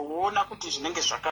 Wozoona kuti zvinenge zvaka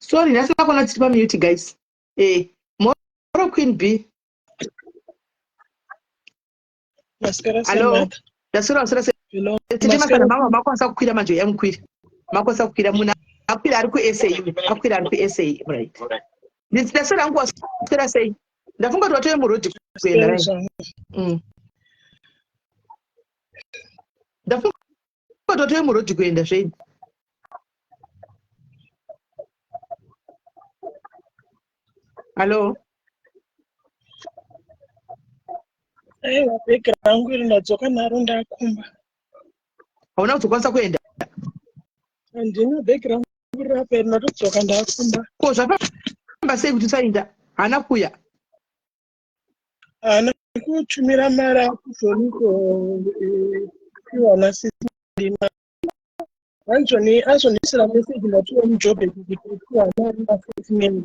Sorry, ndasina kuona tiri pamute guys. Eh, moro Queen B. Maswera sei Hello. mother? Ndaswera waswera sei? Hello. Tete Maswera masana mama makwanisa kukwira manje yamukwira. Makwanisa kukwira munhu akwira ari kuSA. Akwira ari kuSA, right. Ndaswera hangu waswera sei? Ndafunga kuti watove muroad kuenda maswera right. zvangu. Ndafunga kuti watove muroad kuenda zvenyu. Hello. Aiwa bhegi rangu iri ndadzoka naro ndakumba. Hauna kuzokwanisa kuenda. Handina bhegi rangu riri apa iri ndatodzoka ndakumba. Ko zvafamba sei kuti usaenda? Haana kuuya. Haana kutumira mari akuzoniko piwa nasisi ndima. Anzoni azondisira message ndatiwa muJoburg kuti piwa mari nasisi Mary.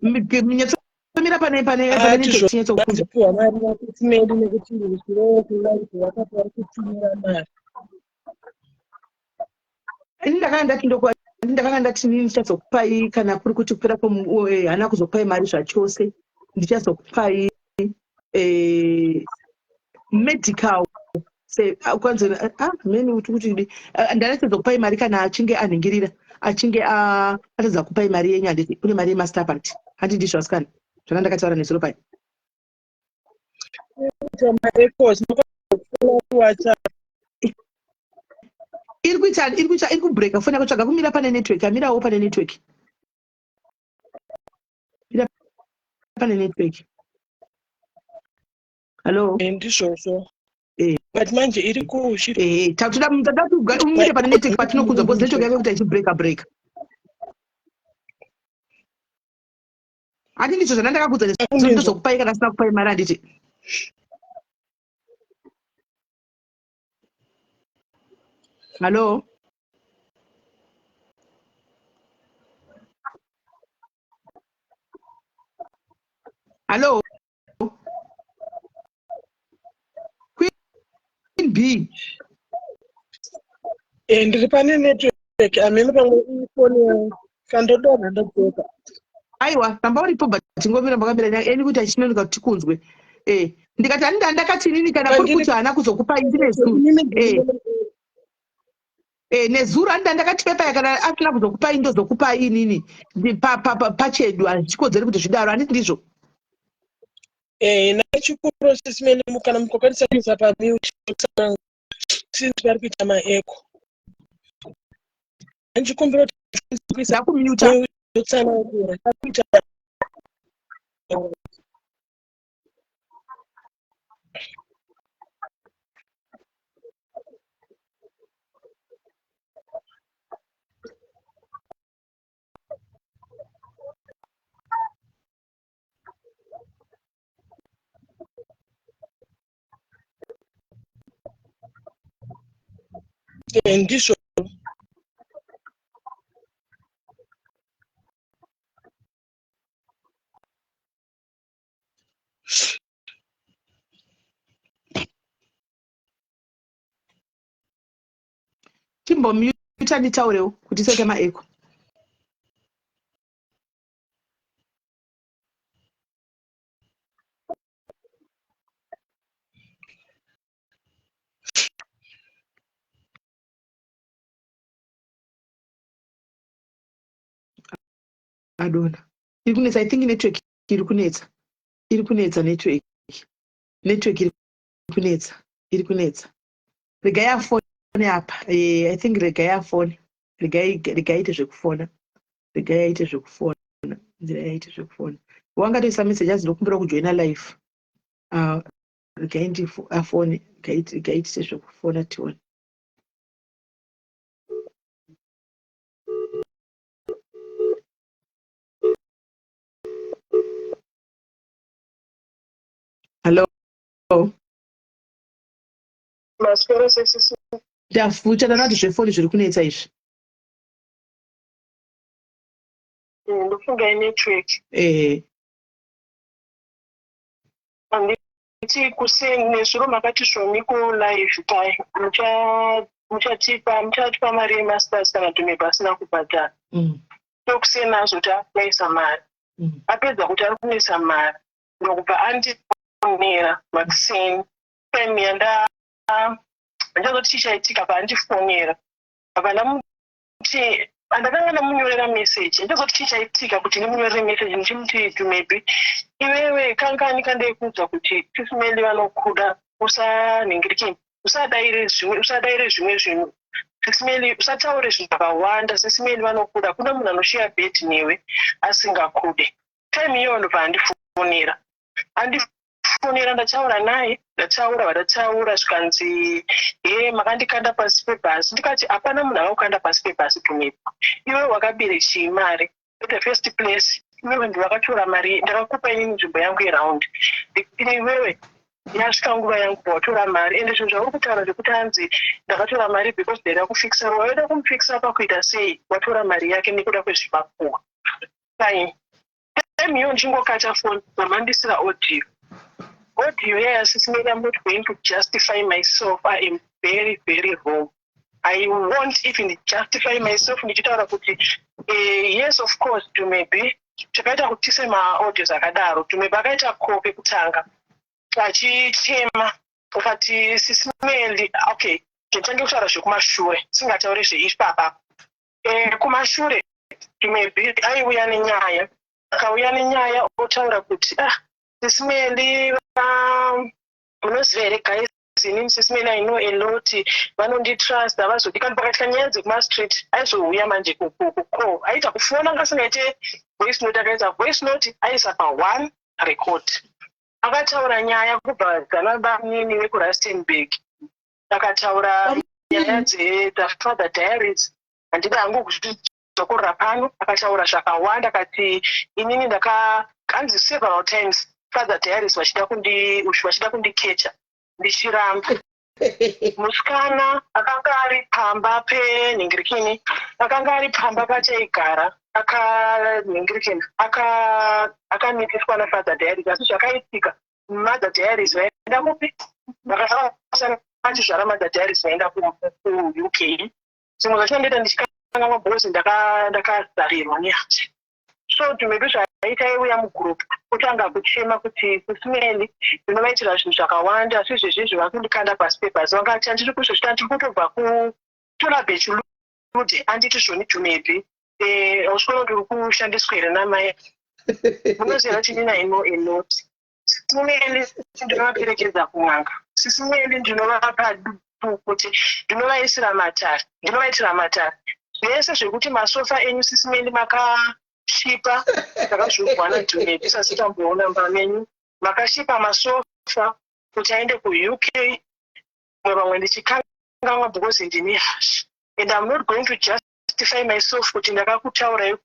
Nyatsomira pane pane pane Ati network tinyatsokunzwa. zvopiwa mari nasisi Mary nekuti zviro kulaive vakati vari kutumira mari. Ini ndakanga ndati ndokwa ndakanga ndati inini ndichazokupai kana kuri kuti kupera haana kuzokupai mari zvachose ndichazokupai medical se kwanzi meni kuti kuti ndaichazokupai mari kana achinge anhingirira achinge atadza kupai mari yenyu handiti kune mari yemaster part handi ndizvo asikana zvanga ndakataura nezuro pai Kuita marecords WhatsApp. Iri kuita iri kuita iri kubreaka foni yako tsvaga kumira pane network amirawo pane network mira pane network hallo Eh, ndizvozvo Eh. But manje iri kushiri Eh, tatoda tatoda kuti umire pane network patinokunzwa because network yako kuita ichibreaka breaka handi ndizvo zvandandakakudza Akundinzwa. ndozokupai kana asina kupai mari handiti hallo hallo Queen B Eh, ndiri pane network amene pamwe ifoni yangu kandodonha ndodzoka. Aiwa ramba uripo but tingomira makamira nyaya eni kuti achinonoka kuti tikunzwe eh ndikati ani ndakati inini kana kuri Pandiri kuti haana kuzokupai ndine zuru inini eh ndiri eh nezuro ani ndakati pepa kana asina kuzokupai ndozokupai inini pachedu hazvikodzeri kuti zvidaro handiti ndizvo Eh, nachikuru sisi mene kana mukakwanisa kuisa pamute since vari kuita maeko handichikumbira kuti kuisa ndakumuta tsanangura kuita Ndizvo. Chimbomuta nditaurewo kuti tisaite maeko. Adona iri kunetsa. I think network iri kunetsa, iri kunetsa network. Network iri kunetsa, iri kunetsa. Regai afone apa. I think regai afone, regai, regai aite zvekufona, regai aite zvekufona, nzira yaite zvekufona. Wangatoisa message azi ndokumbira kujoina live. Regai afone, regai tiite zvekufona tione. Hello. Maswera sesisi. Ndafucha ndakati zvefoni zviri kunetsa izvi. Ndofunga inetwork. Handiti kuseni nezuro makati zvoniko live tai muchatipa mari yemasters kana Tumebe asina kubhadhara. So kuseni azoti akuisa mari. Apedza kuti ari kuisa mari ndokubva andifonera makuseni. Time yanda ndichazoti chichaitika paandifonera. Apa ndamuti andakanga ndamunyorera message, ndichazoti chichaitika kuti ndimunyorere message ndichimuti, "Dumebi, iwewe kangani kandaikuudza kuti Sisimeli vanokuda, usanhingirikini, usadaire zvimwe, usadaire zvimwe zvinhu. Sisimeli, usataure zvinhu zvakawanda. Sisimeli vanokuda. Kuna munhu anoshiya bhedhi newe asingakude?" Time iyoyo ndobva andifonera. Andifonera, ndataura naye, ndataura vandataura, zvikanzi, "He, makandikanda pasi pebhasi." Ndikati, "Hapana munhu akakukanda pasi pebhasi, Dumebi. Iwe wakabire chii mari at the first place? Iwewe ndiwakatora mari, ndakakupa inini nzvimbo yangu yeraundi. Iwewe yasvika nguva yangu pawatora mari, ende zvinhu zvauri kutaura zvekuti anzi ndakatora mari because ndaida kufikisa, waida kumufikisa pakuita sei? Watora mari yake nekuda kwezvimakuhwa." Fine. Time iyo ndichingokata phone, mamandisira audio. Audio yaya, "Sisimeli, I'm not going to justify myself. I am very very wrong. I won't even justify myself ndichitaura kuti yes, of course, Dumebi." Takaita kuti tise maaudios akadaro. Dumebi akaita call kekutanga achichema, akati, "Sisimeli." Okay, nditange kutaura zvekumashure, singatauri zveipapa. Kumashure Dumebi aiuya nenyaya, akauya nenyaya otaura kuti, "Ah, Sisimeli, munoziva here guys, inini Sisimeli I know a lot, vanonditrust, havazodi kana pakatika nyaya dzekumastreet." Aizouya manje kucall, aita kufona, anga asingaite voice note, akaita voice note aisa pa1 record. Akataura nyaya kubva dzana banini vekuRustenburg, akataura nyaya dzethe Father Diaries, handida hangu kuzvidzokorora pano. Akataura zvakawanda, akati inini ndaka hanzi several times Father Diaries vachida kundikecha, ndichiramba. Musikana akanga ari pamba penhingirikini, akanga ari pamba pachaigara, akanhingirikini, akamitiswa naFather Diaries. Asi zvakaitika, Mother Diaries vaenda kupi? Vakachizvara Mother Diaries vaenda kuUK. Zvimwe zvacho ndoita ndichikanganwa because ndakazarirwa nehasha. So Dumebi zvaaita, aiuya mugroup otanga kuchema kuti, "Sisimeli, ndinovaitira zvinhu zvakawanda, asi izvezvizvi vakundikanda pasi pebhasi. Vangati handiri kuzozvita, ndiri kutobva kutora bhechulude." Anditi, "Zvoni Dumebi, ausikuona kuti uri kushandiswa here namai? Munoziva kuti inini I know a lot. Sisimeli ndinovaperekedza kun'anga. Sisimeli ndinovapa kuti ndinovaisira matare, ndinovaitira matare, zvese zvekuti masofa enyu, Sisimeli, makashipa. Takazvigwa naDumebi sasi tamboona mba menyu makashipa masofa kuti aende kuUK." Vamwe ndichikanganwa because ndini hasha, and I'm not going to justify myself kuti ndakakutaurai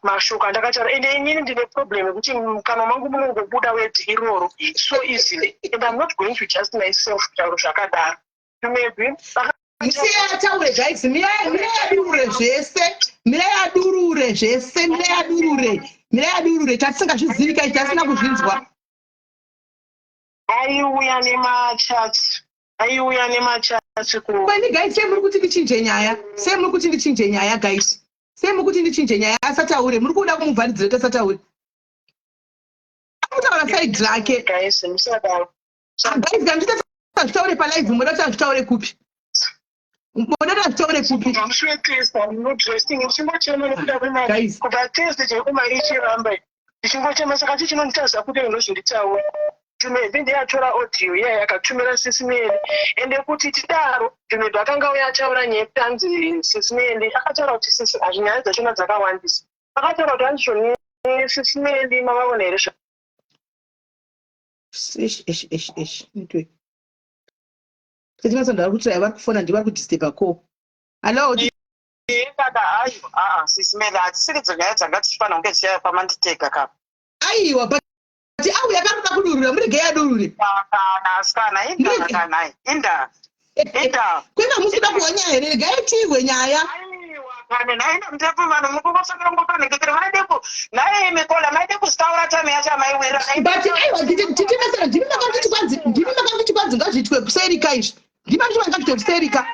mashoko andakataura. Ende inini ndine problem yekuti mukanwa mangu munongobuda word iroro so easily, and I'm not going to just myself kutaura zvakadaro. Maybe. Musiyai ataure, guys. Mirai, mirai adurure zvese. Mirai adurure zvese. Mirai adurure. Mirai adurure. Tatisingazvizivi kai, tasina kuzvinzwa. Aiuya nemachats, aiuya nemachats ku Kwani guys, sei muri kuti ndichinje nyaya? Sei muri kuti ndichinje nyaya, guys? Sei muri kuti ndichinje nyaya asataure? Muri kuda kumuvharidzira kuti asataure? Akutaura side rake. Guys, musadaro. Ah, guys, kana ndichita zvitaure palive, moda kuti azvitaure kupi? Moda kuti azvitaure kupi? Kubva musi weThursday, I'm not resting, ndichingochema nekuda kwemari. Guys. Kubva Thursday chaiko mari ichiramba, ndichingochema. Saka chi chinonditadza kuti ndozvinditaura, Tumebe ndiye atora audio iya akatumira Sisi Meli. Ende kuti tidaro, Tumebe akanga uya ataura nyaya yekuti hanzi Sisi Meli akataura kuti sisi, hazvinyaya dzachona dzakawandisa, akataura kuti hanzi zvoni Sisi Meli mavaona here? Ish, ish, ish, ish. Network. Setinasanda vari kuti vari kufona, ndivo vari kudisturba call. Hallo. Saka ayo, aa, Sisi Meli, hatisiridzo nyaya dzanga tichifanira kunge tichiya pamanditega kapa. Aiwa, but auya akaroda kudurura, muregei adurure. Kana asikana, indaa. Kanai indaa, indaa. Kwena musi kuda kuhwa nyaya here? Regai tihwe nyaya. Aiwa kane nhai, ndamutepo vanhu mukungosaka ngopanhengekere maide ku nhai mikola maide kuzvitaura time yacho amaiwirira. But aiwa, titimesera, ndimi makanditi kwanzi, ndimi makanditi kwanzi ngazviitwe kuserika izvi. Ndimi makanditi kwanzi ngazviitwe kuserika.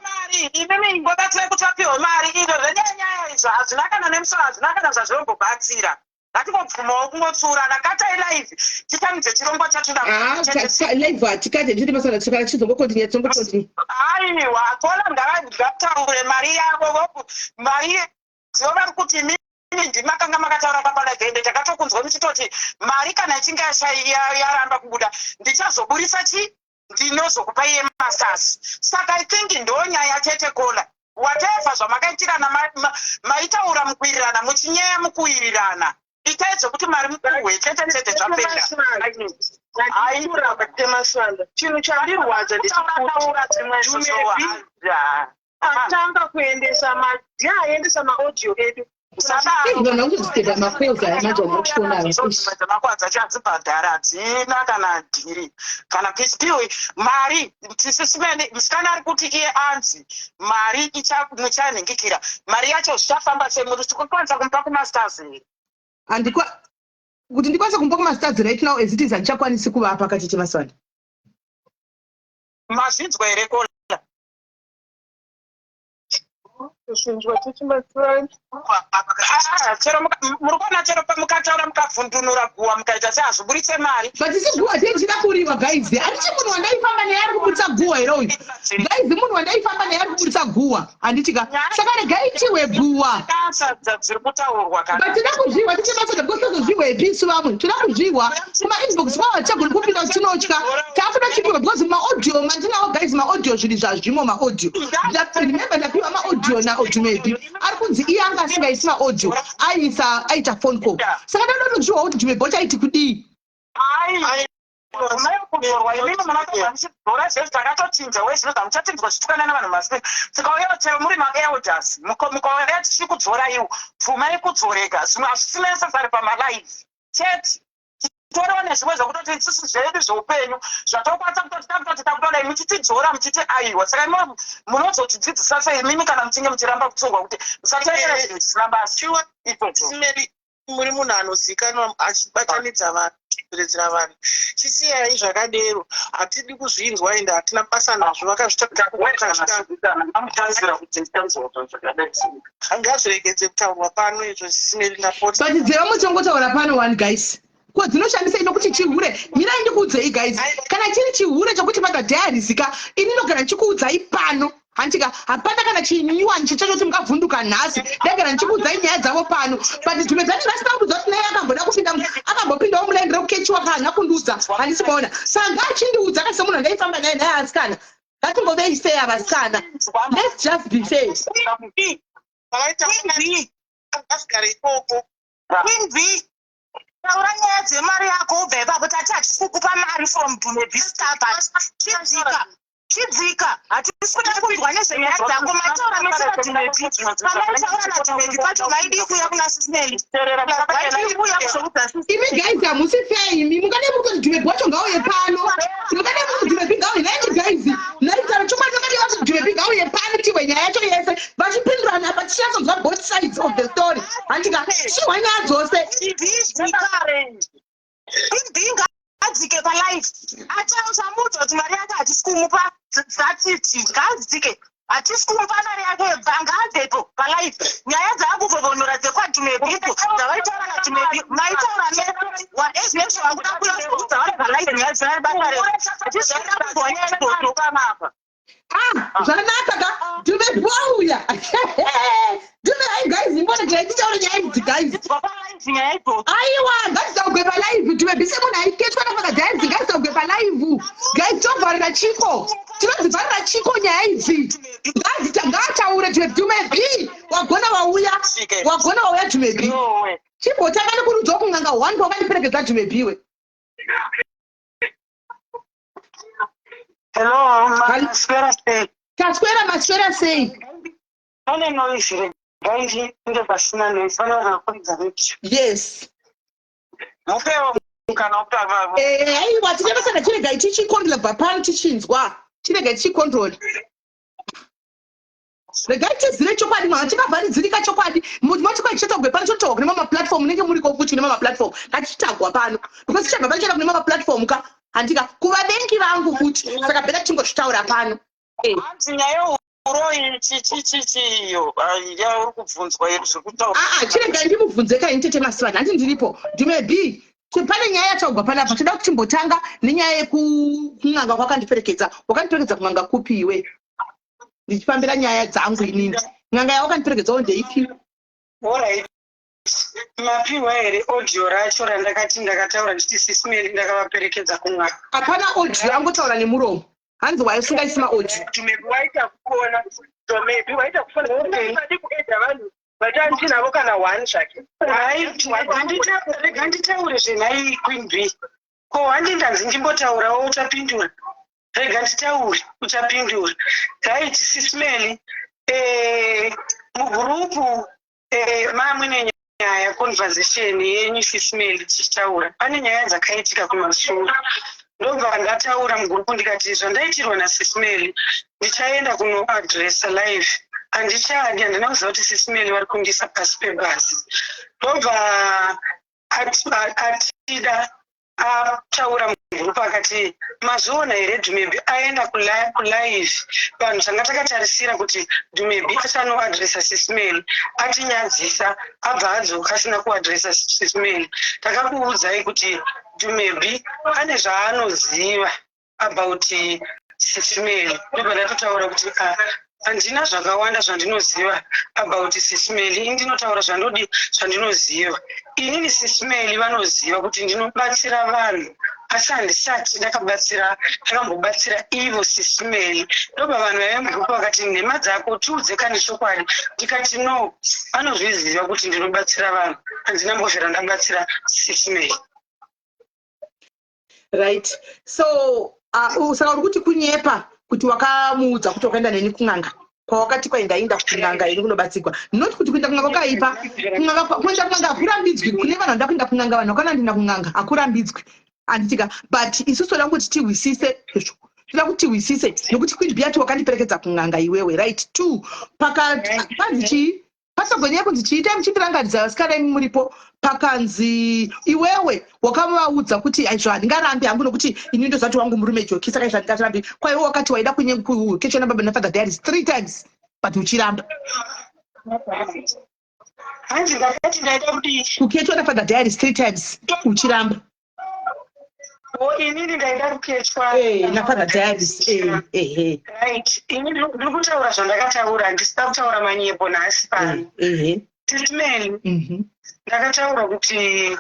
Mari imimi ingobatsirai kuti vapiwe mari. Izvo zvenyaya izvo hazvina kana nemusoro, hazvina kana zvazvinombobatsira. Ngatingobvumawo kungotsurana. Katai live, titamidze chirongwa chatoda. Ah, live hatikate, nditi masana kana chizongocontinue, tizongocontinue. Aiwa, kola ngavataure mari yavo. Mari zivo vari kuti imimi ndimakanga makataura papalive, ende takatokunzwa muchitoti mari kana ichinge yaramba kubuda, ndichazoburisa chi ndinozokupa iye masasi. Saka I think ndo nyaya chete. Kola, whatever zvamakaitirana, maitaura mukuwirirana, muchinyeya mukuwirirana, itai zvekuti mari mupuhwe chete chete, zvapera. Aiura. Chinhu chandirwadza ndechekutaura zvimwe. Atanga kuendesa, ndiye aendesa maaudio edu. Vanhu vakuzodisturba macalls aya manje, vanhu vari kuchiona. Dzamako dzacho hadzibhadhari, hadzina kana dhiri kana pisipiwi mari. Tisisimeni musikana ari kuti iye anzi mari muchanhingikira mari yacho, zvichafamba sei? Muri kukwanisa kumupa kumastars here? Handikwa kuti ndikwanise kumupa kumastars right now as it is, handichakwanisi kuvapa kachichi maswanda. Mazvinzwa here, kola? Kusinzwa tichimasirani. Ah, chero muri kuona, chero mukataura, mukavhundunura guwa, mukaita sehazviburitse mari. But isi guwa tichida kuriwa, guys. Handiti munhu wandaifamba naye ari kuburitsa guwa here uyu? Guys, munhu wandaifamba naye ari kuburitsa guwa, handitika? Saka regai tihwe guwa. Basa dziri kutaurwa kana But tida kuzvihwa tichibasa, because tozozvihwepi isu vamwe? Toda kuzvihwa kumainbox kwavo, hatichagoni kupinda, tinotya. Taakuda chipiwa because maaudio mandinawo, guys, maaudio zviri zvazvimo maaudio. Remember, ndapiwa maaudio naOdumebi, ari kunzi iye anga asingaisi maaudio, aiisa aita phone call. Saka ndanoda kuzvihwa kuti Dumebi wacho aiti kudii. Ai, kudzorwa imimi munatobva muchidzora zvezvi, takatochinja wezvino zvamuchatinzwa zvitukana nevanhu masipika. Tikauya chero muri maelders, mukauya tichikudzora, iwo pfumai kudzoreka. Zvimwe hazvisi necessary pamalive chete. Titoriwo nezvimwe zvekutoti isusu zvedu zveupenyu zvatokwanisa kutoti takutoti takutodai muchitidzora, muchiti aiwa. Saka imo munozotidzidzisa sei imimi kana muchinge muchiramba kutsurwa kuti musateerera zvinhu zvisina basa izvozvo? Simeri, muri munhu anozikanwa achibatanidza vanhu, kudzoredzera vanhu. Chisiyai zvakadero, hatidi kuzvinzwa ende hatina basa nazvo. Vakazvitangazviregedze kutaurwa pano izvo, Simeri, ndapota. But dzevamwe tinongotaura pano one, guys. Ko dzinoshandisei nokuti chihure? Mirai ndikuudzei, guys, kana chiri chihure chokuti madadiaries ka, ini ndogara ndichikuudzai pano, handika? Hapana kana chinyuwani chichachoti mungavhunduka nhasi. Ndagara ndichikuudzai nyaya dzavo pano, but dzimwe dzacho ndasina kundiudza kuti naye akamboda kupinda, akambopindawo mulaini rekukechiwa kana kundiudza, handisi kuona. Saka ngaachindiudza kasi semunhu andaifamba naye naye. Asikana, ngatingovei fair, vasikana, let's just be fair. Vakaita ngasigare ikoko. Queen B, taura nyaya dzemari yako ubva ipapo. Tati hatisi kukupa mari from Dumebi Starbucks. Chidzika, chidzika, hatisi kuda kunzwa nezvenyaya dzako. Maitaura mese naDumebi. Pamaitaura naDumebi pacho, maidii kuuya kuna Sisneli? Maidii kuuya kuzoudza Sisneli? Imi guys, hamusi fair imi. Mungade muri kuti Dumebi wacho ngauye pano, mungade muri kuti Dumebi ngauye. Naimi guys, naitaura chokwadi. Takuhwa nyaya dzose. Idhinga adzike palife, atausamuudza kuti mari yake hatisi kumupa. Dzatiti ngaadzike, hatisi kumupa mari yake. Bva ngaabvepo palife. Nyaya dzaakuvhovhonora dzekwaDumebipo dzavaitaura naDumebi, maitaura mese waezvinezvo. Vakuda kuyaudza vari palife nyaya dzina basa rese. Hatisi kuda kunzwa nyaya idzodzo. Ah, zvakanaka ka. Dume wauya. Dume, hai guys, imbona tirai tichaura nyaya idzi, guys. Dzwa palife nyaya idzodzo. Aiwa, ngatisaugwe palive. Dume bise munhu aiketwa naFather Diaries. Ngatisaugwe palive, guys. Tovharira chiko, tinodzivharira chiko nyaya idzi? Ngaataure Dume. Dume B, wagona wauya, wagona wauya, Dume B. Yowe. Chimbotanga nekurudzwa kun'anga one kwawakandiperekedza, Dume B we. Hello, maswera sei? Taswera, maswera sei? Pane noise, regai ndinge pasina noise. Pane vanhu vakuridza radio. Yes. Mupewo mukana wekutaura. Aiwa, tinevasaka. Chiregai tichicontrola kubva pano, tichinzwa. Chiregai tichicontrola, regai tizive chokwadi. Mwana chakavharidzirika chokwadi mati kwai chichataugwe pano, chotaurwa kune mamaplatform. Munenge muriko futi kune mamaplatform. Ngatichitagwa pano because tichabva pano chienda kune mamaplatform ka, handika kuvavengi vangu futi. Saka better tingozvitaura pano. Hanzi nyaya yeuroyi chichichichiyo yauri kubvunzwa iri zviri kutaura. Aa, chiregai ndimubvunze kaini tete Masivana. Handi ndiripo, Dume B? Pane nyaya yataugwa panapa. Toda kuti timbotanga nenyaya yekun'anga kwakandiperekedza. Wakandiperekedza kun'anga kupi iwe? Ndichifambira nyaya dzangu inini. N'anga yawakandiperekedzawo ndeipi? Alright, mapiwa here audio racho randakati ndakataura ndichiti Sis Melly ndakavaperekedza kun'anga? Hapana audio, angotaura nemuromo. Hanzi waisungaisi maaudio. Maybe waita kuona, so maybe waita kufona adi kuedha vanhu vatandinavo kana one zvake. Right, rega nditaure zvenhai, Queen B. Ko handi ndanzi ndimbotaurawo? Uchapindura, rega nditaure, uchapindura. Right, Sis Melly, mugroup mamuine nyaya, conversation yenyu, Sis Melly, tichitaura pane nyaya dzakaitika kumashure. Ndobva ndataura mugroup ndikati zvandaitirwa naSis Melly ndichaenda kunoaddressa live. Handichadi, handina kuziva kuti Sis Melly vari kundisa pasi pebhasi. Ndobva atida ataura mugroup akati, "Mazviona here, Dumebi aenda kulive. Vanhu tanga takatarisira kuti Dumebi achanoaddressa Sis Melly, atinyadzisa, abva adzoka asina kuaddressa Sis Melly. Takakuudzai kuti Dumebi ane zvaanoziva about Sis Melly." Ndobva ndatotaura kuti, "Ah, handina zvakawanda zvandinoziva about Sis Melly. Ini ndinotaura zvandodi, zvandinoziva inini. Sis Melly vanoziva kuti ndinobatsira vanhu, asi handisati ndakabatsira, ndakambobatsira ivo Sis Melly." Ndobva vanhu vaive mugroup vakati, "Nhema dzako, tiudze kani chokwadi." Ndikati, "No, vanozviziva kuti ndinobatsira vanhu, handina mbovhera ndabatsira Sis Melly." Right, so saka uri kuti kunyepa kuti wakamuudza kuti wakaenda neni kun'anga, kwawakati kwaindainda kun'anga ini kunobatsigwa. Not kuti kuenda kun'anga kwakaipa. Kuenda kun'anga hakurambidzwi. Kune vanhu vanoda kuenda kun'anga, vanhu vakanandinda kun'anga hakurambidzwi, handitika? But isusu toda kuti tihwisise izvo, toda kuti tihwisise nekuti Queen B ati wakandiperekedza kun'anga iwewe. Right, two, panzi chii? Pasagonyaya kunzi chiitai muchindirangaridza, vasikana imi muripo. Pakanzi iwewe wakavaudza kuti aizvo handingarambi hangu nokuti ini ndozati wangu murume joki, saka izvo handingarambi. Kwaiwe wakati waida kukechwa nababa naFather Diaries three times, but uchiramba. Hanzi ndakati ndaida kudii? Kukechwa naFather Diaries three times, uchiramba. O, inini ndaida kukechwa naFather Diaries, ehe. Right, ini ndiri kutaura zvandakataura, handisida kutaura manyepo nhasi pano. Sis Melly, ndakataura kuti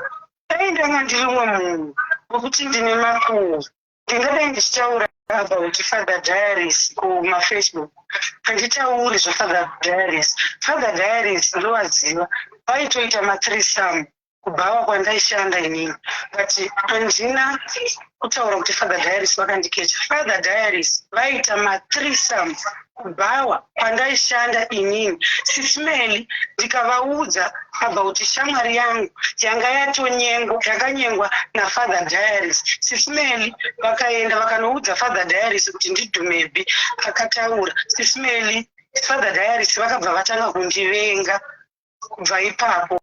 dai ndanga ndiri umwe munhu wekuti ndine makuhwa, ndingadai ndichitaura about Father Diaries kumaFacebook. Handitauri zvaFather Diaries. Father Diaries ndovaziva, vaitoita mathreesome kubhawa kwandaishanda inini, but handina kutaura kuti Father Diaries vakandikecha. Father Diaries vaita mathreesome kubhawa kwandaishanda inini, Sis Melly. Ndikavaudza about shamwari yangu yanga yatonyengwa, yakanyengwa naFather Diaries. Sis Melly vakaenda vakanoudza Father Diaries kuti ndiDhumebi akataura. Sis Melly, Father Diaries vakabva vatanga kundivenga kubva ipapo.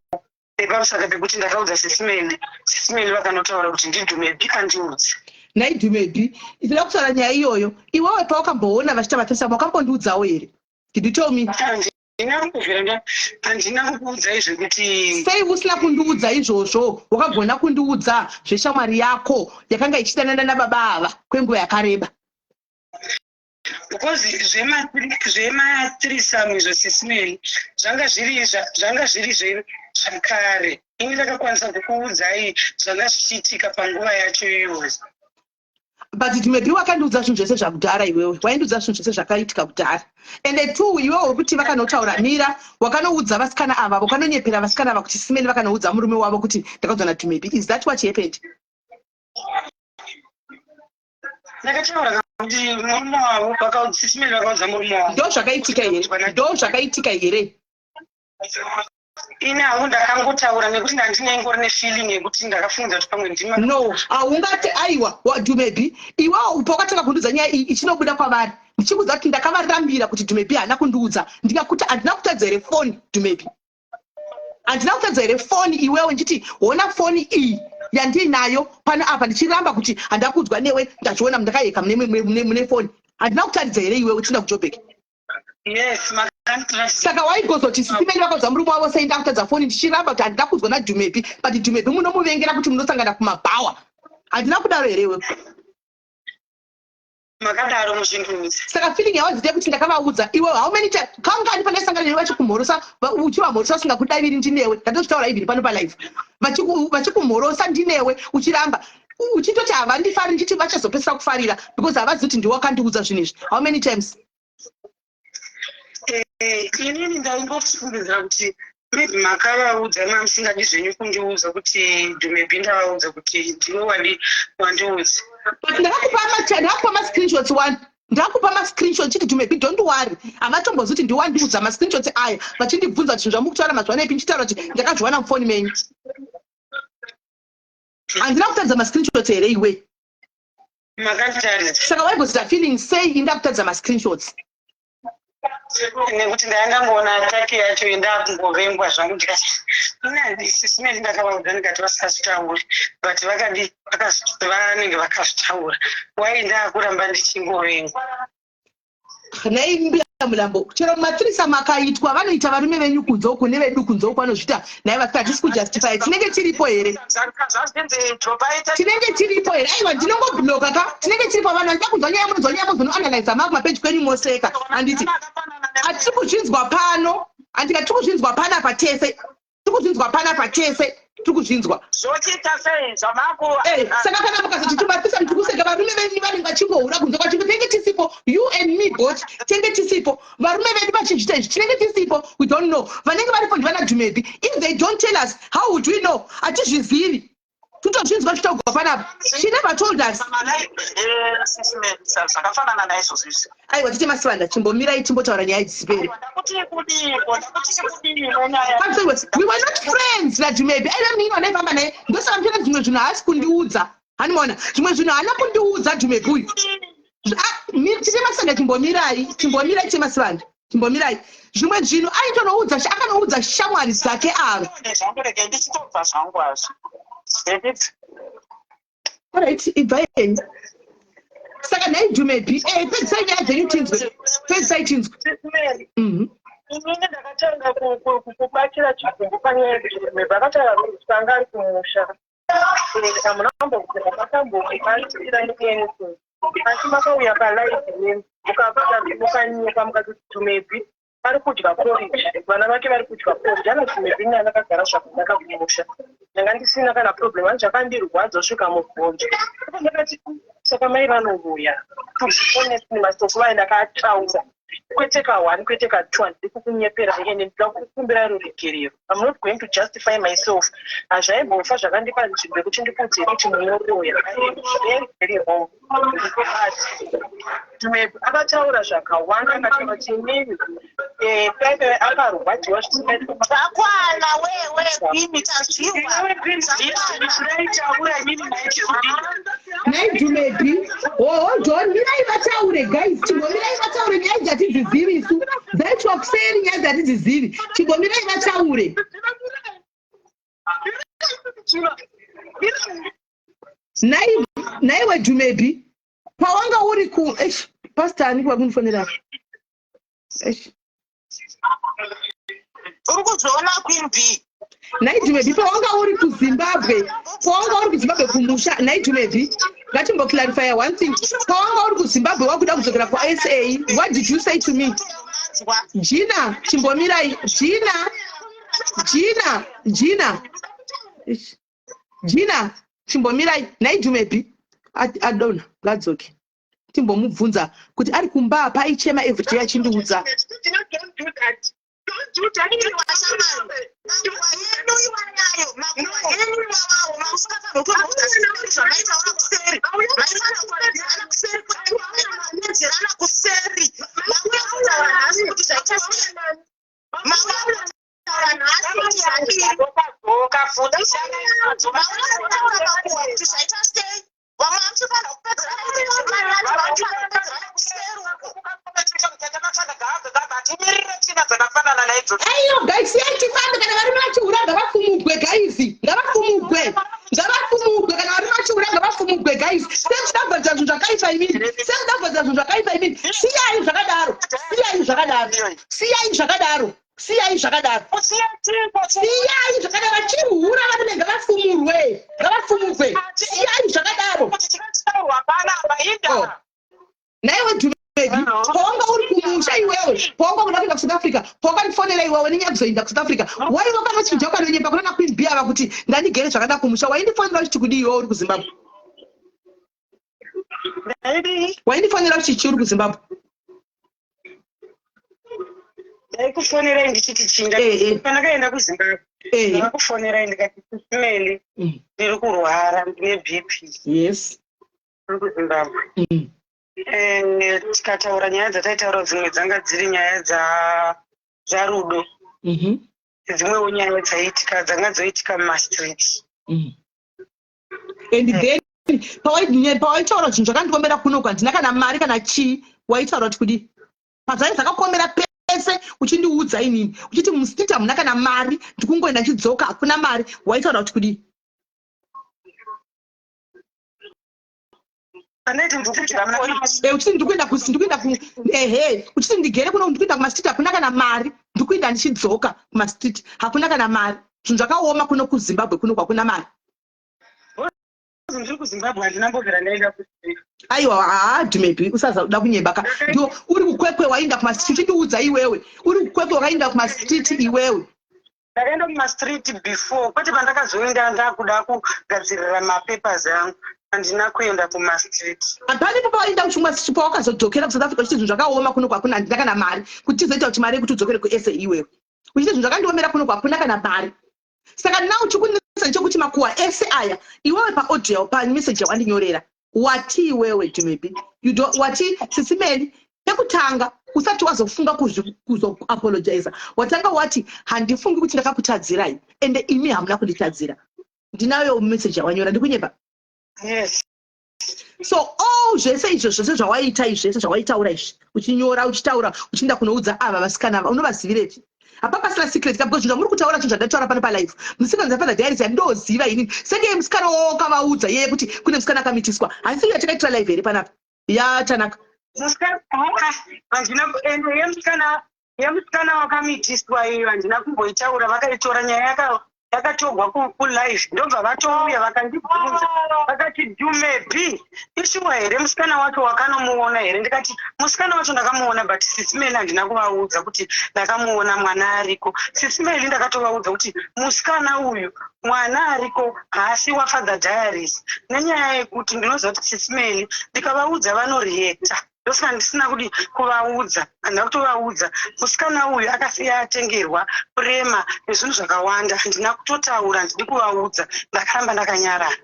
Nepamusaka pekuti ndakaudza Sisi Melly, Sisi Melly vakanotaura kuti ndiDhumebi andiudze. Nhai Dhumebi, ndinoda kutaura nyaya iyoyo. Iwewe pawakamboona vachiita vathreesome wakambondiudzawo here? Did you tell me? Handina kubvira nda handina kukuudzai zvekuti Sei usina kundiudza izvozvo? Wakagona kundiudza zveshamwari yako yakanga ichidanana nababa ava kwenguva yakareba. Because zvemathreesome izvo Sisi Melly zvanga zviri zvanga zviri zvakare. Ini ndakakwanisa kukuudzai zvanga zvichiitika panguva yacho iyoyo. But maybe wakandiudza zvinhu zvese zvakudhara iwewe. Waindiudza zvinhu zvese zvakaitika kudhara. Ende two iwewe uri kuti vakanotaura mira wakanoudza vasikana ava wakanonyepera vasikana ava kuti Sisi Melly vakanoudza murume wavo kuti ndakaudzwa naDumebi. Is that what happened? Ndakataura kuti murume wavo Sisi Melly vakaudza murume wavo. Ndo zvakaitika here? Ndo zvakaitika here? Ini hangu ndakangotaura nekuti ndandinengori nefeeling yekuti ndakafunga kuti pamwe ndima. No, haungati aiwa Dumebi iwewo pawakatanga kundiudza nyaya iyi ichinobuda kwavari ndichikuudza kuti ndakavarambira kuti Dumebi haana kundiudza ndikakuti handina kutadza here foni Dumebi handina kutadza here foni iwewe ndichiti hona foni iyi yandiinayo pano apa ndichiramba kuti handina kuudzwa newe ndazviona ndakayeka mune foni handina kutaridza here iwewe tisinda kuJobek? Yes, makandiratidza. Saka waigozoti Sisi Melly vakaudza murume wavo sei ndakutadza foni ndichiramba kuti handina kuudzwa naDumebi but Dumebi munomuvengera kuti munosangana kumabhawa handina kudaro here iwewe? Makadaro muzvinduudza. Saka feeling yawaziita yekuti ndakavaudza iwe how many times kangani pandaisangana newe vachikumhorosa uchivamhorosa vasingakudaviri ndinewe ndatozvitaura even pano palive vachikumhorosa ndinewe uchiramba uchitoti havandifari ndichiti vachazopedzisira kufarira because havazivi kuti ndiwe wakandiudza zvinhu izvi how many times? Inini ndaingofungidzira kuti maybe makavaudza mamusingadi zvenyu kundiudza kuti Dumebi ndavaudza kuti ndiwe wandiudza. But ndakakupa mascreenshots one ndakupa mascreenshot chiti Dumebi don't worry havatombozi kuti ndiwe wandiudza mascreenshots aya vachindibvunza kuti zvinhu zvamukutaura mazuva anepi ndichitaura kuti ndakazviwana mufoni menyu. Handina kutaridza mascreenshots here iwe? Makanditaridza. Saka waigozita feeling sei indakutaridza mascreenshots? Nekuti ndaingangoona ataki yacho indakungovengwa zvangu ndikati Sisi Melly ndakavaudza ndikati vasazvitaure but vakadi vanenge vakazvitaura wai ndakuramba ndichingovengwa. Nhai mbuya Mulambo, chero matirisa makaitwa vanoita varume venyu kunze uku nevedu kunze uku vanozviita nhai vasika hatisi kujustify tinenge tiripo here? Tinenge tiripo here? Aiwa ndinongobloka ka tinenge tiripo vanhu vachida kunzwa nyaya munonzwa nyaya mozonoanalyza makumapeji kwenyu moseka handiti hatisi kuzvinzwa pano handika tiri kuzvinzwa panapa tese tiri kuzvinzwa panapa tese tiri kuzvinzwa. Zvochiita sei zvamaku Eh, saka kana mukazoti tibatisa mutiri kuseka varume venyu vanenge vachingohura kunze kwacho tinenge tisipo you and me both tinenge tisipo varume vedu vachizviita izvi tinenge tisipo we don't know vanenge varipo ndivana Dumebi if they don't tell us how would we know hatizvizivi totozvinzwa zvitaugwa panapa she never told us. Zvakafanana naizvozvo izvi. Aiwa tite masivanda chimbomirai timbotaura nyaya dzisipere. We were not friends naDumebi aive munin'ina wandaifamba naye ndosaka muchiona zvimwe zvinhu haasi kundiudza hanimona zvimwe zvinhu haana kundiudza Dumebi uyu. Tite masivanda chimbomirai chimbomirai tite masivanda chimbomirai zvimwe zvinhu aitonoudza akanoudza shamwari dzake ava. Alright, ibva yenyu. Saka nhai Dumebi, eh, pedzisai nyaya dzenyu tinzwe. Pedzisai tinzwe. Mhm. Inini ndakatanga kubatira chigumbu panyaya yeDumebi akataura kuti anga ari kumusha. Hamuna kumbobvira makambobatsira anything. Asi makauya palive yenyu mukanyepa mukati Dumebi ari kudya porridge vana vake vari kudya porridge anoti maybe ini ndakagara zvakanaka kumusha ndanga ndisina kana problem ani zvakandirwadza kusvika mubvunzo ndakati saka mai vanouya to be honest mashoko vaye ndakataura kwete ka one kwete ka two handidi kukunyepera ende ndinoda kukumbira ruregerero I'm not going to justify myself hazvaimbofa zvakandipa nzvimbo yekuti ndikuudze kuti munoroya very very wrong akataura zvakawanda akataura kuti inini paipe akarwadziwa zvisingakwana wewe kwini tazviwa Nhai Dumebi, hold on, mirai vataure guys, chimbomirai vataure nyaya idzi hatidzizivi isu, dzaitwa kuseri nyaya idzi hatidzizivi, chimbomirai vataure. Naiwe Dumebi, pawanga uri ku, eish, pastor ani vakundifonera? Eish. Uri kuzviona, Queen B? Nhai Dumebi, pawanga uri kuZimbabwe, pawanga uri kuZimbabwe kumusha, nhai Dumebi, ngatimboclarifya one thing. Pawanga uri kuZimbabwe wakuda kudzokera kuSA, what did you say to me? Gina, chimbomirai. Gina, Gina, Gina. Eish. Gina, chimbomirai. Nhai Dumebi, adona ngadzoke timbomubvunza kuti ari kumba apa aichema everyday achindiudza. Don't do that. Don't do that. Makuhwa enyu iwanayo, makuhwa enyu iwawawo mamusingafanirwi kuzoudza zvamaitaura kuseri. Maifanira kupedzerana kuseri kwenyu, mapedzerana kuseri. Makuya kutaura nhasi kuti zvaita sei? Makuya kutaura nhasi kuti zvadii? Dzoka futi. Makuya kutaura makuhwa kuti zvaita sei? Vamwe vamuchifanira kupedzerana kuti mari yacho vamufanira kupedzerana kuseri uko. Timirire tsvina dzakafanana naidzodzo. Aiyo guys, siyai tifambe. Kana varume vachihura ngavafumugwe guys, ngavafumugwe, ngavafumugwe. Kana varume vachihura ngavafumugwe guys. Semuchida kubvadza zvinhu zvakaipa imini, semuchida kubvadza zvinhu zvakaipa imini, siyai zvakadaro, siyai zvakadaro, siyai zvakadaro, siyai zvakadaro, siyai zvakadaro. Vachihura varume ngavafumurwe, ngavafumugwe, siyai zvakadaro. Kuti chinotaurwa panapa Oh. inda. Naiwe Dumebi, pawanga uri kumusha iwewe, pawanga kuda kuenda kuSouth Africa, pawakandifonera iwewe nenyaya yekuzoenda kuSouth Africa, waiva ukanochinja ukanonyepa kuna naQueen B ava kuti ndandigere zvakada kumusha. Waindifonera uchiti kudii iwewe uri kuZimbabwe? Ndaidii? Waindifonera uchiti chii uri kuZimbabwe? Ndaikufonerai ndichiti chinda pandakaenda kuZimbabwe, ndakakufonerai ndikati, "Meli, ndiri kurwara, ndine BP." Ndiri kuZimbabwe. Tikataura nyaya dzataitaura, dzimwe dzanga dziri nyaya dzaRudo, dzimwewo nyaya dzaiitika, dzanga dzoitika mumastreet. And then pawaitaura zvinhu zvakandiomera kunoku, handina kana mari kana chii, waitaura kuti kudii pazvai zvakakomera pese uchindiudza inini uchiti mustreet hamuna kana mari, ndikungoenda chidzoka, hakuna mari, waitaura kuti kudii? Pandaiti ndikudya muna Uchiti ndikuenda ku, ndikuenda ku, ehe, uchiti ndigere kuno, ndikuenda kumastreet, hakuna kana mari, ndikuenda ndichidzoka kumastreet, hakuna kana mari, zvinhu zvakaoma kuno kuZimbabwe, kuno hakuna mari. Ndiri kuZimbabwe, handina mbobvira ndaenda kustreet. Aiwa, haa, Dumebi, usazoda kunyeba ka. Ndio uri kuKwekwe waenda kumastreet uchindiudza iwewe uri kuKwekwe wakaenda kumastreet iwewe. Ndakaenda kumastreet before, kwete pandakazoenda ndakuda kugadzirira mapapers angu. Handina kuenda kumastreet. Hapanipo pawaenda kuchimastreet pawakazodzokera kuSouth Africa uchiti zvinhu zvakaoma kuno, kwakuna, handina kana mari, kuti tizoita kuti mari yekuti udzokere kuSA iwewe uchiti zvinhu zvakandiomera kuno, kwakuna kana mari. Saka now chikunetsa ndechekuti makuhwa ese aya iwewe paaudio, pamessage yawandinyorera, wati iwewe Dumebi, you don't, wati, "Sisi Meli," pekutanga usati wazofunga kuzoapologiza, watanga wati, "Handifungi kuti ndakakutadzirai ende imi hamuna kunditadzira." Ndinayo message yawanyora, ndikunyepa? Yes. So all zvese izvo, zvese zvawaita izvi, zvese zvawaitaura izvi, uchinyora, uchitaura, uchienda kunoudza ava vasikana ava, unovazivirepi? Hapa pasina secret ka, because zvinhu zvamuri kutaura, zvinhu zvandataura pano palive, musikana dzaFather Diaries yandoziva inini, senge musikana wawakavaudza yeye kuti kune musikana akamitiswa, handisi yatakaitira live here panapa yaTanaka? Musikana, handina, ende yemusikana wakamitiswa iyo handina kumboitaura. Vakaitora nyaya yakatogwa kulive, ndobva vatouya vakandibvunza, vakati, "Dumebi, ishuwa here? Musikana wacho wakanomuona here?" Ndikati, "Musikana wacho ndakamuona, but Sisi Meli handina kuvaudza kuti ndakamuona, mwana ariko." Sisi Meli ndakatovaudza kuti musikana uyu mwana ariko, haasi waFather Diaries, nenyaya yekuti ndinoziva kuti Sisi Meli ndikavaudza vanoreacta. Ndosaka ndisina kudi kuvaudza, handina kutovaudza. Musikana uyu akasiya atengerwa purema nezvinhu zvakawanda. Handina kutotaura, handidi kuvaudza, ndakaramba ndakanyarara.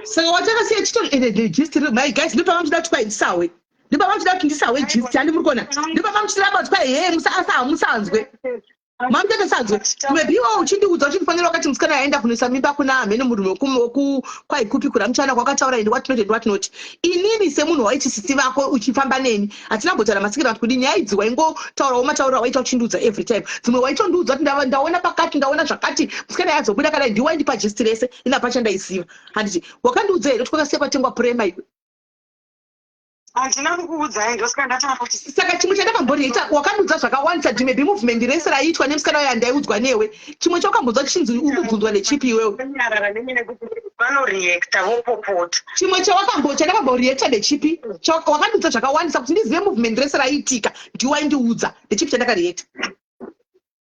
Saka watakasiya chito ende gist, my guys, ndopava muchida kuti kwai ndisawe, ndopava muchida kuti ndisawe gist, handi muri kuona, ndopava muchiramba kuti kwai, hee, musanzwe. Mamutete sanzwe, maybe iwe uchindiudza, uchindifonera, wakati musikana aenda kunoisa mimba kuna hamene murume kwaikupi kuramuchana kwakataura ende what not and what not. Inini semunhu waiti sisi vako uchifamba neni, hatina mbotaura masikira kuti kudi nyaya idzi. Waingotaurawo matauriro awaita uchindiudza every time. Dzimwe waitondiudza kuti ndaona pakati, ndaona zvakati, musikana yazobuda kadai. Ndiwaindipa gist rese, ina pachandaiziva. Handiti wakandiudza here kuti kwakasiya kwatengwa purema iwe? Handina kukuudzai, ndosika ndataura kuti Saka chimwe chandakamboriita, wakandiudza zvakawandisa, maybe movement rese raiitwa nemusikana wayo andaiudzwa newe. Chimwe chawakambonzwa chichinzi uri kubvunzwa nechipi iwewe? Nyarara nemene kuti vanoreacta vopopota. Chimwe chandakamboreacta nechipi? Wakandiudza zvakawandisa kuti ndizive movement rese raiitika. Ndiwaindiudza nechipi chandakareacta?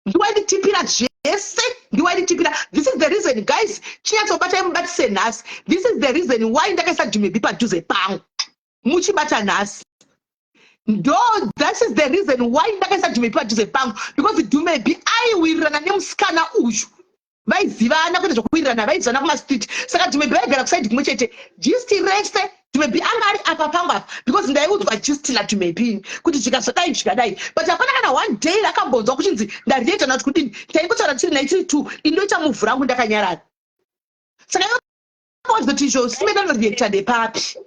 Ndiwainditipira zvese, ndiwainditipira. This is the reason, guys, chinyatsobatai mubatise nhasi. This is the reason why ndakaisa Dumebi padhuze pangu. Muchibata nhasi ndo this is the reason why ndakaisa Dumebi padhuze pangu, because Dumebi aiwirirana nemusikana uyu. Vaizivana, kwete zvokuwirirana, vaizivana kumastreet. Saka Dumebi vaigara kuside kumwe chete. Gist rese Dumebi anga ari apa pangu apa, because ndaiudzwa gist naDumebi kuti zvikazodai, zvikadai. But hapana kana one day rakambonzwa kuchinzi ndareacta nati kudini. Taingotaura tiri nai tiri two, indoita muvhu rangu ndakanyarara. Saka kuti izvo simedanoreacta ndepapi?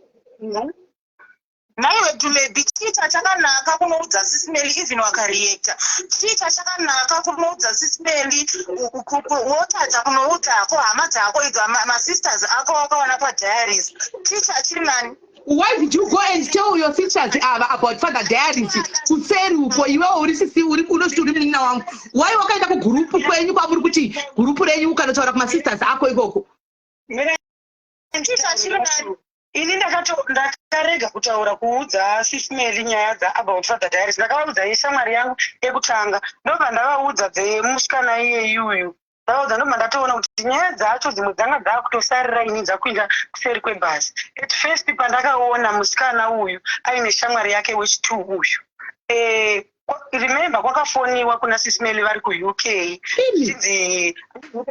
Naiwe Dumebi, chii chachakanaka kunoudza Sisimeli? Even wakareacta, chii chachakanaka kunoudza Sisimeli, wotadza kunoudza ko hama dzako idzo, masisters ako wakaona padiaries? Chii chachiri nani? Why did you go and tell your sisters ava about Father Diaries kuseri uko? Iwewo uri sisi, uri unozviti uri munin'ina wangu. Why wakaenda kugurupu kwenyu kwamuri kuti gurupu renyu, ukanotaura kumasisters ako ikoko? Chii chachiri nani? Ini ndakarega kutaura, kuudza Sisimeli nyaya dzaAbout Father Diaries. Ndakavaudza yeshamwari yangu yekutanga, ndobva ndavaudza dzemusikana iyeyuyu. Ndavaudza, ndobva ndatoona kuti nyaya dzacho dzimwe dzanga dzakutosarira ini, dzakuinda kuseri kwebhasi. At first pandakaona musikana uyu aine shamwari yake wechi2 uyu, remember kwakafoniwa kuna Sisimeli vari kuUK, chinzi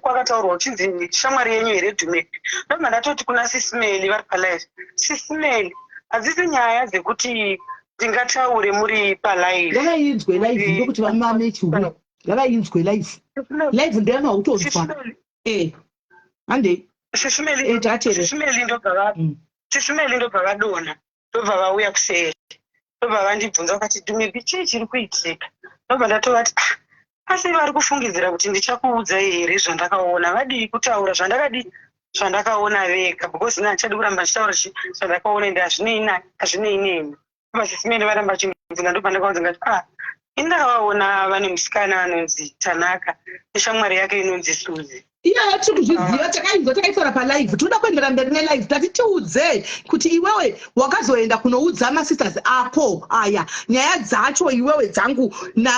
kwakataurwa uchinzi shamwari yenyu here Dumebi? Ndobva ndatoti kuna Sisimeli vari palive, "Sisimeli, hadzisi nyaya dzekuti ndingataure muri palive." Ngavainzwe live, ndokuti vamame chihure. Ngavainzwe live. Live ndeyamautonzwa. Handei. Tatere. Sisimeli ndobva vadonha, ndobva vauya kuseri, ndobva vandibvunza vakati, "Dumebi, chii chiri kuitika?" Ndobva ndatovati, "Ah, asi vari kufungidzira kuti ndichakuudzai here zvandakaona? Vadii kutaura zvandakadi zvandakaona vega? Because ini handichadi kuramba ndichitaura zvandakaona, ende hazvinei neni." Vasisimeni varamba vachindibvunza, ndobva ndakaudza ngati, "Ah, ini ndakavaona vane musikana anonzi Tanaka neshamwari yake inonzi Suzi." Iyoyo tiri kuzviziva, takainzwa, takaitaura palive. Tinoda kuendera mberi nelive. Tati tiudze kuti iwewe wakazoenda kunoudza masisters ako aya nyaya dzacho iwewe dzangu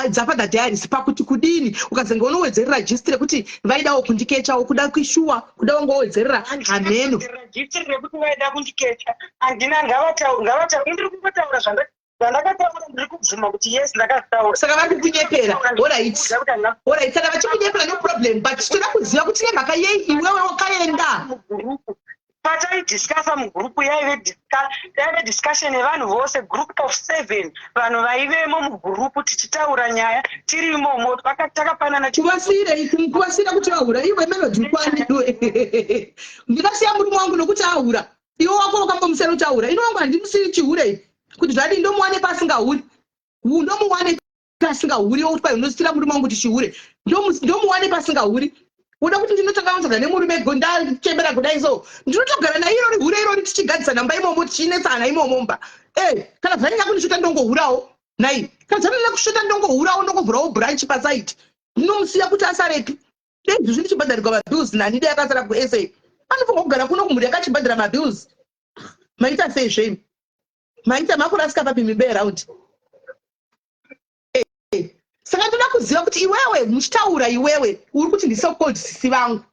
dzaFather Diaries pakuti kudini, ukazenge unowedzerera gist rekuti vaidawo kundikechawo, kuda kuishuwa, kuda wangowedzerera hameno. Gist rekuti vaida kundikecha handina. Ngavataura, ndiri kungotaura zvandakataura. Ndiri kubvuma kuti yes, ndakazvitaura. Saka vari kukunyepera. Alright, saka vachikunyepera, no problem, but toda kuziva kuti nemhaka yei iwewe wakaenda. Mugurupu pataidiscussa mugurupu, yaive discussion yevanhu vose, group of seven, vanhu vaivemo mugurupu, tichitaura nyaya tiri imomo, takapanana. Kuvasiyirei? Kuvasiyira kuti vahura? Iwe Melody, kwani ndingasiya murume wangu nokuti ahura? Iwe wako wakambomusiyira kuti ahura? Ini wangu handimusiri chihure kuti zvadii. Ndomuwane pasingahuri, ndomuwane pasingahuri wokuti kwai unosiyira murume wangu kuti chihure? Ndomuwane pasingahuri? Uda kuti ndinotanga nemurume ndachembera kudai? So ndinotogara nairori hure irori, tichigadzisana mba imomo, tichinetsana imomo mba. E kana zvanyanya kundisvota, ndongohurawo nai. Kana zvanyanya kusvota, ndongohurawo, ndongovhurawo branch pasite. Ndinomusiya kuti asarepi? Dei izvozvi ndichibhadharirwa mabills nani, dei akasara kuSA. Anofanirwa kugara kuno kumhuri yakachibhadhara mabills. Maita sei zvemi? Maita makurasika papi mimbe round? Saka ndoda kuziva kuti iwewe muchitaura, iwewe uri kuti ndisocalled sisi vangu,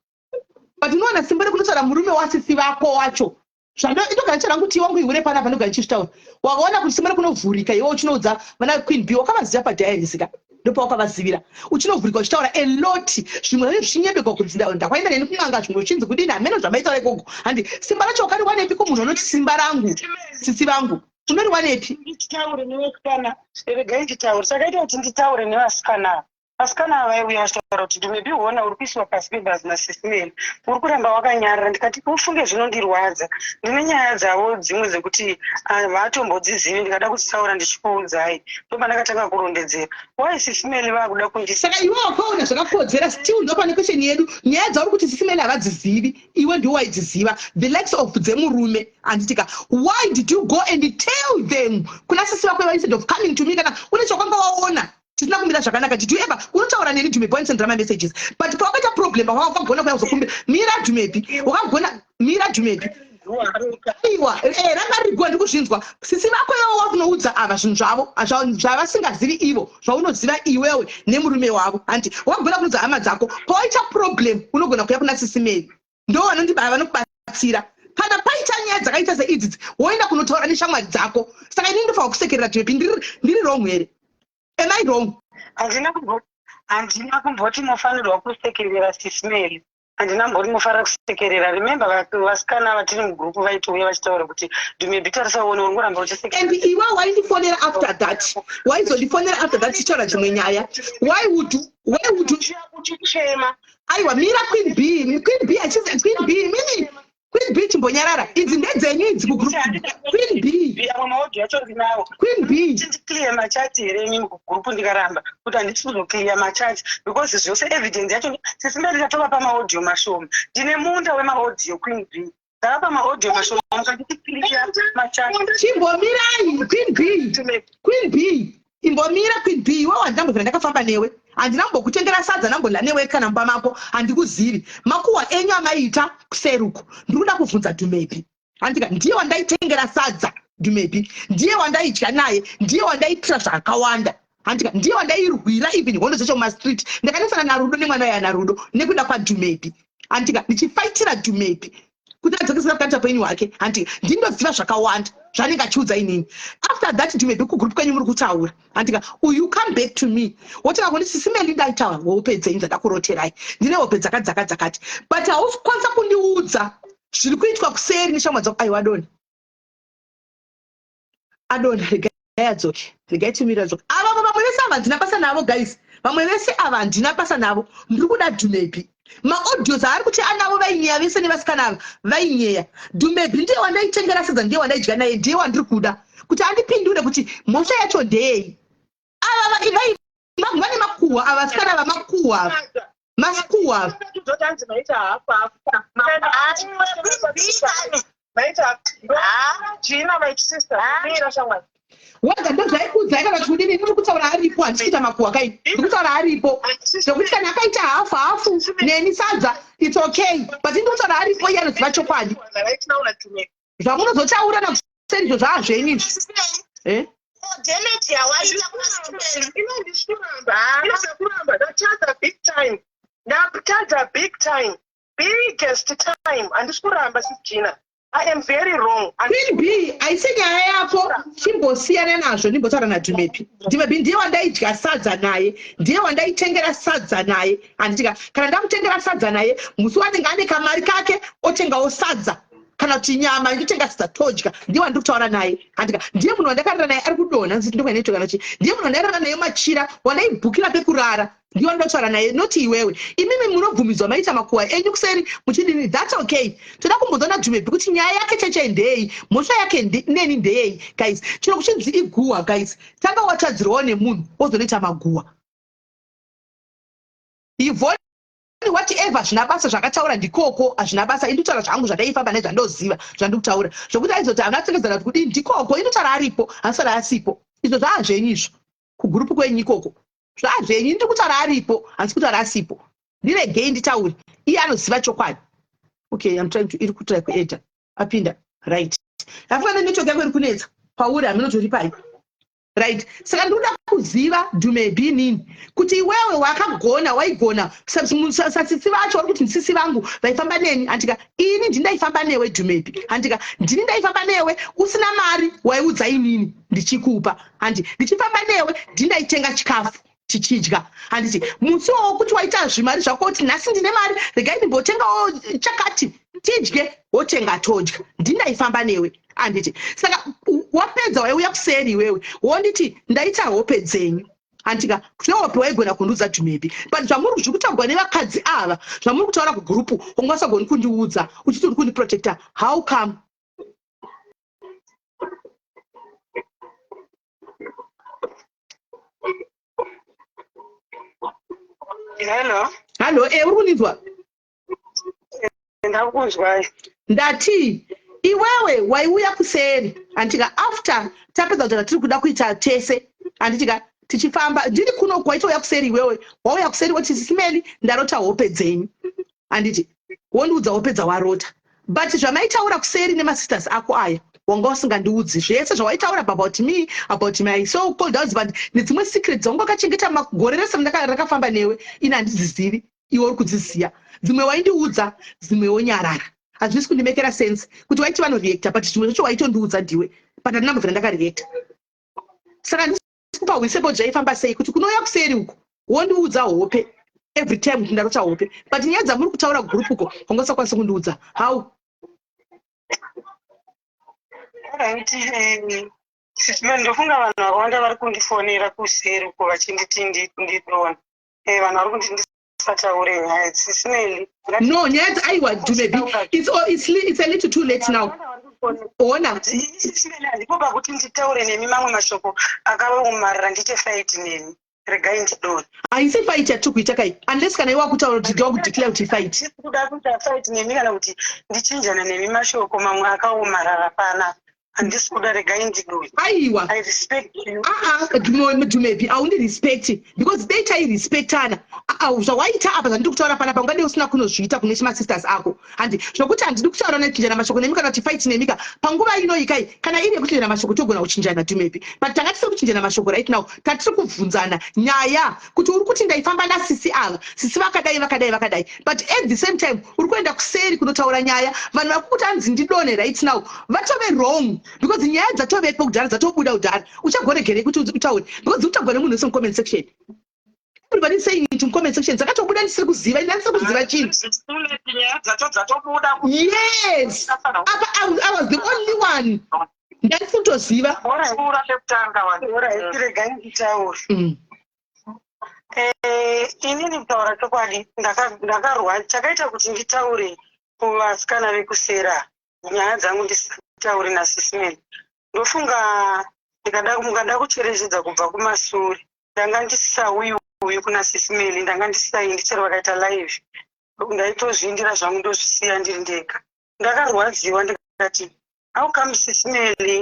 but unowana simba rekunotaura murume wasisi vako wacho? Zvandogara ndichara kuti wangu ihure panapa, ndogara ndichizvitaura. Wakaona kuti simba rekunovhurika iwe uchinoudza vana Queen B, wakavaziva padiaries ka, ndopawakavazivira, uchinovhurika uchitaura a lot, zvimwe zvacho zvichinyebegwa kuti ndakwaenda neni kun'anga, zvimwe zvichinzi kudini, hameno zvamaitaura ikoko. Handi simba racho wakariwanepi? Ko munhu anoti simba rangu, sisi vangu, unoriwanepi? Nditaure nevasikana, regai nditaure. Chakaita kuti nditaure nevasikana. Vasikana ava vaiuya vachitaura kuti maybe uona uri kuisiwa pasi pebhazi nasisi Mary, uri kuramba wakanyarara. Ndikati ufunge zvinondirwadza, ndine nyaya dzavo dzimwe dzekuti havatombodzizivi, ndikada kudzitaura ndichikuudzai. Ndopandakatanga kurondedzera why sisi Mary vakuda kundisa. Saka iwe wakaona zvakakodzera still ndopane question yedu. Nyaya dzauri kuti sisi Mary havadzizivi, iwe ndiwe waidziziva, the likes of dzemurume, handitika? Why did you go and tell them kuna sisi vako instead of coming to me kana une chakwanga waona tisina kumira zvakanaka? Did you ever unotaura neni, Dumebi, wanisendera mamessages, but pawakaita problem wakagona kuya kuzokumbira? Mira, Dumebi, wakagona. Mira, Dumebi. Aiwa, ranga riri guwa, ndikuzvinzwa. Sisi vako ivo wakunoudza ava zvinhu zvavo zvavasingazivi ivo, zvaunoziva iwewe nemurume wavo, handi? Wakagona kunoudza hama dzako. Pawaita problem unogona kuya kuna sisi Mary, ndo vanondibaya, vanokubatsira. Kana paita nyaya dzakaita seidzidzi, woenda kunotaura neshamwari dzako. Saka inini ndofanwa kusekerera Dumebi? Ndiri wrong here? Am I wrong? Handina kumboti mufanirwa kusekerera sisi Mary, handina mbori mufanira kusekerera. Remember, vasikana vatiri mugrupu vaitouya vachitaura kuti, "Dumebi, tarisa uone, uri ngoramba uchisekerera." And iwe waindifonera after that, waizondifonera after that tichitaura dzimwe nyaya. Why would you Uchichema. Aiwa, mira, Queen B, Queen B, achizi Queen B, mini Queen B, chimbonyarara. Idzi ndedzenyu idzi kugroup, Queen B. Amwe maaudio acho ndinawo. Queen B. Ndiclear machats here inini kugrupu? Ndikaramba kuti handisi kuzoclear machats because zvose evidence yacho sisi Mary ndatovapa maaudio mashoma. Ndine munda wemaaudio, Queen B. Ndakapa maaudio mashoma, mukanditi clear machats. Chimbomirai, Queen B, Queen B, imbomira, Queen B. Iwewe handinambobvira ndakafamba newe, handina kumbokutengera sadza, ndambodya newe kana mumba mako handikuzivi. Makuhwa enyu amaita kuseruko. Ndiri kuda kuvhunza Dumebi, handika? Ndiye wandaitengera sadza Dumebi, ndiye wandaidya naye, ndiye wandaitira zvakawanda, handika? Ndiye wandairwira even hondo dzecho mumastreet. Ndakanesana naRudo nemwana waya naRudo nekuda kwaDumebi, handika? Ndichifaitira Dumebi kuti adzokesera kukanita penyu hwake, handika? Ndindoziva zvakawanda zvaanenge achiudza inini. After that, Dumebi, kugroup kwenyu muri kutaura, handika? You come back to me wotanga kundi, "Sisi Meli, ndaita hope dzenyu dzandakuroterai, ndine hope dzakati dzakati dzakati," but hausi kukwanisa kundiudza zviri kuitwa kuseri neshamwa dzako. Aiwa, adona, adona. Regai adzoke, regai timire adzoke. Ava vamwe vese ava handina basa navo, guys. Vamwe vese ava handina basa navo. Ndiri kuda Dumebi. Maaudios aari kuti anavo, vainyeya vese nevasikana ava vainyeya. Dumebi ndiye wandaitengera sadza, ndiye wandaidya naye, ndiye wandiri kuda kuti andipindure kuti mhosva yacho ndeyei. Ava vane makuhwa ava, vasikana ava makuhwa ava, masikuhwa ava. Totanzi maita hafu hafu. Maita Gina, my sister, mira shamwari. Wega ndozvaikuudzai kana kuti kudini? Ndiri kutaura aripo, handisi kuita makuhwa kai. Ndiri kutaura aripo, zvokuti kana akaita hafu hafu neni sadza, it's okay, but ndiri kutaura aripo, iye anoziva chokwadi. Zvamunozotaura nakuserizvo zvaazvenyu izvi, eh? Damage yawaita kuna Stephen. Inokuramba, ndatadza big time, ndatadza big time, biggest time. Handisi kuramba, Sis Gina, I am very wrong. Queen B, haisi nyaya yako, chimbosiyana nazvo. Ndimbotaura naDumebi. Dumebi ndiye wandaidya sadza naye, ndiye wandaitengera sadza naye, handitika? Kana ndamutengera sadza naye, musi wanenge ane kamari kake otengawo sadza kana kuti nyama, nditenga sadza todya. Ndiye wandiri kutaura naye, handika? Ndiye munhu wandakarara naye ari kudonha nziti ndokuainetwa kana chi. Ndiye munhu wandairara naye machira, wandaibhukira pekurara. Ndiye wandotaura naye, noti iwewe. Imimi munobvumidzwa maita makuhwa enyu kuseri muchidini, that's okay. Toda kumbodzona Dumebi kuti nyaya yake cheche ndeyei, mhosva yake neni ndeyei. Guys, chiro kuchinzi iguhwa, guys, tanga watadzirwawo nemunhu wozonoita maguhwa. Ivhoni, whatever, hazvina basa. Zvakataura ndikoko, hazvina basa. Inditaura zvangu zvandaifamba nezvandoziva zvandikutaura. Zvokuti aizoti hamuna kutsengedzana kuti kudini, ndikoko. Indotaura aripo, handisara asipo. Izvo zvaazvenyu izvo, kugurupu kwenyu ikoko zvaazvenyu. Ndiri kutaura aripo, handisi kutaura asipo. Ndiregei nditaure, iye anoziva chokwadi. Okay, I'm trying to, iri kutry kuedha apinda. Right, afanira network yako iri kunetsa pauri, haminotori pai. Right, saka ndinoda kuziva, Dumebi, nini kuti iwewe wakagona, waigona sasisi vacho vari kuti ndisisi vangu vaifamba neni, handika? Ini ndindaifamba newe, Dumebi, handika? Ndini ndaifamba newe usina mari, waiudza inini ndichikupa, handi? Ndichifamba newe, ndindaitenga chikafu tichidya, handiti? Musi wokuti waita zvimari zvako kuti nhasi ndine mari, regai ndimbotengawo chakati tidye, wotenga todya, ndindaifamba newe, handiti? Saka wapedza waiuya kuseri iwewe wonditi ndaita hope dzenyu. Handika Cleope waigona kundiudza Dumebi but zvamuri zviri kutaurwa nevakadzi ava zvamuri kutaura kugroup wanga usagoni kundiudza uchiti uri kundiprotecta how come? Hello. Hello, eh uri kundinzwa? Ndakunzwai. Ndati iwewe waiuya kuseri handitika after tapedza kutaura tiri kuda kuita tese handitika tichifamba ndiri kuno kwaitouya kuseri iwewe wauya kuseri woti simeli ndarota hope dzenyu handiti wondiudza hope dzawarota but zvamaitaura kuseri nemasisters ako aya wanga usingandiudzi zvese zvawaitaura about me about my so called husband nedzimwe secret dzawanga wakachengeta makore rese rakafamba newe ini handidzizivi iwe uri kudziziva dzimwe waindiudza dzimwe wonyarara hazvisi kundimekera sense kuti waiti vanoreacta but zvimwe zvacho waitondiudza ndiwe but handina kubvira ndakareacta saka ndisi kupa hwisepo zvaifamba sei kuti kunouya kuseri uku wondiudza hope every time kuti ndarota hope but nyaya dzamuri kutaura group uko wanga usakwanisi kundiudza how Alright, eh, ndofunga vanhu vakawanda vari kundifonera kuseri uko vachinditi ndidona eh, vanhu vari kundi ndisataure nyaya dzisinei. No, nyaya dzi aiwa Dumebi it's, oh, it's, it's a little too late now. Ona. Ndipo pakuti nditaure nemi mamwe mashoko akaomarara ndiite fight nemi. Regai ndidone. Haisi fight yatiri kuita kai unless kana iwe wakutaura kuti ndokudeclare kuti fight. Kuda kuita fight nemi kana kuti ndichinjane nemi mashoko mamwe akaomarara pana. Handisi kuda regai ndidoi. Aiwa. I respect you. Aa Dumebi aundi respect because dai tairespectana zvawaita apa zvandiri kutaura panapa ungadai usina kunozviita kune chimasisters ako handi zvokuti handidi kutaura nechinjana mashoko nemi kana kuti fight nemika panguva ino ikai kana iri yekuchinjana mashoko togona kuchinjana Dumebi but tanga tisiri kuchinjana mashoko right now tatiri kubvunzana nyaya kuti uri kuti ndaifamba nasisi ava sisi vakadai vakadai vakadai but at the same time uri kuenda kuseri kunotaura nyaya vanhu vari kukuti anzi ndidonhe right now vatove wrong because nyaya dzatovepo kudhara dzatobuda kudhara uchagoregerei kuti utaure because utagwa nemunhu wese mucomment section everybody is saying it mucomment section dzakatobuda ndisiri kuziva ini ndisiri kuziva chinhu yes apa I was the only one ndandisiri kutoziva regai nditaure Eh, inini kutaura chokwadi ndakarwa chakaita kuti nditaure kuvasikana vekusera nyaya dzangu ndisitaure nasisman ndofunga ndikada mukada kucherechedza kubva kumasure ndanga ndisisauyi uyu kuna sismeli ndanga ndisisaendi chero vakaita live ndaitozviindira zvangu ndozvisiya ndiri ndega ndakarwadziwa ndikati how come sismeli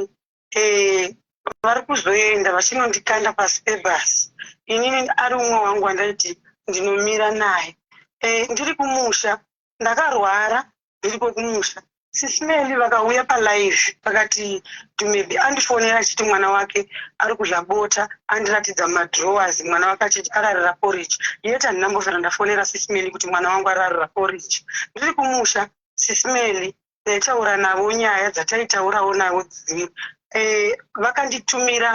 eh, vari kuzoenda vachinondikanda pasi pebhasi inini ari umwe wangu wandaiti ndinomira naye eh, ndiri kumusha ndakarwara ndiriko kumusha sisimeli vakauya palive vakati dumebi andifonera achiti mwana wake ari kudya bota andiratidza madrawers mwana wake achiti ararira porridge yet handina mbofera ndafonera sisimeli kuti mwana wangu ararira porridge ndiri kumusha sisimeli Ndaitaura navo nyaya dzataitaurawo navo dzimwe eh, vakanditumira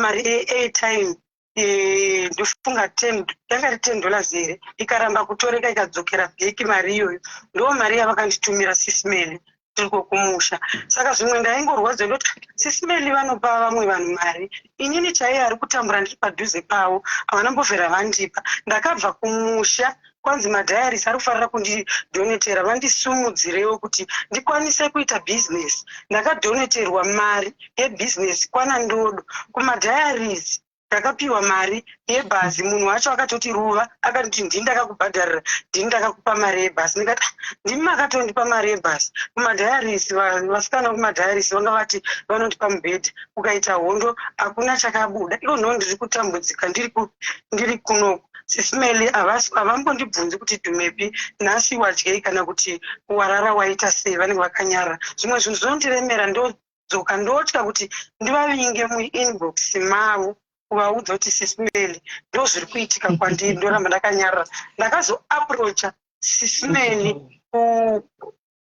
mari yeairtime eh, ndofunga ten yanga iri $10 here ikaramba kutoreka ikadzokera bheki mari iyoyo ndo mari yavakanditumira sisimeli tiriko kumusha saka zvimwe ndaingorwadziwa ndoti sisimeli vanopa vamwe vanhu mari inini chaiye ari kutambura ndiri padhuze pavo havana mbovhera vandipa ndakabva kumusha kwanzi madiaries ari kufanira kundidonetera vandisumudzirewo kuti ndikwanise kuita business ndakadoneterwa mari yebusiness kwana ndodo kumadiaries ndakapiwa mari yebhazi munhu wacho akatoti ruva akatoti ndini ndakakubhadharira ndini ndakakupa mari yebhazi ndikati ah, ndimi makatondipa mari yebhazi kumadiaries vasikana vekumadiaries vanga vati vanondipa mubhedha ukaita hondo hakuna chakabuda iko nhoo ndiri kutambudzika ndiri kunoku Sisi Melly havambondibvunzi kuti Dumebi nhasi wadyei kana kuti warara waita sei vanenge vakanyarara. Zvimwe zvinhu zvinondiremera ndodzoka ndotya kuti ndivavinge muinbox mavo kuvaudza kuti Sisi Melly ndozviri kuitika kwandiri ndoramba ndakanyarara. Ndakazoapproacha Sisi Melly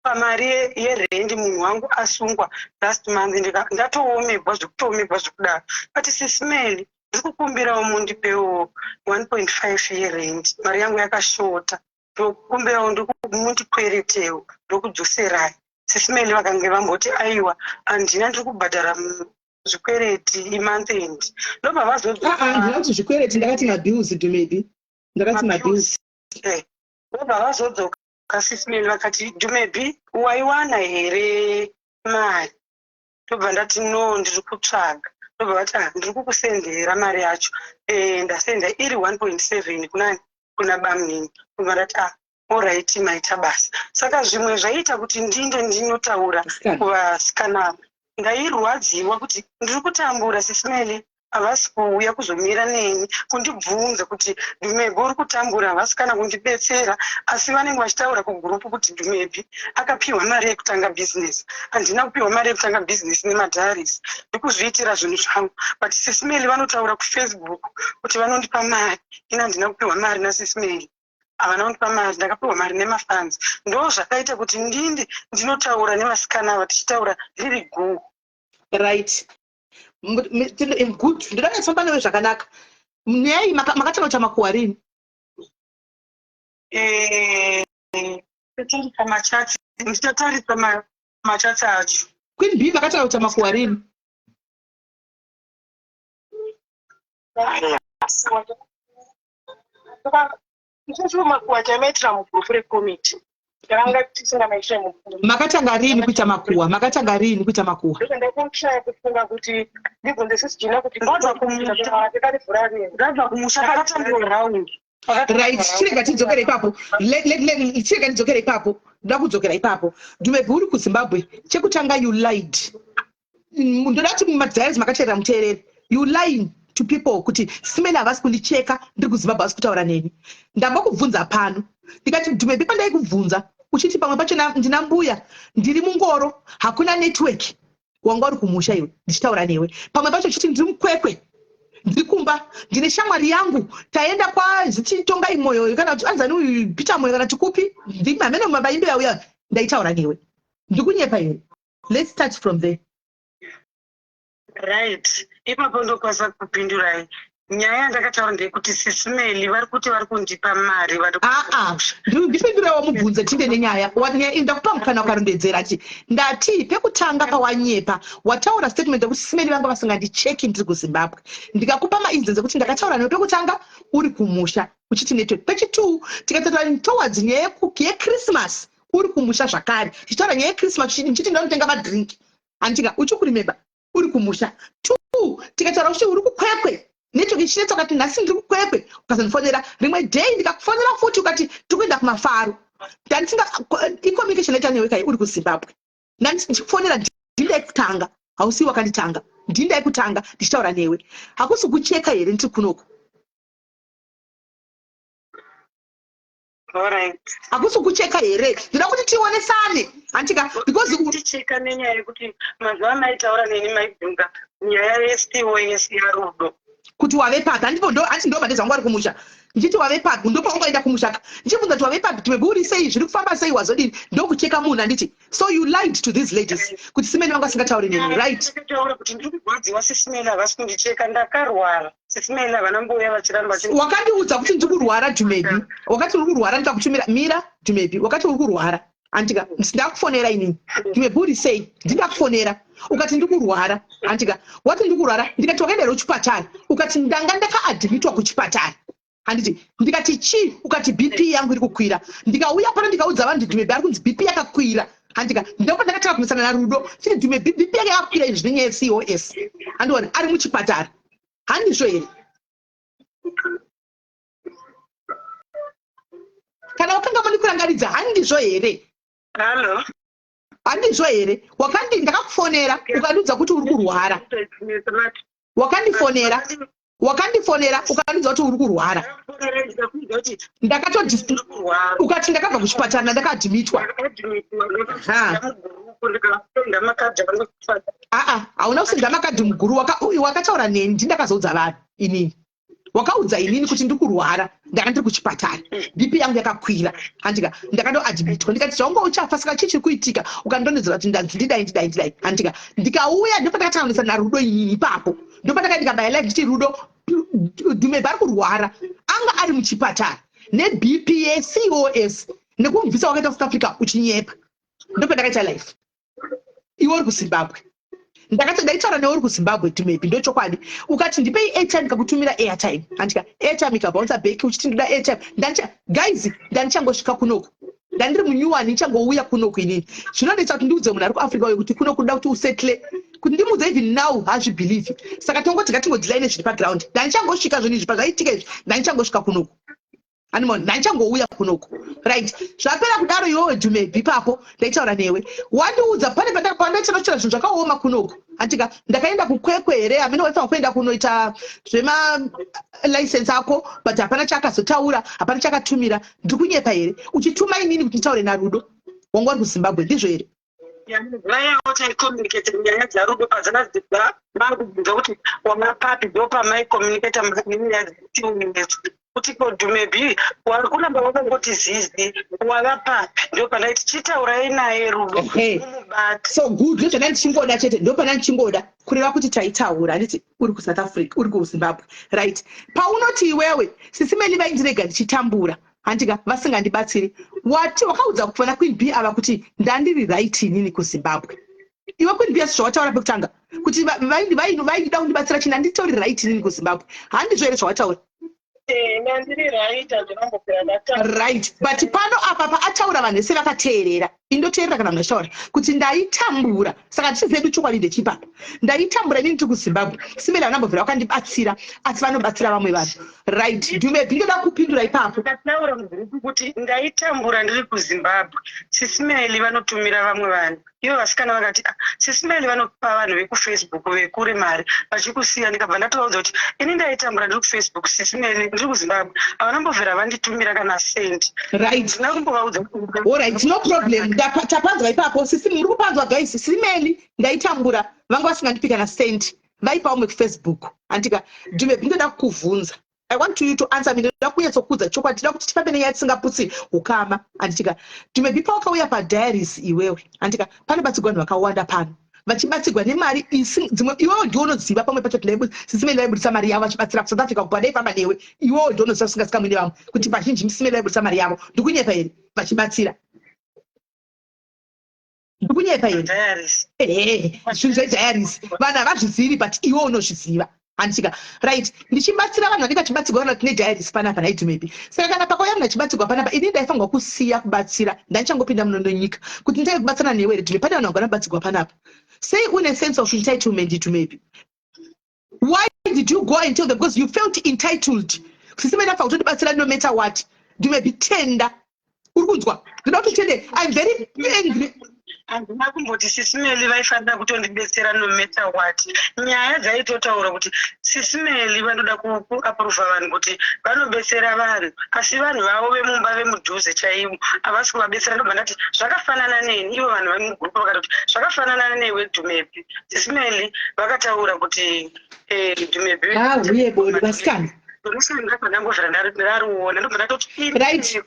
pamari yerendi munhu wangu asungwa last month ndatoomegwa zvekutoomegwa zvekudaro but Sisi Melly ndiri kukumbirawo mundipewo 1.5 yerendi mari yangu yakashota ndokumbirawo mundikweretewo ndokudzoserai Sisi Melly vakange vamboti aiwa handina ndiri kubhadhara zvikwereti imonth end ndobva Ah, ah, handina kuti zvikwereti ndakati mabills Dumebi ndakati mabills eh, ndobva vazodzoka sisman vakati Dumebi waiwana here mari ndobva ndati no ndiri kutsvaga ndobva vati ah, ndiri kukusendera mari yacho eh, ndasenda iri 1.7 kunani kuna bamnini ndobva ndati ah alright maita basa saka zvimwe zvaiita kuti ndinde ndinotaura kuvasikana ava ndairwadziwa kuti ndiri kutambura sisimeli havasi kuuya kuzomira neni kundibvunza kuti Dumebi uri kutambura havasi kana kundibetsera asi vanenge vachitaura kugurupu kuti Dumebi akapiwa mari yekutanga bhizinesi handina kupiwa mari yekutanga bhizinesi nemadiaries ndikuzviitira zvinhu zvangu but sisimeli vanotaura kufacebook kuti vanondipa mari ini handina kupiwa mari nasisimeli havana kundipa mari ndakapiwa mari nemafans ndo zvakaita kuti ndinde ndinotaura nevasikana ava tichitaura riri guu right good ndoda kunyatsoamba newe zvakanaka nyaya iyi makatanga kuita makuhwa rini eh, ndichatarisa machats ndichatarisa machats acho queen b makatanga kuita makuhwa rini Isusu makuhwa taimaitira mugurupu rekomiti tanga tisingamaitire mugurupu. Makatanga riini kuita makuhwa? Makatanga riini kuita makuhwa? Ndakushaya kufunga kuti ndibvunze sisi Gina kuti ndabva kumusha takarivhura rini. Ndabva kumusha takatangiwa round. Right, chirega tidzokere ipapo. Chirega tidzokere ipapo. Ndoda kudzokera ipapo. Dumebi uri kuZimbabwe. Chekutanga you lied. Ndoda kuti mumadiaries makateerera muteerere you lying to people kuti simene havasi kundicheka ndiri kuzimbabwe havasi kutaura neni ndambokubvunza pano ndikati dumebi pandaikubvunza uchiti pamwe pacho ndina mbuya ndiri mungoro hakuna network wanga uri kumusha iwe ndichitaura newe pamwe pacho uchiti ndiri mukwekwe ndiri kumba ndine shamwari yangu taenda kwazichitongai moyo kana kuti anzani uyu peter moyo kana tikupi ndimhamene mabaimbe auya ndaitaura newe ndikunyepa here let's start from there right ipapo ndokwanisa kupindurai nyaya yandakataura ndeyekuti sisimeli vari kuti vari kundipa mari vari aa ndipindurewo mubvunze tinde nenyaya ndakupa mukana ukarondedzera ti ndati pekutanga pawanyepa wataura statement yekuti sisimeli vanga vasingandicheki ndiri kuzimbabwe ndikakupa mainstance ekuti ndakataura newe pekutanga uri kumusha uchiti network pechitwo tikataura towards nyaya yechristmas uri kumusha zvakare tichitaura nyaya yechristmas ndichiti ndanotenga madrink handitika uchikurimemba uri kumusha two tikataura kuti uri kukwekwe network ichinetsa ukati nhasi ndiri kukwekwe ukazondifonera rimwe day ndikakufonera futi ukati tiri kuenda kumafaro ndandisinga icommunication yaita newe kai uri kuzimbabwe ndandichikufonera ndindai kutanga hausi wakanditanga ndindai kutanga ndichitaura newe hakusi kucheka here ndiri kunoku Hakusi kucheka here? Ndinoda kuti tionesane. Hantika because ticheka nenyaya yekuti mazuva amaitaura neni maibvunza nyaya yeCOS yaRudo. Kuti wave papi handipo ndo hanti ndo mandezvangu ari kumusha. Ndichiti wave papi ndopaungaenda kumusha ka. Ndichibvunza kuti wave papi tiwe uri sei zviri kufamba sei wazodini ndokucheka munhu handiti. So you lied to these ladies kuti simeni vangu asingatauri neni right? Ndakataura kuti ndiri kurwadziwa sisimeni havasi kundicheka ndakarwara. Sisimeli havana mbouya vachiramba Wakandiudza kuti ndiri kurwara Dumebi. Wakati uri kurwara ndikakutumira mira Dumebi. Wakati uri kurwara. Andika ndakufonera inini. Dumebi uri sei? Ndingakufonera. Ukati ndiri kurwara. Andika wati ndiri kurwara ndikati wakaenda here kuchipatara? Ukati ndanga ndakaadmitwa kuchipatara. Handiti ndikati chii? Ukati BP yangu iri kukwira. Ndikauya pano ndikaudza vanhu kuti Dumebi ari kunzi BP yakakwira. Handika ndipo ndakatanga kumisana naRudo. Chiti Dumebi BP yake yakakwira izvi nenyaya yeCOS. Andiona ari muchipatara. Handizvo here? Kana wakanga mandikurangaridza handizvo here? Hello. Handizvo here? Wakandi ndakakufonera ukandiudza kuti uri kurwara. Wakandifonera wakandifonera ukandiudza kuti uri kurwara. Ndakatodi ukati ndakabva kuchipatara ndakaadmitwa. Ha. Aa hauna kusenda makadhi muguru wakataura neni ndindakazoudza vanhu inini wakaudza inini kuti ndiri kurwara ndanga ndiri kuchipatara bp yangu yakakwira handika ndakatoadmitwa ndikati zvaunga uchafa saka chii chiri kuitika ukandonedzera kuti ndanzi ndidai ndidai ndidai handika ndikauya ndopandakatanganisa narudo inini ipapo ndopandaka ndikabaya live ndichiti rudo dhumebha ari kurwara anga ari muchipatara nebp yecos nekumubvisa wakaita south africa uchinyepa ndopandakaita life iwe uri kuzimbabwe Ndakati ndaitaura newe uri kuZimbabwe, Dumebi, ndochokwadi. Ukati ndipei airtime, kakutumira airtime, handika? Airtime ikabounce back uchiti ndoda airtime. Ndandicha, guys, ndandichangosvika kunoku, ndandiri munyuwani, ndichangouya kunoku inini. Zvinonetsa kuti ndiudze munhu ari kuAfrica uyo kuti kuno kuda kuti usettle, kuti ndimuudze even now hazvibelieve. Saka tongoti ngatingodealai nezviri paground. Ndandichangosvika, zvinhu izvi pazvaitika izvi, ndandichangosvika kunoku animon, ndandichangouya kunoku, right? Zvapera kudaro, iwewe Dumebi, ipapo ndaitaura newe, wandiudza pane pandaitanochera zvinhu zvakaoma kunoku, andika? Ndakaenda kuKwekwe here, hamene waifanira kuenda kunoita zvemalicense ako, but hapana chaakazotaura, hapana chakatumira. Ndiri kunyepa here? Uchituma inini kuti nditaure naRudo, wanga uri kuZimbabwe, ndizvo here? Vayawo taicommunicate nyaya dzaRudo padzakadzibva makubvunza kuti wamapapi, ndo pamaicommunicata nenyaya dzetiunesu kuti ko Dumebi wari kuramba wakangoti zizi, wava papi? Ndo pandaiti chitaurai naye Rudo mumubate. So good, ndozvanda ndichingoda chete, ndo pana ndichingoda kureva kuti taitaura, handiti? Uri kuSouth Africa, uri kuZimbabwe, right? Paunoti iwewe Sisi Meli vaindirega ndichitambura, handika? Vasingandibatsiri, wati wakaudza kufana Queen B ava kuti ndandiri right inini kuZimbabwe. Iwe Queen B, asi zvawataura pekutanga kuti vaida kundibatsira chini, handitori right inini kuZimbabwe, handizvo here zvawataura? Ndandiri right, handinombopera ndataura. Right, but pano apa paataura, vanhu vese vakateerera. Indoteerera kana munhu achitaura kuti ndaitambura. Saka tichizedu chokwadi ndechipapa, ndaitambura inini tiri kuZimbabwe, Simeli vanambobvira vakandibatsira, asi vanobatsira vamwe vanhu, right? Dumebi, ndoda kupindura ipapo. Ndataura mugroup kuti ndaitambura ndiri kuZimbabwe, Sisimeli vanotumira vamwe vanhu. Ivo vasikana vakati, "Ah, Sisimeli vanopa vanhu vekuFacebook vekure mari vachikusiya." Ndikabva ndatovaudza kuti ini ndaitambura ndiri kuFacebook, Sisimeli ndiri kuZimbabwe havanambobvira vanditumira kana sendi. Ndina kumbovaudza. Alright, no problem. Tapanzwa ipapo. Sisi, muri kupanzwa guys? Simeli ndaitambura, vanga vasingandipi kana sendi, vaipa umwe kuFacebook, andika? Dumebi, ndoda kukuvhunza. I want you to answer me. Ndoda kunyatsokudza chokwadi, ndinoda kuti tifambe nenyaya tisingaputsi ukama, anditika? Dumebi, pawakauya padiaries iwewe, andika, panobatsirwa vanhu vakawanda pano, vachibatsirwa nemari dzimwe. Iwewe ndiwo unoziva pamwe pacho Sisimeli vaibudisa mari yavo vachibatsira kuSouth Africa kubva newe. Iwewe ndiwo unoziva usingazikamwi nevamwe kuti vazhinji Simeli vaibudisa mari yavo. Ndikunyepa here? Vachibatsira, ndikunyepa here? Ehe, zvinhu zvediaries vanhu havazvizivi, but iwe unozviziva, handitika? Right, ndichibatsira vanhu vanenge vachibatsirwa kana tine diaries panapa, naidumebi. Saka kana pakauya munhu achibatsirwa panapa, ini ndaifanirwa kusiya kubatsira, ndaichangopinda muno nenyika kuti nditave kubatsirana newe here, Dume? Pane vanhu vangona kubatsirwa panapa. Sei une sense of entitlement, Dumebi? Why did you go and tell them? Because you felt entitled. Sisi ndafa kutondibatsira no matter what. Dumebi, tenda. Uri kunzwa? Ndoda kuti utende. I'm very angry. Handina kumboti Sisimeli vaifanira kutondibetsera no matter what. Nyaya dzaitotaura kuti Sisimeli vanoda kuapprova vanhu kuti vanobetsera vanhu, asi vanhu vavo vemumba vemudhuze chaivo havasi kuvabetsera. Ndobva ndati zvakafanana neni. Ivo vanhu vemugroup vakatoti zvakafanana newe Dumebi. Sisimeli vakataura kuti Dumebi Ah, uye bodi vasikana. Ndobva ndangobvira ndariona, ndobva ndatoti Right,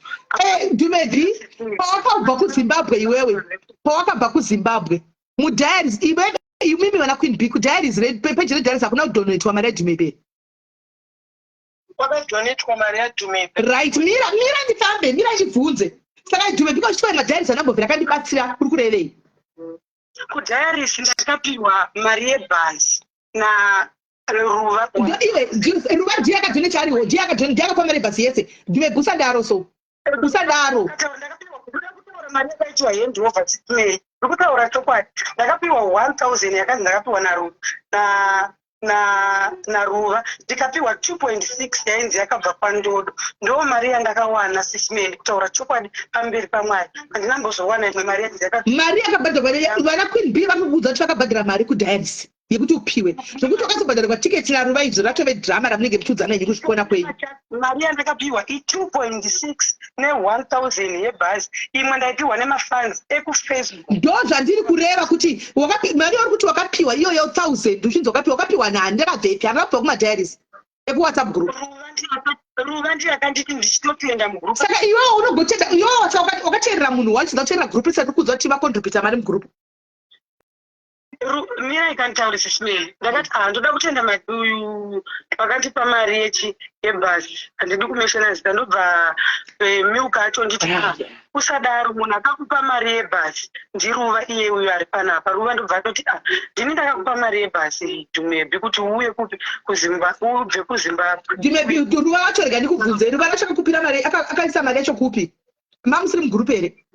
Dumebi, pawakabva kuZimbabwe iwewe, pawakabva kuZimbabwe, mudiaries iwe, imimi vana Queen B, kudiaries, page rediaries, hakuna kudonatwa mari yaDumebi? Kwakadonatwa mari yaDumebi. Right, mira, mira ndifambe, mira ndibvunze. Saka Dumebi, kwachitwa madiaries anambobvira akandibatsira, kuri kurevei? Kudiaries ndakapiwa mari yebhazi na Ruva. Iwe Ruva ndiye akadonata, ariwo ndiye akadonata, ndiye akapa mari yebhasi yese. Dumebi, usadaro so, usadaro. Ndakutaura mari yakaitwa handover, Sisimeli, ndikutaura chokwadi. Ndakapiwa 1000 yakanzi ndakapiwa na na naRuva, ndikapiwa 2.6 yainzi yakabva kwaNdodo. Ndo mari yandakawana, Sisimeli, kutaura chokwadi pamberi paMwari, handinambozowana imwe mari yainzi yaka Mari yakabhadharwa, vana Queen B vakukuudza kuti vakabhadhara mari kudiaries yekuti upiwe, zvokuti wakazobhadharirwa tiketi naRuva, izvo ratove drama ramunenge muchiudzana henyu kuzvikona kwenyu. Mari yandakapiwa i2.6 ne1000 yebhazi, imwe ndaipiwa nemafans ekuFacebook. Ndo zvandiri kureva kuti mari yauri kuti wakapiwa iyoyo 1000, uchinzi wakapiwa, wakapiwa nani? Ndakabvepi? Handakapiwa kumadiaries ekuWhatsApp group. Ruva ndiye akanditi ndichitotoenda mugroup. Saka iwewo unogotenda, iwewo wakateerera munhu wacho, kuteerera group risati kuudza kuti vacontributa mari mugroup. Mirai kanditaure sismeli. Ndakati ah ndoda kutenda uyu vakandipa mari yechi yebhazi. Handidi kumeshena zita ndobva eh, milk acho nditi ah usadaro munhu akakupa mari yebhazi ndiruva iye uyu ari panapa. Ruva ndobva atoti ah ndini ndakakupa mari yebhazi Dumebi kuti uuye kupi kuZimbabwe ubve kuZimbabwe. Dumebi Ruva wacho rega ndikubvunze Ruva racho akakupira mari akaisa mari yacho kupi? Mamusiri mugurupu here?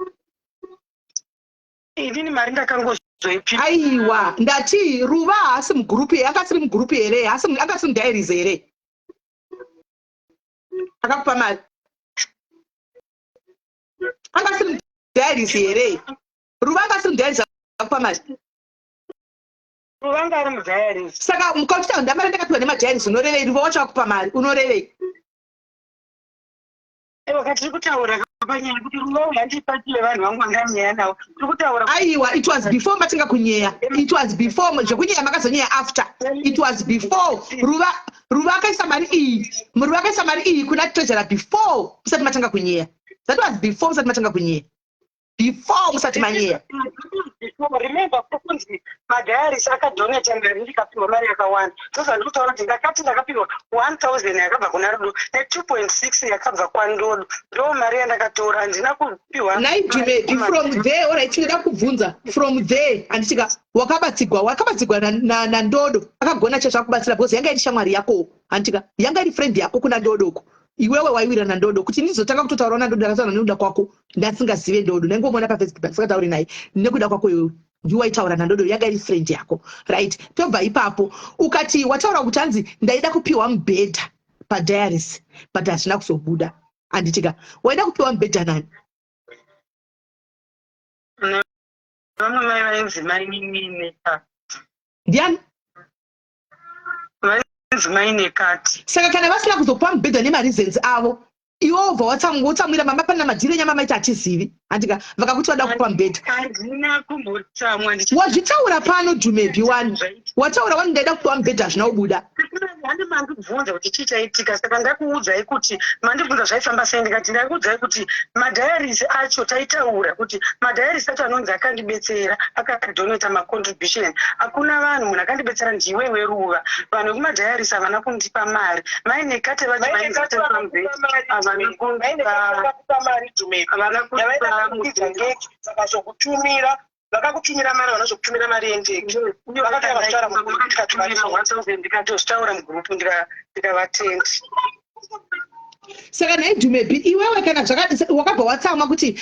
Inini mari ndakangozoipiwa. Aiwa ndati Ruva haasi mugurupu here? Anga asiri mugurupu here? Haasi anga asiri mudiaries here? Akakupa mari. Anga asiri mudiaries here? Ruva anga asiri mudiaries akakupa mari. Ruva anga ari mudiaries. Saka mukautita ndamari ndakapiwa nemadiaries unorevei? Ruva wacho akupa mari unorevei? Ewa tiri kutaura panyaya kuti ruva uyu handipati vevanhu vangu vanganyeya navo tiri kutaura. Aiwa it was before matinga kunyeya it was before zvekunyeya makazonyeya after it was before ruva ruva akaisa mari iyi ruva akaisa mari iyi kuna treasurer before musati matanga kunyeya that was before musati matanga kunyeya before musati manyeya remember kunzi madiaries akadonata mari ndikapiwa mari yakawanda ndozvandiri kutaura kuti ndakati ndakapiwa 1000 yakabva kuna rudo ne2.6 yakabva kwandodo ndo mari yandakatora handina kupiwa naidumebi from there orit ndinoda kubvunza from there handitika wakabatsigwa wakabatsigwa nandodo na, na akagona chaizvo akubatsira because yanga iri shamwari yako handitika yanga iri friend yako kuna ndodo uko iwewe waiwirana ndodo kuti ndizotanga kutotaurawo nandodo ndakataura nekuda kwako ndasingazive ndodo ndaingomona pafacebook ndisingatauri naye nekuda kwako iwewe ndiwe waitaura nandodo yanga iri friend yako right tobva ipapo ukati wataura kuti hanzi ndaida kupiwa mubhedha padiaries but hazvina kuzobuda handitika waida kupiwa mubhedha nani vamwe mai vainzi mainineka ndiani vainzi mainekati saka kana vasina kuzokupa mubhedha nemareasons avo iwe wobva wotsamwira mama pana madhiri enyama maita hatizivi handika vakakuti vada kupa mubhedha handina kumbotsamwa wazvitaura pano dumebi wani wataura wani ndaida kupiwa mubhedha hazvina kubuda handi mandibvunza kuti chii chaitika saka ndakuudzai kuti mandibvunza zvaifamba sei ndikati ndakuudzai kuti madiaries acho taitaura kuti madiaries acho anonzi akandibetsera akadonata macontribution hakuna vanhu munhu akandibetsera ndiwe weruva vanhu vekumadiaries havana kundipa mari mai nekate vacho havana kundipa vakakutumira mari vanozokutumira mari yendege vakatanga vachitaura mugroup ndikatozvitaura mugroup ndikavatenda saka nhai dumebi iwewe kana wakabva watsamwa kuti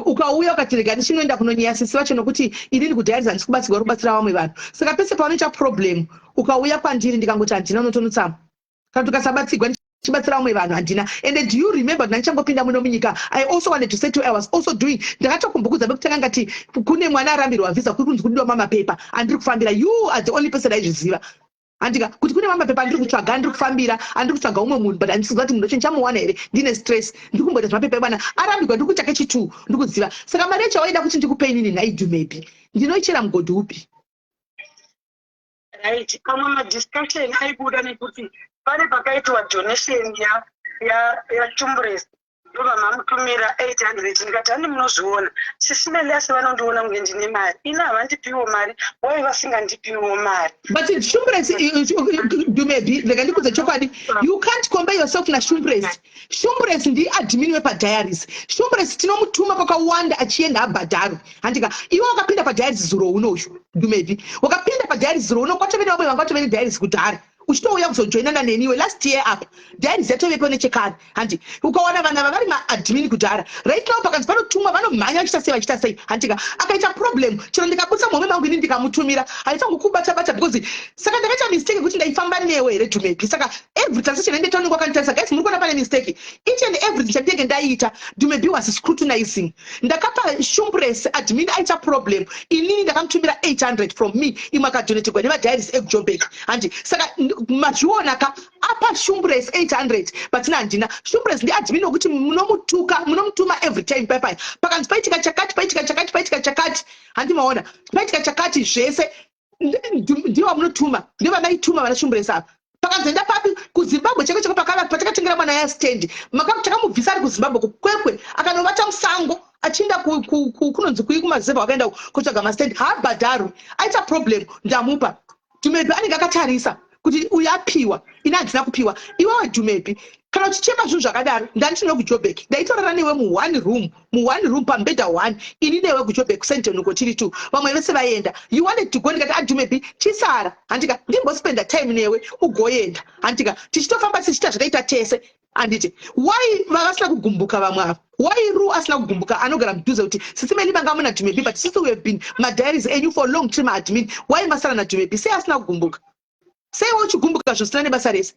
ukauya ukati rega ndichinoenda kunonyeya sisi vacho nokuti inini kudhairisa handisi kubatsirwa rubatsira vamwe vanhu saka pese paunoita problem ukauya kwandiri ndikangoti handina unotonotsamwa kana kuti ukasabatsigwa ndichibatsira vamwe vanhu handina and do you remember kuti ndichangopinda muno munyika i also wanted to say to i was also doing ndakatokumbukudza pekutanga ngati kune mwana arambirwa visa kuri kunzi kudiwa mamapepa andiri kufambira you are the only person aizviziva andika kuti kune mamapepa andiri kutsvaga andiri kufambira andiri kutsvaga umwe munhu but handisi kuziva kuti munhu wacho ndichamuwana here ndine stress ndiri kumboita zvemapepa emwana arambirwa ndiri kuita kechi two ndiri kuziva saka mari yacho waida kuti ndikupe inini nhai dumebi ndinoichera mugodhi upi right amwe madiscussion aibuda nekuti pane pakaitwa donation yachumbres ya, ya ndobva mamutumira 800 ndikati handi munozviona sisi meliasi vanondiona kunge ndine mari ini havandipiwo mari wai vasingandipiwo mari but shumbres dumebi rega ndikudze chokwadi you can't compare yourself nashumbres shumbres ndiadmin wepadiaries shumbres tinomutuma kwakawanda achienda abhadharwe handika iwe wakapinda padiaries zuro uno uyu dumebi wakapinda padiaries zuro uno kwatove nevamwe vanga vatove nediaries kudhara uchitouya kuzojoinana neni iwe last year apa diaries yatovepo nechekare handi ukawana vanhu ava vari maadmin kudhara right now pakanzi panotumwa vanomhanya vachiita sei vachiita sei handika akaita problem chero ndikabutsa muhome mangu ini ndikamutumira haifangu kubata bata because saka ndakaita mistake yekuti ndaifamba newe here dumebi saka every transaction yandaita unenge wakanditarisa guys muri kuona pane mistake each and everything chandinenge ndaita dumebi was scrutinizing ndakapa shumbres admin aita problem inini ndakamutumira 800 from me imwe akadonategwa nemadiaries ekujobek handi saka mazviona ka apa shumbres 800 but ina handina shumbres ndiadmin wekuti munomutuka munomutuma every time paipai pakanzi paitika chakati paitika chakati paitika chakati handi maona paitika chakati zvese ndivo vamunotuma ndivo vamaituma vana shumbres ava pakanzi enda papi kuzimbabwe cheko cheko pakava patakatengera mwana ya stand takamubvisa ari kuzimbabwe kukwekwe akanovata musango Achienda kunonzi kui kumazeva wakaenda kutsvaga mastand, haabhadharwi. Aita problem, ndamupa. Dumebi anenge akatarisa kuti uyu apiwa, ini handina kupiwa. Iwewe Dumebi, kana uchichema zvinhu zvakadaro, ndandinowe kuJobek, ndaitorara newe muone room, muone room, pamubhedha one, ini newe kuJobek Sandton uko, tiri two, vamwe vese vaenda. You wanted to go, ndikati, "ADumebi, chisara, handika ndimbospenda time newe ugoenda," handika tichitofamba tichiita zvataita tese, handiti? Why vavasina kugumbuka vamwe ava? Why Ru asina kugumbuka, anogara mudhuze, kuti sisi Meli vanga muna Dumebi, but sisi, we have been madiaries enyu for long, tiri maadmin, why masara naDumebi? Sei asina kugumbuka? Sei uchigumbuka zvisina nebasa rese?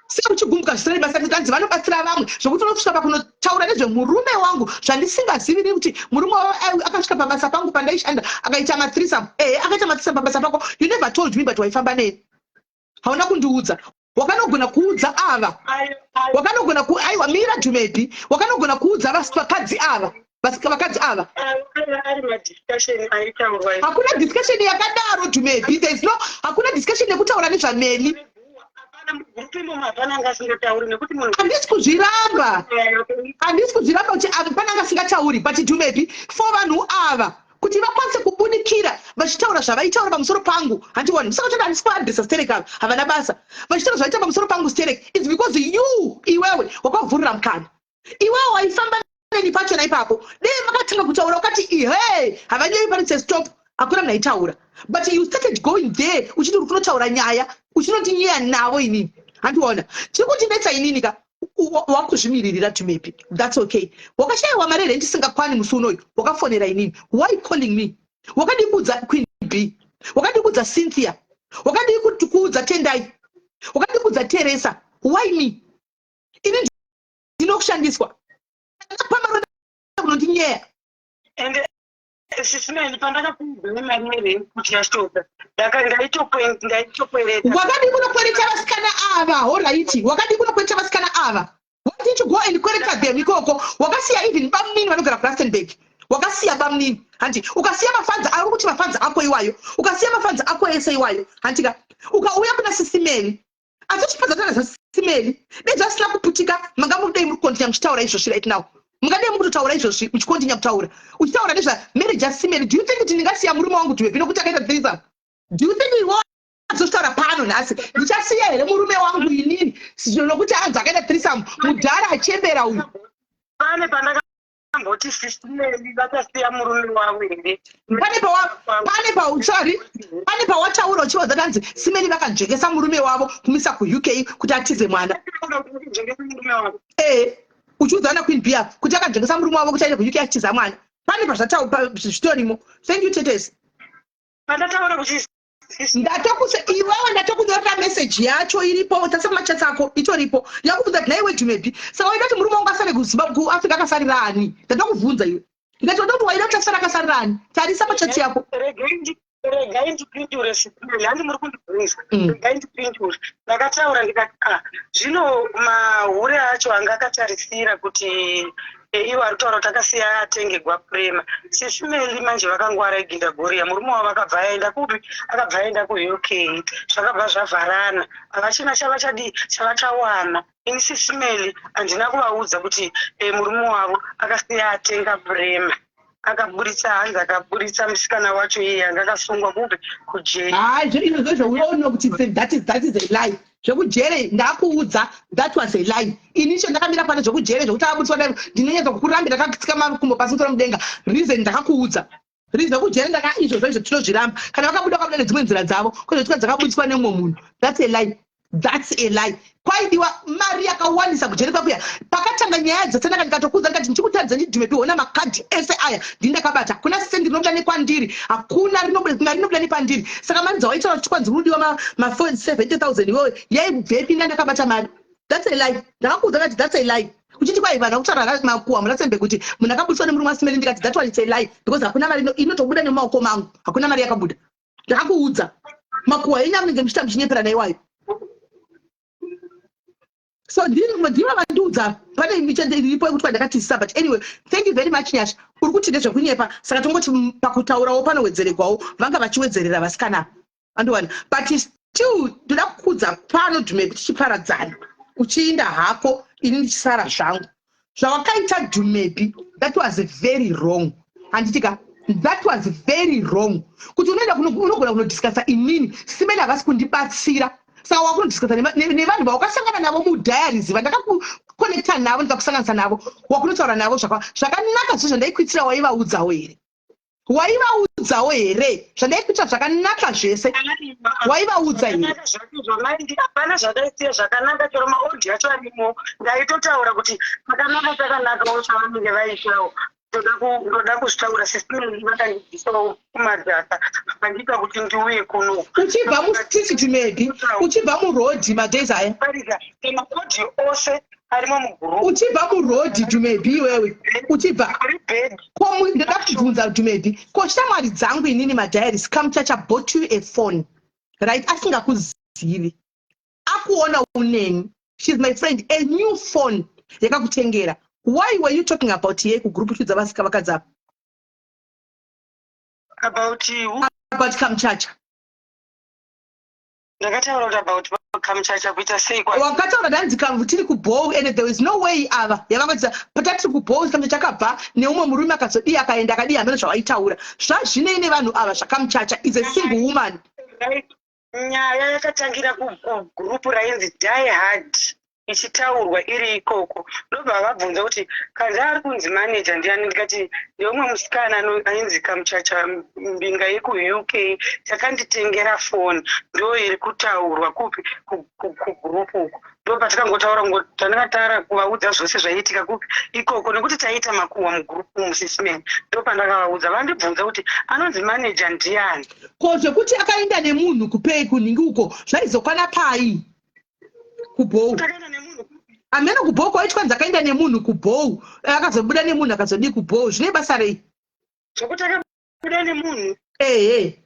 Sei uchigumbuka zvisina nebasa rese? Tanzi vanobatsira vamwe zvokuti unosvika pakunotaura nezvemurume wangu zvandisingazivi, kuti murume wavo akasvika pabasa pangu pandaishanda akaita mathreesome. Ehe, akaita mathreesome pabasa pako. You never told me, but waifamba neni, hauna kundiudza. Wakanogona kuudza ava, wakanogona ku, aiwa, mira Dumebi, wakanogona kuudza vakadzi ava, vakadzi ava. Ari madiscussion aitaurwa. Hakuna discussion yakadaro, Dumebi. There is no, hakuna discussion yekutaura nezvaMeli. Hapana, mugroup imomo hapana anga asingatauri nekuti munhu Handisi kuzviramba, handisi kuzviramba kuti pana anga asingatauri, but Dumebi, for vanhu ava kuti vakwanise kubudikira vachitaura zvavaitaura pamusoro pangu, handiwani musaka handisi kuaddressa sterek. Ava havana basa. Vachitaura zvavaita pamusoro pangu sterek, it's because you, iwewe wakavhurira mukana. Iwewe waifamba neni pachona ipapo. Dei vakatanga kutaura wakati ihe havanyei pane stop, hakuna munhu aitaura. But you started going there uchiti uri kunotaura nyaya, uchinondinyeya navo inini, handiona chiri kundinetsa inini ka. Wakuzvimiririra Dumebi, that's okay. Wakashayiwa mari here ndisingakwani musi unoyu, wakafonera inini. Why calling me? Wakadii kuudza Queen B? Wakadii kuudza Cynthia? Wakadii kuudza Tendai? Wakadii kuudza Teresa? Why me? Ini ndinokushandiswa pamaronda kunondinyeya. Ende sisimeni, pandakakuudza nemari yerent kuti yashota, ndaitokwereta. Wakadii kunokwereta vasikana ava? Alright, wakadii kunokwereta vasikana ava? Why didn't you go and kwereta them ikoko? Wakasiya even bamunini vanogara kuRustenburg, wakasiya bamunini, handi? Ukasiya mafans ari kuti mafans ako iwayo, ukasiya mafans ako ese iwayo, handika? Ukauya kuna sisimeni, asi uchipedza taura zvaSisimeli. Dei zvasina kuputika, manga mudei muri kucontinue muchitaura izvozvi right now, mungadei mukutotaura izvozvi, muchicontinue kutaura, uchitaura nezva marriage yaSimeli. Do you think kuti ndingasiya murume wangu Dumebi nokuti akaita threesome? Do you think iwo azotaura pano nhasi, ndichasiya here murume wangu inini nokuti anzi akaita threesome, mudhara achembera uyu? Pane pandakamboti sisimeli vakasiya murume wavo here? Pane pa, sorry, pane pawataura uchivaudza tanzi Simeli vakanzvengesa murume wavo kumisa kuUK kuti atize mwana. Nzvengesa murume wavo? Ee, uchiudza na Queen Bia kuti akanzvengesa murume wavo kuti aende kuUK achitiza mwana. Pane pazvataura, zvitorimo. Thank you, tetes. Pandataura kuti Ndatokuse iwewe, ndatokunyorera meseji yacho iripo, tase kumachats ako itoripo, yakubvunza kuti, "Naiwe Dumebi, saka waida kuti murume wangu asare kuZimbabwe, kuAfrica, akasarira ani?" Ndatokubvunza iwe, ndikati wada kuti, waida kuti asare akasarira ani? Tarisa pachats yako. Regai ndipindure, sisimeli, handi muri kundibvunza? Regai ndipindure. Ndakataura ndikati, ah, zvino mahure acho anga akatarisira kuti iwo ari kutaura kuti akasiya atengegwa Prema. Sisimeli manje vakangwara, iginda goria. Murume wavo akabva aenda kupi? Akabva aenda kuUK. Zvakabva zvavharana, havachina chavachadii, chavachawana. Ini sisimeli handina kuvaudza kuti murume wavo akasiya atenga Prema, akaburitsa, hanzi akaburitsa musikana wacho iye anga akasungwa kupi? Kujeri. Hayi, izvozvo we all know kuti that is a lie. Zvekujere ndakuudza, that was a lie. Ini cho ndakamira pane zvekujere, zvekuti akaburitswa dai ndinonyatsa kukurambira, ndakatsika makumbo pasi musoro mudenga. Reason ndakakuudza, reason zvekujere ndaka izvozvo izvo tinozviramba. Kana vakabuda, vakabuda nedzimwe nzira dzavo, kwete dzakaburitswa nemumwe munhu. That's a lie, that's a lie. Kwaidiwa mari yakawandisa kujere kwakuya. Pakatanga nyaya dzatsanaka, ndikatokuudza ndikati ndichikutaridza, ndidhumepi, hona makadhi ese aya ndindakabata, hakuna sendi rinobuda nekwandiri, hakuna mari inobuda nepandiri. Saka mari dzawaitaura kuti kwanzi rudiwa ma70 000 iwewe yaibvepi ndandakabata mari? That's a lie. Ndakakuudza kati that's a lie. Uchiti kwai vanhu vakutaura makuwa muRasembe kuti munhu akabudiswa nemurume waSimeli, ndikati that one is a lie because hakuna mari inotobuda nemumaoko mangu, hakuna mari yakabuda. Ndakakuudza makuhwa enyu amunenge muchiita muchinyeperana iwayo. So ndivo vandiudza, pane michende iripo yekuti kwandakatizisa. But anyway, thank you very much, Nyasha. Uri kuti ndezvekunyepa, saka tongoti pakutaurawo panowedzeregwawo, vanga vachiwedzerera vasikana, andiwana. But still ndoda kukudza pano, Dhume, kuti tichiparadzana, uchiinda hako, ini ndichisara zvangu. Zvawakaita Dumebi, that was very wrong. Handiti ka? That was very wrong. Kuti unoenda unogona kunodiscussa inini, Simeli havasi kundibatsira. Saka wakunodiscussa nevanhu vawakasangana navo mudiaries vandakakuconnecta navo ndikakusanganisa navo, wakunotaura navo zvakanaka zvese zvandaikuitira waivaudzawo here? Waivaudzawo here zvandaikuita zvakanaka zvese? Waivaudza here? Hapana zvakaisiya zvakanaka chero maaudio acho arimo. Ndaitotaura kuti pakanaka chakanakawo chavanenge vaitawo. Ndoda kuzvitaura sisi vakandibvisawo kumadhaka vakandiita kuti ndiuye kuno. Uchibva mustreet maybe, uchibva muroad madays aya. Maaudio ose arimo mugroup. Uchibva muroad Dumebi iwewe. Uchibva. Ko ndoda kubvunza Dumebi. Ko shamwari dzangu inini madiaries Kamuchacha bought you a phone. Right? Asingakuzivi. Akuona uneni. She's my friend. A new phone yakakutengera. Why were you talking about here kugroup uchidza vasika vakadzi apa? About who? About Kamuchacha. Ndakataura kuti about Kamuchacha kuita sei kwa Wakataura ndanzi kamvu tiri kubhow and there is no way ava yavangati patati kubhow Kamuchacha akabva neumwe murume akazodii akaenda akadii hameno zvawaitaura. Zvazvinei nevanhu ava zvaKamuchacha is a single woman. Right. Nyaya yakatangira kugroup rainzi Die Hard ichitaurwa iri ikoko ndobva vabvunza kuti kanzi ari kunzi manager ndiani ndikati ndeumwe musikana ainzi Kamuchacha mbinga yekuUK takanditengera foni ndo iri kutaurwa kupi kugroup uko ndopatikangotaura tandakatara kuvaudza zvose zvaiitika kupi ikoko nekuti taiita makuhwa mugroup musisman ndopandakavaudza vandibvunza kuti anonzi manager ndiani. Ko zvekuti akaenda nemunhu kupei kunhingi uko zvaizokwana pai? Kubhou. Ameno kubhou kwaitwa nzi akaenda nemunhu kubhou akazobuda nemunhu akazodii kubhou zvine basa rei? Zvekuti akabuda nemunhu. Ehe.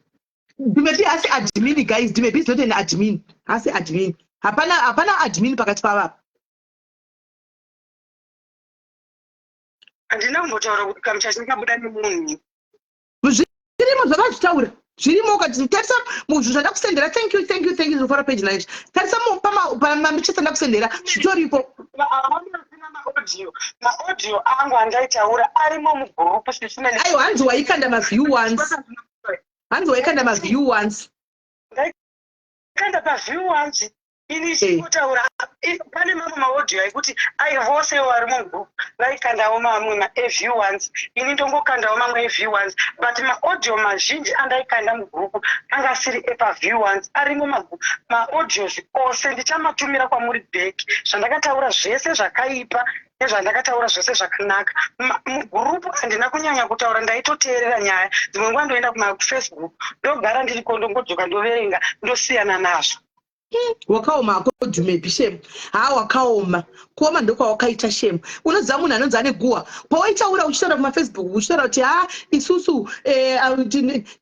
Dumebi hasi admin guys, Dumebi is not an admin. Hasi admin. Hapana hapana admin pakati pavo apa. Handina kumbotaura kuti kamuchacha kabuda nemunhu. Zvirimo zvavazvitaura. Zvirimo ukati tarisa muzvo zvandakusendera thank you thank you thank you for page 9. Tarisa pama pama ndakusendera zvitoripo. Maaudio maaudio angu andaitaura arimo mugroup sisina. Aiwa hanzi waikanda maview once. Hanzi waikanda maview once. Ndaikanda paview once. Ini ichikotaura pane mamwe maaudio aikuti ai vose vari mugroup vaikandawo mamwe maeview ones ini ndongokandawo mamwe eview ones but maaudio mazhinji andaikanda mugroup anga asiri epaview ones arimo maaudios ose ndichamatumira kwamuri back zvandakataura zvese zvakaipa nezvandakataura zvose zvakanaka mugroup handina kunyanya kutaura ndaitoteerera nyaya dzimwe nguva ndoenda kumafacebook ndogara ndiriko ndongodzoka ndoverenga ndosiyana nazvo. Wakaoma hako Dumebi shem. Haa wakaoma. Kuoma ndokwawakaita shem. Unoziva munhu anonzi ane guhwa. Pawaitaura uchitaura kumafacebook uchitaura kuti haa isusu eh,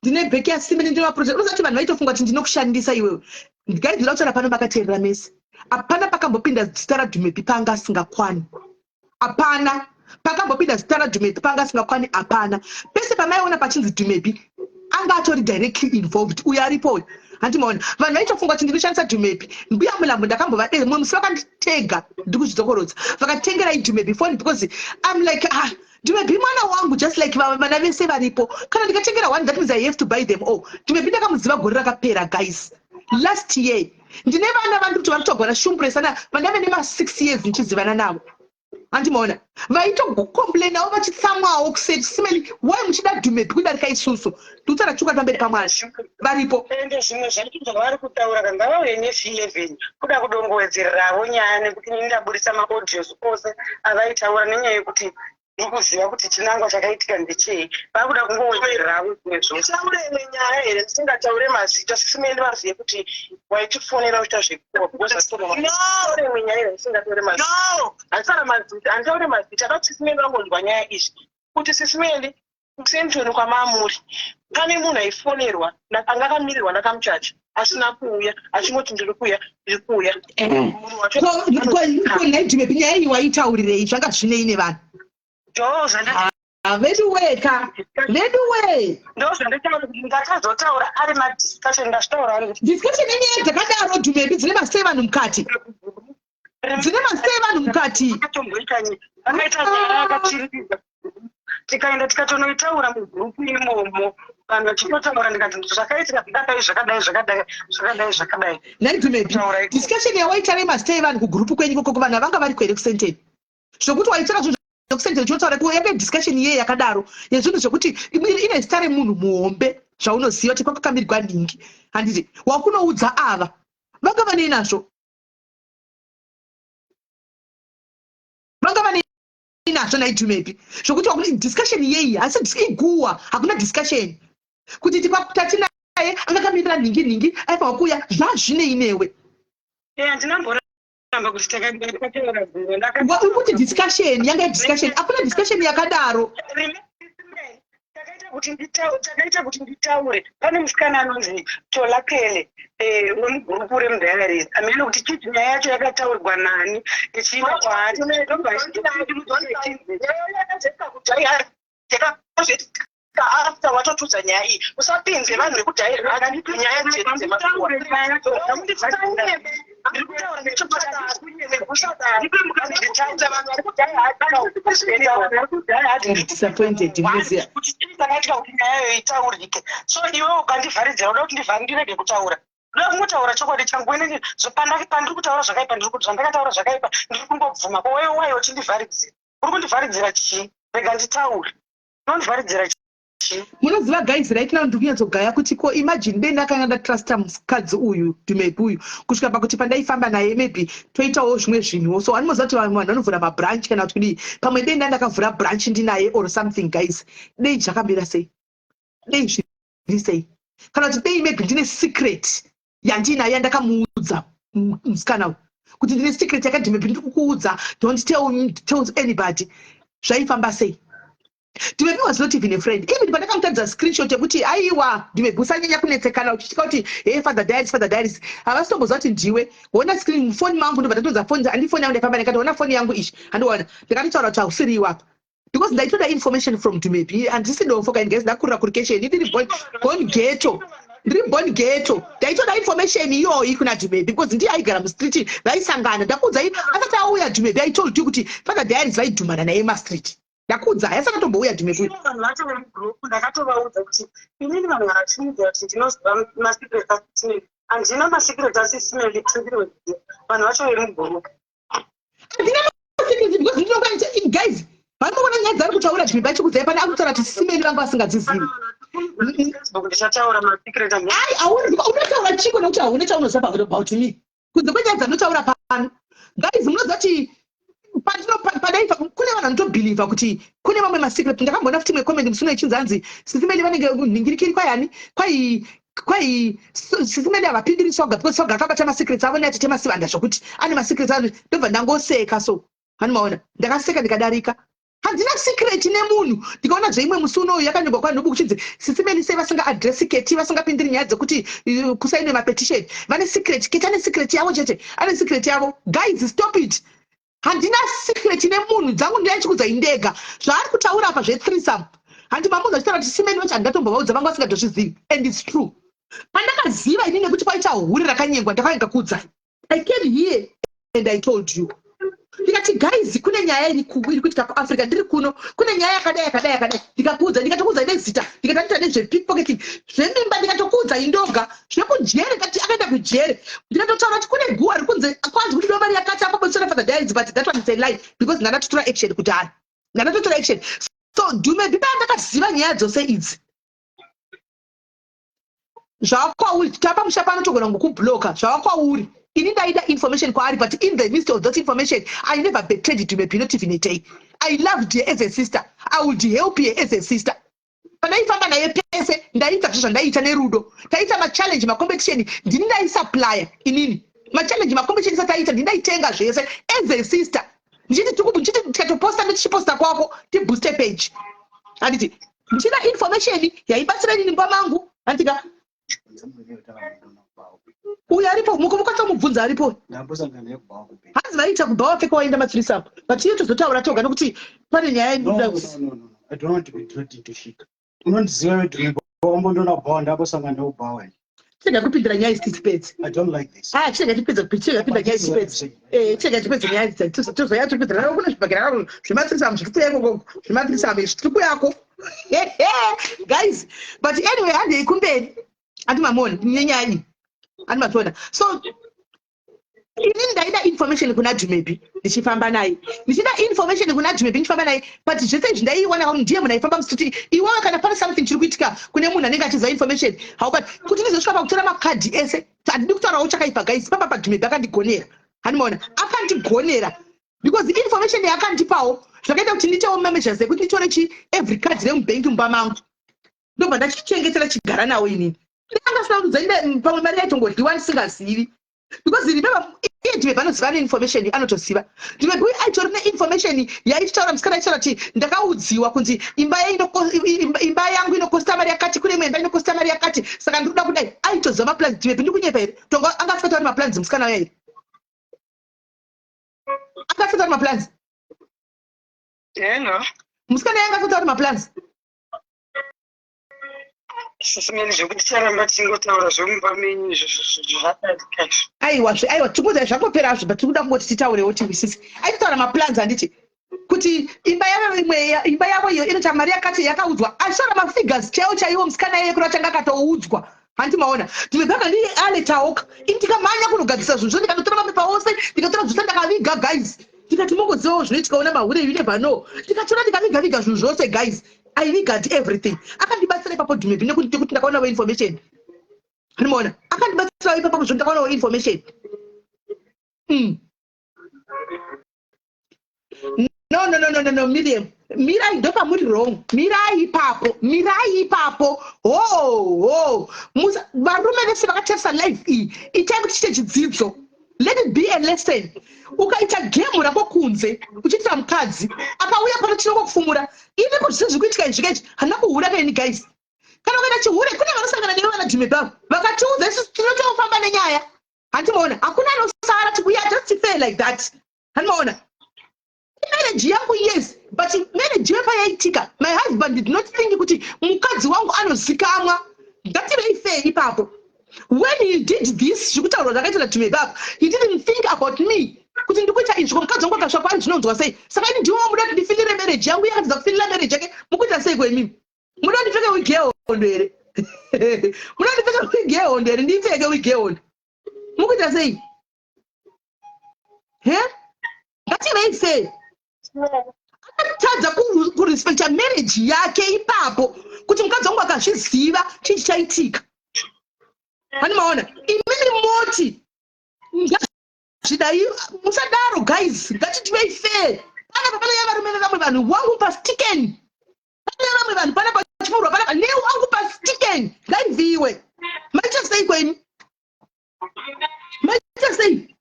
ndine bheki yasimene ndine maproject. Unoziva kuti vanhu vaitofunga kuti ndinokushandisa iwewe. Guys ndinoda kutaura pano makateerera mese. Hapana pakambopinda zita raDumebi panga asingakwani. Hapana pakambopinda zita raDumebi panga asingakwani hapana. Pese pamaiona pachinzi Dumebi anga atori directly involved uyo aripo uyo. Hanti maona vanhu vaitofunga kuti ndinoshandisa Dumebi. Mbuya Mulambo ndakambovadera mumwe musi vakanditega ndikuzvidzokorodza vakatengera iDumebi phone because I'm like ah Dumebi mwana wangu just like vana vese varipo. Kana ndikatengera one that means I have to buy them all. Dumebi ndakamuziva gore rakapera guys. Last year ndine vana vandiri kuti vari kutogona shumburesana vandave nema 6 years ndichizivana navo. Handimaona vaitocomplainawo vachitsamwawo kuseti simeli why muchida Dumebi kudarika isusu ndikutaura chokwadi pamberi pamwari varipo. Ende zvimwe zvacho zvavari kutaura ka ngavauye nesi 11 kuda kudongowedzereravo nyaya nekuti ini ndaburitsa maaudios ose avaitaura nenyaya yekuti ndikuziva kuti chinangwa chakaitika ndechei vakuda kungowedzereravo zvimwe zvose. Nditaure imwe nyaya here ndisingataure mazita sisi Melly vazive kuti waitifonera uchiita zvekuwa because No. imwe nyaya here ndisingataure mazita No. handitaura mazita handitaure mazita but sisi Melly vangonzwa nyaya izvi kuti sisi Melly kuSentoni kwamamuri pane munhu aifonerwa anga akamirirwa nakamuchacha asina kuuya achingoti ndiri kuuya ndiri kuuya Munhu wacho Ko nhai Dumebi nyaya iyi waitaurirei zvanga zvinei nevanhu Ndoo zvandati Ah, veduwee ka veduwee ndoo zvandataura kuti ndakazotaura ari madiscussion ndazvitaura ari discussion yenyaya dzakadaro Dumebi dzine masei vanhu mukati. Dzine mazita evanhu mukati. Vakatomboita vakaita nyaya yakatsviriridza. Tikaenda tikatonoitaura mugroup imomo vanhu vachitotaura ndikati zvakaitika zvakadai zvakadai zvakadai zvakadai zvakadai. Nhai Dumebi, Kutaura ikoko. discussion yawaita nemazita evanhu kugroup kwenyu ikoko vanhu vanga vari here kusenteni? Zvekuti waitora zvinhu zvekusenteni uchiyotaura ko yange discussion iye yakadaro yezvinhu zvekuti ine zita remunhu muhombe zvaunoziva kuti kwakakamirwa nhingi handiti wakunoudza ava vanga vanei nazvo vanga vanei nazvo nhai Dumebi zvokuti wakuti discussion yeyi hasi iguwa hakuna discussion kuti tatinaye angakamirira nhingi nhingi aifanwa kuuya zvazvinei newe. Eh, handina mboramba kuti takataura guwa ndaka Uri kuti discussion yanga discussion hakuna discussion yakadaro. Takaita kuti nditaure, takaita kuti nditaure. Pane musikana anonzi Tolakele eh, wemugurupu remudiaries. Amene kuti chii nyaya yacho yakataurwa nani ichienda kwaari. Ndobva After watotudza nyaya iyi usapinze vanhu vekudhaira nyaya dzedu dzemakuwa. Ndiri kutaura nechokwadi usadaro vanhu vari kudhaya. I'm disappointed munoziva. Kuti chii chakaitika kuti nyaya iyoyo itaurike. So iwe ukandivharidzira uda kuti ndirege kutaura. Ndoda kungotaura chokwadi changu inini pandiri kutaura zvakaipa ndiri kuti zvandakataura zvakaipa ndiri kungobvuma. Ko wewe why uchindivharidzira? Uri kundivharidzira chii? Rega nditaure. Unondivharidzira chii? Munoziva guys right now ndiri kunyatsogaya kuti ko imagine dei ndakanga ndatrusta mukadzi uyu Dumebi uyu kusvika pakuti pandaifamba naye maybe toitawo zvimwe zvinhuwo so anomoziva kuti vamwe vanhu vanovhura mabranch kana kuti kudii pamwe dei ndandakavhura branch ndinaye or something guys dei zvakamira sei dei zviri sei kana kuti dei maybe ndine secret yandinayo yandakamuudza musikana uyu kuti ndine secret yakati maybe ndiri kukuudza don't tell anybody zvaifamba sei. Dumebi was not even a friend. Even pandakamutadza screenshot yekuti aiwa Dumebi usanyanya kunetsekana uchitya kuti hey father diaries father diaries havasitomboziva kuti ndiwe. Hona screen mufoni mangu ndobva ndatodza foni handi foni yangu ndaifamba ndikati hona foni yangu ichi handiona ndakatotaura kuti hausiri iwe apa because ndaitoda information from Dumebi handisi dofo kaini guys ndakurira kurikesheni ndiri born ghetto ndiri born ghetto ndaitoda information iyoyi kuna Dumebi because ndiye aigara mustreet vaisangana ndakuudzai asati auya Dumebi I told you kuti father diaries vaidhumana naye mastreet ndakuudza hayi asati atombouya Dumebi uyu. Vanhu vacho vemugroup ndakatovaudza kuti inini vanhu vakachiudza kuti ndinoziva masecret asismeli handina masecret asismeli ndinoziva vanhu vacho vemugroup handina masecret because ndinonga guys vanoona nyaya dzaari kutaura Dumebi achikuudzai pane akutaura kuti sisimeli vanga vasingadzizivi. Facebook ndichataura masecret ai auri unotaura chiko nekuti hauna chaunoziva about me kunze kwenyaya dzanotaura pano guys munoziva kuti padai kune vanhu vanotobhilivha kuti kune mamwe masecret ndakamboona futi imwe comment musi uno ichinzi hanzi sisimeli vanenge nhingirikiri kwayani kwai kwai sisimeli havapindiri soga because soga akabata masecrets avo neatete masivanda zvokuti ane masecrets ano ndobva ndangoseka so hani maona ndakaseka ndikadarika Handina secret nemunhu. Ndikaona zveimwe musi unoyu yakanyorwa kwanhubu kuchinzi sisi Melly sei vasinga address Ketty vasingapindiri nyaya dzekuti kusainwe mapetition. Vane secret. Ketty ane secret yavo chete. Ane secret yavo. Guys stop it. Handina secret nemunhu. Dzangu ndinachikudzai ndega. Zvaari kutaura apa zvethreesome. Hanti mamunhu achitaura kuti sisi Melly vacho handingatombovaudza vanga vasingatozvizivi. And it's true. Pandakaziva ini nekuti kwaita hure rakanyengwa ndakauya ndikakuudzai. I came here and I told you. Ndikati guys kune nyaya iri kuitika kuAfrica ndiri kuno kune nyaya yakadai yakadai yakadai ndikakuudza ndikatokuudza nezita ndikatoita nezvepicpocketing zvemimba ndikatokuudza indoga zvekujere kati akaenda kujere ndikatotaura kuti kune guwa riri kunze kwanzi kuti mari yakati akobosera father diaries but that one is a lie because ndandatotora action kudhara ndandatotora action so dume ndipaya ndakaziva nyaya dzose idzi Zvava kwauri tapa musha pano togona kukublocker zvava kwauri ini ndaida information kwaari but in the midst of that information I never betrayed Dumebi not even a day I loved her as a sister I would help her as a sister pandaifamba naye pese ndaiita zve zvandaiita nerudo taiita machallenge macompetition ndini ndaisupplya inini machallenge macompetition isati aita ndini ndaitenga zvese as a sister ndichiti ndichiti tikatoposta ndichiposta kwako tibooste page handiti ndichida information yaibatsira inini mumba mangu handika uyo aripo mukwanisa kumubvunza aripo hanzi vaiita kubhawa pfeka waenda matsirisa apo but iye tozotaura toga nokuti pane nyaya inoda unondiziva wembondona kubhawa ndambosangana nekubhawa. Chega kupindira nyaya idzi tipedze. I don't like this. Ah, chega tipedze chega kupinda nyaya idzi tipedze. Eh, chega tipedze nyaya idzi tozoya topedza raro kune zvibhakera raro zvemathreesome zviri kuya ikoko zvemathreesome izvi tiri kuyako. Guys, but anyway handei kumberi. Andi mamoni nenyaya iyi. Andi matoona. So inini ndaida information kuna Dumebi ndichifamba naye ndichida information kuna Dumebi ndichifamba naye but zvese izvi ndaiiwana kuti ndiye munhu aifamba musiti iwewe kana pane something chiri kuitika kune munhu anenge achiziva information haubati kuti ndizosvika pakutora makadhi ese handidi kutaurawo chakaipa guys papa paDumebi akandigonera handimaona akandigonera because information yaakandipawo zvakaita kuti ndiitewo mameasures ekuti nditore chi every card remubhengi mumba mangu ndobva ndachichengetera chigara nawo inini ndanga sina kudza pamwe mari yaitongodyiwa ndisingazivi because remember iye Dumebi anoziva neinformation anotoziva. Dumebi uyu aitori neinformation yaitaura musikana aitaura kuti ndakaudziwa kunzi imba imba yangu inokosta mari yakati kune imwe imba inokosta mari yakati saka ndiri kuda kudai aitoziva maplans. Dumebi ndikunyepa here? Tonga anga asingatauri maplans musikana uya here? Anga asingatauri maplans? Hello. Musikana yanga asingatauri maplans? Sisimeni zvekuti ticharamba tichingotaura zvemumba menyu izvo zvakadika izvo. Aiwa zve aiwa tikuudza zvangopera hazvo but tikuda kungoti titaurewo tinzwisise. Aitotaura maplans handiti kuti imba yavo imwe imba yavo iyo inoita mari yakati yakaudzwa achitaura mafigures chaiwo chaiwo musikana iye kuri achanga akatoudzwa hanti maona ndimwe bhaka ndi ale taoka ini ndikamhanya kunogadzirisa zvinhu zvo ndikanotora mapepa ose ndikatora zvose ndakaviga guys ndikati mongozivawo zvinoitikawo namahure you never know ndikatora ndikaviga viga zvinhu zvose guys I regard everything. Akandibatsira ipapo Dumebi nekuti nekuti ndakaonawo information. Anomaona? Akandibatsira ipapo zvo ndakaonawo information. No, no, no, no, no, no, Miriam. Mirai ndopamuri wrong. Mirai ipapo. Mirai ipapo. Ho, ho. Musa varume vese vakatarisa live iyi. Itai kuti chiite chidzidzo. Let it be a lesson. Ukaita game rako kunze uchiitira mukadzi akauya pano tinongokufumura. Ini kuzvise zviri kuitika izvi kaizvi handina kuhura kaini guys. Kana ukaita chihure kune vanosangana newe vana Jimmy Bab vakatiudza isu tinotofamba nenyaya. Handimaona hakuna anosara we are just fair like that. Handimaona marriage yangu yes but marriage yepa yaitika my husband did not think kuti mukadzi wangu anozikamwa ngativei fair ipapo when he did this zvekutaurwa zvakaita naTume baba he didn't think about me kuti ndikuita izvi ko mukadzi wangu akasva kwaari zvinonzwa sei saka ini ndiwo muda kuti ndifilire marriage yangu iye akatadza kufilira marriage yake mukuita sei kwemimi muda ndipfeke wig yehondo here muda ndipfeke wig yehondo here ndipfeke wig yehondo mukuita sei he ngativei sei akatadza kurespecta marriage yake ipapo kuti mukadzi wangu akazviziva chii chichaitika hani maona imimi moti ngazvidai musadaro guys ngatitivei fair panapa panouya varume vevamwe vanhu wangu pastiken pane vamwe vanhu panapa chimurwa panapa newangu pastiken ngaibviwe maita sei kwenyu maita sei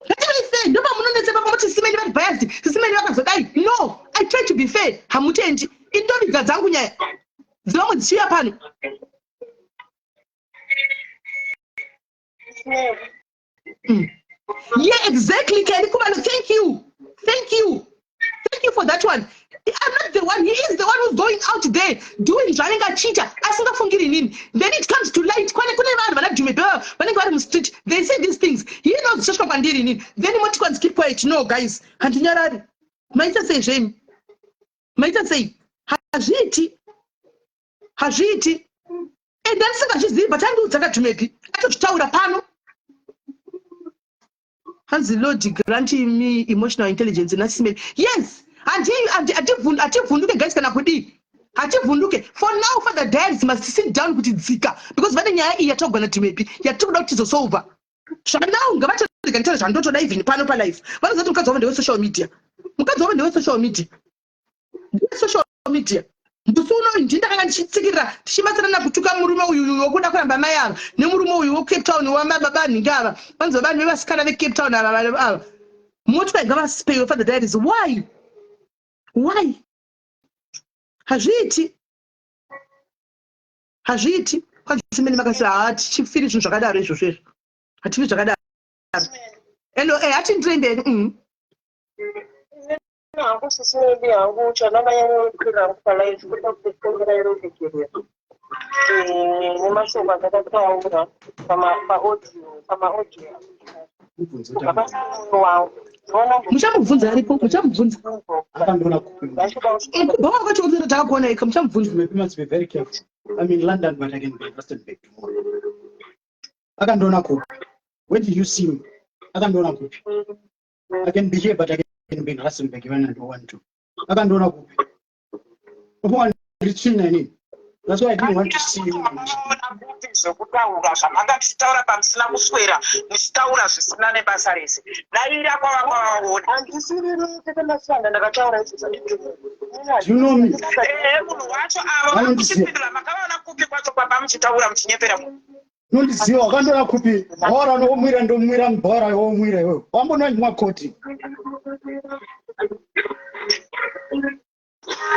ngativei fair ndopamunonetsa ipapo kuti sisimeni vari biased sisimeni vakazodai no I try to be fair hamutendi indoviga dzangu nyaya dzevamwe dzichiuya pano Yeah, exactly, Kelly Kumalo. Thank you. Thank you. Thank you for that one. I'm not the one. He is the one who's going out there doing zvaanenge achiita asingafungiri inini. Then it comes to light. Kwane kune vanhu vana Dume Bell vanenge vari mustreet. They say these things. He knows zvichasvika kwandiri inini. Then moti kwanzi keep quiet. No guys, handinyarari. Maita sei zvenyu? Maita sei? Hazviiti. Hazviiti. And ndisingazvizivi but andiudza kaDumebi atozvitaura pano. Hanzi Lord grant me emotional intelligence nasimeni. Yes, hativhunduke guys kana kudii. Hativhunduke. For now Father Diaries must sit down kuti dzika because vane nyaya iyi yataugwa naDumebi yatiri kuda kuti tizosolva. Zvanau ngavatorega nditaure zvandotoda even pano palife. Vanoziva kuti mukadzi wavo ndewe social media. Mukadzi wavo ndewe social media. Social media. Musi unoyu ndini ndakanga ndichitsikirira tichibatsirana kutuka murume uyu uyu wekuda kuramba mai ava nemurume uyu weCape Town wamababa nhingi ava vanzi vanhu vevasikana veCape Town ava ava motwa ngavasipewe Father Diaries why why hazviiti hazviiti kwanzi simeni makasi hatichifiri zvinhu zvakadaro izvozvo izvo hatifiri zvakadaro elo eh hatindire mberi. Hangu sisi Melly hangu chandakanyanya kukwira hangu palive kuda kukumbira ruregerero. Nemashoko andakataura paaudio, pamaaudio kubva pamoyo wangu. Muchamubvunza aripo, muchamubvunza. Akandiona kupi? Kubva wakachiudzira takakuona ika, muchamubvunza. You must be very careful. I'm in London, but I can be in Rustenburg tomorrow. Akandiona kupi? Where did you see me? Akandiona kupi? I can be here, but I can be in Rustenburg when I don't want to. Akandiona kupi? Ufunga ndiri tsvina inini? That's why I didn't want to see you. Makaona kuti zvekutaura zvamanga muchitaura pamusina kuswera muchitaura zvisina nebasa rese, daira kwava kwavaona. Handisiriri, Tete Masanda, ndakataura izvozvo. Do you know me? Ehe, munhu wacho avo. Vanondiziva. Vakuchipindura, makavaona kupi kwacho kwapa muchitaura muchinyepera munhu? Nondiziva, wakandiona kupi? Bhora ndomwira, ndomwira bhora womwira iwewe. Wambonwa makoti.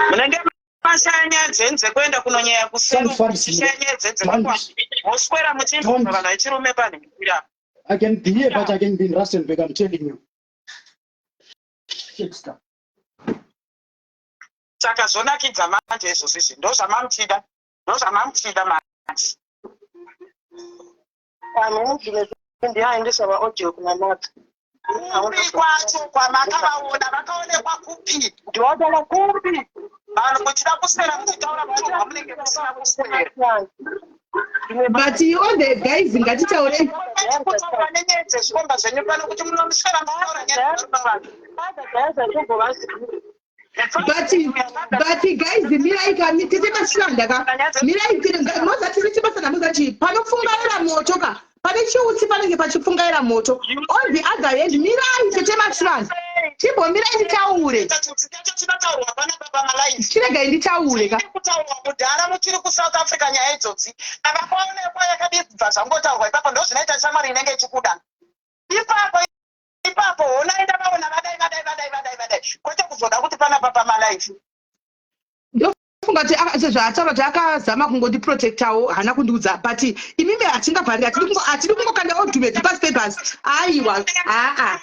Munenge mashaya nyaya dzenyu dzekuenda kunonyaya kuseri. Don't fancy. Muchishaya nyaya dzenyu Don't. dzekwa moswera muchiinzwa Don't. vanhu vechirume panhikira. I can be here, but I can be in Rustenburg, I'm telling you. Shit stuff. Saka zvonakidza manje izvozvo izvi, ndo zvamamuchida, ndo zvamamuchida manje. Vanhu ndiaendesa maaudio kuna Mata. Kupi kwacho kwamakavaona? Vakaonekwa kupi? Ndiwataura. Kupi? Vanhu muchida kuswera muchitaura muchobva munenge musina kuswera. But all the guys, ngatitaurei. Kutaura nenyaya dzezvikomba zvenyu pano kuti munomuswera muchitaura nyaya dzezvikomba vanhu. But guys, mirai ka, tete Masanda ka, mirai. Moza tiri chibasa, moza chii, panopfungaira moto ka, pane chiutsi panenge pachipfungaira moto. On the other hand, mirai, Tete Masanda, chimbomirai nditaure. Chiutsi chacho chinotaurwa pana baba malaifi. Chiregai nditaure ka. Chiri kutaurwa kudhara muchiri kuSouth Africa. Nyaya idzodzi avakaonekwa yakadii kubva zvangotaurwa ipapo? Ndo zvinoita shamwari inenge ichikuda ipapo ipapo. Honai, ndavaona vadai, vadai, vadai, vadai, vadai, kwete kuzoda kuti panapa pamalaifi. Ndofunga kuti sezvaataura kuti akazama kungondiprotectawo, haana kundiudza. But imimi hatingabvari, hatidi kungokanda Dumebi pasi papers. Aiwa, aa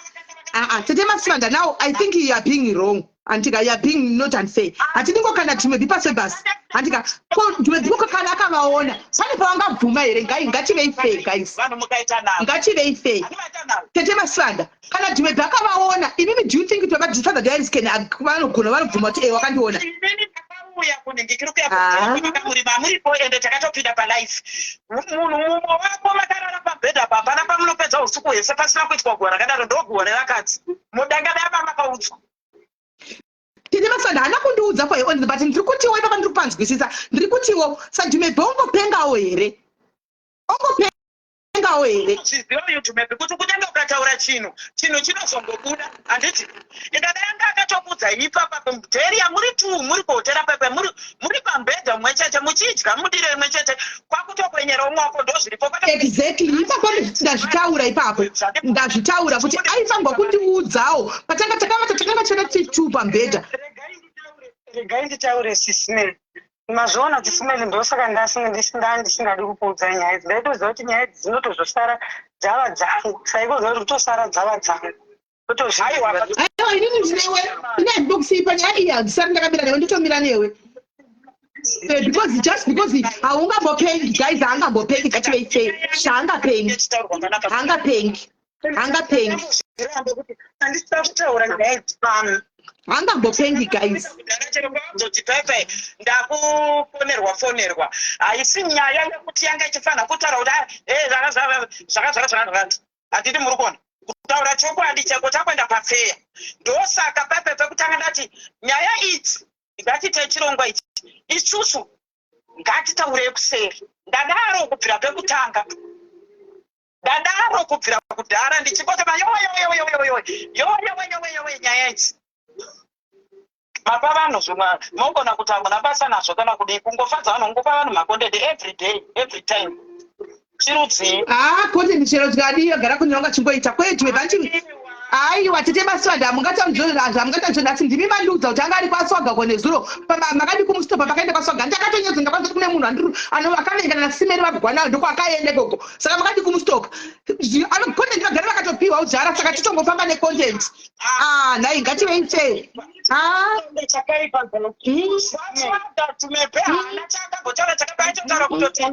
aa, Tete Masivanda, now I think you are being wrong, andika. You are being not unfair. Hatidi ngokanda Dumebi pasi papers, andika. Ko Dumebi koko kana akavaona, pane pavangabvuma here? Ngai, ngativei fair, guys. Vanhu mukaita navo. Ngativei fair. Handimaita navo. Tete Masivanda, kana Dumebi akavaona, imimi, do you think kuti Father Diaries can vanogona vanobvuma kuti e wakandiona? Inini ndakauya kuningikiri kuya Ah. kumakamurima muripo, ende takatopinda palife. Munhu mumwe wako makarara pabhedha apa, hapana pamunopedza usiku hwese pasina kuitwa guva rakadaro. Ndoguva revakadzi mudanga dama makaudzwa. Tete Masanda, haana kundiudza for on, but ndiri kutiwo ipapa ndiri kupanzwisisa. Ndiri kutiwo saDumebi ongopengawo here? Ongopengawo here? Zviziva uyu Dumebi kuti kunyange ukataura chinhu, chinhu chinozongobuda, handiti? Ikadai anga akatokudza ipapa mudheriya muri two, muri kuhotera pepe, muri pambhedha mumwe chete, muchidya mudiro imwe chete, kwakutokwenyera umwe wako. Ndo zviripo kwete. Exactly, ipapo ndazvitaura, ipapo ndazvitaura kuti aifanirwa kundiudzawo patanga takavata, takanga tichada tiri two pambhedha. Regai nditaure, Sisimeli. Mazviona kuti Simeli, ndosaka ndisingadi kukuudza nyaya idzi. Ndaitoziva kuti nyaya idzi dzinotozosara dzava dzangu, saikoziva kuti kutosara dzava dzangu. Aiwa. Aiwa, inini ndinewe, ine handinokusiipa nyaya iyi. Handisati ndakamira newe, ndotomira newe. Because just because haungambopengi, guys, haangambopengi. Ngativei fair, haangapengi, haangapengi, haangapengi. Handisida kutaura nyaya idzi pano. Haangambopengi, guys. Zoti pepe ndakufonerwa fonerwa, haisi nyaya yekuti yanga ichifanira kutaura kuti zvaka zvaka zvaka. Handiti muri kuona kutaura chokwadi chako chakuenda pafeya? Ndosaka pepe pekutanga ndati nyaya idzi ngatiite chirongwa ichi, isusu ngatitaurei kuseri. Ndadaro kubvira pekutanga, ndadaro kubvira kudhara ndichingotema yowe yowe yowe yowe yowe yowe yowe yowe. Nyaya idzi mapa vanhu zvimwe, mogona kuti hamuna basa nazvo kana kudii, kungofadza vanhu, kungopa vanhu macontent every day, every time, chirudzii? Ah, content chero tikadii, agara kunyonga chingoita kwetu vanchi. Aiwa, Tete Maswanda, hamungatamuzvo. Asi ndimi mandiudza kuti anga ari kwaSwaga konezuro. Makadi kumustopa pakaenda kwaSwaga. Ndakatonyatso ndakwanza kuti kune munhu akavengana naSimeri vagwanayo, ndoko akaenda ikoko. Saka makadi kumustopa. Content vagara vakatopiwa. takapiwa udhara saka titongofamba necontent. Ah, nhai ngativei fair. Ah. Chakaipa tumepe haana chakambotaura chakaipa, aitotaura kutoti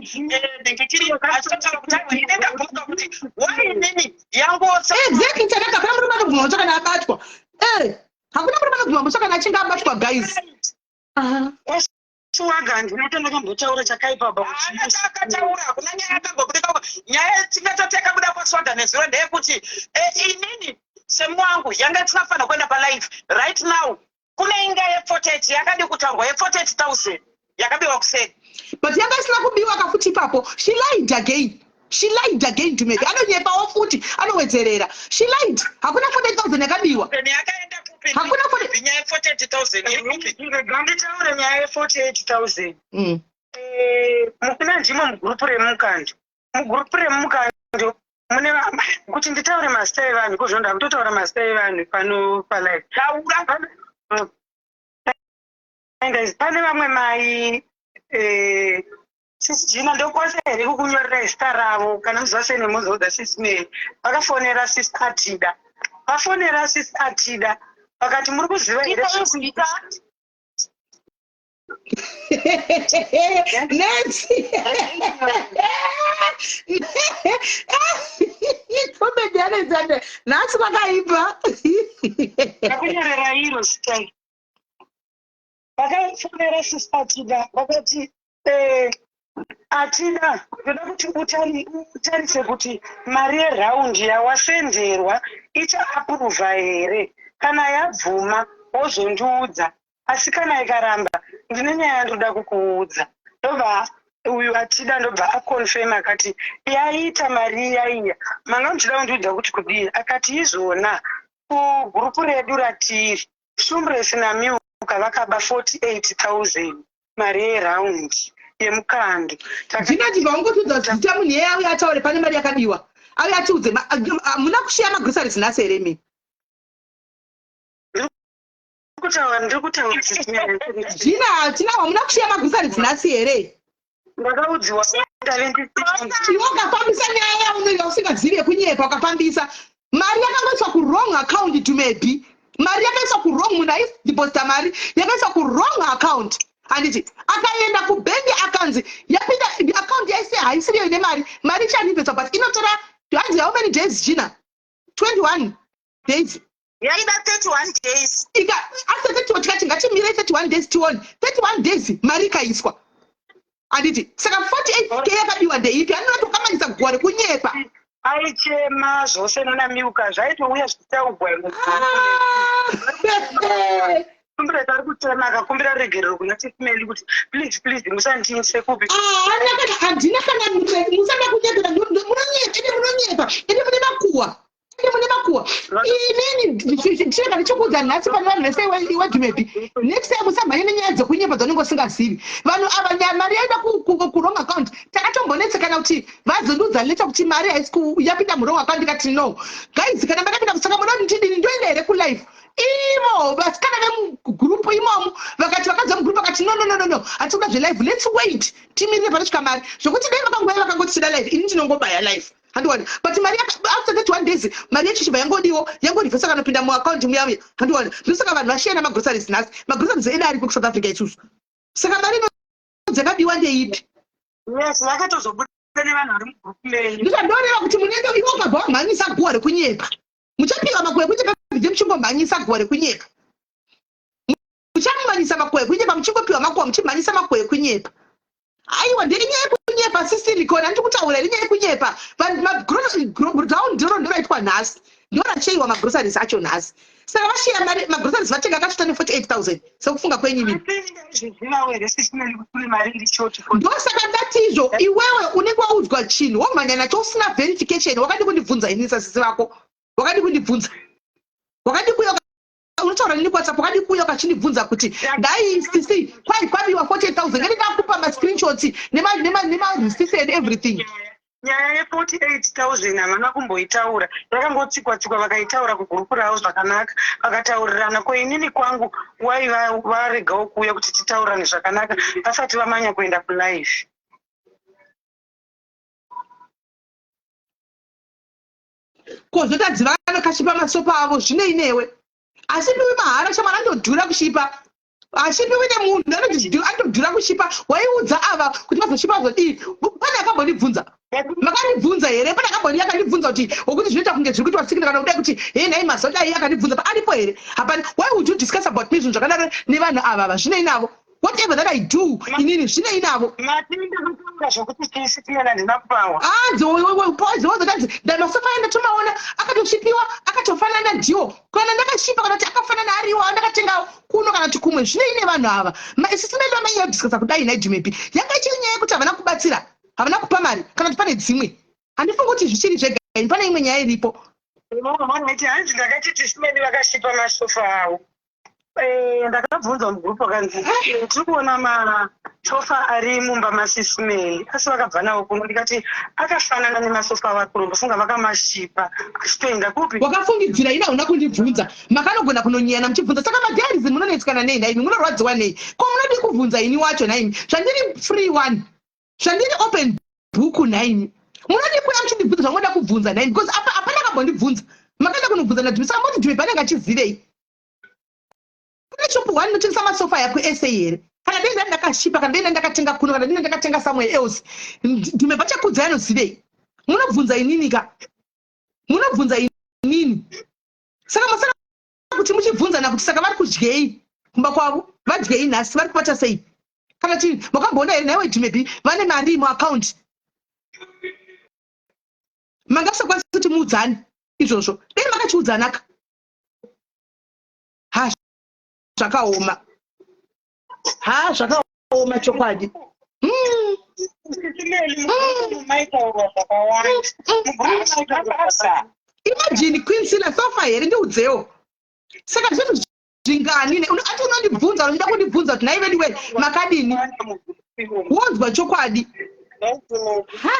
ndingikiri, achitotaura kuti aiwa, ine ndabvunza kuti wai inini yanguwo. Exactly, Tanaka. Hakuna murume anobvuma mhosva kana abatwa. Hakuna murume anobvuma mhosva kana achinge abatwa, guys. Aha. Swaga handina ndakambotaura chakaipa. Haana chaakataura, hakuna nyaya yakambobudika. Nyaya tingatoti yakabuda kwaSwaga nezuro ndeyekuti inini semuwangu yanga tisinafanira kuenda palive right now. Kune inga ye48 yakadi kutaurwa, ye48 000 yakabiwa kuseni. But yanga isina kubiwa kafuti ipapo. She lied again, she lied again to maybe anonyepawo futi, anowedzerera. She lied, hakuna 48,000 yakabiwa. Yakaenda kupi? Hakuna 40 Nyaya ye48 000 iri kupi? Rega nditaure nyaya ye48 000. Mukuna ndimo mugurupu remukando, mugurupu remukando mune kuti nditaure mazita evanhu kozvo ndakutotaura mazita evanhu pano palive. Taura. Guys, pane vamwe mai, sisi Jina, ndokwanisa here kukunyorera zita ravo kana muziva sei nemuzoudza sisi Mary? Vakafonera sisi Atida, vafonera sisi Atida vakati, "Muri kuziva here Zita. Nancy, comedy Alexander nhasi kwakaipa. Ndakunyorera iro zita. Vakafonera sisi Atida vakati, "Atida, ndoda kuti utarise kuti mari yeraundi yawasenderwa ichaapuruvha here. Kana yabvuma wozondiudza, asi kana ikaramba ndine nyaya yandoda kukuudza." Ndobva uyu Atida ndobva aconfirm akati, "Yaita mari iyaiya. Manga muchida kundiudza kuti kudii?" Akati, "Izvona, kugurupu redu ratiri, Shumbresi naMiuka vakaba 48 000 mari yeraundi yemukando." Ndinoti vaungotudza zita munhu iyeye auye ataure pane mari yakabiwa, auye atiudze. Hamuna kushiya magroceries nhasi here imi? Kutaura, ndiri kutaura. Jina, hatina, hamuna kushiya magroceries nhasi here? Ndakaudziwa ndave. Iwe ukafambisa nyaya yaunoita usingazivi, yekunyepa, ukafambisa mari yakangoiswa kuwrong account to maybe mari yakaiswa kuwrong, munhu aideposita mari yakaiswa kuwrong account, handiti? Akaenda kubhengi akanzi yapinda account yaisi haisiriyo ine mari, mari icharivheswa, but inotora hanzi how many days, Gina? 21 days. Yaida 31 days. Ika after 31 tikati ngatimire 31 days tione. 31 days mari ikaiswa, handiti? Saka 48K yakabiwa ndeipi? Anonati wakamanyisa guwa rekunyepa. Aichema zvose nanaMiuka, zvaitouya zvichitaugwa. Ah! Kumbira ari kuchema, akakumbira regerero kuna Tifmeli kuti, "Please, please, musandiise kupi." Handina kana musada kunyepera, munonyepa, ende munonyepa, ende mune makuwa, ende mune makuwa. Inini ndichinenge ndichikuudza nhasi pane vanhu vese wedhumebi, next time usamhanye nenyaya dzekunyepa dzaunenge usingazivi. Vanhu ava, mari yaenda kuwrong account. Takatombonetsekana kuti vazondiudza later kuti mari haisi yapinda muwrong account. Ndikati, "No guys, kana makapinda, saka muda kuti ndidini? Ndoenda here kulive?" Ivo vasikana vemugurupu imomo vakati, vakadza mugurupu vakati, "No, no, no, no, no, hatisi kuda zvelive, let's wait, timirire panosvika mari." Zvokuti dai vakanguva vakangoti tida live, ini ndinongobaya live, handiwani? But mari after 31 days mari yacho chibva yangodiwo, yangorivhesa kanopinda muakaunti muya muya, handiwani? Ndosaka vanhu vashiyana magroceries nhasi. Magroceries edu aripo kuSouth Africa isusu. Saka mari dzakabiwa ndeipi? Yes, vakatozobuda nevanhu vari mugurupu menyu. Ndizvandoreva kuti munenge iwe ukabva wamhanyisa guwa rekunyepa, muchapiwa makuwa ekunyepa bvide. Muchingomhanyisa guwa rekunyepa, muchamhanyisa makuwa ekunyepa, muchingopiwa makuwa, muchimhanyisa makuwa ekunyepa. Aiwa, ndenyaya yekunyepa sisilikoni, handiti kutaura iri nyaya yekunyepa. Round ndiro ndoraitwa nhasi, ndoracheiwa magroceries acho nhasi. Saka vashiya mari magroceries vatenga akasvita ne48 000 sekufunga kwenyu imini. Zvizivawo here sisimeli kuti kune mari iri short? Ndosaka ndatizvo, iwewe unenge waudzwa chinhu womhanya nacho usina verification. Wakadi kundibvunza ini sasisi vako? Wakadi kundibvunza? Wakadi kuuya unotaura nini kuWhatsApp? Wakadi kuuya ukachindibvunza kuti ndai sisi kwai kwabiwa 48 000, ngati ndakupa mascreenshots nemareceipts and everything. Nyaya ye48 000 havana kumboitaura, yakangotsikwa tsikwa, vakaitaura kugurupu ravo zvakanaka, vakataurirana. Ko inini kwangu waiva varegawo kuuya kuti titaurirane zvakanaka vasati vamanya kuenda kulive? Kozotadzi vanokashipa masofa avo, zvinei newe? Ashipiwi mahara, shamwari, anodhura kushipa. Ashipiwi nemunhu, anodhura kushipa. Waiudza ava kuti vazoshipa zvodii? Pane akambondibvunza? Makandibvunza here? Pane akamboni akandibvunza kuti wokuti zvinoita kunge zviri kuitwa sikina kana kudai, kuti he nhai mazodai? Akandibvunza aripo here? Hapana. Why would you discuss about me, zvinhu zvakadaro, nevanhu ava? Ava zvinei navo? Whatever that I do inini, zvinei navo? Matinda kutaura zvokuti chisi tiyana handina kupawa. Hanzi wozotanzi ndamasofa enda tomaona akatoshipiwa, akatofanana, ndiwo kana ndakashipa, kana kuti akafanana ariwo andakatenga kuno kana kuti kumwe, zvinei nevanhu ava? Isisimeli vamaiya kudiscussa kudai naIjumepi, yanga ichiri nyaya yekuti havana kubatsira, havana kupa mari, kana kuti pane dzimwe? Handifungi kuti zvichiri zvega ini, pane imwe nyaya iripo. Hanzi ndakati tisimeni vakashipa masofa avo. Ndakabvunzwa mugroup, akanzi tiri kuona masofa ari mumba masisimeli, asi vakabva nawo kuno. Ndikati akafanana nemasofa avakuru, ndofunga vakamashipa achitoenda kupi. Wakafungidzira, ina hauna kundibvunza. Makanogona kunonyeyana muchibvunza. Saka madiaries munonetsikana nei naimi? Munorwadziwa nei? Ko munodi kubvunza ini wacho naimi, zvandiri free one, zvandiri open book naimi? Munodi kuya muchindibvunza zvamunoda kubvunza naimi? Because apa hapana akambondibvunza. Makaenda kunobvunza naDhumi. Saka moti Dhumi panenge achizivei? Kune shop one inotengesa masofa yakuSA here? Kana dei ndani ndakashipa, kana dei ndani ndakatenga kuno, kana dei ndakatenga somewhere else, Dhume pachakudzai anozivei? Munobvunza inini ka, munobvunza inini. Saka masaka kuti muchibvunzana kuti saka vari kudyei kumba kwavo, vadyei nhasi, vari kubata sei, kana ti makamboona here nhaiwe Dhumebi vane mari muaccount? Manga musakwanisi kuti muudzane izvozvo. Dei makachiudzanaka. Ha, zvakaoma. Ha, zvakaoma chokwadi. Maitaurwa zvakawanda mugroup. Imagine, Queen Sila, sofa here? Ndiudzewo, saka zvinhu zvingani ati unondibvunza, unoda kundibvunza kuti nhai vedu we makadini, wonzwa chokwadi. Ha.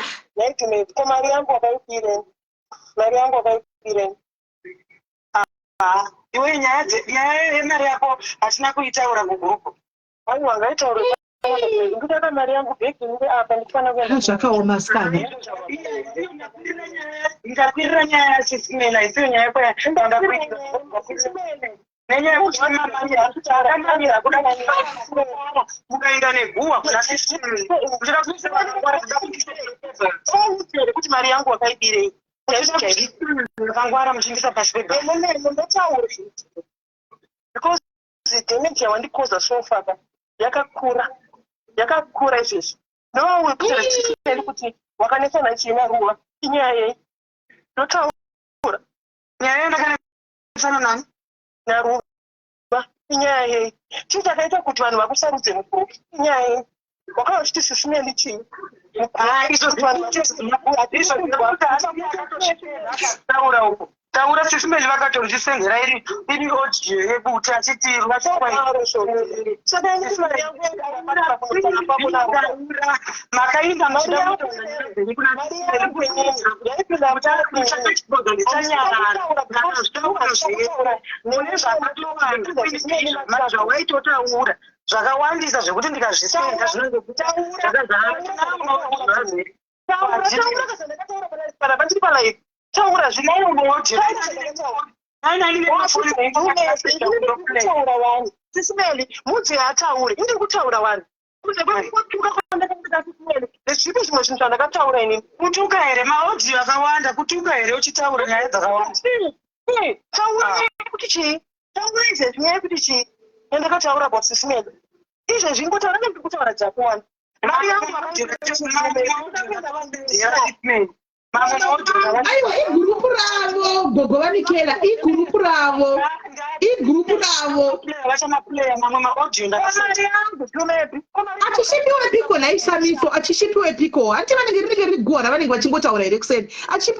Ko mari yangu wakaipireni? Mari yangu wakaipireni? Iwe, nyaya yemari yako hatina kuitaura kugroup. Aiwa, ngaitaure. Ndikutaka mari yangu back inge apa ndikufanira kuenda. Ha, zvakaoma sikana. Ndikakwirira nyaya yasisimela, isiyo nyaya yako yandakwirira nenyaya yekuti mamamira kuda mukaenda neguhwa kuna sisimeli. Kuti mari yangu wakaibirei chaizvo chaizvo? Vakangwara muchiindisa pasi pebha. Ndotaura because damage yawandikoza so far ka yakakura, yakakura izvezvi. No, wekuti kuti wakanetsana chii naRuva, inyaya yei? Ndotaura. Nyaya yandakanetsana nani? NaRuva, inyaya yei? Chii chakaita kuti vanhu vakusarudze mukuru? Inyaya yei? Wakauya uchiti sisimeli chii? Izvo taura uko, taura. Sisimeli vakatondisendera iri audio yekuti achiti Saka inini mari yangu taura makainda muchida. Mari yangu yaipinda. Chanyarara mune zvakatowanda zvawaitotaura zvakawandisa zvekuti ndikazvisenda zvinenge zvakazara. Taura pandiri palive, taura. Zvinotaura wani sisimeli, mudzi haatauri, indiri kutaura wani. Kunze kwekutuka kwandakaita sisimeli, ndezvipi zvimwe zvinhu zvandakataura inini? Kutuka here? Maaudio akawanda, kutuka here uchitaura nyaya dzakawanda? Taura kuti chii, taura izvezvi nyaya yekuti chii yandakataura about sisimeli izvezvi. Ingotaura, ndiri kutaura dzako wani. Mari yangu. Aiwa, igroup ravo, gogo vaMikela, igroup ravo, igroup ravo. Vachamaplayer mamwe maaudio. Mari yangu tumepi? Achishipiwe piko nhaisamiso? Achishipiwe piko? Hanti vanenge rinenge riri guhwa ravanenge vachingotaura here kuseni?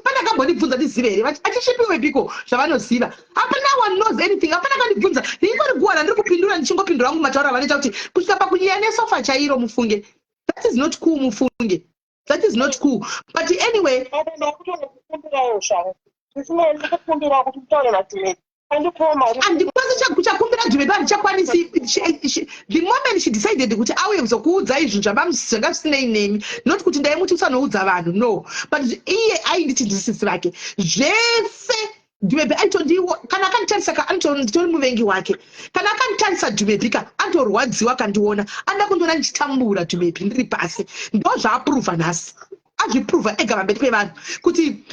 Pane akambondibvunza ndizive here? Achishipiwe piko zvavanoziva? Hapana one knows anything, hapana akandibvunza. Ringori guhwa randiri kupindura, ndichingopindura hangu matauro avanoita, kuti kusvika pakunyeya nesofa chairo, mufunge. That is not cool, mufunge, that is not cool. But anyway. Ndakutokukumbirawo zvangu sisimeli, ndikukumbirawo kuti mutaure naTumepi andipiwo mari. Handikwanisi. Uchakumbira Dhumebi, handichakwanisi. The moment she decided kuti auye kuzokuudzai zvinhu zvanga zvisinei nemi, not kuti ndaimuti usanoudza vanhu, no, but iye ainditi ndisisi vake zvese. Dhumebi aitondiwo, kana akanditarisa ka, nditori muvengi wake. Kana akanditarisa Dhumebi ka, anotorwadziwa. Akandiona, anoda kundiona ndichitambura. Dhumebi ndiri pasi. Ndo zvaaprova nhasi, azviprova ega pamberi pevanhu kuti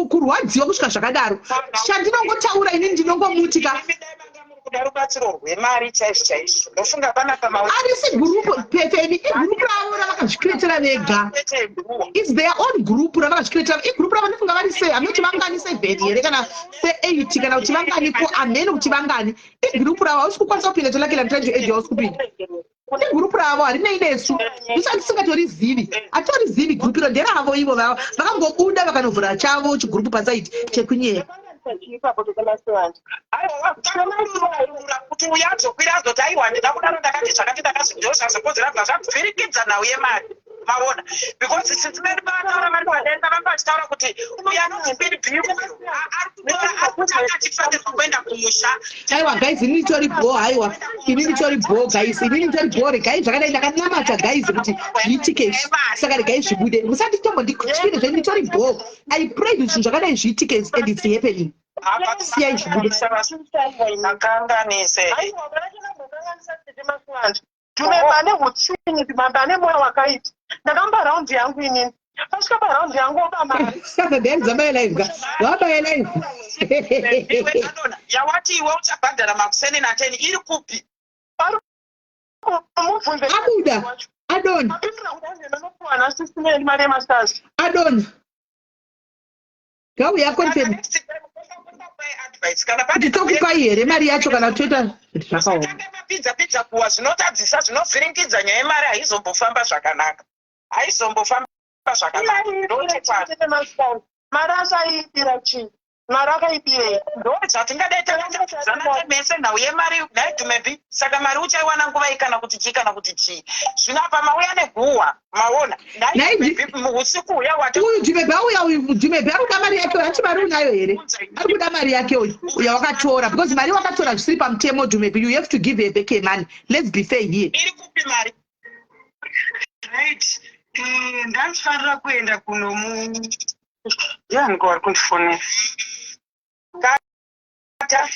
kurwadziwa kusvika zvakadaro. Chandinongotaura inini, ndinongomuti ka, Kuda rubatsiro rwemari chaizvo chaizvo, ndofunga panapa. Arisi gurupu pefeni, igurupu ravo ravakazvikretera vega. It's their own group ravakazvikretera. Igurupu ravo, ndofunga vari sei, hamene kuti vangani, seven here kana se8 kana kuti vanganiko, hamene kuti vangani. Igurupu ravo, hausi kukwanisa kupinda. Tolakela, I'm trying to add you, hausi kupinda. Igurupu ravo, harinei nesu. Isu tisingatorizivi, hatorizivi gurupu iro, nderavo ivo. Vakangobuda vakanovhura chavo chigurupu pasaiti chekunyeka. Kuti uyo azokwira azoti, "Aiwa, ndida kudaro, ndakati zvakati, ndakazvi," ndo zvazokonzera bva zvabvirikidza nhau yemari, maona? Because since many vataura vari padenga, vanga vachitaura kuti uyo anonzi Bini B uyo ari kutora, ari kuti anga achifanirwa kuenda kumusha. Aiwa guys, inini tori bho. Haiwa, inini tori bho guys, inini tori bho. Regai zvakadai, ndakanamata guys kuti zviitike izvi, saka regai zvibude. Musati tombondityire zve, nditori bho. I prayed kuti zvinhu zvakadai zviitike and it's happening. Siyai zvibude. Akanganise. Aiwa, vachinabokanganisa tete Masuwanje. Tumemba ane utsinye, tumamba ane mwoyo wakaita. Ndakamba raundi yangu inini, pasvika paraundi yangu oba mari. Saka then dzabaya live ka, wabaya live. Iwe Adona, yawati iwe uchabhadhara makuseni na10 iri kupi? Mubvunze. Abuda Adona. Apindura kuti anzi ndinopuwa nasisimeni mari yemastars. Adona gauya confirm. Next time, advice kana Kuti tokupai here mari yacho kana toita zvakaoma. Usatange mapidza pidza kuwa, zvinotadzisa, zvinovhiringidza nyaya yemari. Haizombofamba zvakanaka, haizombofamba zvakanaka, ndochokwadi. Mari asaibira chii? Mari akaibirei? Ndo zvatingadai takatadzana mese, nhau yemari nhai Dumebi. Saka mari uchaiwana nguvai, kana kuti chii, kana kuti chii? Zvino apa mauya neguhwa, maona? Nhai nhai Dumebi, usiku uya wati Uyu Dhumebhi auya, uyu Dhumebhi ari kuda mari yake. Hati mari unayo here? Ari kuda mari yake uyu yawakatora, because mari wakatora zvisiri pamutemo. Dhumebhi, you have to give her back her money. Let's be fair here. Iri kupi mari? Right. Ndandifanira kuenda kunomu, ndianiko vari kundifonera? Kata.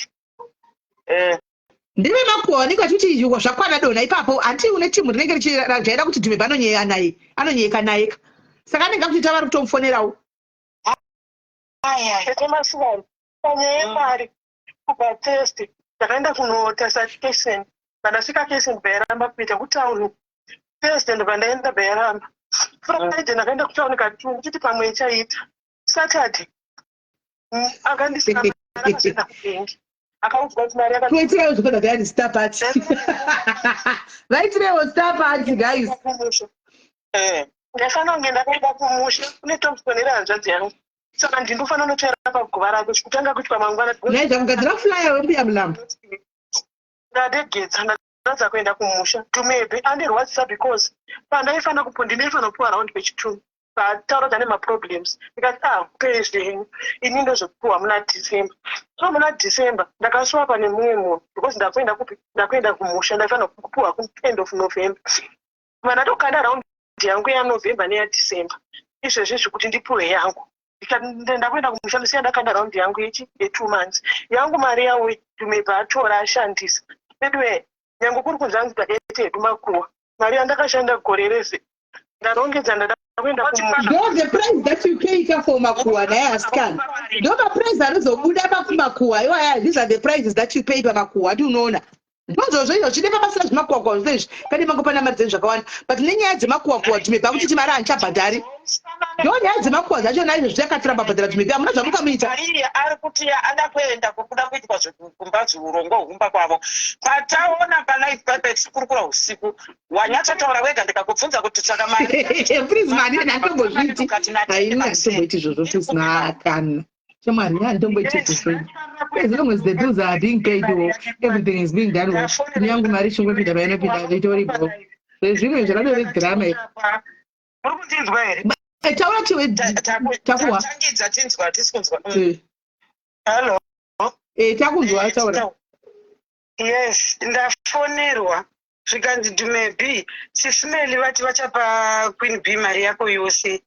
Ndeve makuhwa vanenge vachiti zvakwana. Dona ipapo, hanti une timu rinenge richijaira kuti Dhumebhi anonyeya naye, anonyeka naye ka, saka anenge akutoita vari kutomufonerawo. Tete Masuwani, panyaya yemari, kubva Thursday ndakaenda kunotarisa kesen. Pandasvika kesen, bhairamba kuita kutauni. Thursday ndobva ndaenda, bhairamba. Friday ndakaenda kutauni katu, ndichiti pamwe ichaita. Saturday akandisina mari, akazoenda kubhengi, akaudzwa kuti mari yakati Kuitirewo zvikona gayani star party, vaitirewo star party guys. Kumusha ndaifanira kunge ndakaenda kumusha kune tombstone rehanzvadzi yangu, saka ndindofanira kunotsvaira paguva rake chikutanga kuitwa mangwana. Nhai, zvakugadzira flyer wembuya Mulambo. Ndadegedza, ndatadza kuenda kumusha. Tumebe andirwadzisa because pandaifanira kupu, ndinoifanira kupiwa raundi pechitunu, pataura kuti ane maproblems, ndikati, "Ah, pei zvenyu, ini ndozopiwa muna December." So muna December ndakaswapa nemumwe munhu because ndakuenda kupi? Ndakuenda kumusha. Ndaifanira kupiwa kuend of November. Vanatokanda raundi yangu yaNovember neyaDecember izvezvi kuti ndipiwe yangu. Ndakuenda kumusha, ndisiya ndakanda raundi yangu yechi ye2 months yangu. Mari yauya, Tumebva atora, ashandisa. Anyway, nyange kuri kunzi anzi takaita hedu makuhwa, mari yandakashanda gore rese ndarongedza, ndada kuenda kumusha. Ndo the price that you pay ka for makuhwa naye asikana. Ndo maprice anozobuda pakumakuhwa iwaya. These are the prices that you pay pamakuhwa. Ati unoona, ndozvozvo izvo chine pabasa zvemakuhwa zvose izvi. Pane mangopana mari dzenyu zvakawanda, but nenyaya dzemakuhwa Tumebva kuti mari hanchabhadhari. Ndo nyaya dzemakuhwa dzachona izvo zvichakatiramba bhadhara Tumebva, hamuna zvamukamuita. Mari ari kuti ada kuenda kuda kuitwa zvekumba, zviurongwa hwekumba kwavo. Pataona palive paipa tichikurukura usiku, wanyatsotaura wega, ndikakubvunza kuti saka mari Please, mani handitombozviiti. Haini, handitomboiti izvozvo, please makana shamwari, handitomboiti izvozvo. As long as the bills are being paid or everything is being done well, ini yangu mari ichingopinda painopinda, itoripo. Zvezvimwe zvakatove drama. Muri kundinzwa here? Taura chiwe, takuwa. Tangidza tinzwa, hatisi kunzwa. Eh, Hallo? Takunzwa, taura. Yes, ndafonerwa zvikanzi Dhume B, Sisi Melly vati vachapa Queen B mari yako yose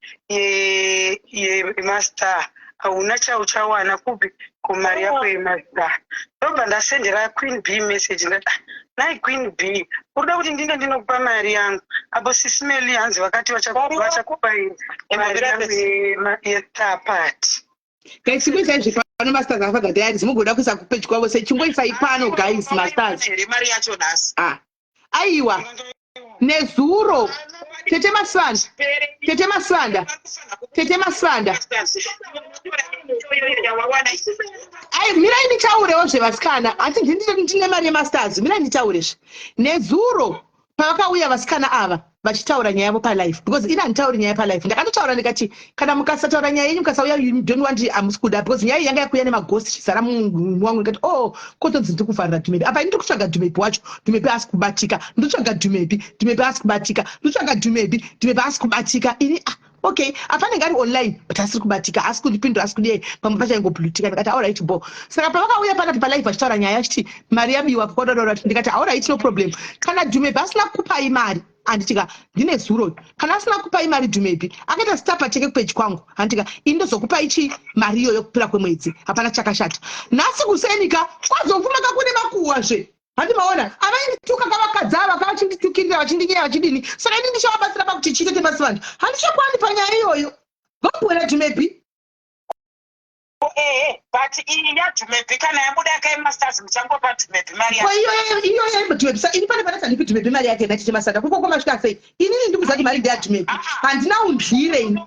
yemastar. Hauna chauchawana kupi kumari yako yemastar. Ndobva ndasendera Queen B message ndati, "Ah, nhai Queen B, uri kuda kuti ndinde ndinokupa mari yangu apo Sisi Melly hanzi vakati vachakupa mari yangu yestar party." Guys, chingoisai zvepano mastars akafaga diaries, mugoda kuisa kupage kwavo sei? Chingoisai pano, guys, mastars. Here mari yacho nhasi? Ah, aiwa, nezuro, tete Masivanda, tete Masivanda, tete Masivanda. Ai, mirai nditaurewo zvevasikana. Hati ndine mari yemastars, mirai nditaurezve. Nezuro pavakauya vasikana ava vachitaura nyaya yavo palive, because ini handitauri nyaya palive, ndakatotaura ndikati kana mukasataura nyaya yenyu, mukasauya, you don't want, hamusi kuda, because nyaya iyi yanga yakuuya nemaghost chizara wangu. Ndikati, oh, kotonzi ndiri kuvharira Dhumepi apa. Ini ndiri kutsvaga Dhumepi wacho, Dhumepi asi kubatika. Ndotsvaga Dhumepi, Dhumepi asi kubatika. Ndotsvaga Dhumepi, Dhumepi asi kubatika. Ini, ah, okay, afanenge ari online but asiri kubatika, asi kundipindura, asi kudii, pamwe pachaingoblutika. Ndikati, alright, bo. Saka pavakauya panapo palive vachitaura nyaya achiti mari yabiwa kwadodora, ndikati, alright, no problem. Kana Dhumepi asina kukupai mari, handitika, ndine zuro, kana asina kupai mari Dhumepi, akaita star cheke kupage kwangu, handitika, ini ndozokupai chi mari iyoyo kupera kwemwedzi, hapana chakashata. Nhasi kusenika kwazofumaka kune makuhwazve, handi maona avaindituka kavakadzi ava kavachinditukirira, vachindinyeya, vachidini. Saka ini ndichavabatsira pakuti chitete pasi vanhu handichakwani panyaya iyoyo. Vambwera Dhumepi. Ehe, but iyi yaDhumepi kana yabuda yakaimastars, muchangopa Dhumepi mari ko yacho? Iyoyo Dhumepi, sa ini pane panati handipi Dhumepi mari yake. Natete Masanda, kukoko masvika sei? Inini ndikuziva kuti mari ndeyaDhumepi, handina undyire ini,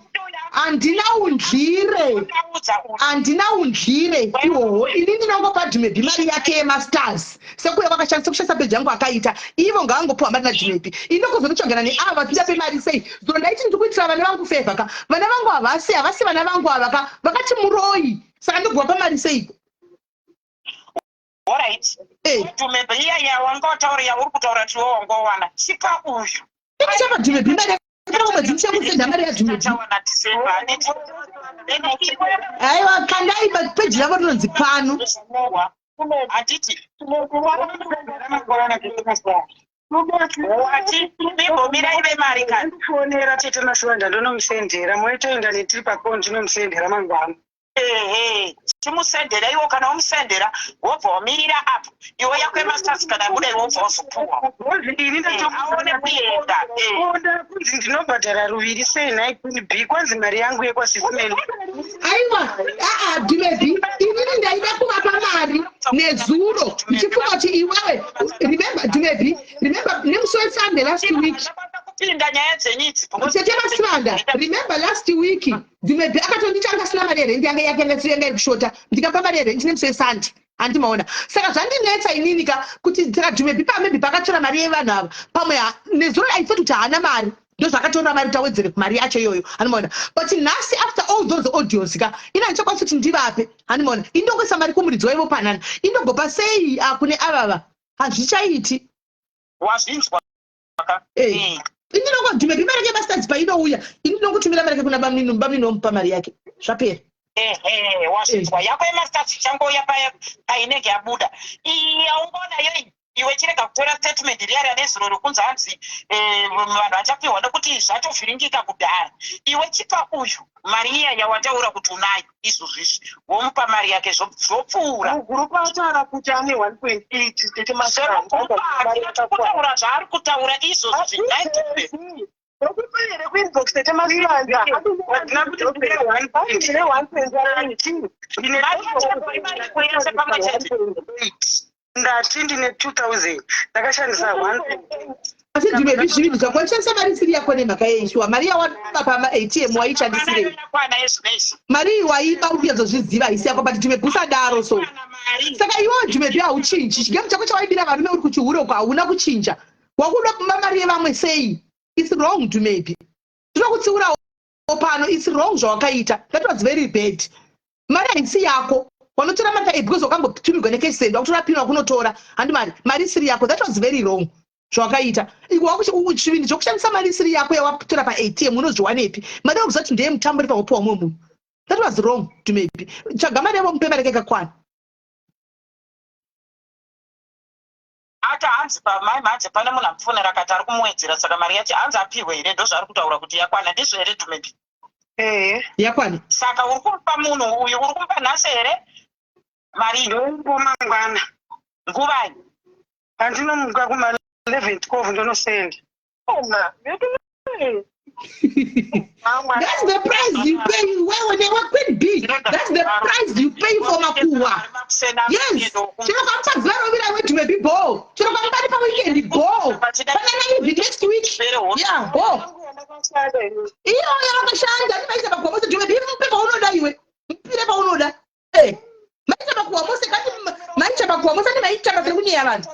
handina undyire. Utaudza uyu. Handina undyire ihoho. Ini ndinongopa Dhumepi mari yake yemastars sekuya kwakashandisa kushandisa peji yangu akaita. Ivo ngavangopiwa mari naDhumepi. Ini ndokuzonotsvagana neava vachindape mari sei? Zuro ndaiti ndiri kuitira vana vangu favour ka. Vana vangu havasi vana vangu ava ka, vakati muroyi, saka ndoguvapa mari seiko? Alright. Eh. Dhumepi iya yawanga wataura, yauri kutaura kuti iwe wanga wawana, chipa uyu. Ndichapa Dhumepi mari yake mwedzi, ndichakusenda mari yaDhumepi. Tawana December, handiti? Then iwe Aiwa, kandai peji ravo rinonzi pano. Handiti wati imbomirai vemari kani? Ndifonera tete Masivanda, ndonomusendera. Moitoenda netiri pakoni, ndinomusendera mangwana. Ehe, chimusendera iwo. Kana wamusendera, wobva wamirira apo iwe yako yemastars kana yabuda, iwe wobva wazopuwa. Ini Aone kuenda. ndatoda kunzi ndinobhadhara ruviri sei nhai Queen B? Kwanzi mari yangu yekwasisimeni. Aiwa, aa, Dhumebi, inini ndaida kuvapa mari nezuro ndichifunga kuti iwewe, remember, Dhumebi, remember nemusi weSunday last week. Ndakwanisa kupinda nyaya dzenyu idzi because Tete Masivanda, remember last week Dhumebi akatonditi anga asina mari yerendi, yanga yake yanga iri kushota, ndikapa mari yerendi nemusi weSunday, handimaona? Saka zvandinetsa inini ka kuti saka Dhumebi pamaybe pakatora mari yevanhu ava pamwe nezuro I thought kuti haana mari, ndozvakatora mari kuti awedzere kumari yacho iyoyo, handimaona? But nhasi after all those audios ka, ini handichakwanisi kuti ndivape, handimaona? Indongoisa mari kumuridzi waivo panana, indogopa sei kune avava? Hazvichaiti. Wazvinzwa ka? Eh. Indinongo Dhumepi mari yake yemastars painouya, ini ndinongotumira mari yake kuna bamnini, bamnini womupa mari yake, zvapera. Ehe, wazvinzwa. Yako yemastars ichangouya painenge yabuda. Iyi yaungonayo iyi, iwe chirega kutora statement riya ranezuro rokunzi hanzi vanhu vachapiwa, nekuti zvatovhiringika kudhara. Iwe chipa uyu mari iya yawataura kuti unayo izvozvizvi, womupa mari yake, zvopfuura. Mugurupu ataura kuti ane 1.8, tete. Kutaura zvaari kutaura izvozvi. Ndokupa here kuinbox, tete Masivanda? Handina kuti ndine ndine 1.8. Ndine Mari yacho yese pamwe chete. Ndati ndine 2000, ndakashandisa 1. Asi Dhumepi, zvinhu zvako ishandisa mari isiri yako nemhaka yeishuwa mari yawaba pamaATM waishandisirei? Yakwana yezvinezvi. Mari iyi waiba, uri kunyatsoziziva haisi yako, but Dhumepi, usadaro so. Kwana mari. Saka iwewo Dhumepi hauchinji, chigemu chako chawaibira varume uri kuchihure uko hauna kuchinja, wakuda kuba mari yevamwe sei? It's wrong, Dhumepi, ndinokutsiurawo pano. It's wrong zvawakaita, that was very bad. Mari haisi yako, wanotora mari pa because wakambotumirwa necash send, wakutora pin, wakunotora handi mari isiri yako. That was very wrong zvawakaita. Iwe chivindi chokushandisa mari isiri yako yawatora paATM unozviwanepi? Mari yakuziva kuti ndeye mutambo iri pahope wamumwe munhu. That was wrong, Dhumepi. Tsvaga mari yavo, mupe mari yake yakakwana. Ati hanzi pamai manje pane munhu amufonera akati ari kumuwedzera saka mari yacho hanzi apihwe here ndozvaari kutaura kuti yakwana ndizvo here Dumebi? Ehe. Yakwana. Saka uri kumupa munhu uyu uri kumupa nhasi here mari iyi? Ndomupa mangwana. Nguvai? Pandinomuka kuma 11 12 ndonosenda. That's the price you pay wewe newe Queen B. That's the price you pay for makuhwa. Yes. Chero kamupa zuva rovira wetu maybe go. Chero kamupa pa weekend go. Panana even next week. Yeah, go. Iyo yakashanda ndimaita makuhwa mose Dumebi mupe paunoda iwe. Mupire paunoda. Eh. Maita makuhwa mose kati maita makuhwa mose ndimaita basa rekunyeya vanhu.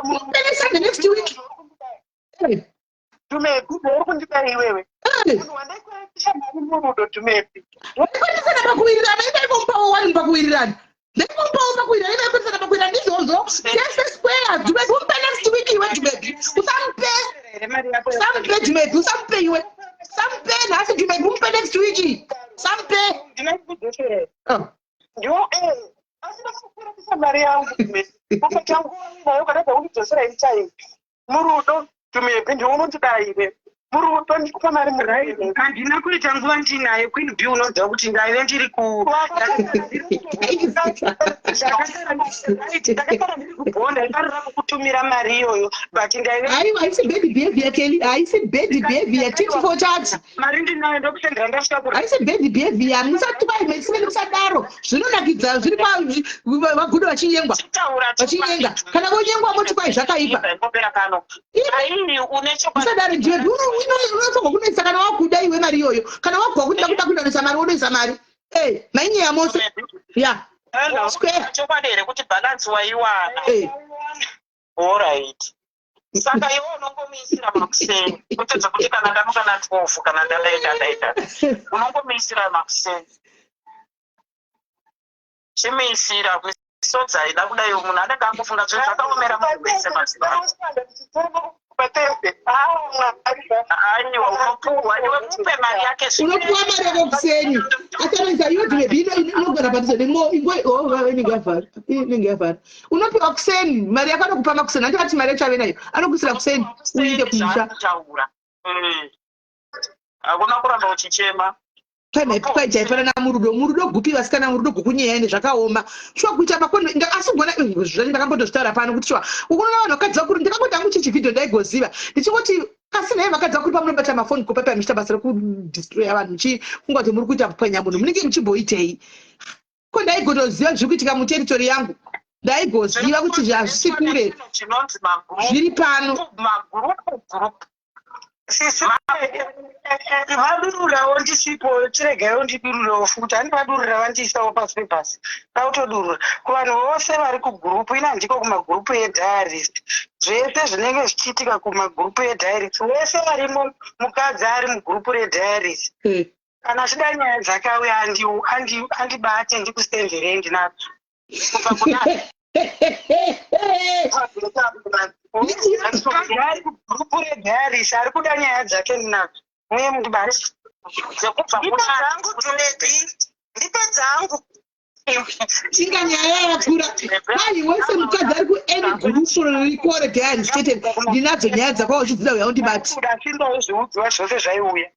Mupe neSunday next week. Eh. Dumebi uri kundida iwewe. Munhu wandaikweretesa mari murudo Dumebi. Waikweretesana pakuwirirana ivaikomupawo wani pakuwirirana. Ndaikomupawo pakuwirirana ivaikweretesana pakuwirirana ndizvozvo. Tese square Dumebi umupe next week iwe Dumebi. Usamupe. Usamupe Dumebi usamupe iwe. Usamupe nhasi Dumebi umupe next week. Usamupe. Ndinokudzosera. Oh. Ndiwo eh asi ndakakweretesa mari yangu Dumebi. Ukaita nguva uinayo ukatadza kundidzosera in time. Murudo Dumebi ndiwe unondidaire murudo ndikupa mari muraire. Handina kuita nguva ndinaye Queen B unoziva kuti ndaive ndiri ku ndakasara ndiri kubhonda ndaifarira kukutumira mari iyoyo but ndaive Aiwa haisi bad behavior Kelly, haisi bad behavior tit for tat. Mari ndinayo ndokusendera ndasvika ku Haisi bad behavior, musatuka imesiveni musadaro. Zvinonakidza zviri pa vagudo vachinyengwa. Vachinyenga. Kana vonyengwa moti kwai zvakaipa. Musadaro ndiwe unofanirwa kunoisa kana wakuda iwe mari iyoyo. Kana wakuda kuti ndakuda kunoisa mari wonoisa mari. Eh, mainyeya mose. Yeah. Square. Chokwadi here kuti balance waiwana? Eh. All right. Saka iwe unongomuisira makuseni kwete zvekuti kana ndamuka na 12 kana ndadai ndadai ndadai. Unongomuisira makuseni. Chimuisira misodzi haina kudai munhu anenge angofunga zvinhu zvakaomera munhu wese mazuva ano. Aiwa unopuwa iwe mupe mari yake unopuwa mari yako kuseni asanoisa iyo dhimebi inogara padhuze nemo inenge yavhara inenge yavhara unopiwa kuseni mari yako anokupa makuseni anti ati mari yacho ave nayo anokuisira kuseni uinde kumusha Hakuna kuramba uchichema. Kwai jaifanana murudo murudo gupi vasikana murudo gukunyeya ende zvakaoma shuwa kuita makondo asi ugona zvani ndakambotozvitaura pano kuti shuwa ukunoona vanhu vakadzi vakuru ndakangoti hangu chichi video ndaigoziva ndichingoti asi naye vakadzi vakuru pamunobata mafoni kupa paya muchiita basa rekudestroya vanhu muchifunga kuti muri kuita kupwanya munhu munenge muchimboitei ko ndaigotoziva zviri kuitika muteritori yangu ndaigoziva kuti hazvisi kure zviri pano Sisi vadururawo ndisipo chiregaiwo ndidururewo futi handi vadurura vandiisawo pasi pebhasi vakutodurura kuvanhu vose vari kugurupu ini handiko kumagurupu ediarist zvese zvinenge zvichiitika kumagurupu ediarist wese arimo mukadzi ari mugurupu rediarist eh. kana achida nyaya dzake auya andibate ndikusenzerei ndinadzo Gurupu redhairisi ari kuda nyaya dzake ndinadzo uye mundibate. Dzekubva Ndipe dzangu Dumebi, ndipe dzangu. Chinga nyaya yakura. Kwai wese mukadzi ari kuany gurupu ririko redhairisi chete ndinadzo nyaya dzakwa uchidzida uya undibate. Kuda simba wezviudziwa zvose zvaiuya.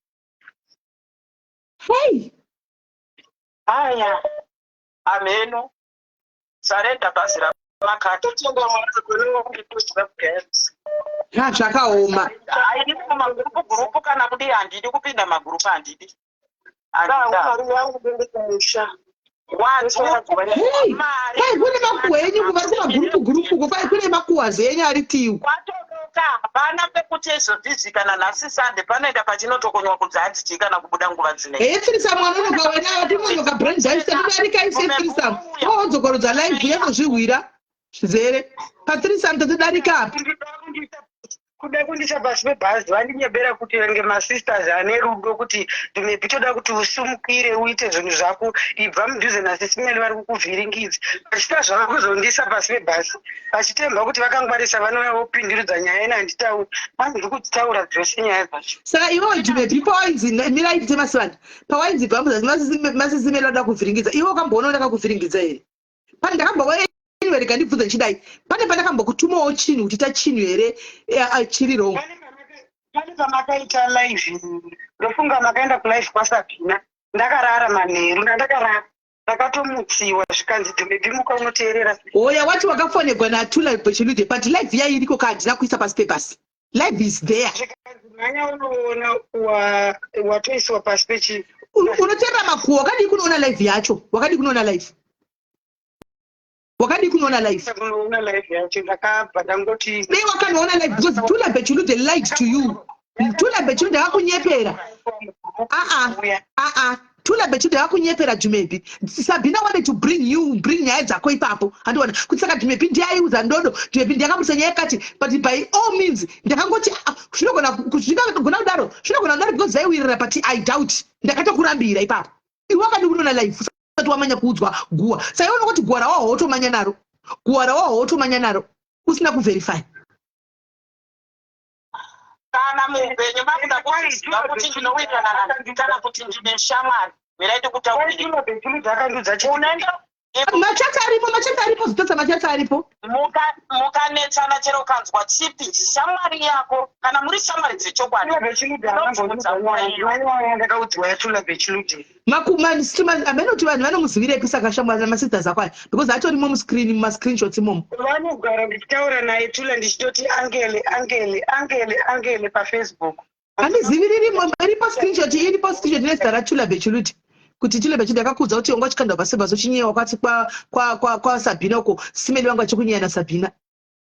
Hei. Aya. Hameno. Surrender bhazi ramakati. Ha zvakaoma. Haidi magurupu gurupu kana kudii handidi kupinda magurupu handidi. Hey, kwai kune makuhwa enyu uko vari kumagurupu gurupu uko kwai kune makuhwa zenyu ari tii uko. Kwatodoka hapana pekuti izvozvizvi kana nhasi Sunday panoenda pachinotokonywa kunzi hanzi chii kana kubuda nguva dzinei. Hey, threesome wanonoka wena watinonoka brand dzacho tatodarika ise threesome. Woodzokorodza live yakuzvihwira zvizere. Pa threesome tatodarika apa. Kuda kundiisa pasi pebhazi vandinyebera kuti venge masisters ane rudo kuti maybe toda kuti usumukire uite zvinhu zvako ibva mudhuze nasisimeli vari kukuvhiringidza vachita zvavo kuzondiisa pasi pebhazi vachitemba kuti vakangwarisa vanouya vopindirudza nyaya ina handitauri manje ndiri kudzitaura dzose nyaya dzacho. Saka iwewe Jumebi pawainzi mirai tite masivanda pawainzi bva muzasi masisimeli vanoda kuvhiringidza iwe wakamboona ndakakuvhiringidza here? Pane ndakamboona Anyway, rega ndibvunze ndichidai. Pane pandakambokutumawo chinhu kuti ita chinhu here chiri wrong? Pane pamakaita live, ndofunga makaenda kulive kwaSabhina. Ndakarara manheru, ndandakarara ndakatomutsiwa, zvikanzi, "Dumebi, muka unoteerera." Oya, wati wakafonegwa naTula Bechulude, but live iya iriko ka, handina kuisa pasi pebhasi. Live is there. Zvikanzi, "Mhanya unoona, watoisiwa pasi pechi." Unoteerera makuhwa. Wakadii kunoona live yacho? Wakadii kunoona live? Wakadii kunoona live? Kunoona live yacho, ndakabva ndangoti Dei wakanoona live, because Tula Bechulude lied to you. Tula Bechulude akakunyepera. Aa, aa, Tula Bechulude akakunyepera, Dumebi. Sabina wanted to bring you, bring nyaya dzako ipapo, handiona kuti saka Dumebi ndiye aiudza ndodo, Dumebi ndiye akabudisa nyaya yakati. But by all means, ndakangoti, ah, zvinogona kudaro, zvinogona kudaro because zvaiwirira, but I doubt. Ndakatokurambira ipapo. Iwe wakadi kunoona live usati wamanya kuudzwa guwa? Saiona kuti guwa rawaho wotomanya naro, guwa rawaho wotomanya naro usina kuverify. Kana muupenyu makuda kuziva kuti ndinowirirana nani kana kuti ndine shamwari, mirai ndikutaurire. Tula Bechulude akandudza chi Unenge Machats aripo, machats aripo, zvitotsa machats aripo. Mukanetsana chero ukanzwa chipi, shamwari yako, kana muri shamwari dzechokwadi, Tula Bechulude akambondudza nyaya ndakaudzwa yaTula Bechulude. Amene kuti vanhu vanomuzivirepi saka shamwari namasisters ako aya, because atorimo muscreen, mumascreenshots imomo. Vanogara ndichitaura naye Tula, ndichitoti, "Uncle, uncle, uncle, uncle," paFacebook. Handizivi, ririmo, iripo screenshot, iripo screenshot nezita raTula Bechuluti, kuti Tula Bechuluti akakuudza kuti wanga uchikanda pasebhazi uchinyeya, wakati kwaSabhina uko, simeli vangu vachikunyeya naSabhina.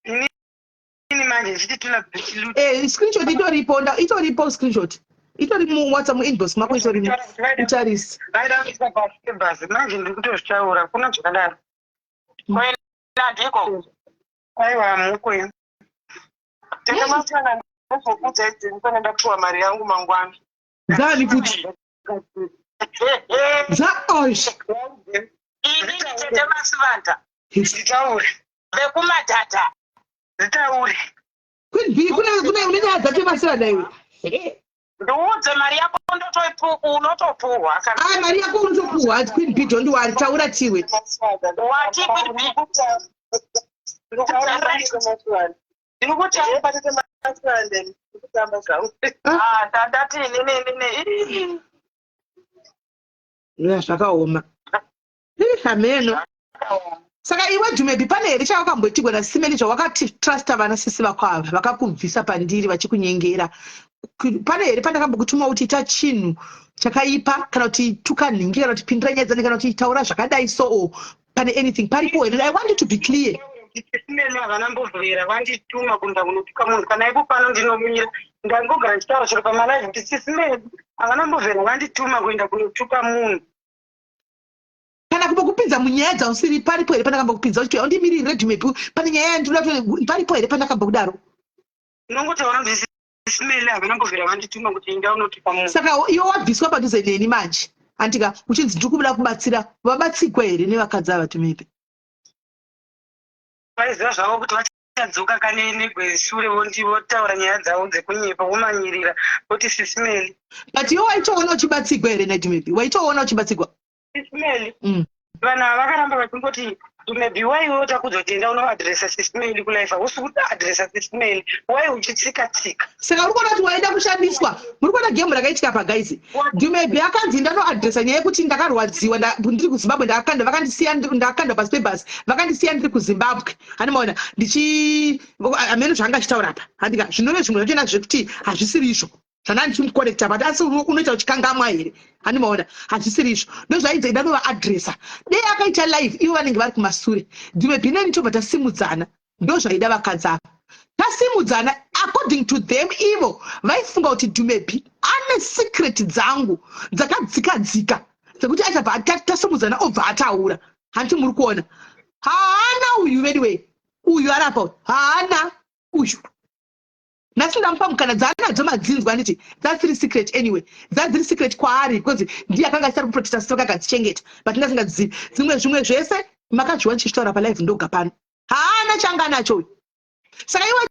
Ini manje ndichiti Tula Bechulude. Screenshot itoripo, itoripo screenshot, itori muWhatsApp, muinbox mako itorimo, utarisi. Vaida kuisa pasi manje, ndiri kutozvitaura, kuna zvakadaro. Nandiko. Aiwa, mukwe. Tete Masana, ndozokudza idzeni kana ndapiwa mari yangu mangwana. Dzani kuti dza osh. Inini Tete Masivanda. Nditaure. Vekumadhadha. Nditaure. Queen B, kune une nyaya dzake Masivanda iwe. Ndiudze mari yako, unotopuhwa kana Ah, mari yako unotopuhwa, Queen B, don't worry, taura tiwe. Wati, Queen B? Ndiri kutamba, Tete Masivanda, ndiri kutamba zvangu. Ah, ndandati inini. Ya, zvakaoma. Ih, hameno. Saka iwe Dumebi, pane here chawakamboitigwa naSimeli zvawakatrusta vana sisi vako ava vakakubvisa pandiri vachikunyengera? Pane here pandakambokutuma kuti ita chinhu chakaipa, kana kuti tuka nhingi, kana kuti pindira nyaya dzane, kana kuti taura zvakadai? So pane anything paripo here? I want it to be clear. Simene havana mbovhera vandituma kuenda kunotuka munhu. Kana ipo pano ndinomira, ndangogara ndichitaura chero pamalive kuti sisimene havana mbovhera vandituma kuenda kunotuka munhu. Kana kumbokupinza munyaya dzausiri, paripo here pandakambokupinza uchiti undimirire, Dumebi, pane nyaya yandinoda paripo here pandakambokudaro? Unongotaura kuti sisimene havana mbovhera vandituma kuti enda unotuka munhu. Saka iwe wabviswa padhuze neni manje, andika uchinzi ndiri kubuda kubatsira, vabatsigwa here nevakadzi ava, Dumebi? Vaiziva zvavo kuti vachadzoka kane negweshure, votaura nyaya dzavo dzekunyepa, vomanyirira voti sisimeli. But iwe waitoona uchibatsigwa here naDumebi? Waitoona uchibatsigwa? Sisimeli, vanhu ava vakaramba vachingoti, "Maybe why iwe utakudza kuti enda unoadresa sisimeli kulive, hausi kuadresa sisimeli, why uchitsika tsika?" Saka uri kuona kuti waida kushandiswa. Muri kuona game rakaitika pa, guys? Dumebi akanzi ndanoadresa nyaya yekuti ndakarwadziwa, ndiri kuZimbabwe, ndakakanda, vakandisiya, ndakakandwa pasi pebhasi, vakandisiya ndiri kuZimbabwe, handimaona ndichi hameno zvaanga achitaura apa, handika zvinove zvimwe zvachona zvekuti hazvisiri izvo zvandanga ndichimukorekta, but asi unoita uchikangamwa here, handimaona hazvisiri izvo ndozvainzi ndanovaadresa. Dei akaita live, ivo vanenge vari kumasure, Dumebi neni tobva tasimudzana. Ndozvaida vakadzi ava, tasimudzana. According to them, ivo vaifunga kuti Dumebi ane secret dzangu dzakadzika dzika dzekuti achabva tasimudzana obva ataura. Hanti muri kuona, haana uyu anyway, uyu arapa uyu haana uyu. Nhasi ndamupa mukana, dzaanadzo madzinzwa, handiti dzasiri secret? Anyway, dzadziri secret kwaari because ndiye akanga achisari kuprotecta sisi vakadzichengeta, but ndasingadzizivi dzimwe. Zvimwe zvese makazviwa ndichizvitaura palive ndoga pano. Haana changa anacho uyu. Saka iwe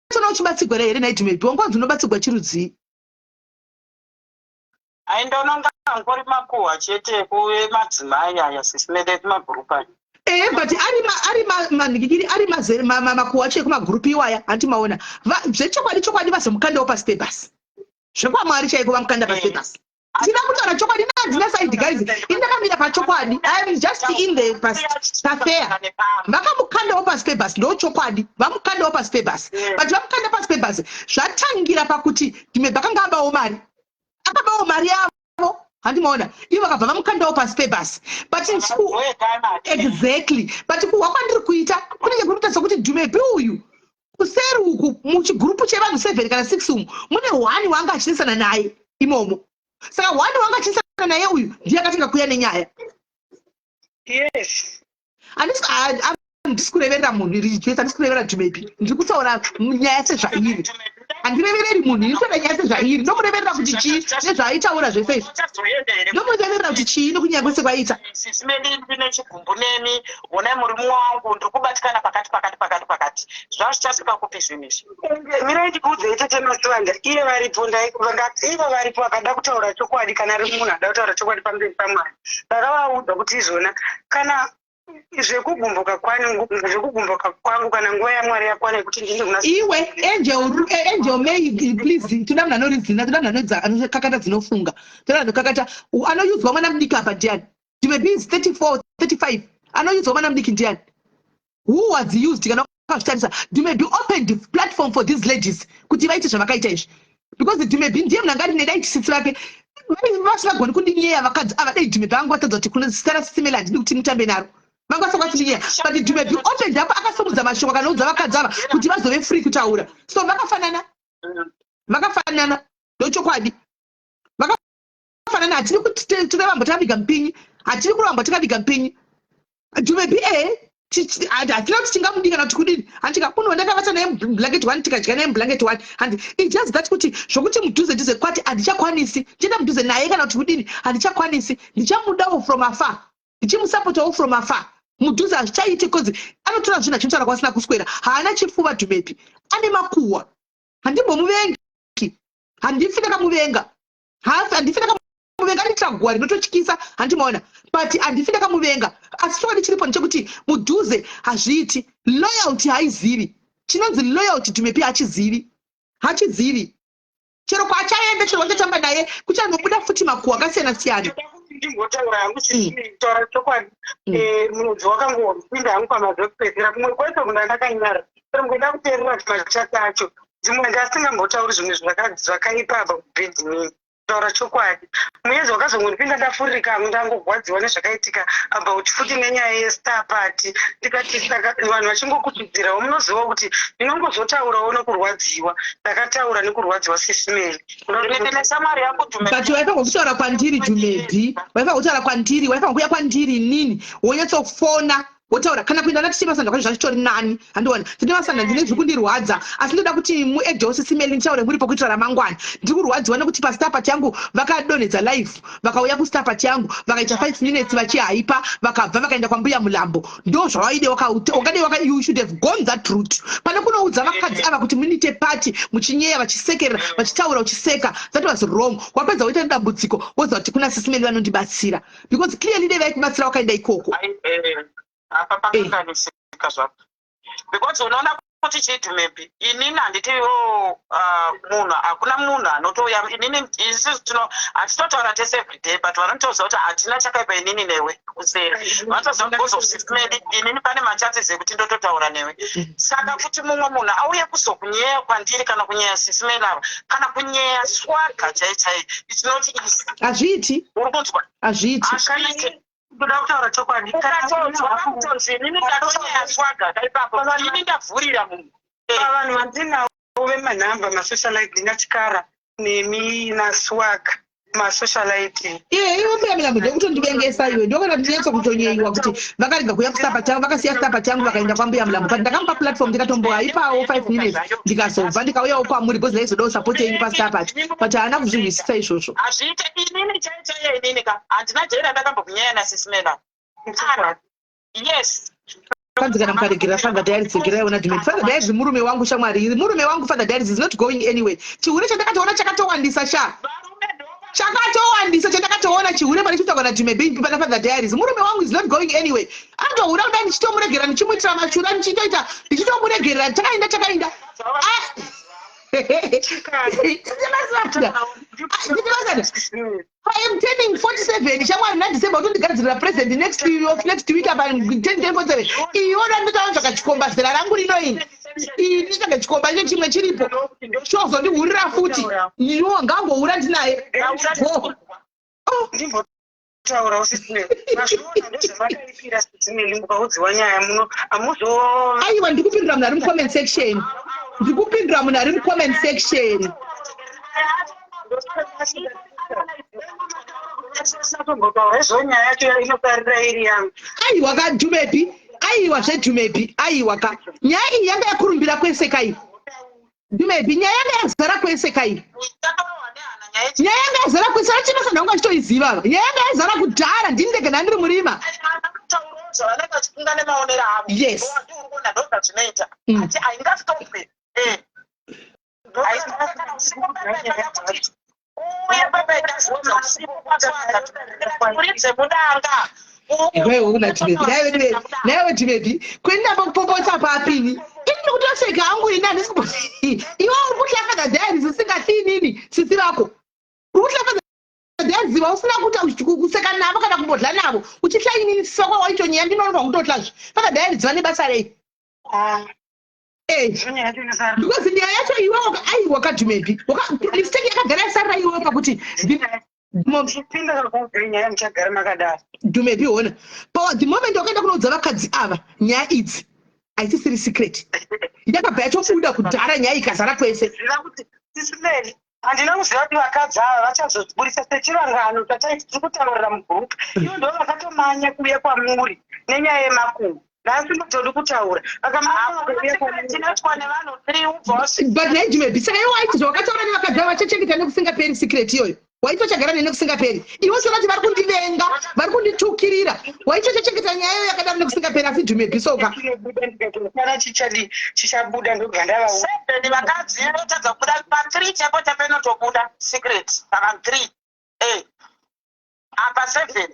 tona uchibatsigwa here naidhumebi? Wangonzi unobatsigwa chirudzii? Aindononga ngori makuhwa chete kuve madzimai aya, sisimele kumagrupu aya. Ehe, but ari manhikikiri, ari makuhwa acho ekumagurupu iwaya, hanti maona zvechokwadi chokwadi vazomukandawo pasi pebhasi, zvekwamwari chaiko, vamukanda pasi pebhasi. Ndina kutaura chokwadi, nandina side, guys. Ini ndakamira pachokwadi. I am just in the pafair. Vakamukandawo pasi pebhasi, ndo chokwadi, vamukandawo pasi pebhasi. But vamukanda pasi pebhasi zvatangira pakuti Dhumebhi akanga abawo mari, akabawo mari yavo, handimaona? Ivo vakabva vamukandawo pasi pebhasi. But exactly, but kuhwa kwandiri kuita kunenge kuri kuita sekuti Dhumebhi uyu kuseri uku muchigurupu chevanhu seven kana six umu mune one wanga achinesana naye imomo. Saka one wanga achinesana naye uyu ndiye akatanga kuuya nenyaya. Handisi kureverera munhu, Rejoice, handisi kureverera Dhumebi. Ndiri kutaura nyaya sezvairi. Handirevereri munhu, ndiri kutaura nyaya sezvairi. Ndomureverera kuti chii nezvaaitaura zvese izvi? Ndomureverera kuti chii nokunyaya kwese kwaiita? Sisi Meli, ndine chigumbu nemi. Honai, murume wangu, ndiri kubatikana pakati pakati pakati pakati. Zvazvichasvika kupi zvinhu izvi? Mirai ndikuudzei, tete Masivanda, iye varipo, ivo varipo, akada kutaura chokwadi, kana ari munhu ada kutaura chokwadi pamberi pamwari, ndakavaudza kuti izvona kana zvekugumbuka kwangu, zvekugumbuka kwangu, kana nguva yamwari yakwana yekuti ndinde kuna Iwe Angel, Angel May, please. Toda munhu anorizina, toda munhu anokakata dzinofunga, toda munhu anokakata. Anoyudzwa mwana mudiki apa ndiani? Maybe is 34, 35. Anoyudzwa mwana mudiki ndiani? Who was used? Kana wakazvitarisa, Dumebi opened the platform for these ladies kuti vaite zvavakaita izvi, because Dumebi ndiye munhu anga ari nedai chisitsi vake vasingagoni kundinyeya vakadzi ava. Dai Dumebi vanga vatadza kuti kune zita raSisi Meli, handidi kuti mutambe naro, vanga vasingakwanisi kundinyeya. But Dumebi opened up, akasimudza mashoko, akanoudza vakadzi ava kuti vazove free kutaura. So vakafanana, vakafanana, ndochokwadi, vakafanana. Hatidi kuti tiramba takaviga mupinyi, hatidi kuramba takaviga mupinyi. Dumebi, ehe, hatina kuti tingamudii kana kuti kudini. Handika munhu wandakavata naye mublanket one, tikadya naye mublanket one, handi? It just that kuti zvokuti mudhuze dhuze kwati handichakwanisi ndienda mudhuze naye kana kuti kudini, handichakwanisi. Ndichamudawo from afar, ndichimusapotawo from afar. Mudhuze hazvichaiti, because anotora zvinhu achinotaura kwasina kuswera. Haana chifuva Dhumepi, ane makuhwa. Handimbomuvengi, handifi ndakamuvenga, handifi ndakamuvenga. Anoitira guwa rinototyisa, handimaona? But handifi ndakamuvenga. Asi chokwadi chiripo ndechekuti mudhuze hazviiti. Loyalty haizivi chinonzi loyalty. Dhumepi hachizivi, hachizivi. Chero kwaachaenda, chero kwachatamba naye, kuchanobuda futi makuhwa akasiyana siyana. Ndimbotaura hangu, taura chokwadi. Mwedzi wakangopinda hangu pamazuva ekupedzera, kumwe kwese kunda ndakanyara. Pero ngoda kuteerera machati acho, dzimwe ndasingambotauri zvimwe zvakaipa apa kubhedhini. Taura chokwadi, mwedzi wakazongondipinda ndafuririka hangu, ndangogwadziwa nezvakaitika about futi nenyaya yestar party. Ndikati saka vanhu vachingokuchidzirawo, munozivawo kuti ndinongozotaurawo nokurwadziwa. Ndakataura nekurwadziwa, Sisi Meli. Ndine shamwari yangu Dhumebi. But waifanira kutaura kwandiri, Dhumebi. Waifanira kutaura kwandiri, waifanira kuuya kwandiri inini, wonyatsofona, wotaura, kana kuenda natiche Masanda kwacho zvachitori nani, handiona? Tine Masanda, ndine zviri kundirwadza, asi ndoda kuti muedhewo Sisi Meli, nditaure muripo kuitira ramangwana. Ndiri kurwadziwa nekuti pastar party yangu vakadonhedza live, vakauya kustar party yangu, vakaita 5 minutes vachihaipa, vakabva vakaenda kwambuya Mulambo. Ndo zvavaide. Wakadei waka, you should have gone that route pane kunoudza vakadzi ava kuti muite party muchinyeya, vachisekerera, vachitaura, uchiseka. That was wrong. Wapedza woita dambudziko, woziva kuti kuna Sisi Meli vanondibatsira, because clearly dei vaikubatsira wakaenda ikoko. Apa pakanganisika zvapo, because unoona kuti chidhumepi, inini handitiwo munhu, hakuna munhu anotouya. Inini, isusu tino hatitotaura tese everyday, but vanotoziva kuti hatina chakaipa inini newe kuseri. Vanotoziva kuti because of Sisi Meli, inini pane machances ekuti ndototaura newe. Saka kuti mumwe munhu auye kuzokunyeya kwandiri, kana kunyeya Sisi Meli ava, kana kunyeya Swaga chai chai, it's not easy. Hazviiti. Uri kunzwa? Hazviiti. Hazviiti. Ndoda kutaura chokwadi. Ukatodzwa pakutonzi inini ndatonyeya Swaga kaipapo, ini ndavhurira munhu. Pavanhu vandinawo vemanhamba masocialite, ndina Chikara nemi naSwag, masocialite. Iye, iwe mbuya Milambo, ndokutondivengesa iwe. Ndokana ndinyatso kutonyeyiwa kuti vakarega kuuya kustar party yangu, vakasiya star party yangu, vakaenda kwambuya Mulambo. But ndakamupa platform, ndikatombohaipawo 5 minutes, ndikazobva ndikauyawo kwamuri because ndaizodawo support yenyu pastar party, but haana kuzvinzwisisa izvozvo. Hazviite. Inini chai chaiye, inini ka handina jaira ndakambokunyaya naSisi Mela. Yes. Kwanzi kana mukaregerera Father Diaries, regerai ona Dhimeni. Father Diaries murume wangu, shamwari, murume wangu. Father Diaries is not going anywhere. Chihure chandakatoona chakatowandisa sha. Varume ndo Chakatowandisa chandakatoona chihure pane chitaurwa naDumebi pana Father Diaries. Murume wangu is not going anyway. Anotohura kudai ndichitomuregerera, ndichimuitira mashura, ndichitoita, ndichitomuregerera. Takaenda, takaenda. Ah! I am turning 47 shamwari naDecember utondigadzirira present next week, next week apa 10 47. Iwe ndotaura zvakachikomba zera rangu rino ini. Ini nditsvaga chikomba icho chimwe chiripo. Chozondihurira futi. Iwo ngangohura ndinaye. Go. Oh. Ndimbotaurawo sisi, mazviona ndozvamakaipira sisi Meli, mukaudziwa nyaya muno hamuzo. Aiwa, ndikupindura munhu ari mucomment section. Ndikupindura munhu ari mucomment section. Tombotaura izvo, nyaya yacho inoparira iri yangu. Aiwa ka Dumebi, aiwa zveDumebi, aiwa ka, nyaya iyi yanga yakurumbira kwese kai Dumebi, nyaya yanga yazara kwese kai, nyaya yanga yazara kwese. Vachimasa ndangu achitoiziva ava, nyaya yanga yazara kudhara, ndini ndega ndandiri murima. Zvavanenge vachifunga nemaonero avo. Uri kuona ndozvazvinoita. Ati haingastopwe, kana usiku kuti uye uridze mudanga. Iwewe una Dumebi, naiwe, naiwe Dumebi, kuenda popotsa papini? Ini ndikutoseka hangu, ini handisi iwe uri kuhla Father Diaries usingati inini sisi vako. Uri kuhla Father Diaries usina kuita kuseka navo kana kumbodla navo, uchihla inini sisi vako. Waito nyaya ndinonoka kutohlazve Father Diaries vane basa rei? Because nyaya yacho iwe aiwa kaDumebi, mistake yakagara yasarira iwewe pakuti Chipinda nyaya, muchagara makadaro. Dumebi, hona, pa the moment wakaenda kunoudza vakadzi ava nyaya idzi, haisisiri secret, yakabva yatobuda kudhara, nyaya ikazara kwese. Ziva kuti sisi Meli, handina kuziva kuti vakadzi ava vachazoburitsa sechirangano chataiti tiri kutaurira mugroup. Ivo ndo vakatomanya kuuya kwamuri nenyaya yemakuhwa. Nhasi ndotodi kutaura, vakamanya vakauya kwamuri. Tinoitwa nevanhu three ubva. But nhai Dumebi, saka iwe waiti zvawakataura nevakadzi ava vachachengeta nekusingaperi secret iyoyo, waitochagara nekusingaperi? Iwe uchiona kuti vari kundivenga, vari kunditukirira, waitochachengeta nyaya iyoyo yakadaro nekusingaperi? Asi Dumebi soka. Chinobuda ndikatofara, chichadi chichabuda, ndobva ndavaona. Seven vakadzi votadza kubuda pa3 chaipo chaipo, inotobuda secret paka 3 apa 7,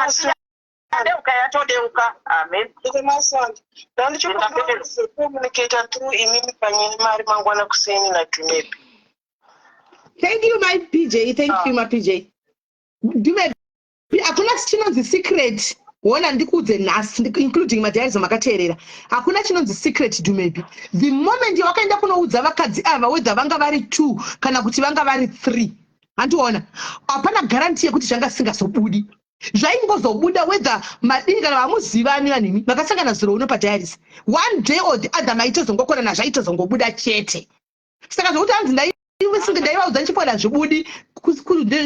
asi yadeuka, yatodeuka, amen. Masanda, ndandichikucommunicata through imimi panyine mari mangwana kuseni naDumebi. Thank you, my PJ, thank you, my PJ. Dumebi, hakuna chinonzi secret. Wona, ndikuudze nhasi, including madiaries makateerera, hakuna chinonzi secret. Dumebi, the moment yawakaenda kunoudza vakadzi ava, whether vanga vari two kana kuti vanga vari three, handiona hapana guarantee yekuti zvanga zvisingazobudi. Zvaingozobuda whether madini kana vamuzivani. Vanhimi vakasangana zuro uno padiaries, one day or the other maitozongokonana, zvaitozongobuda chete. Saka zvokuti hanzi ndaivaudza ndichifona zvibudi,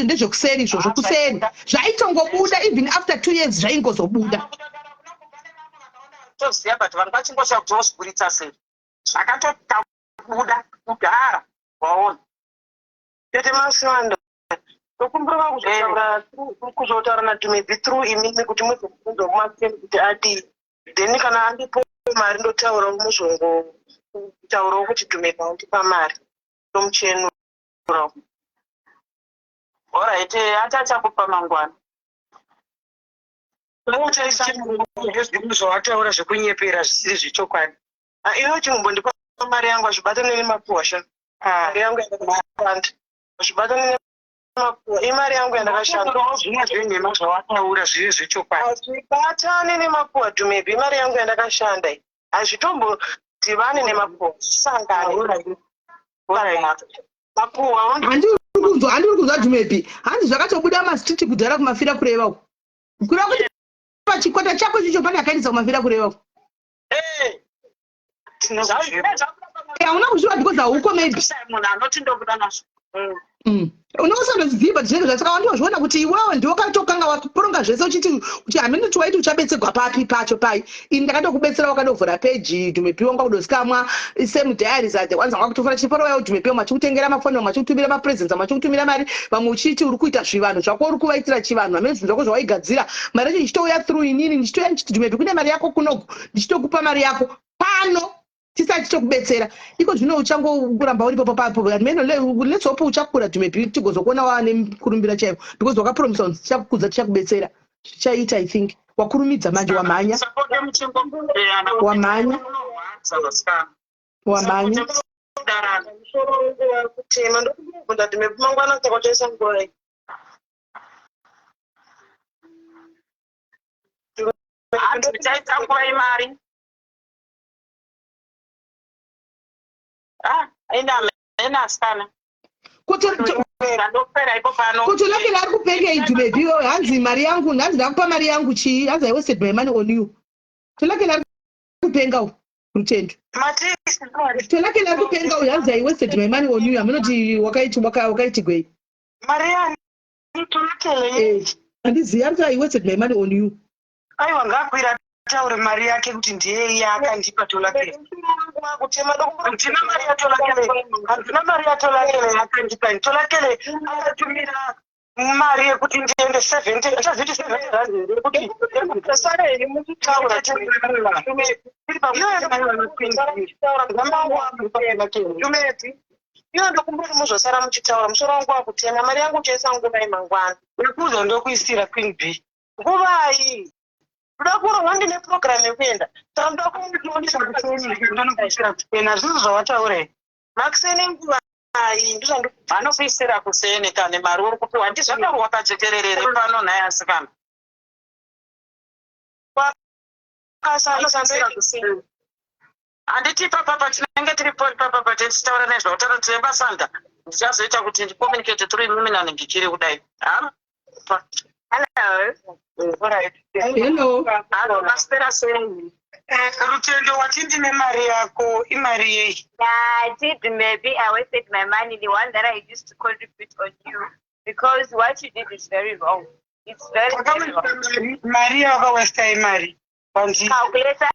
ndezvekuseri izvozvo, kuseri zvaitongobuda. Even after 2 years zvaingozobuda. Toziva, but vanhu vachingosha kuti vozviburitsa sei, zvakatobuda kudhara, waona. Tete Masanda, tokumbira kuzotaura naDumebi through imimi kuti muzobvunza kumaseni kuti adii, then kana andipo mari ndotaurawo, muzongotaurawo kuti Dumebi andipa mari, tomuchenurawo. Alright, ati achakupa mangwana. Nezvimwe zvawataura zvekunyepera zvisiri zvechokwadi. Ah, iwe chimbondipa mari yangu, hazvibatane nemakuhwa sha. Mari yangu yandakashanda, hazvibatane nemakuhwa, imari yangu yandakashanda. Wataurawo zvimwe zvenhema zvawataura zviri zvechokwadi. Hazvibatane nemakuhwa, Dumebi, imari yangu yandakashanda iyi, hazvitombodhivani nemakuhwa, zvisangane makuhwa. Handiri kunzwa, handiri kunzwa, Dumebi. Hanzi zvakatobuda mastreet kudhara kumafira kureva uku, kureva kuti pachikwata chako ichicho pane akaendesa kumafira kureva uku. Hauna kuzviva because hauko maybe. Munhu anoti ndobuda nazvo. Unosandozviziva zvinenge zvasaka wandozviona kuti iwewe ndiwe wakatokanga wakuporonga zvese, uchiti kuti hamene kuti waiti uchabetserwa papi pacho pai. Ini ndakatokubetsera, wakadovhura peji Dumebi wanga kudozikamwa. Same diaries are the ones anga kutofara chiforo wayo Dumebi, vamwe vachikutengera mafoni, vamwe vachikutumira mapresents, vamwe vachikutumira mari, vamwe uchiti uri kuita zvivanhu zvako, uri kuvaitira chivanhu, hamene zvinhu zvako zvawaigadzira. Mari yacho ichitouya through inini, ndichitouya ndichiti, "Dumebi, kune mari yako kunoku," ndichitokupa mari yako pano. Tisati tokubetsera iko zvino uchangoramba uripo papapo. Meno let's hope uchakura maybe tigozokuona waane mukurumbira chaiwo, because wakapromisa kunzi tichakukudza, tichakubetsera, zvichaita. I think wakurumidza manje, wamhanya. Musapote muchingoberana. Wamhanya. Munorwadza, vasikana. Wamhanya. Kudarana. Musoro wangu wakutema. Ndokubvunza kuti mangwana saka uchaisa nguva iyi? Hanzi tichaita nguva imari? Ah, ina asikana. Ndopera ipo pano. Kutolakela ari kupengei Dumebi? Hanzi mari yangu, hanzi ndakupa mari yangu chii? Hanzi I wasted my money on you. Tolakela ari kupenga u, Rutendo. Mati? Tolakela ari kupenga uyu. Hanzi I wasted my money on you. Hamunoti wakaitigwei? Mari yani, Tolakele? Eh, handizivi, ari kuti I wasted my money on you. Aiwa, ngaakwira ataure mari yake kuti ndiyei yaakandipa Tolakele. Wakutema. Handina mari yaTolakele, handina mari yaTolakele yakandipa. Tolakele akatumira mari yekuti ndiende 70, achaziti 70 rand here, yekuti Sara here muchitaura? Dumebi, iwe ndokumboti muzosara muchitaura. Musoro wangu wakutema. Mari yangu uchaisa nguva imangwana? Yekuza ndokuisira, Queen B. Nguvai? Ndoda kurohwa, ndine purogiramu yekuenda, saka ndoda. Ndinokuisira kuseni, hazvisi zvawataura here? Makuseni nguvai? Ndizvandi. Vanokuisira kuseni kane mari uri kupiwa, ndizvataurwa pajekerere pano nhai asikana. Vanokuisira kuseni, handiti? Ipapa tinenge tiripo ipapa tichitaura nezvautaura tine. Ndichazoita kuti ndicommunicate through imimi nanhingichiri kudai. Hapa. Hello. Hello. Halo, maswera sei? Rutendo, wati ndine mari yako, imari yei? I did. Maybe I wasted my money, the one that I used to contribute on you, because what you did is very wrong. It's very, very wrong. Mari yawakawesta imari wandi? Calculator,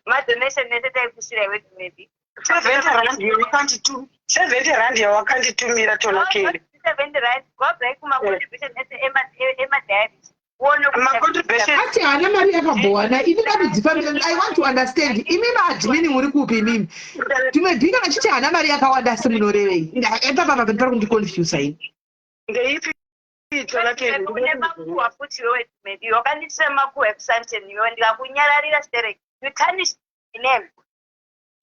my donation necessary with maybe. 70 rand yawakanditu 70 rand yawakanditumira, Tonakele. 70 rand. Go back to my contribution as Emma Diaries. Macontribution. Ati haana mari yakabhowana. Ini ndatodzifambira. I want to understand, imi maadmin muri kupi imimi? Dumebi kana chiti haana mari yakawanda, asi munorevei? Ipapapa pari kundiconfusa ini. Ndeipi, Tonakele? Une makuhwa futi iwewe maybe wakanditira makuhwa ekuSandton iwewe, ndikakunyararira sterek. You tarnish the name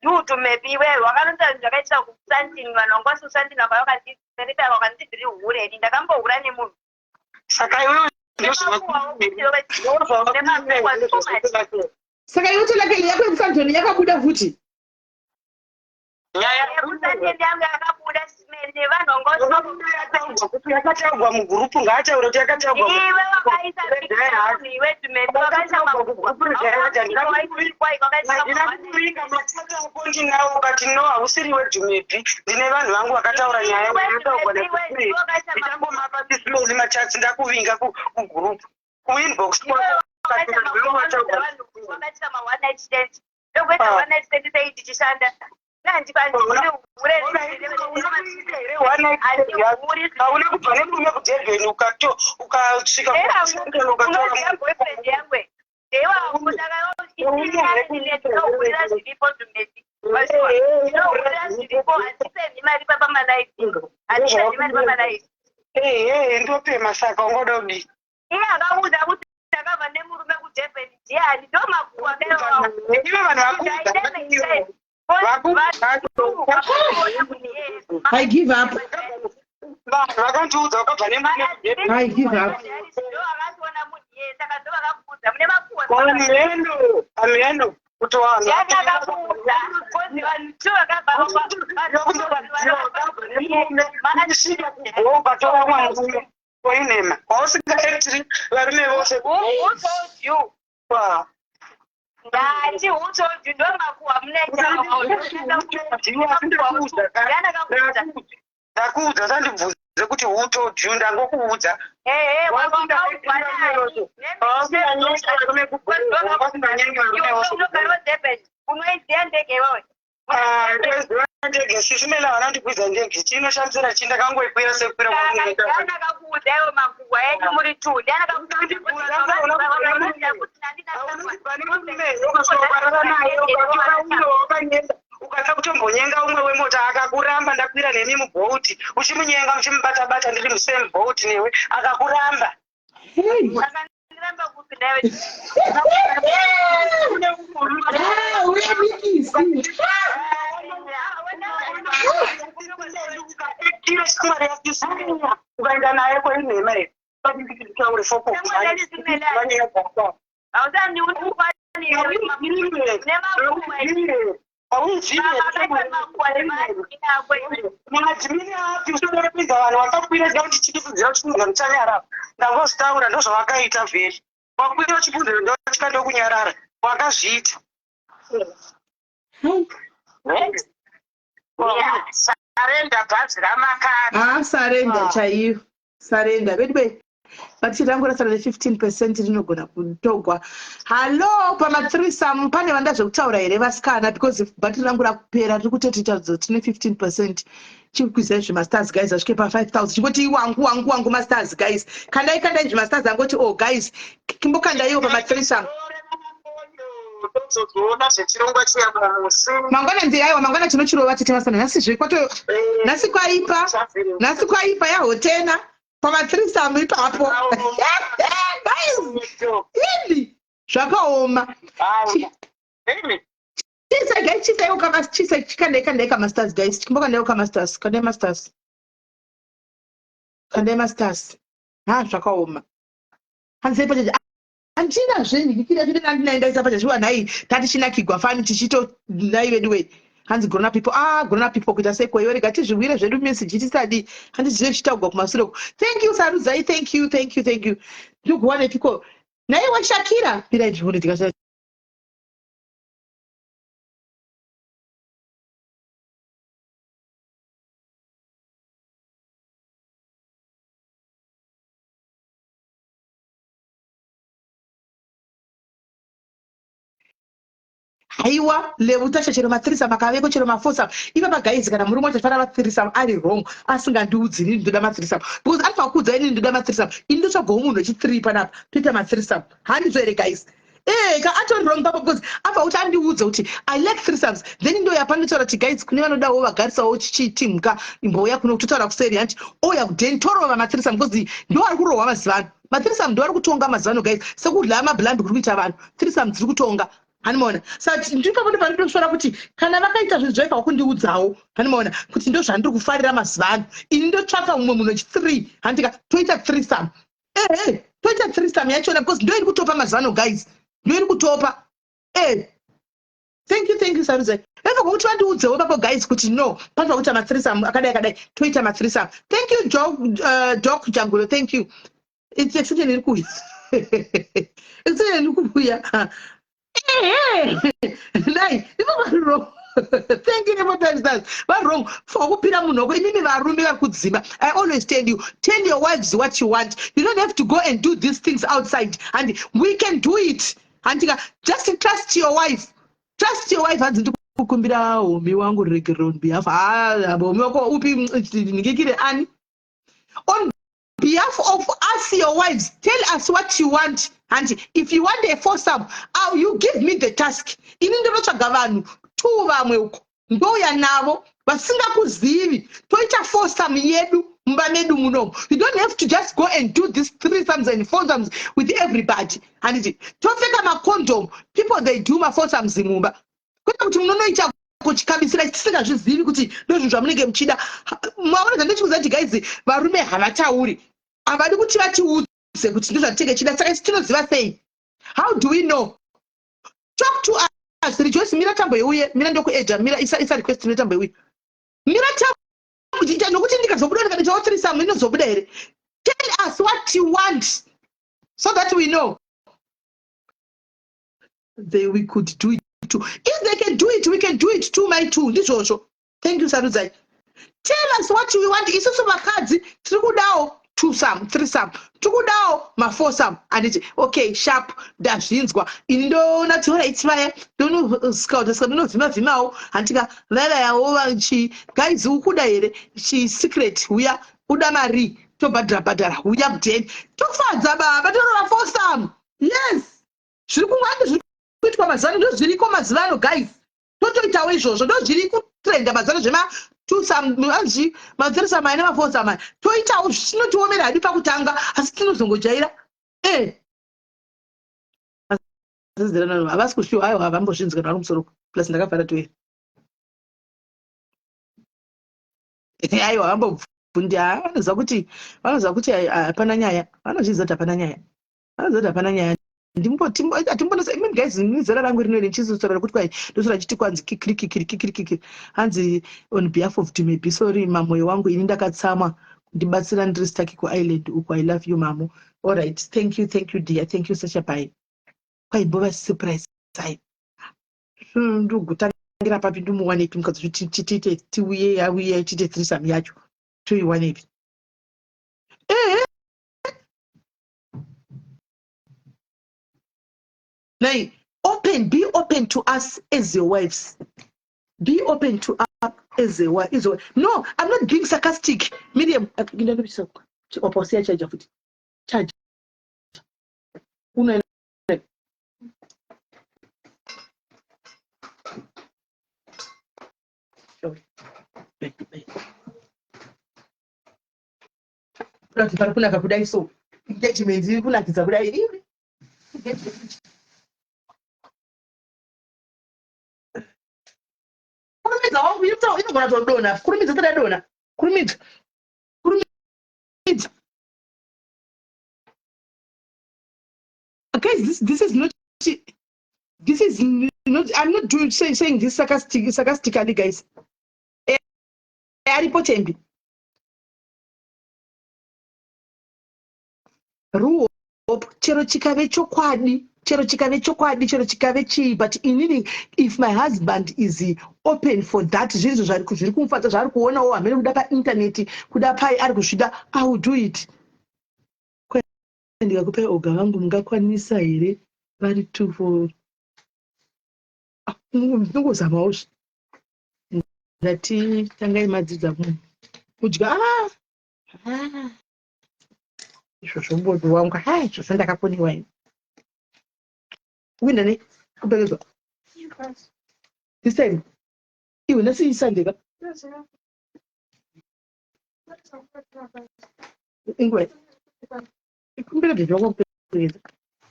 you to maybe iwewe wakanoita zvakaitira kuSandton. Vanhu vanga vasi kuSandton vakauya vakandiita, vakanditi ndiri hure. Ini ndakambohura nemunhu? Saka iwewe Nemakuhwawo futi iwewe, nemakuhwa too much. Saka iwe Tolakele, yako yekuSandton yakabuda futi? Nyaya YekuSandton yangu yakabuda nevanhu vanga Kuti yakataurwa mugurupu, ngaataure kuti yakataurwa. Iwe wakaisa munhu iwe Dumebi, wakaisa makuhwa. Handina kuvinga matata ako, ndinawo. Ukati no, hausiri weDhumebi, ndine vanhu vangu vakataura nyaya yakataurwa nekuti ndichangomapa tisimeli machats, ndakuvinga kugurupu, kuinbox. Wakaita ma one night stand, ndokuita one night stand sei ndichishanda? Handihuri. Hauna kubva nemurume kuDurban, ukato ukasvika? Unoziva boyfriend yangu ndeiwaundinohurira zviripo Dumebi, ndinohurira zviripo. Handisemhi mari papamalaifi, handisemhi mari pamalaifi. Ehe, ndopema. Saka ungoda kudii? Iye akakuudza kuti ndakabva nemurume kuDurban ndiani? Ndo makuhwa. Ive vanhu vakuudza. I give up. Vanhu vakandiudza wakabva nemurume kuDurban. I give up. Ndo munhu iyeye, saka ndo vakakuudza mune makuhwa. Ameno, ameno kuti vanhu Ndiani akakuudza? Kozi vanhu two vakabva. Ukatora umwe murume wainema wausingaektiri varume vose. Who told you? Ndati who told you? Ndo makuhwa munaita. Ndiani akakuudza? Ndakuudza, sandibvunze kuti who told you, ndangokuudza. Ehe, wakaudzwa nani? Unogara Durban, unoiziva ndege iwewe? Ndoziva ndege, sisimela vanondikwidza ndege, chinoshandisira chii? Ndakangoikwira sekukwira. Saka ndiani akakuudza iwe? Makuhwa enyu muri two. Ndiani akakuudza? Ukarara naye, ukatora uyo wakanyenda. Nyenga umwe wemota akakuramba ndakwira nemi muboat uchimunyenga muchimubata bata ndiri musame boat newe akakuramba. Hey. Akandiramba kupi nawe? Ah, uya mikisi. Kira shamwari yasisi ukaenda naye kwainhema here? Taure foko. Maadmini api usada kupinza vanhu vakakwira zva kuti chikisidzira uchipinza muchanyara ndangozvitaura ndozvavakaita vheli wakwira uchipinza ndochika ndokunyarara wakazviita. Sarenda bhazi ramakati. Ah, sarenda chaiyo. Sarenda veduwe. Batiri rangu rasara ne15 percent rinogona kutogwa. Hallo pamathreesome pane vanoda zvekutaura here vasikana because batiri rangu rakupera riri kutotiita tine 15 percent. Chikukwizai zvemastars guys asvike pa5000 chingoti wangu wangu wangu mastars guys. Kandai kandai zvemastars angoti oh guys kimbokandaiwo pamathreesome. Tozoona zvechirongwa chiya musi. Mangwana ndiye aiwa mangwana tinochirova tete masana nhasi zve kwato nhasi kwaipa nhasi kwaipa yahotena pamathreesome ipapo. Guys ini zvakaoma. Chisa guys chisa kama chisa chikandai kandai kamastars guys chimbokandai kamastars kandai mastars kandai mastars ha zvakaoma. Hanzi pachachi handina zve ndikira chine ndandinaendaisa pachachiwa nhai tatichinakigwa fani tichito nhai vedu wei hanzi grown up people ah grown up people kuita sekweyo rega tizviwire zvedu message tisadi hanzi tine tichitaugwa kumasure uko thank you sarudzai thank you thank you thank you ndikuwanepiko nhaiwe Shakira mirai ndivone ndikasa haiwa levutasha chero mathreesome akaveko chero mafoursome ipapa guys kana murume wacho achifanira mathreesome ari wrong asingandiudzi inini ndoda mathreesome because anofanira kuudza inini ndoda mathreesome ini ndotsvagawo munhu wechithree panapa toita mathreesome handizvo here guys Eh, ka atori wrong papo because abva kuti andiudze kuti I like threesomes then ndoya panotaura kuti guys kune vanodawo vagarisawo chichitimka imbouya kuno kutotaura kuseri hanti ouya kudeni torova mathreesome because ndo ari kurohwa mazuva ano mathreesome ndo ari kutonga mazuva ano guys sekudla mablambi kuri kuita vanhu threesome dziri kutonga hanimaona saka ndipapo ndopandinoshora kuti kana vakaita zvinhu zvaifanwa kundiudzawo hanimaona kuti ndo zvandiri kufarira mazuva ano ini ndotsvaka mumwe munhu wechithree handika toita threesome ehe toita threesome yachona because ndo iri kutopa mazuva ano guys ndo iri kutopa eh thank you thank you sarudzai eva kwakuti vandiudzewo papo guys kuti no panofanira kuita mathreesome akadai akadai toita mathreesome thank you Doc Jangulo thank you it's extension iri kuuya extension iri kuuya ehe nai ivo vari wrong thank you never times that vari wrong for kupira munhu wako inini varume vari kudzima I always tell you tell your wives what you want you don't have to go and do these things outside and we can do it handika just trust your wife trust your wife hanzi ndikukumbira homi wangu ruregerero on behalf ha homi wako upi ndingikire ani on behalf of us your wives tell us what you want and if you want a foursome uh, you give me the task ini ndinotsvaga vanhu two vamwe uko ndouya navo vasingakuzivi toita foursome yedu mumba medu munomu you don't have to just go and do this threesomes and foursomes with everybody handiti topfeka macondom people they do mafoursomes mumba kwete kuti munonoita kuchikabisira tisingazvizivi kuti ndozvinhu zvamunenge muchida maona zvandechikuziva kuti guys varume havatauri havadi kuti vatiudze kuti ndozvatinenge chida saka isi tinoziva sei how do we know talk to us Rejoice mira tambo yeuye mira ndokueja mira isa, isa request mira tambo yeuye mira tambo nokuti ndikazobuda ndikaditawo threesome inozobuda here tell us what you want so that we know they we could do it too if they can do it we can do it too my too ndizvozvo thank you sarudzai tell us what we want isusu vakadzi tiri kudawo twosome threesome tiri kudawo mafoursome anditi okay sharp ndazvinzwa ini ndoona kuti alright vaya ndonoscouta ndinovhima vhimawo handika vaya vayawo vachi guys ukuda here chisecret uya uda mari tobhadhara bhadhara uya kudeni tofadza baba torova foursome yes zviri kumwandi zviri kuitwa mazuva ano ndo zviriko mazuva ano guys. Totoitawo izvozvo, ndozviri kutrenda mazano zvema anzi mathreesome aya nemafoursome aya. Toitawo zvinotiomera hadi pakutanga, asi tinozongojaira. Eh. Havasi kusviwa, aiwa, havambozvinzwa vari kumusoro plus ndakavhara toiri. Aiwa, vambobvundi, vanoziva kuti, vanoziva kuti hapana nyaya, vanozviziva kuti hapana nyaya, vanoziva kuti hapana nyaya. Atimbonesa imimi guys, ini zera rangu rino richizosora rekuti kwai ndosora chiti kwanzi kikiri kikiri kikiri kikiri. Hanzi on behalf of Dumebi, sorry mamoyo wangu, ini ndakatsamwa kundibatsira, ndiri stuck kuisland uku. I love you mamo. Alright, thank you, thank you dear, thank you Sasha. Bye. Kwaimbova surprise ai ndogutangira papi? Ndomuwanepi mukadzi kuti tiite tiuye auye tiite threesome yacho? Toiwanepi? Ehe nai, open, be open to us as your wives, be open to us as a wife. No, I'm not being sarcastic, Miriam. Opa usiya chaja futi chaja unoenda kuti pari kunaka kudai, so engagement iri kunakidza kudai iwe. Kurumidza wangu, inogona kutodonha. Kurumidza, toda dona, kurumidza, kurumidza. Guys, this is not, this is not, I'm not doing saying this sarcastically, guys. Aripo Tembi Ruhope, chero chikave chokwadi, chero chikave chokwadi, chero chikave chii, but inini, if my husband is open for that, zvirizvo zviri kumufadza, zvaari kuonawo hamene, kuda paintaneti, kuda pai ari kuzvida, I will do it. Ndikakupai oga vangu, mungakwanisa here vari two for? Ndingozamawo. Ndati tangai madzidza kudya. Ah! Ah! Izvozvo mbodi wangu, ha, izvozvo ndakakoniwa ini. Kuinda nei kuperekedzwa this time iwe? Nhasi iSunday ka? Inguva ikumbira bhebhi wako kuperekedza,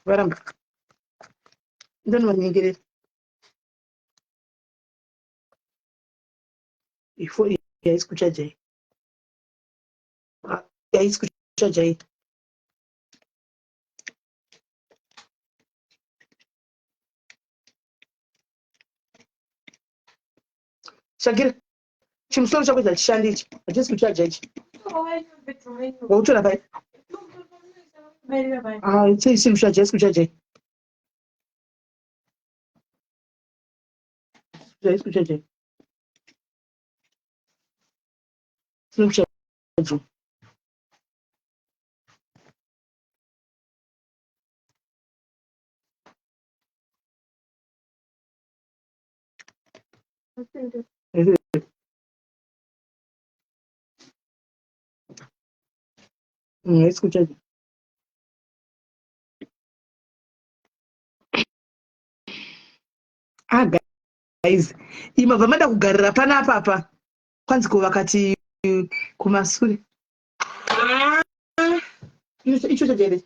varamba, ndonovanyengerera ifo haisi kuchaja iyi, haisi kuchaja iyi. Shakira, chimusoro chako hachishandi ichi, hachisi kuchaja ichi. Wautora pai? Sei isiri kuchaja? Haisi kuchaja iyi, haisi kuchaja iyi, isiri kuchaja. Haisi kuchaja. Ah guys, imabva mada kugarira panapa apa, kwanzi ko vakati kumasure. Ah, icho chaja here?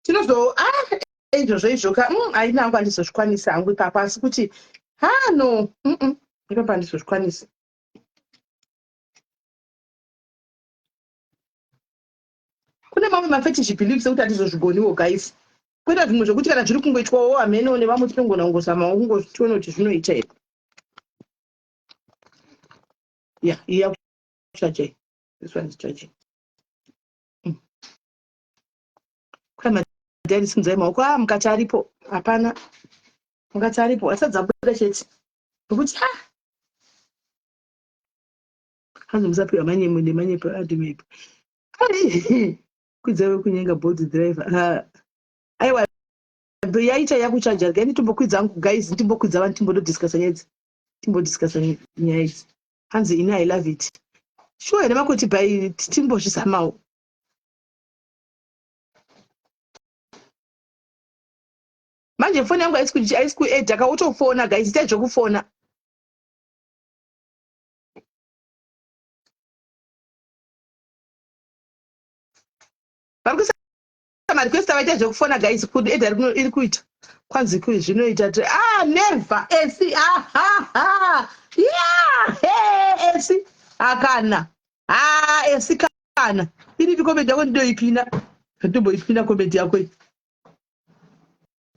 Tinozo, ah, izvozvo izvo ka, haina hangu, handizozvikwanisa hangu ipapo, asi kuti ha, no, ipapo handizozvikwanisi. Kune mamwe mafetish beliefs ekuti hatizozvigoniwo guys, kwete zvimwe zvokuti kana zviri kungoitwawo hameno nevamwe, tinogona kungozamawo kungotione kuti zvinoita here. Ya, iya kuchaja, this one is charging. Kwai madhari, simudzai maoko. A, mukati aripo hapana, mukati aripo asati dzabuda chete nokuti a hanzi musapiwa manyemwe nemanyepo aDumebi. Kwidza wekunyenga body driver. Aiwa, yaita yakuchaja. Regai nditombokwidza hangu guys, nditombokwidza vanhu, timbondodiscussa nyaya idzi, timbodiscussa nyaya idzi. Hanzi ini I love it. Sure here makoti? Bai, timbozvizamawo. Manje foni yangu haisi kuedha ka utofona guys, itai zvekufona. Vari kuisa marequest avaita zvekufona guys, kuedha iri kuita. Kwanzi kui zvinoita ti ah never esi ah ha ha yeah hey esi akana ah esi kana iripi comment yako ndoipina ndomboipina comment yako iyi.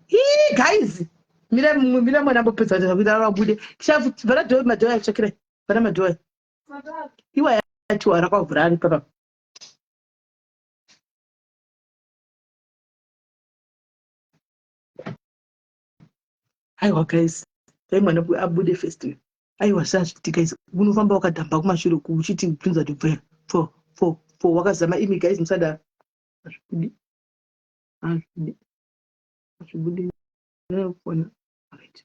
Hii guys, mira mira mwana ambopedza kuti kuita vabude. Chafu vhara door madhoya tsvakirai. Vhara madhoya. Iwa yati rakavhura ari papa. Aiwa guys, dai mwana abude first. Aiwa zvazviti guys, unofamba wakadhamba kumashure uchiti bvunza kuti bvera. Fo fo fo wakazama imi guys musadaro. Hazvibudi. Hazvibudi. Hazvibudi. Fona. Right.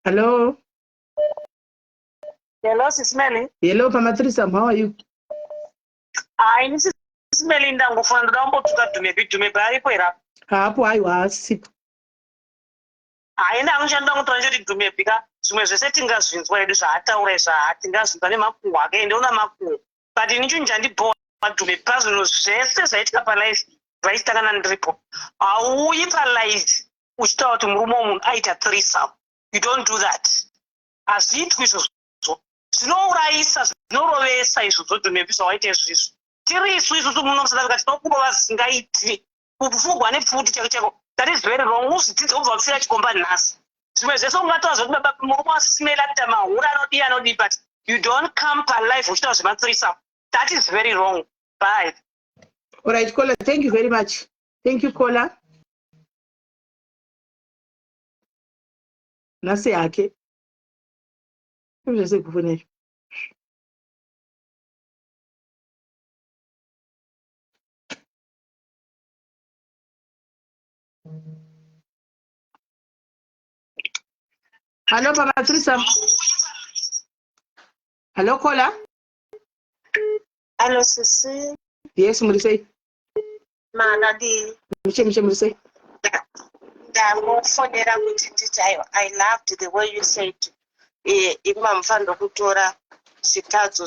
Hello. Hello, Sis Melly. Hello, Pama Threesome. How are you? Hayi, ni Sis Melly ndangofuna ndoda kumbotuka Dumebi Dumebi aripo here apa? Haapo, haiwa haasipo. Hayi, ndakushanda kutora ndoti Dumebi ka zvimwe zvese tingazvinzwa hedu zvaataura izvi haa tingazvinzwa nemakuhwa ake ende una makuhwa but ini chinhu chandibhowa Dumebi pazvinhu zvese zvaitika palife zvaisita kana ndiripo hauuyi palife uchitaura kuti murume wemunhu aita threesome you don't do that hazviitwi izvozvo zvinourayisa zvinorovesa izvozvo Dumebi zvawaita izvizvo tiri isu isusu muno muSouth Africa tinokurova zvisingaiti kupfugwa nepfuti chaiko chaiko that is very wrong uzvidzidze ubva wapfira chikomba nhasi zvimwe zvese ungataura zvekuti baba murume wasisimeli akuita mahura anodii anodii but you don't come palife uchitaura zvemathreesome that is very wrong bye. All right, caller, thank you very much. Thank you, caller. Nhasi hake. Zvese kufona izvo. Hello, Papa Threesome. Hello, caller. Hello, sisi. Yes, muri sei? Makadii? Mushe mushe muri sei? Ndangofonera kuti nditi aiwa, I loved the way you said imi mamufanirwa kutora zvitadzo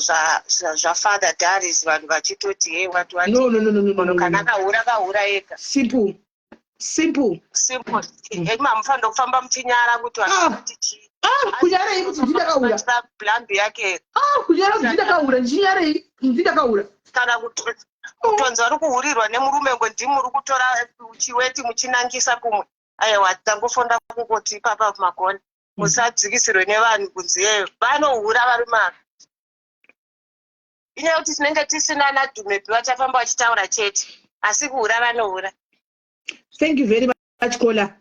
zvaFather Darius vanhu vachitoti hey what what. No, no, no, no, no, no, no, Kana no. akahura akahura ega. Simple. Simple. Simple. Imi mamufanirwa kufamba muchinyara kuti vanhu Ah. vati chii. Ah, kunyarei kuti ndindakaura. Blambi yake Ah, kunyara kuti ndindakaura, ndichinyarei ndindakaura. Kana kutonzi vari kuhurirwa nemurume ngo ndimi muri kutora chiweti muchinangisa kumwe. Aiwa, tangofonda kungoti ipapa magona. Musadzikisirwe nevanhu kunzi yeyo vanohura varume ava. Inyaya yekuti tinenge tisina ana Dumebi vachafamba vachitaura chete, asi kuhura vanohura. Thank you very much, caller.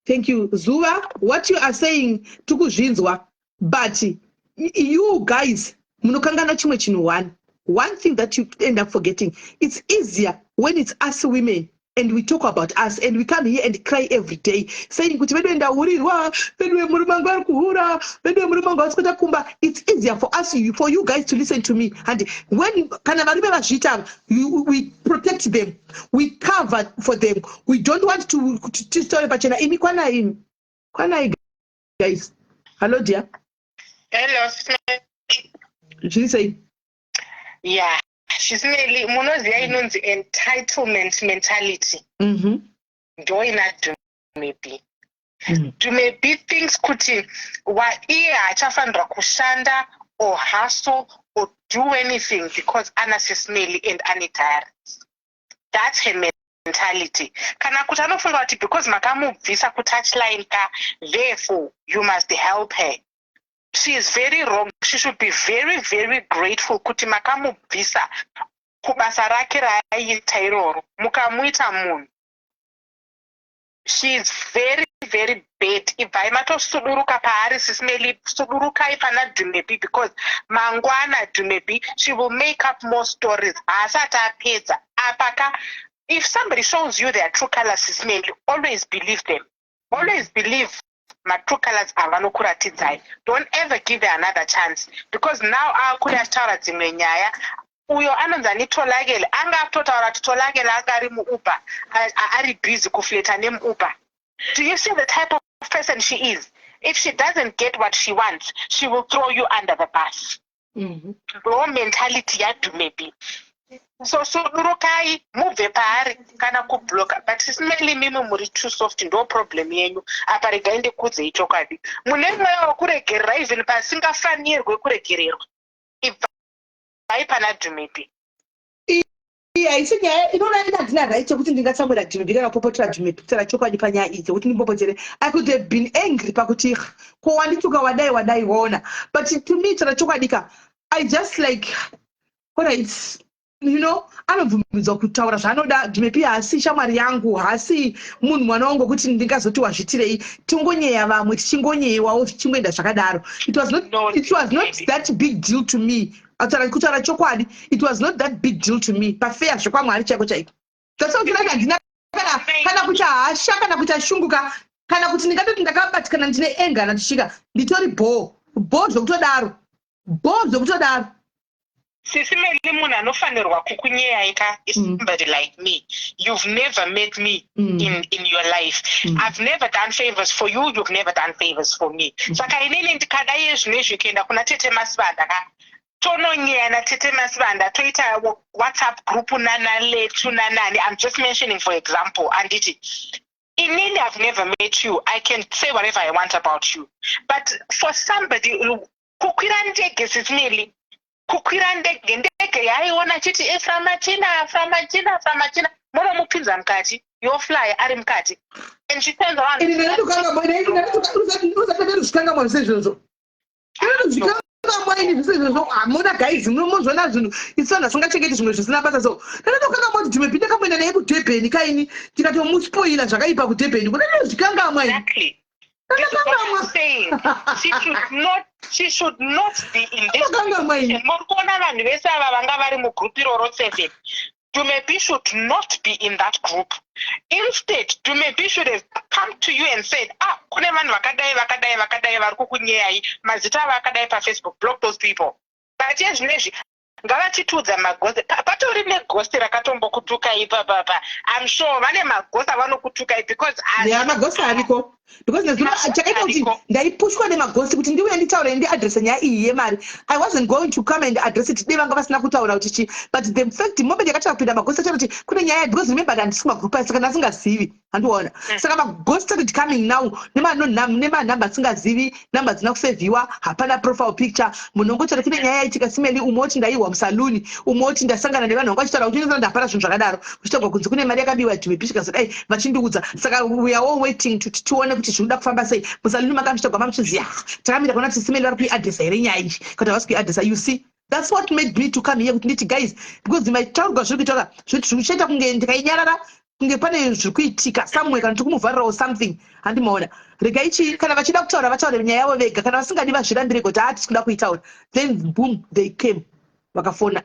Thank you. Zuva, what you are saying tikuzvinzwa, but you guys munokanganwa chimwe chinhu one. One thing that you end up forgetting, it's easier when it's us women and we talk about us and we come here and cry every day saying kuti vedu ndahurirwa, vedu murume wangu ari kuhura, vedu murume wangu havasi kuenda kumba. It's easier for us, for you guys to listen to me. And when kana varume vazviita, we protect them, we cover for them. We don't want to titaure pachena. Imi kwanai, imi kwanai guys. Hello dear. Hello. Zviri sei? Yeah, Shismeli, munoziva inonzi entitlement mentality. Ndo ina Dumebi. Dumebi thinks kuti waiye haachafanirwa kushanda or hustle or do anything because ana Sismeli and ane diary. That's her mentality. Kana kuti anofunga kuti because makamubvisa kutouchline ka, therefore you must help her. She is very wrong. She should be very very grateful kuti makamubvisa kubasa rake raaiita iroro mukamuita munhu. She is very very bad. Ibvai matosuduruka paari Sismeli, sudurukai pana Dumebi because mangwana Dumebi she will make up more stories. Haasati apedza apa ka. If somebody shows you their true colors, Sismeli, always believe them. Always believe. Matrue colors avanokuratidzai. Don't ever give her another chance, because now akuda achitaura dzimwe nyaya. Uyo anonzi ani, Tolakele, anga akutotaura kuti Tolakele anga ari muUber, ari busy kuflirta nemuUber. Do you see the type of person she is? If she doesn't get what she wants, she will throw you under the bus. Ndo mentality yaDumebi. So sudurukai, mubve paari kana kublocka. But Sis Melly, mimi muri too soft, ndo problem yenyu apa. Regai ndikudzei chokwadi, mune mweya wekuregerera even pasingafanirwe kuregererwa. Ibvai pana Dumebi. Iyi haisi nyaya inoona. Ina handina right yekuti ndingatsamwira Dumebi kana kupopotera Dumebi. Kutaura chokwadi, panyaya iyi dzekuti ndimbopotere, I could have been angry pakuti ko wandituka, wadai wadai, waona. But to me, taura chokwadi ka, I just like, alright, anobvumidzwa kutaura zvaanoda. Dumebi haasi shamwari yangu, haasi munhu mwana wangu wekuti ndingazoti wazvitirei. Tingonyeya vamwe, tichingonyeyiwawo, zvichingoenda zvakadaro. It was not, No, it was not that big deal to me. Kutaura chokwadi, it was not that big deal to me. Pafair, zvekwamwari chaiko chaiko, tasakuti handina kana kuita hasha kana kuita shunguka kana kuti ndingatoti ndakabatikana, ndine anger na. Tichisvika nditori bho bho zvekutodaro, bho zvekutodaro. Sisi Melly, munhu anofanirwa kukunyeyaika is somebody like me. You've never met me in your life. I've never done favors for you, you've never done favors for me. Saka inini ndikada iye zvino kuenda kuna Tete Masivanda ka, tononyeya natete Masivanda, toita WhatsApp group nanaLetu nanani, I'm just mentioning for example, anditi inini I've never met you, I can say whatever I want about you. But for somebody kukwira ndege, Sis Melly, kukwira ndege, ndege yaaiona achiti "Eframachina, Framachina, Framachina," munomupinza mukati, yofly ari mukati, and she turns around. Ini ndinatozvikangamwa zvise izvozvo, ndinatozvikangamwa ini zvise izvozvo. Hamuna guys, munozviona zvinhu, isu vanhu vasingachengeti zvimwe zvisina basa. So ndinatokangamwa kuti Dumebi ndakamboenda naye kuDurban kaini, tikatomuspoila zvakaipa kuDurban. Ndinatozvikangamwa ini. Exactly. This is what I'm saying. She should not be in this Ndakangamwa ini. position. Muri kuona vanhu vese ava vanga vari mugroup iroro seven. Dumebi should not be in that group. Instead, Dumebi should have come to you and said, "Ah, kune vanhu vakadai, vakadai, vakadai vari kukunyeyai, mazita avo akadai paFacebook, block those people." But yezvinezvi ngavachitiudza magossip. Patori negossip rakatombokutukai ipapapa. I'm sure vane magossip avanokutukai because Ya, magossip ariko, because nezuro Magossip chakaita kuti ariko. ndaipushwa nemagossip kuti ndiuye nditaure, ndiaddresse nyaya iyi yemari. I wasn't going to come and address it dei vanga vasina kutaura kuti chi. But the fact, moment yakatanga kupinda magossip achati kuti kune nyaya, because remember handisi kumagroup aya, saka ndasingazivi, handiona. Saka magossip started coming now nemanhamba asingazivi, namba dzina kusevhiwa, hapana profile picture. Munhu ongotaura kune nyaya yaitika, Sis Melly, umwe oti ndaiwa musaluni, umwe oti ndasangana nevanhu vanga vachitaura kuti inoona hapana zvinhu zvakadaro, kuchitaurwa kunzi kune mari yakabiwa, Dumebi zvikazodai, vachindiudza. Saka we are all waiting to tione kuti zvinoda kufamba sei. Musaluni manga muchitagwa mamuchinzi ya takamira kuona kuti Sis Melly vari kuiaddressa here nyaya iyi kuti havasi kuiaddressa. You see, that's what made me to come here kuti nditi guys, because maitaurwa zviri kuitaura zvichaita kunge ndikainyarara kunge pane zviri kuitika somewhere kana tikumuvharirawo something, handimaona. Regai chi kana vachida kutaura vataure nyaya yavo vega, kana vasingadi vazvirambire kuti hatisi kuda kuitaura. Then boom, they came, vakafona.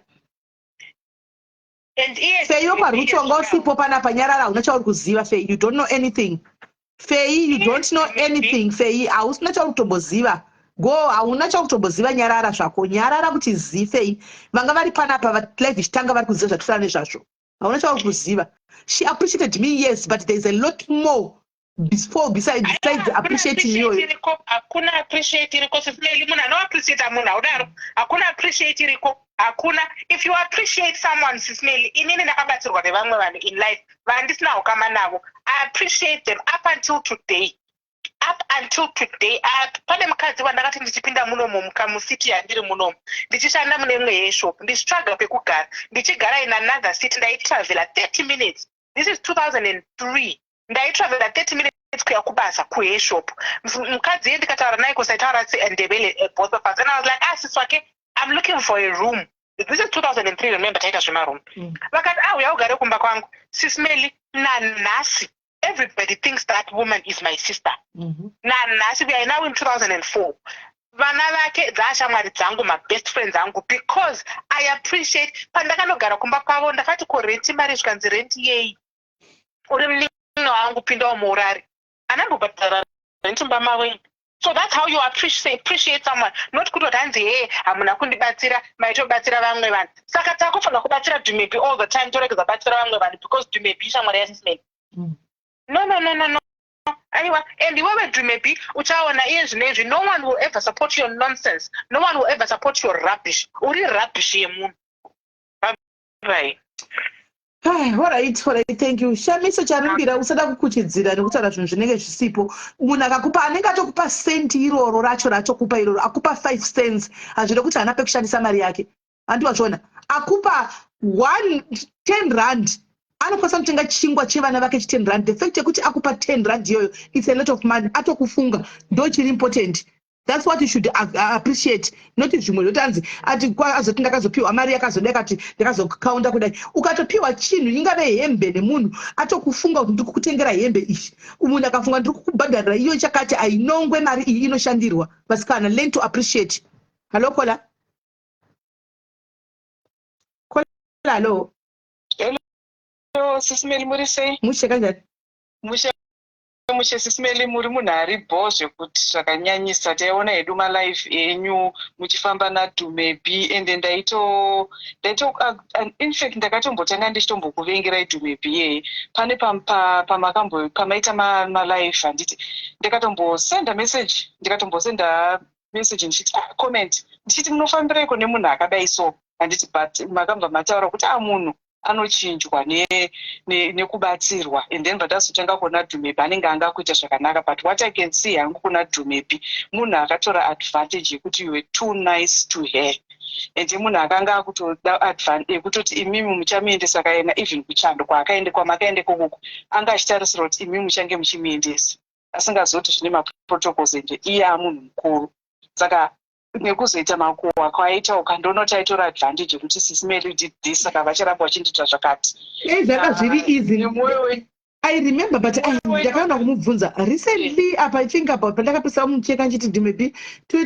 And iye Feiwo paruti wanga usipo panapa, nyarara, hauna chauri kuziva. Fei, you don't know anything. Fei, you don't know anything. Fei, hausina chauri kutomboziva. Go, hauna chauri kutomboziva, nyarara zvako, nyarara kuti zi. Fei, vanga vari panapa live ichitanga vari kuziva zvatifana nezvazvo. Hauna chauri kuziva. She appreciated me, yes, but there is a lot more before besides appreciating iyoyo. Hakuna appreciate iriko, Sis Melly. Munhu anoappreciata munhu haudaro. Hakuna appreciate iriko, hakuna. If you appreciate someone, Sis Melly, inini ndakabatsirwa nevamwe vanhu in life vandisina ukama navo. I appreciate them up until today, up until today. Pane mukadzi wandakati ndichipinda munomu mucity yandiri munomu, ndichishanda mune imwe yeshop, ndichitsvaga pekugara, ndichigara in another city, ndaitravela 30 minutes. This is 2003. Ndaitravela 30 minutes kuya kubasa kuheshop. Mukadzi iye ndikataura naye, kusaitaura Ndebele, both of us, and I was like, "Ah, sisi wake, I'm looking for a room." This is 2003, remember, taita zvemaroom. Vakati, "Ah, uya ugare kumba kwangu." Sis Melly, nanhasi everybody thinks that woman is my sister. Nanhasi, we are now in 2004, vana vake dzaashamwari dzangu, mabest friends angu, because I appreciate. Pandakanogara kumba kwavo, ndakati, "Ko renti mari?" Zvikanzi, "Renti yei? Uri munin'ina wangu, pindawo muurari." Anambobhadhara. rent mumba mavo. So that's how you appreciate someone, not kutoti hanzi, "He, hamuna kundibatsira, maitobatsira vamwe vanhu." Saka takufanira kubatsira Dumebi all the time, toregedza batsira vamwe vanhu because Dumebi ishamwari yaSis Melly? No, aiwa. And iwewe Dumebi, uchaona iye zvino izvi, no one will ever support your nonsense, no one will ever support your rubbish. Uri rubbish yemunhu. Bye. Alright, thank you. Shamiso Charumbira, usada kukuchidzira nekutaura zvinhu zvinenge zvisipo. Munhu akakupa, anenge atokupa senti iroro racho ratokupa iroro, akupa 5 cents, hazvide kuti haana pekushandisa mari yake. Handiwazvona, akupa one 10 rand, anokwanisa kutenga chingwa chevana vake chi 10 rand. The fact yekuti akupa 10 rand iyoyo, it's a lot of money. Atokufunga, ndo chiri important. That's what you should appreciate, not zvimwe zvoti anzi ati azoti ndakazopiwa mari yakazodai, kati ndakazokaunda kudai. Ukatopiwa chinhu, ingave hembe, nemunhu atokufunga kuti ndiri kukutengera hembe iyi, munhu akafunga ndiri kukubhadharira iyo chakati, ainongwe mari iyi, inoshandirwa. Vasikana, learn to appreciate. Hallo, caller, caller, hallo. Hello, Sis Melly, muri sei? Mushe, kanjani? Mushe mushe, Sis Melly. Muri munhu ari bho zvekuti zvakanyanyisa. Taiona hedu malive enyu muchifamba naDumebi, ende ndaito, infact ndakatombotanga ndichitombokuvengerai Dumebi iyeye. Pane pamakambo pamaita malive, handiti? Ndakatombosenda message, ndikatombosenda message ndichiti, ah, comment ndichiti, "Munofambireiko nemunhu akadai so?" Handiti? But makabva mataura kuti a munhu anochinjwa nekubatsirwa and then vandazotanga kuona Dumebi anenge anga kuita zvakanaka. But what I can see hangu kuna Dumebi, munhu akatora advantage yekuti you were too nice to her, and munhu akanga akutoda yekutoti imimi muchamuendesa kaena even kuchando kwaakaende, kwamakaende kokoko, anga achitarisira kuti imimi muchange muchimuendesa, asingazoti zvine maprotocols, ende iye amunhu mukuru. Saka nekuzoita makuhwa kwaita, ukandoona kuti aitora advantage yekuti Sis Melly did this, saka vacharamba vachindiita zvakati. Dai zvanga zviri easy. I remember, but ndakaona kumubvunza recently apa, I think about pandakapisa mucheka nchiti, "Dumebi,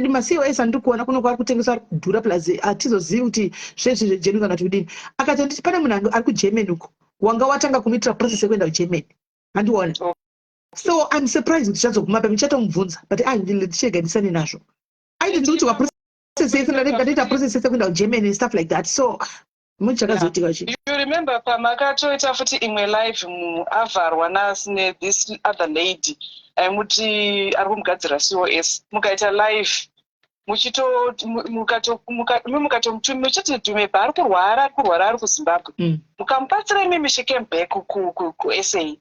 maCOS andiri kuona kuno kwaari kutengeswa ari kudhura, plus hatizozivi kuti zvezvi zvegenuine kana kuti kudini." Akati, "Anditi pane munhu ari kuGermany uko wanga watanga kumuitira process yekuenda kuGermany." Handiona, so I'm surprised kuti chazoguma pa. Ndichatomubvunza, but ndichega ndisane nazvo. Aiti ndikuti waprocess yese, ndatoita process yese kuenda kuGermany and stuff like that, so muchakazoitika chi? You remember pamakatoita futi imwe live, avharwa nethis other lady aimuti ari kumugadzira COS, mukaita live muchiti Dumebi ari kurwara, ari kurwara, ari kuZimbabwe, mukamubatsira imimi, she came back kuSA.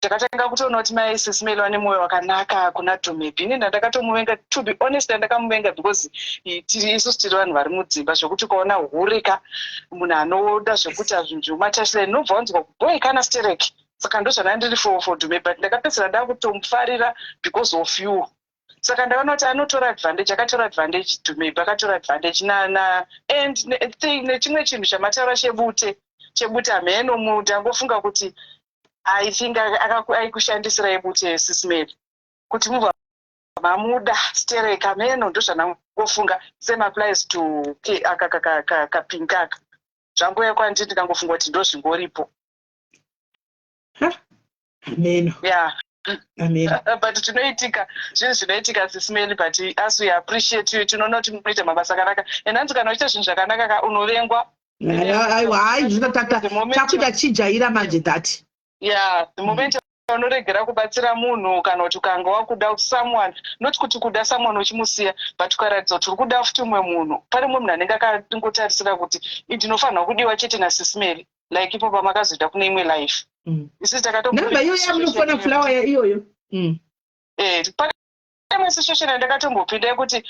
Ndakatanga kutoona kuti mai Sis Melly vane mwoyo wakanaka kuna Dumebi. Ini ndandakatomuvenga, to be honest, ndandakamuvenga because isusu tiri vanhu vari mudzimba, zvekuti ukaona hurika munhu anoda zvekuita zvinhu zvematashira, inobva wanzwa kubhoekana stereki. Saka ndozvandanga ndiri for Dumebi, but ndakapedzisira nda kutomufarira because of you. Saka ndakaona kuti anotora advantage, akatora advantage Dumebi, akatora advantage na and nechimwe chinhu chamataura chebute, chebute, hameno, ndangofunga kuti I think aikushandisirai bute, Sis Melly, kuti mubva mamuda stereka. Meno ndozvandangofunga. Same applies to kapink aka, zvangouya kwandiri, ndikangofunga kuti ndozvingoripo. Ameno. Yeah. Ameno. But tinoitika zvinhu zvinoitika, Sis Melly, but as we appreciate you, tinoona kuti munoita mabasa akanaka, and hanzi kana uchiita zvinhu zvakanaka ka, unovengwa. Aiwa, hai, zvino takuita chijaira manje that. Yeah, the moment unoregera kubatsira munhu, kana kuti ukanga wakuda someone, not kuti kuda someone uchimusiya, but ukaratidza kuti uri kuda futi umwe munhu, pane mumwe munhu anenge akangotarisira kuti ndinofanirwa kudiwa chete naSis Melly, like ipo pamakazoita kune imwe life. Isusu takatonamba iyoyo yamunofona flower iyoyo. Eh, pane imwe situation yandakatombopinda yekuti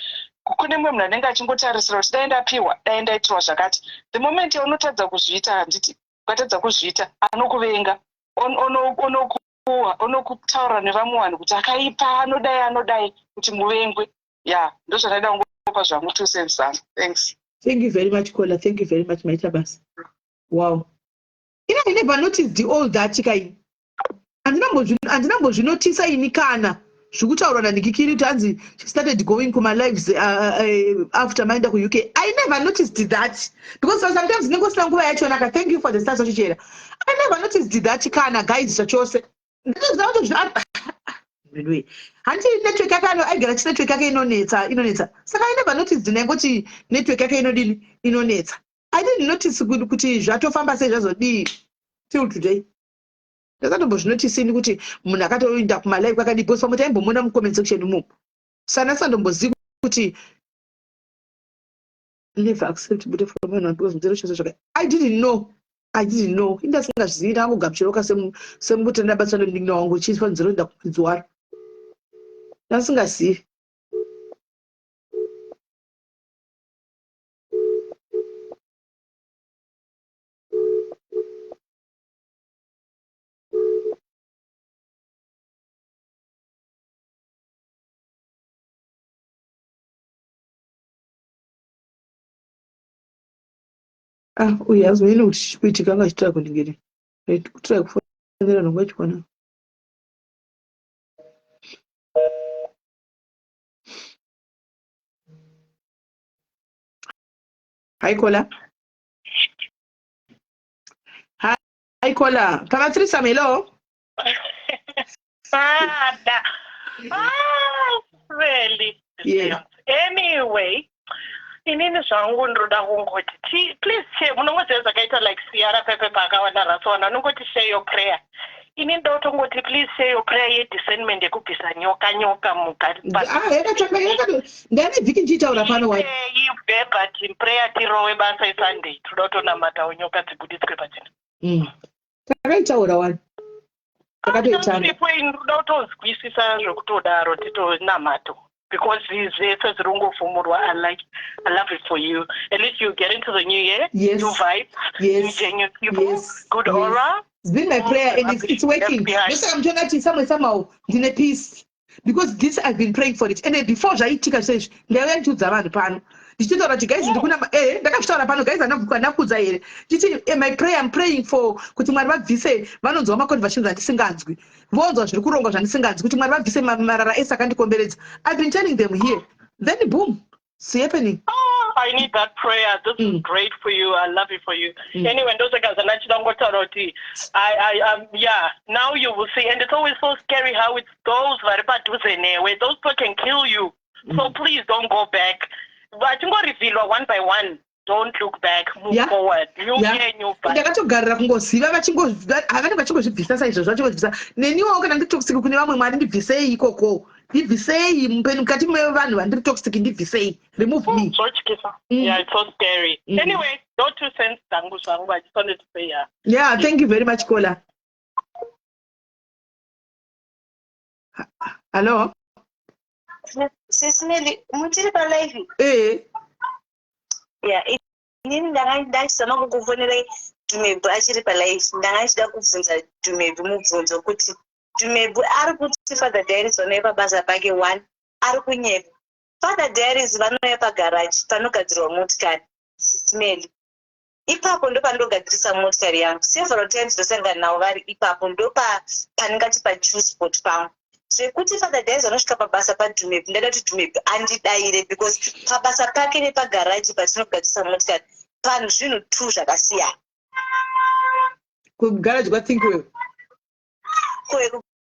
kune mumwe munhu anenge achingotarisira kuti dai ndapiwa, dai ndaitirwa zvakati. The moment yaunotadza kuzviita, handiti, ukatadza kuzviita, anokuvenga, onokutaura nevamwe vanhu kuti akaipa, anodai, anodai, kuti muvengwe. Ya, ndozvandaida kungopa zvangu 2 cents zangu. Thanks. Thank you very much, caller. Thank you very much. Maita basa. Wow, ina I never noticed all that kai. Handinambozvinotisa ini kana zvikutaurwa naNikikiri kuti hanzi she started going kumalives after maenda kuUK. I never noticed that because sometimes ndinenge usina nguva yachonaka. Thank you for the stars vachichera. I never noticed that kana, guys, zvachose. Nditoziva kuti Anyway, hanti network yake ano aigara chi network yake inonetsa inonetsa. Saka I never noticed ndaingoti network yake inodini inonetsa. I didn't notice kuti zvatofamba sei zvazodii till today. Ndakatombozvinotisi ini kuti munhu akatoenda kumalive kwakadii because pamwe taimbomuona mucomment section imomo. Sana sandombozivi kuti never accept bude from anyone because muzero chose zvaka I didn't know. I didn't know. Ini ndasingazvizivi ndakangogamuchirawo semuti ndabatsira nemunin'ina wangu chiiswa nzero ndakumwedzi waro. Ndasingazivi. Ah, uyu hazvinei nekuti chikuitika anga achitira kuningiri. Right, kutira kufonera nhongo yachikwana. Hi Kola. Hi Kola. Pama threesome, hello. Father. Ah, really? Yeah. Anyway, inini zvangu ndinoda kungoti please share munongoziva zvakaita like siyara pepe paakawanda rasowana anongoti share your prayer ini ndoda kutongoti please share your prayer yediscernment yekubvisa nyoka nyoka mukatanga ndane vhiki ndichitaura pano wani but prayer tirowe basa isunday toda kutonamatawo nyoka dzibuditswe pachena mm. Takaitaura wani takatoitanga ndoda kutozwisisa zvekutodaro titonamato because zvese zviri kungofumurwa i like i love it for you at least you get into the new year yes. new vibe yes. new genuine people yes. good yes. aura it's been my prayer and it's, it's working ndosaka muchiona kuti somewhere somehow ndine peace because this i've been praying for it and before zvaitika zvese izvi ndaiuya ndichiudza vanhu pano ndichitotaura kuti guys ndikuna eh ndakazvitaura pano guys andakudza here ndichiti eh, my prayer i'm praying for kuti mwari vabvise vanonzwa maconversations andisinganzwi vonzwa zviri kurongwa zvandisinganzwi kuti mwari vabvise marara ese akandikomberedza i've been telling them here then boom It's happening. Oh, I need that prayer. This mm. is great for you. I love it for you. Mm. Anyway, ndosaka zvandachida kungotaura kuti I, I, yeah, now you will see. And it's always so scary how it's those vari padhuze newe. Those people can kill you. Mm. So please don't go back. Vachingorivhilwa one by one. Don't look back, move yeah. forward. New yeah. year, new vibe. Ndakatogarira kungoziva vachingo vachingozvibvisa saizvozvo vachingozvibvisa. Neniwo kana ndiri toxic kune vamwe mwari ndibvisei ikoko. Ndibvisei mupeni mukati mevanhu vandiri toxic ndibvisei. Remove me. Zvotyisa. Yeah, it's so scary. Anyway, no two cents dzangu zvangu. I just wanted to say yeah. Yeah, thank you very much Kola. Hello? Sis Melly, muchiri pa live? Eh. Yeah, inini ndanga ndachizama kukufonerai Dumebu achiri pa live. Ndanga ndichida kubvunza Dumebu mubvunzo kuti Dumebu ari kuti Father Diaries vanouya pabasa pake one ari kunyepa. Father Diaries vanouya pagarage panogadzirwa motikari. Sis Melly. Ipapo ndopandogadzirisa motikari yangu. Several times ndosangana navo vari ipapo ndopa pandingati pachuspot pangu. Zvekuti Father Diaries vanosvika pabasa paDumebu ndaida kuti Dumebu andidaire because pabasa pake nepagaraji patinogadzirisa motikari panhu zvinhu two zvakasiyana. Kugaraji kwaThinkwell?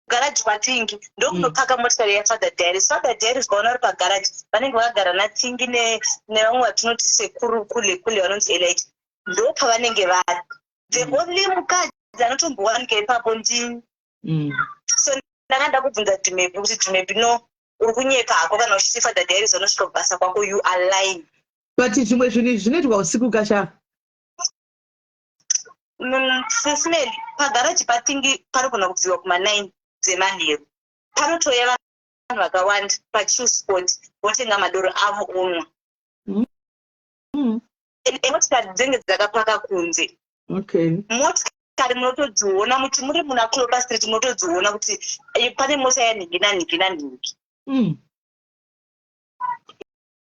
Kugaraji kwaTingi ndokunopaka motikari yaFather Dairies. Father Dairies vaona vari pagaraji vanenge vakagara naTingi nevamwe vatinoti sekuru kule kule vanonzi Elijah ndopavanenge vari. The only mukadzi anotombowanika ipapo ndini. So ndanga ndakubvunza Dumebi kuti Dumebi no uri kunyepa hako kana uchiti Father Dairies vanosvika kubasa kwako you are lying. But zvimwe zvinhu izvi zvinoitwa usiku kasha. Sis Melly, pagaraji paTingi panogona kubviwa kuma 9 dzemanheru. Panotouya vanhu vakawanda pachill spot votenga madoro avo onwa. Motikari dzinenge dzakapaka kunze. Okay. Motikari munotodziona muti muri muna Clover Street munotodziona kuti pane mota yanhingi nanhingi nanhingi.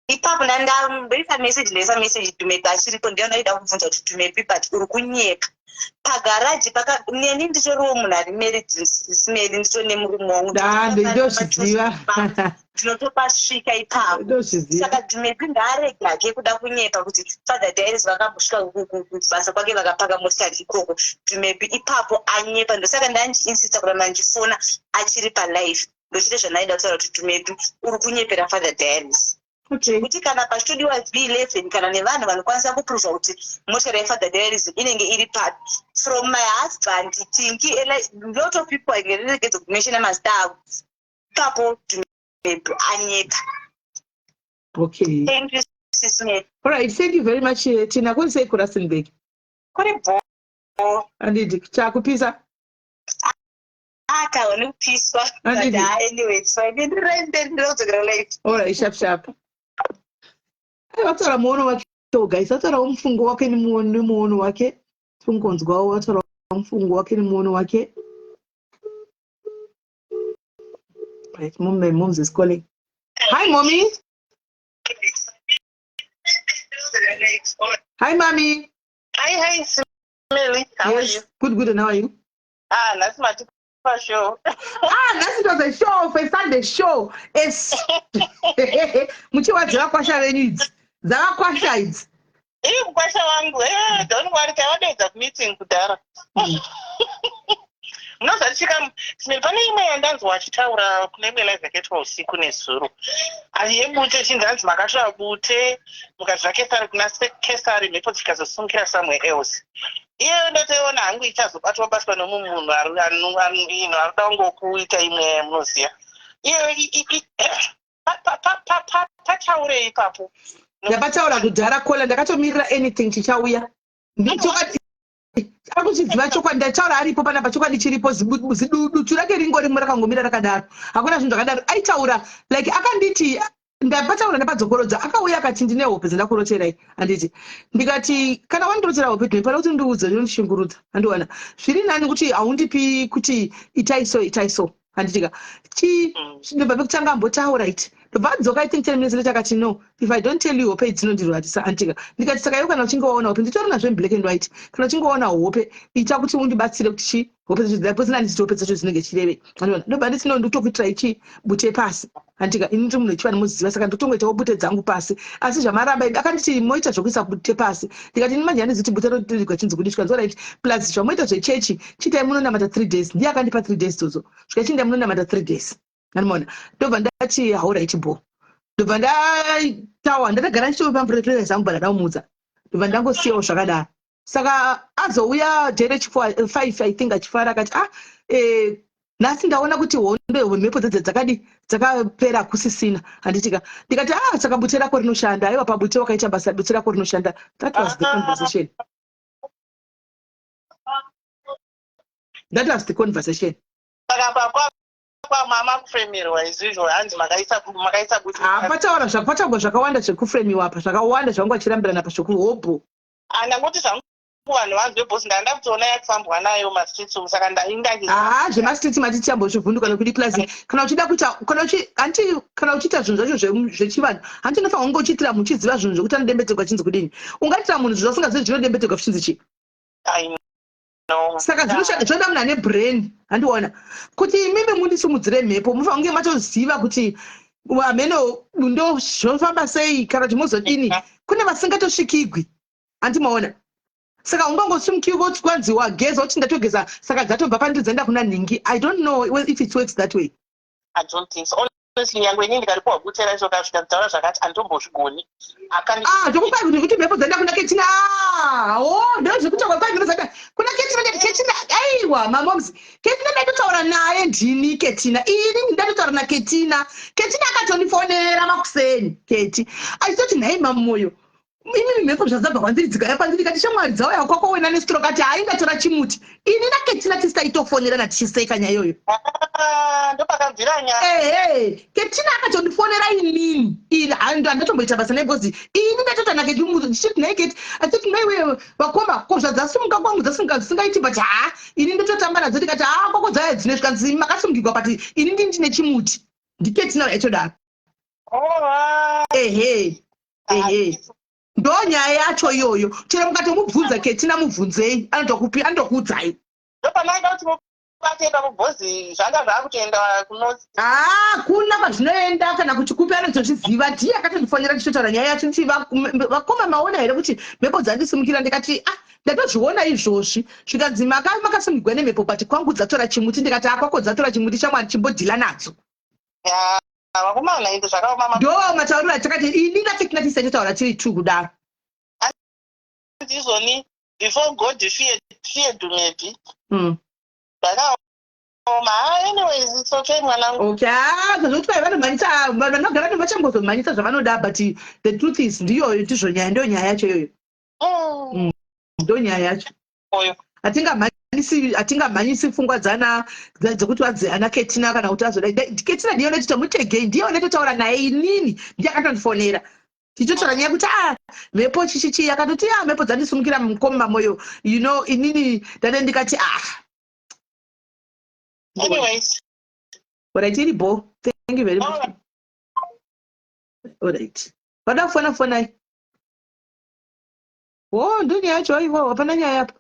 Ipapo ndandaisa message ndaisa message Dumebi achiripo ndiye ndaida kubvunza kuti Dumebi but uri kunyepa pagaraji paka neni nditoriwo munhu ari married simeli nditori nemurume wangu ndozviziva ndinotopasvika ipapo ndozviziva saka Dumebi ngaarege hake kuda kunyepa kuti Father Diaries vakambosvika kubasa kwake vakapaka motikari ikoko Dumebi ipapo anyepa ndosaka ndandiinsista kuramba ndichifona achiri palife. Ndochite zvandaida kutaura kuti Dumebi uri kunyepera Father Diaries. Zvekuti kana pachitodiwa V11 kana nevanhu vanokwanisa kuprova kuti motikari yaFather Diaries inenge iri papi. From my husband, Tinky, a lot of people angeregedza kumentiona mazita avo. Ipapo Dumebi anyepa. Okay. Thank you, Sis Mary. All right, thank you very much, eh, Tina. Kuri sei kuRustenburg? Kuri bho. Andidi, chakupisa. Ah, taone kupiswa. But Andidi. ah, anyway, it's fine. Ndiri mberi ndinodzokera late. All right, sharp sharp. Ai, vataura muono wake guys, vataurawo mufungo wake nemuono wake. Tingonzwawo vataurawo mufungo wake nemuono wake. Right, mom, my mom's is calling. Hi, mommy. Hi, mommy. Hi, hi, Smelly. How yes. are you? Good, good. And how are you? Ah, nhasi matipa show. Ah, nhasi it was a show, a Sunday show. Es. Muchiwa dzavakwasha venyu idzi. Dzavakwasha idzi. Ii mukwasha wangu, eh, don't worry, tavadeedza kumeeting kudhara. Munoziva tichika Smil, pane imwe yandanzwa achitaura kune imwe live yakaitwa usiku nezuro. Ari yebute chinzi hanzi makatora bute mukazva Kesari kuna Kesari mhepo dzikazosungikira somewhere else. Iyeyo ndatoiona hangu ichazobatwa batwa nemumwe munhu arikuda kungokuita imwe munoziva. Iyeyo pataurei ipapo. Ndapataura kudhara kola ndakatomirira anything chichauya. Ndichokwadi akuchiziva chokwadi ndataura aripo panapa chokwadi chiripo zidutu rake ringo rimwe rakangomira rakadaro hakuna zvinhu zvakadaro aitaura like akanditi ndapataura ndapadzokorodza akauya akati ndine hope dzandakuroterai handiti ndikati kana wandirotera hope dine pane kuti ndiudze zvinondishungurudza handiwana zviri nani kuti haundipi kuti itai so itai so handitika chi mm. ndobva pekutanga ambotaura iti ndobva adzoka i think ten minutes later akati no if i don't tell you hope idzinondirwarisa handitika ndikati saka iwe kana uchinge waona hope nditori nazvo in black and white kana uchinge waona hope ita kuti undibatsire kuti chi hope dzacho because nanditi hope dzacho dzinenge chireve andiona ndobva nditi no ndikutokuitira ichi bute pasi handitika ini ndiri munhu wechivanhu moziva saka ndotongoitawo bute dzangu pasi asi zvamaramba akanditi moita zvekuisa bute pasi ndikati ini manje handiziti bute rotirigwa chinzi kudishwa nzora iti plus zvamoita zvechechi chiitai munonamata three days ndiye akandipa three days dzodzo svika chiinda munonamata three days andimaona ndobva ndati hauraiti bho ndobva ndatawa ndatagara ndichitopa zangu but ndadamuudza ndobva ndangosiyawo zvakadaro saka azouya jere five i think achifara akati ah eh, nhasi ndaona kuti hondo mhepo dzedze dzakadi dzakapera kusisina handitika ndikati ah saka bute rako rinoshanda aiwa pabute wakaita basa bute rako rinoshanda that was the conversation that was the conversation saka kwamama kufremerwa izvizvo hanzi makaisa makaisa bute hapataura zvakataurwa zvakawanda zvekufremiwa apa zvakawanda zvavanga vachirambirana pa zvekuhobho Ah, ndangoti zvangu vanhu vanzwe boss ndanga ndakutoona yakufambwa nayo mastreets umu saka ndainda haa zvemastreets mati tichambozvivhunduka nekuti plus kana uchida kuita kana uchi hanti kana uchiita zvinhu zvacho zvechivanhu hanti unofanira kunge uchiitira munhu uchiziva zvinhu zvekuti anodembedzerwa chinzi kudini ungaitira munhu zvinhu zvasingazivi zvinodembedzerwa zvichinzi chii saka zvinoda munhu ane brain handiona kuti imimi mundisimudzire mhepo mufanira kunge matoziva kuti hameno ndo zvofamba sei kana kuti mozodini kune vasingatosvikigwi handimaona saka ungangosimukiwa woti kwanzi wageza woti ndatogeza saka dzatobva pandiri dzaenda kuna nhingi i don't know if it works that way I don't think so. Honestly, nyangwe inini ndikaripiwa bute racho kasvika kutaura zvakati anditombozvigoni. Ah, zvokupa kuti kuti mhepo dzaenda kuna Ketina. Ah, oh, ndozvekutaura kwa mhepo dzaenda kuna Ketina ndati Ketina aiwa mamoms. Ketina ndatotaura naye ndini Ketina. Ini ndatotaura na Ketina. Ketina akatondifonera makuseni Keti. Achitoti nhai mamoyo. Imimi mhepo zvadzabva kwandiri dzikauya kwandiri kati shamwari dzauya kwako wena nestroke ati hayi ndatora chimuti. Ini naKetina tisi taitofonerana tichiseka nyaya iyoyo. Ah, ndopakabvira nyaya. Ehe, Ketina akatondifonera inini. Ini handatomboita basa naye because ini ndatoita naKeti ndichiti nhai Keti, achiti nhai wewe vakoma ko zvadzasimuka kwangu dzasimuka zvisingaiti but haa ini ndototamba nadzo ndikati haa kwako dzaya dzine zvikanzi makasungigwa but ini ndini ndine chimuti. NdiKetina yaitodaro. Oh, ehe ehe ndo nyaya yacho iyoyo chero mukatomubvunza ketina mubvunzei anotokupi anotokuudzai ndopamaida kuti mubate ipapo bhozi zvanga zvakutoenda kuno haa kuna kwazvinoenda kana kuti kupi anotozviziva ndiye akatondifonera tichitotaura nyaya yacho nditi vakoma maona here kuti mhepo dzandisimukira ndikati ah ndatozviona izvozvi zvikanzi makasimukirwa nemhepo but kwangu dzatora chimuti ndikati akwako dzatora chimuti chamwari chimbodhila nadzo. Ya, vakomana ende zvakaoma ndo matauriro atakati ini natekina tisi taitotaura tiri two kudaro. Ndizvoni before God fear fear Dumebi. Zvakaoma. Ah, anyways, it's okay mwanangu. Okay, ah, zvekuti kwai vanomhanyisa vanhu vanogara vanhu vachangozomhanyisa zvavanoda but the truth is ndiyoyo ndizvo nyaya ndiyo nyaya yacho iyoyo. Ndo nyaya yacho. Oyo. Hatingamhanyisi hatingamhanyisi pfungwa dzana dzekuti vadzi ana Ketina kana kuti azoda Ketina ndiyo netoita mutegei ndiyo netotaura naye inini ndiye akatondifonera tichitotaura nyaya yekuti ah mhepo chichichi akatoti ah mhepo dzandisumukira mukoma moyo you know inini ndade ndikati ah Anyways. Alright, iri bho. Thank you very much. Alright. Alright. Vada kufona fonai. Oh, ndo nyaya yacho aiwa, hapana nyaya apa.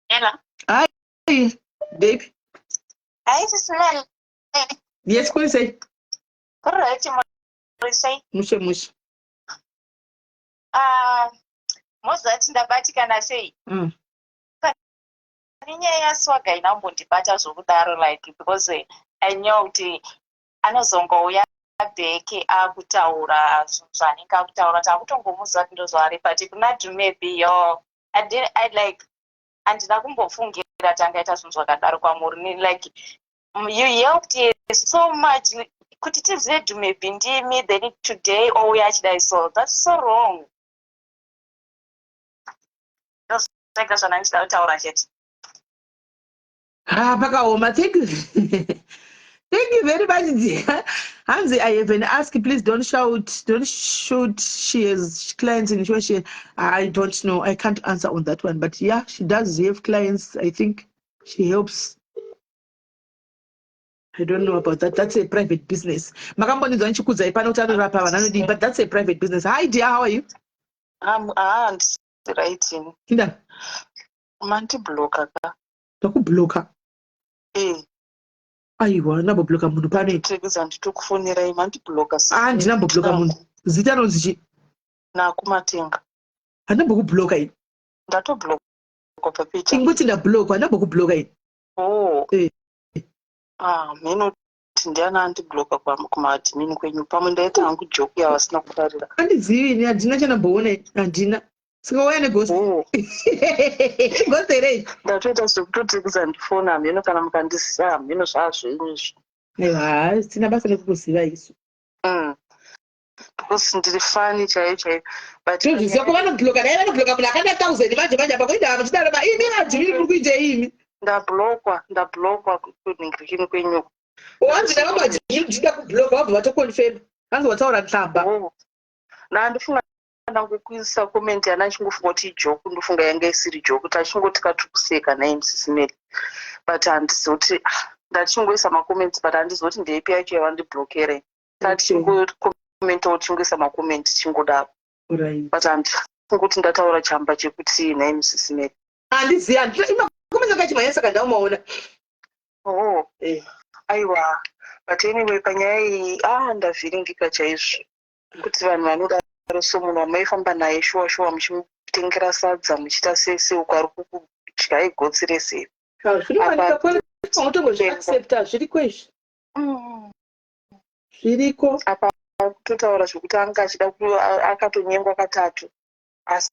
Hello. Hi, babe. Hi, Sis Mel. Yes, kuri sei? Kuri right, muri sei? Mushe mushe. Ah, mozati ndabatikana sei? Pane nyaya yaSwagger inambondibata zvokudaro like because I know kuti anozongouya back akutaura zvinhu zvaanenge akutaura takutongomuziva kuti ndozvaari but kuna Dumebi yo I didn't, I like handina kumbofungira kuti angaita zvinhu zvakadaro kwamuri ni like you helped her so much kuti tizive Dumebi ndimi then today ouya achidai so that's so wrong. Ndozvega zvandanga ndichida kutaura chete. Ha, pakaoma. Thank you. Thank you very much, dear. Hanzi, I have an ask. Please don't shout. Don't shoot. She has clients in she. I don't know. I can't answer on that one. But yeah, she does have clients. I think she helps. I don't know about that. That's a private business. Makambonizwa ndichikudzai pano kuti anorapa vanhu anodii, but that's a private business. Hi dear, how are you? Ah, handisi right ini. Inda. Mandibloka ka. Ndakubloka. Eh. Aiwa, ndinambobloka munhu pano. Trekeza nditokufonerai mandibloka. Ah, ndinambobloka munhu. Zita rinonzi chii? Nakumatenga. Handambokubloka ini. Ndatobloka papicha. Ingoti ndabloka, handambokubloka ini. Oh. Eh. Ah, mheno kuti ndiani andibloka kumaadmin kwenyu pamwe ndaita hangu joke yavasina kufarira. Handizivi ini, handina chandamboona ini, handina. Saka wauya neghost. Oh. Ghost here iyi? Ndatoita zvekutoti kuzandifona hameno kana mukandiziva hameno zvaazvenyu izvi. Aiwa, sina basa nekukuziva isu. Because ndiri fani chaiyo chaiyo. But Tozviziva ko vanobloka dai vanobloka munhu akada 1000 manje manje apa kuenda vachidaro ba imi vadziviri muri kuitei imi. Ndablokwa, ndablokwa kunhingirikini kwenyu. Wanzi ndava madziviri ndichida kubloka vabva vatoconfirm. Vanzi wataura nhlamba. Oh. Ndandifunga ndangokuisa comment yana ndichingofunga kuti ijoke ndofunga yanga isiri joke tachingoti katukuseka nhai Mrs Mary but handizivi kuti ah, ndachingoisa macomments but handizivi kuti ndeipi yacho yavandiblokere tachingocommentawo tichingoisa macomment tichingodaro but handifungi kuti ndataura chamba chekuti nhai Mrs Mary. Handizivi macomments akachimhanya saka ndaumaona. Oh, aiwa but anyway panyaya iyi ah ndavhiringika chaizvo kuti vanhu vanodaro so munhu wamaifamba naye shuwa shuwa muchimutengera sadza muchiita sei sei uko ari kukudyai gotsi rese. Zvinowanika unotongozviaccepta zviriko izvi. Zviriko. Apa kutotaura zvekuti anga achida akatonyengwa katatu asi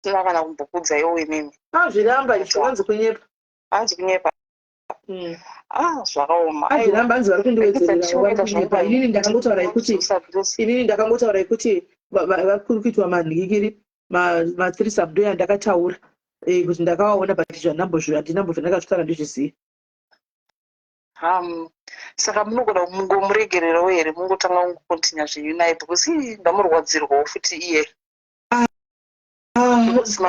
asina kana kumbokudza iwo imimi. Azviramba izvo hanzi kunyepa. Hanzi kunyepa. Ah, zvakaoma. Azviramba hanzi vari kundiwedzerera vari kunyepa. Inini ndakangotaura kuti inini ndakangotaura kuti vari kuitwa manhikiri ma-threesome ndo yandakataura kuti ndakavaona but zvandambozvi handinambozvi ndakazvitaura ndizvizive. Saka munogona kungomuregererawo here mungotanga kungokontinya zvenyu naye because ii ndamurwadzirwawo futi iye. Because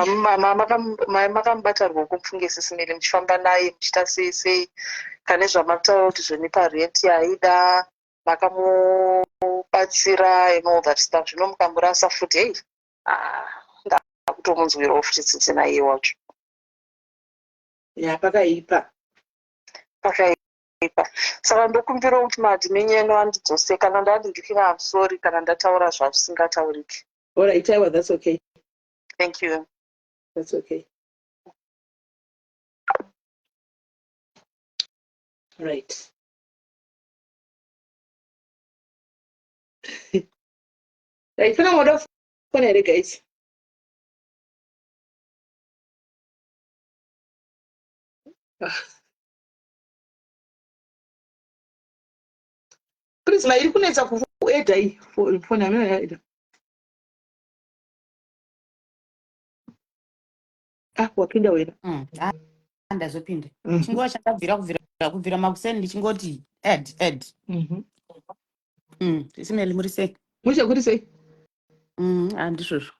makamubata ruoko mufunge Sisi Melly muchifamba naye muchiita sei sei kane zvamataura kuti zvonipa rent yaaida makamubatsira and all that stuff zvino mukamurasa futi hey ah, ndakutomunzwirawo futi tsitsi naiye wacho. Ya pakaipa. Pakaipa. Pakaipa. Saka ndokumbirawo kuti maadmin eno andidzose kana ndandindikira I'm sorry kana ndataura zvazvisingatauriki. Alright, aiwa that's okay. Thank you. That's okay. Right. Right, pana moda kufona here guys? Prisma iri kunetsa kueda iyi foni yamina yaida. Ah, wapinda wena. Mm. Ah, ndazopinda. Mm -hmm. Chinguva chandabvira kubvira kubvira makuseni ndichingoti add add. Mm -hmm. Mm, Isimeli muri sei? Mushe kuri sei? Mm, ah ndizvozvo.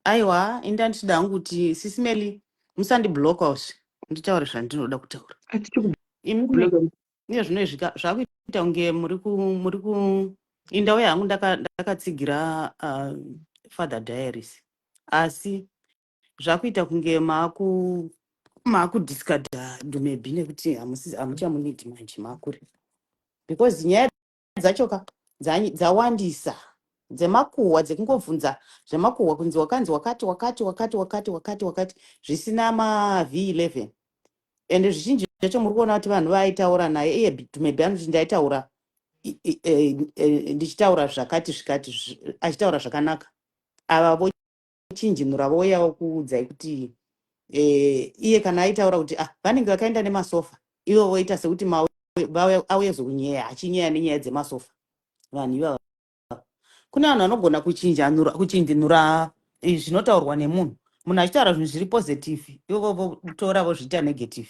Aiwa, inda ndichida hangu kuti Sisimeli musandibloka ushe. Nditaure zvandinoda kutaura. Imi iye zvino izvi zvakuita kunge muri ku muri ku indawo yangu ndakatsigira ndaka uh, father diaries asi zvakuita kunge maaku maakudiscarda dumebi nekuti hamuchamunidi manje maakure because nyaya dzacho ka dzawandisa dzemakuhwa dzekungobvunza zvemakuhwa kunzi wakanzi wakati wakati wakati wakati wakati wakati zvisina ma v11 ende zvizhinji zvacho muri kuona kuti vanhu vaaitaura naye iye maybe anoti ndaitaura e, e, ndichitaura zvakati zvikati achitaura zvakanaka ava vochinjinura vouyawo kuudzai kuti eh, iye kana aitaura kuti ah, vanenge vakaenda nemasofa ivo voita sekuti auye zokunyeya achinyeya nenyaya dzemasofa vanhu ivava kune vanhu vanogona kuchinjanura kuchinjinura eh, zvinotaurwa nemunhu munhu achitaura zvinhu zviri positive ivo votora vozviita negative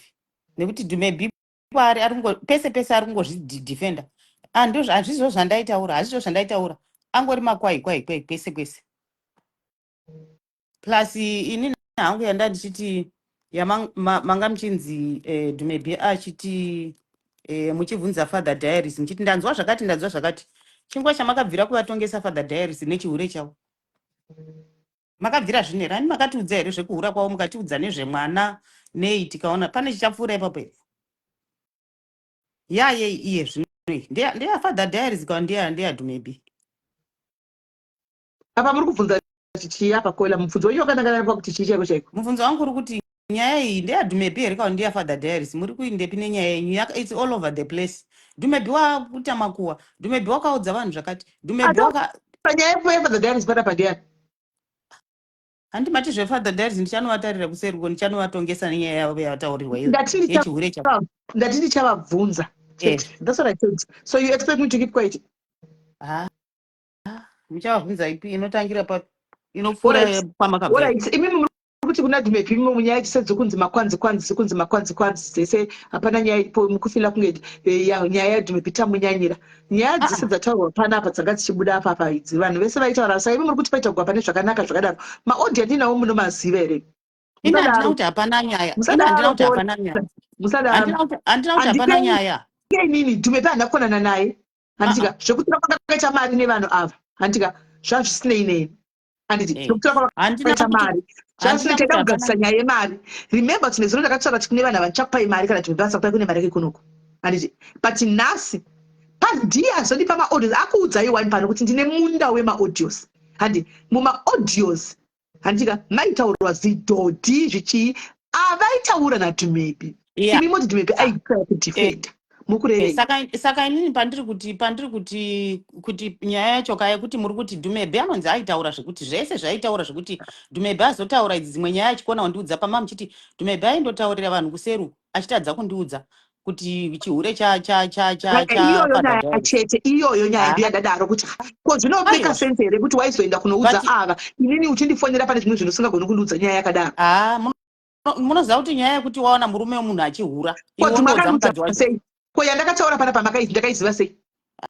nekuti maybe kwaari ari kungo pese pese ari kungozvidefenda ah, ndizvo hazvizvo zvandaitaura hazvizvo zvandaitaura angori makwai kwai kwai kwese kwese plus ini hangu yanda ndichiti yamanga muchinzi eh, dumebi achiti eh, muchibvunza father diaries muchiti ndanzwa zvakati ndanzwa zvakati chingwa chamakabvira kuvatongesa father diaries nechihure chavo Makabvira zvino here? Ani makatiudza here zvekuhura kwavo mukatiudza nezvemwana nei tikaona pane chichapfuura ipapo here? Yayei iye zvino iyi ndeya ndeya father diaries kana ndeya ndeya Dumebi. Apa muri kubvunza kuti chii apa Kola mubvunzo wenyu wakanangana pakuti chii chaiko chaiko? Mubvunzo wangu uri kuti nyaya iyi ndeya Dumebi here kana ndeya father diaries muri kuindepi nenyaya yenyu Yaka- it's all over the place. Dumebi wakuita makuwa Dumebi wakaudza vanhu zvakati Dumebi waka Panyaya yefather diaries panapa ndiyani? Handi mati zvefather diaries ndichanovatarira kuseri uko ndichanovatongesa nenyaya yavo yavataurirwa iyo Ndati ndicha- yechihure chavo. Ndati ndichavabvunza. Eh. Chete. That's what I said. So you expect me to keep quiet? Ah, muchavabvunza ipi inotangira papi inopfuura Alright. pamakabva. Alright. Imimi muri kuti kuna Dumebi imo munyaya dzese dzokunzi makwanzi kwanzi dzokunzi makwanzi kwanzi dzese hapana nyaya iripo mukufila kunge eh, ya- nyaya yaDumebi tamunyanyira. Nyaya dzese dzataurwa panapa dzanga dzichibuda apa apa idzi vanhu vese vaitaura saka imi muri kuti paitagwa pane zvakanaka zvakadaro. Maaudio andinawo munomaziva here? Ini handina Musadaro. kuti hapana nyaya. Ini handina Musadaro kuti hapana nyaya. Musadaro. Handina kuti handina kuti hapana Handipei nyaya. inini Dumebi handina kukonana naye. Handitika zvekutora kwandakaita mari nevanhu ava. Handitika zvazvisinei neni. Handiti Eh. zvekutora Handina kwavakaita kuti mari handina zvazvisinei kuti taida hapana kugadzirisa nyaya yemari. Remember kuti nezuro ndakataura kuti kune vanhu ava ndichakupai mari kana Dumebi asakupai kune mari yake kunoku. Handiti but nhasi pandiye azondipa maaudios akuudzai wani pano kuti ndine munda wemaaudios. Handi mumaaudios handika maitaurwa zidhodhi zvichii avaitaura naDumebi. Yeah. Imi moti Dumebi aitry kudefenda. Mukurevei? Saka saka inini pandiri kuti pandiri kuti kuti nyaya yacho kaya kuti muri kuti Dhumebhe anonzi aitaura zvekuti zvese zvaaitaura zvekuti Dhumebhe azotaura idzi dzimwe nyaya achikona kundiudza pama muchiti Dhumebhe aindotaurira vanhu kuseri uku achitadza kundiudza kuti chihure cha cha cha cha Saka cha iyoyo Father nyaya Diaries. chete iyoyo nyaya Ah. ndiyo yandadaro kuti ko zvinomeka Aiwa. sense here kuti waizoenda kunoudza But ava inini uchindifonera pane zvimwe zvinhu usingagoni kundiudza nyaya yakadaro ah munoziva kuti nyaya yekuti waona murume wemunhu achihura ko iwe dzimwe wondoudza akandiudza mukadzi wacho sei ko yandakataura pana pamakaizi ndakaiziva sei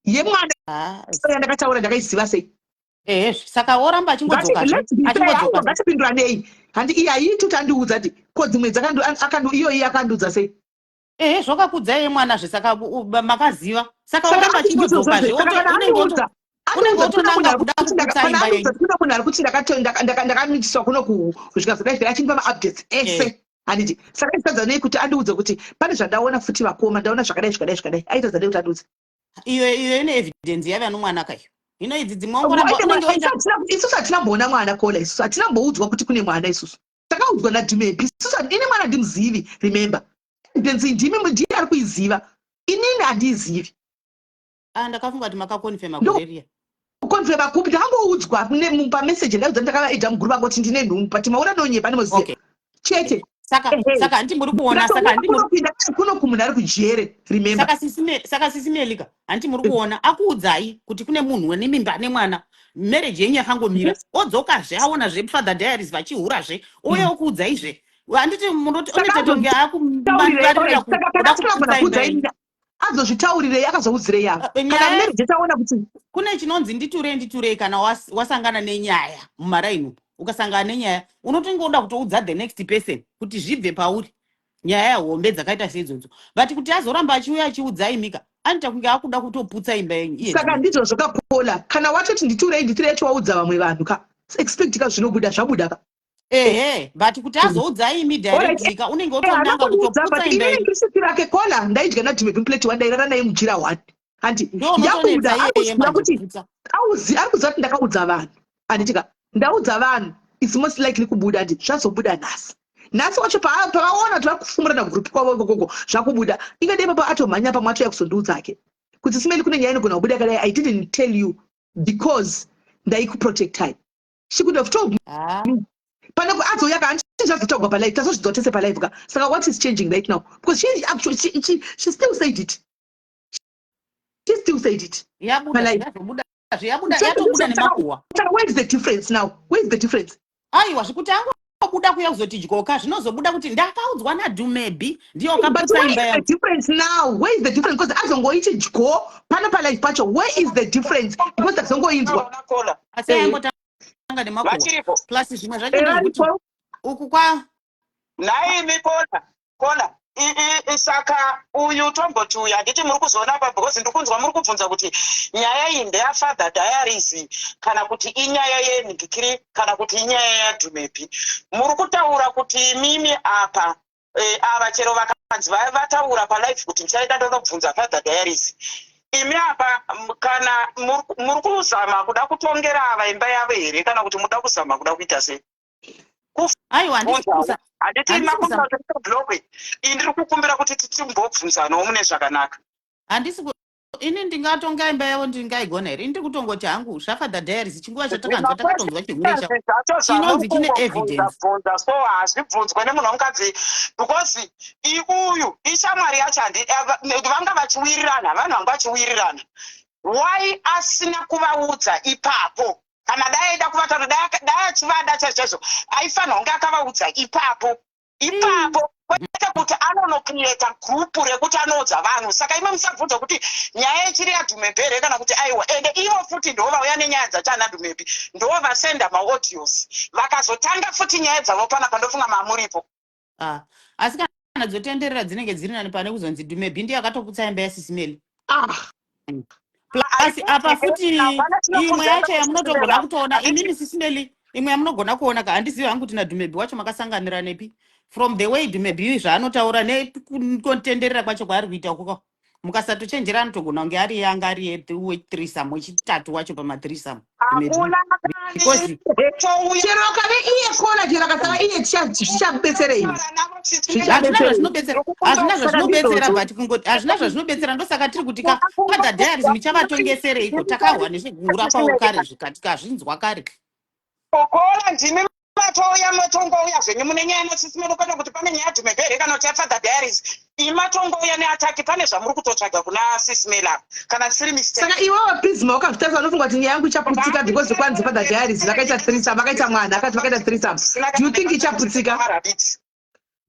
yemwana Ah, yandakataura ndakaiziva sei ehezve saka woramba achingodzokazve Let's be fair, achingodzoka aiwa ngatipinduranei handi iye haiiti kuti andiudza ti ko dzimwe dzakandu- an- akandu iyoyi akandiudza sei ehe zvakakudzai yemwana zve saka makaziva saka saka woramba andizvozvo achingodzoka zve zve saka kana unenge andiudza unenge andiudza kuti kuna munhu wotonanga ari kuda kuti kuputsa kana imba andiudza yenyu kuti kuna munhu ari kuti ndakamitiswa kuno ku zvikazodai zvidai achindipa maupdates Eh. ese. Handiti saka aitadza nei kuti andiudze kuti pane zvandaona futi vakoma, ndaona zvakadai zvakadai zvakadai. Aitadza nei kuti andiudze? Iyo iyo ine evidence yave anomwana ka iyo. Hino idzi dzimwe ongoramba unenge waita Isusu hatina mboona mwana kola, isusu hatina mboudzwa kuti kune mwana isusu. Takaudzwa naDumebi. Isusu ini mwana ndimuzivi, remember. Evidence ndimi ndiye ari kuiziva. Inini handiizivi. Ah, ndakafunga kuti makakonfema gore riya. Kukonfema kupi? Ndakangoudzwa pamessage ndaiudza ndakavaedha muguru vangu kuti ndine nhumbu but maona ndonyepa ndimoziva. Okay. Chete. Saka saka handi muri kuona saka handi muri kupinda kuno kumunhu ari kujere remember. Saka sisi saka sisi Melika handi muri kuona akuudzai kuti kune munhu ane mimba ane mwana marriage yenyu yakangomira odzokazve aona zve father diaries vachihurazve ouya okuudzaizve handiti munoti onoita kunge akumarira kuda kuputsa imba yenyu. Azozvitaurirei akazoudzirei ava kana marriage taona kuti kune chinonzi nditurei nditurei kana wasangana nenyaya mumaraini umu ukasangana nenyaya unotongoda kutoudza the next person kuti zvibve pauri nyaya hombe dzakaita seidzodzo but kuti azoramba achiuya achiudza imika anoita kunge akuda kutoputsa imba yenyu iye saka ndizvo zvakakola kana watoti nditurei nditurei achiwaudza vamwe vanhu ka expect ka zvinobuda zvabuda ka Ehe, but kuti azoudza imi directly ka unenge wotonanga kutoputsa imba yenyu. Inini rake kola ndaidya naDumebi muplate one ndairara naye mujira one. Hanti yabuda akuziva kuti auzi ari kuziva kuti ndakaudza vanhu. Handiti ka ndaudza vanhu it's most likely kubuda handi zvazobuda nhasi. Nhasi wacho pavaona kuti vakufumurana group kwavo ikokoko zvakubuda. Ingadai papa atomhanya pamwe atouya kuzondiudza hake. Kuti Simeli kune nyaya inogona kubuda yakadai I didn't tell you because ndaikuprotectai. She could have told me. Ah. Pane azouya ka handiti zvazotaurwa palive tazozvidzwa tese palive ka. Saka what is changing right now? Because she actually she still said it. She still said it. Yabuda yazobuda zvayabuda yatobuda nemakuhwa. Saka where is the difference now? Where is the difference? Aiwa zvikuti angobuda kuya kuzoti dyoka zvinozobuda kuti ndakaudzwa naDumebi ndiye wakaputsa imba yangu. difference now? Where is the difference? Because azongoiti dyo pano palive pacho. Where is the difference? Because tazongoinzwa. Asi aingotanga nemakuhwa. Plus zvimwe zvacho ndezvekuti uku kwa Nhaimi Kola, Kola, saka uyu tomboti uyu handiti muri kuzoona apa because ndiri kunzwa muri kubvunza kuti nyaya iyi ndeyaFather Diaries kana kuti inyaya yenhikiri kana kuti inyaya yaDhumebi. Muri kutaura kuti imimi apa eh, ava chero vakanzi vataura palife kuti ndichaenda ndonobvunza Father Diaries imi apa kana muri kuzama kuda kutongera ava imba yavo here kana kuti muda kuzama kuda kuita sei? Aiwa handiti makumbira kuti block iyi ndiri kukumbira kuti tichimbobvunzanawo mune zvakanaka. Handisi ini ndingatonga imba yavo ndingaigona here? Ini ndiri kutongoti hangu zvaFather Diaries chinguva chatakanzwa takatonzwa chihure chavo chinonzi chine evidence. Bvunza so hazvibvunzwe nemunhu wemukadzi because uyu ishamwari yacho vanga vachiwirirana vanhu vanga vachiwirirana why asina kuvaudza ipapo kana dai aida kuvataura dai achivada chaizvo chaizvo aifanira kunge akavaudza ipapo ipapo kwete kuti anonocreata group rekuti anoudza vanhu saka imwe musabvunza kuti nyaya ichiri yaDhumebi here kana kuti aiwa ende ivo futi ndo vauya nenyaya dzacho ana Dhumebi ndo vasenda maaudios vakazotanga futi nyaya dzavo panapa ndofunga mamuripo Ah, asi kana dzotenderera dzinenge dziri nani pane kuzonzi Dhumebi ndiye akatoputsa imba yaSisi Melly. Ah. Plus apa futi imwe yacho yamunotogona kutoona imimi Sisi Melly imwe yamunogona kuona ka handizivi hangu kuti naDhumebi wacho makasanganira nepi from the way Dhumebi zvaanotaura nekutenderera kwacho kwaari kuita uko mukasatochenjera anotogona kunge ari anga ari wethreesome wechitatu wacho pamathreesome Hakuna because chero akave iye kona chero akasava iye zvichabetserei hazvina zvazvinobetsera hazvina zvazvinobetsera but kungoti hazvina zvazvinobetsera ndosaka tiri kuti ka father diaries muchavatongesereiko takahwa nezvegura kwavo kare zvikati kazvinzwa kare Kola ndimi matouya matongouya zvenyu mune nyaya nasisi medu kwete kuti pane nyaya Dhumebi here kana kuti yaFather Diaries imi matongouya neataki pane zvamuri kutotsvaga kuna sisi Mel apa kana ndisiri mistake Saka iwewe Prisma wakazvitarisa unofunga kuti nyaya yangu ichaputsika because kwanzi Father Diaries vakaita threesome vakaita mwana akati vakaita threesome do you think ichaputsika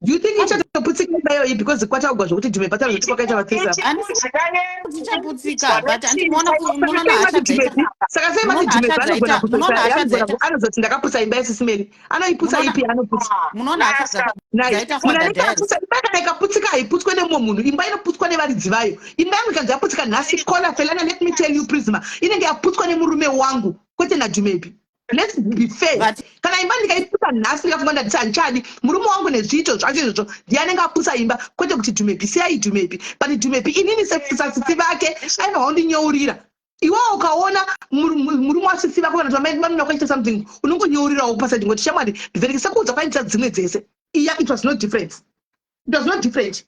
Do you think ichatoputsika imba iyoyi because kwataugwa zvokuti Dhume pataura zvekuti kwakaita vathreesome Ichaputsika but andimoona munoona hasha dzaita saka sei mati Munoona Dhume hasha anogona dzaita munoona hasha dzaita anozoti ndakaputsa imba yasisi Mary anoiputsa Munoona- ipi anoputsa munoona hasha Nhai, dzaita munhu Father anenge Diaries aputsa imba kana ikaputsika haiputswe nemumwe munhu imba inoputswa nevaridzi vayo imba yangu ikanzi yaputsika nhasi kola felana let me tell you Prisma inenge yaputswa nemurume wangu kwete naDhumebi. Let's be fair. Kana imba ndikaiputsa nhasi ndikafunga ndati handichadi murume wangu nezviito zvacho izvozvo, ndiye anenge aputsa imba, kwete kuti Dhumepi. Siyai Dhumepi, but Dhumepi inini sasisi vake aifanwa kundinyeurira. Iwewo ukaona murume wasisi vako kana kuti vamai vakaita something, unongonyeurirawo paside ngoti shamwari bvereke sekuudza kwaita dzimwe dzese iya. It was no difference, it was no different.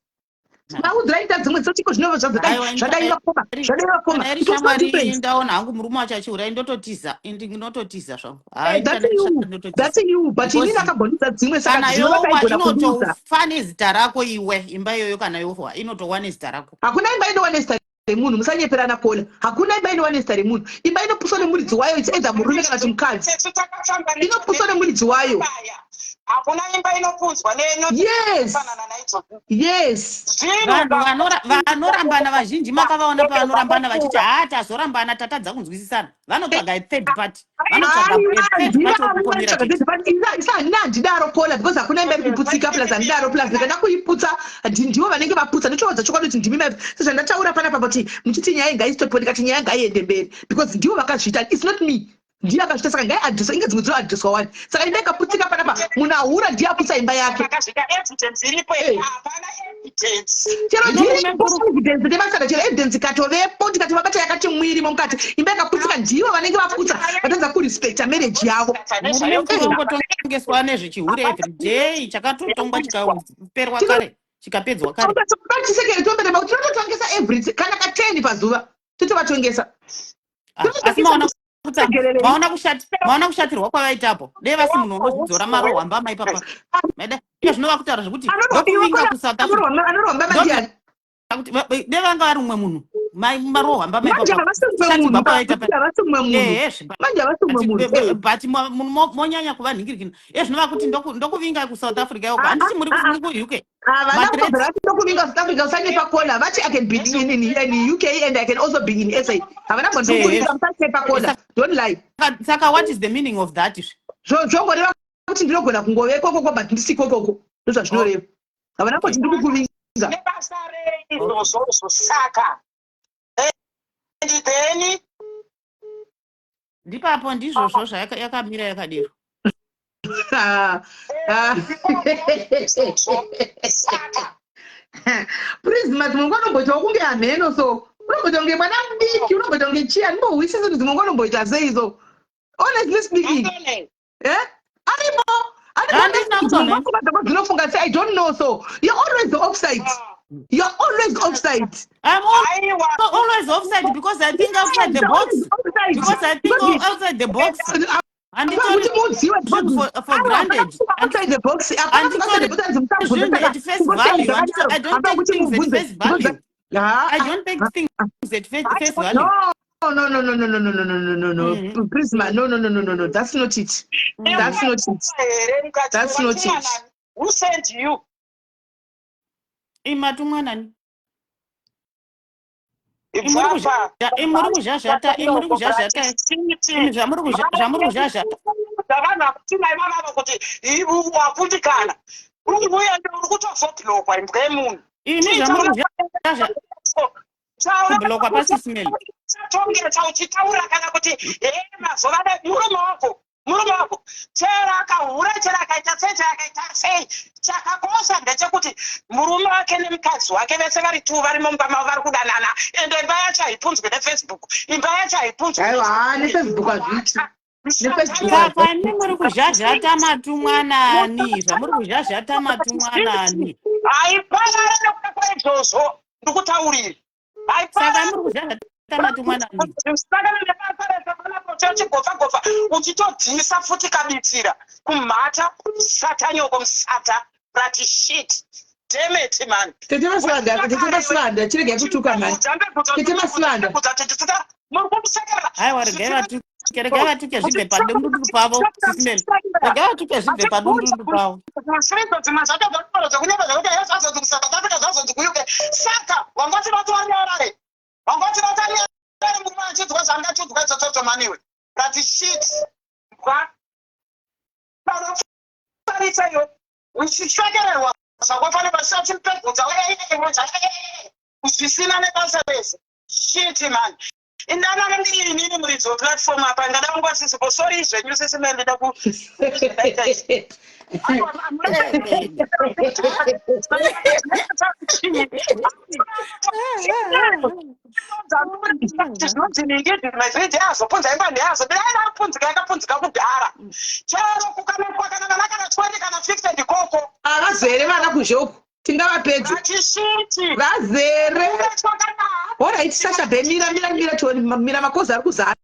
Maudzira ita dzimwe dzese zvinova zvadai zvadai vakoma zvadai vakoma. Kana iri It was no shamwari, difference. Ndaona hangu murume wacho achiurai, ndototiza, ndinototiza zvangu. Eh, that's you, that's you, but Because inini akambondiudza dzimwe, saka kana zvinova yowa taigona kundiudza. Inotofa nezita rako iwe. Imba iyoyo kana yofa inotowa nezita rako. Hakuna imba inowa nezita remunhu, musanyeperana kola. Hakuna imba inowa nezita remunhu. Imba inopuswa nemuridzi wayo. It's either murume kana kuti mukadzi. Sesu takafamba Inopuswa nemuridzi wayo. Hakuna imba inopunzwa nenofanana naidzodzo. Zvinhu Vanhu vanorambana vazhinji makavaona pavanorambana vachiti, "Ha, tazorambana, tatadza kunzwisisana." Vanotsvaga third party, vanotsvaga a third party wekupomera chete. Isa handina, handidaro kola, because hakuna imba iri kuputsika. Plus handidaro, plus ndikada kuiputsa ndivo vanenge vaputsa. Ndochowadza chokwadi kuti ndimi sezvandataura panapa kuti muchiti nyaya ngaistopo, ndikati nyaya ngaiende mberi because ndivo vakazviita. It's not me, ndiye akazviita, saka ngaiadreswa. Inge dzimwe dzinoadreswa wani. Saka imba ikaputsika panapa, munhu ahura ndiye aputsa imba yake. Akazvika evidence iripo? Eh. Hapana evidence. Chero Zvino murume dziripo evidence nemasaka, chero evidence ikatovepo, tikati vabata yakati mwirimo mukati, imba ikaputsika ndivo vanenge vaputsa, vatadza kurespecta marriage yavo. Murume mukuru wangotongeswa nezvechihure everyday, chakatotongwa chikaperwa kare, chikapedzwa kare. Tisekere tombere pakuti tinototongesa every kana ka10 pazuva totovatongesa. Ah, asi maona maona kushatirwa kwavaitapo. Dei vasi munhu unozvidzora marohwa mbama ipapa maida. Iyo zvinova kutaura zvekuti ndokuvinga kuSouth Africa. Anorwa mbama ndiani? Kuti dei vanga vari umwe munhu, marohwa mbama. Manje havasi mumwe munhu, havasi mumwe munhu. Manje havasi mumwe munhu. But monyanya kuvanhingirikina. Iye zvinova kuti ndokuvinga kuSouth Africa yoko. Handiti muri kuUK? Havana kubvira vati ndokuvinga South Africa. Usanyepa kola. Vati I can be in UK and I can also be in SA. Havana mbondikuvinga, musanyepa kola, don't lie. Saka what is the meaning of that? Zvongoreva kuti ndinogona kungove kokoko but ndisi kokoko, ndozvazvinoreva. Havana kuti ndiri kukuvinga. Nebasa rei izvozvozvo? Saka and then Ndipapo, ndizvozvo zvayakamira yakadero. Ah, ah. Saka Please, madzimwe nguva unomboitawo kunge hamheno, so unomboita kunge mwana mudiki, unomboita kunge chiya. Ndimbohwisisi kuti dzimwe nguva unomboita sei. So honestly speaking, Andone, eh aripo. Handina kudonha. Dzinofunga sei, I don't know. So you're always the offside, you're always offside. I'm aiwa. always offside because I think outside the box. Because I think outside the box. Kuti mudziwe zvinhu for granted. Outside the box. Handitori zvinhu at face value. I don't take things at face value. I don't take things at face value. No, no, no, no, no, no, no, no, no, no, no, no. Prisma, no, no, no, no, no, no. That's not it. That's not it. Here mukadzi. That's not it. Who sent you? Imatumwa nani? Ibvapa. Imuri kuzhazhata, imuri kuzhazhata. Imi zvamuri kuzhazhata. Vanhu vakutina ivavavo kuti wakundikana, uri uye uri kutozoblockwa, imbwa yemunhu. Imi zvamuri kuzhazha kublockwa pasisimeli. Tongesa uchitaura kana kuti he mazuva ada murume wako, murume wako chero akahura, chero akaita sei, chero akaita sei, chakakosha ndechekuti murume wake nemukadzi wake vese vari two vari mumba mavo vari kudanana. Ende imba yacho haipunzwi neFacebook, imba yacho haipunzwi. Aiwa, neFacebook hazviiti. NeFacebook. Saka imi muri kuzhazhata matumwa nani? Zvamuri kuzhazhata matumwa nani? Haiparara nekuda kwaizvozvo, ndikutaurira. Saka muri kuzhazhata matumwa nani? Saka chigopfa gopfa uchitodhisa futi kabitsira kumhata satanyoko musata rati shit, damn it, man. Tete Masivanda, tete Masivanda, chiregai kutuka mhani. Tete Masivanda. Muri kumusekerera. Aiwa, regai vatuke, regai vatuke, zvibve padundundu pavo. Sisimeli, regai vatuke, zvibve padundundu pavo. Masiridzo dzimwe zvacho dzakutaura dzekunyeba zvekuti he zvazonzi kuSouth Africa, zvazonzi kuUK. Saka wangoti vati wanyarare, wangoti vatanyarare, murume achidzwa zvaangachiudzwa izvozvozvo maniwe rati shit, mbwa panofarisa iwe uchisekererwa zvako pane vasachipegudza zvisina nebasa rese. Shit, man. Indananga ndiri inini muridzi weplatform apa ndada kunguva sisipo. Sorry zvenyu sisi mene ndida ku zvinonzi ningi mazviri azopunza imba ndeazo dai apunzika yakapunzika kudhara chero kukanakwa kana vana kana 20 kana 50 ndikoko avazere vana kuzhe uku tingavapedze vazere orit sasha be mira mira mira tione mira makozi ari kuzara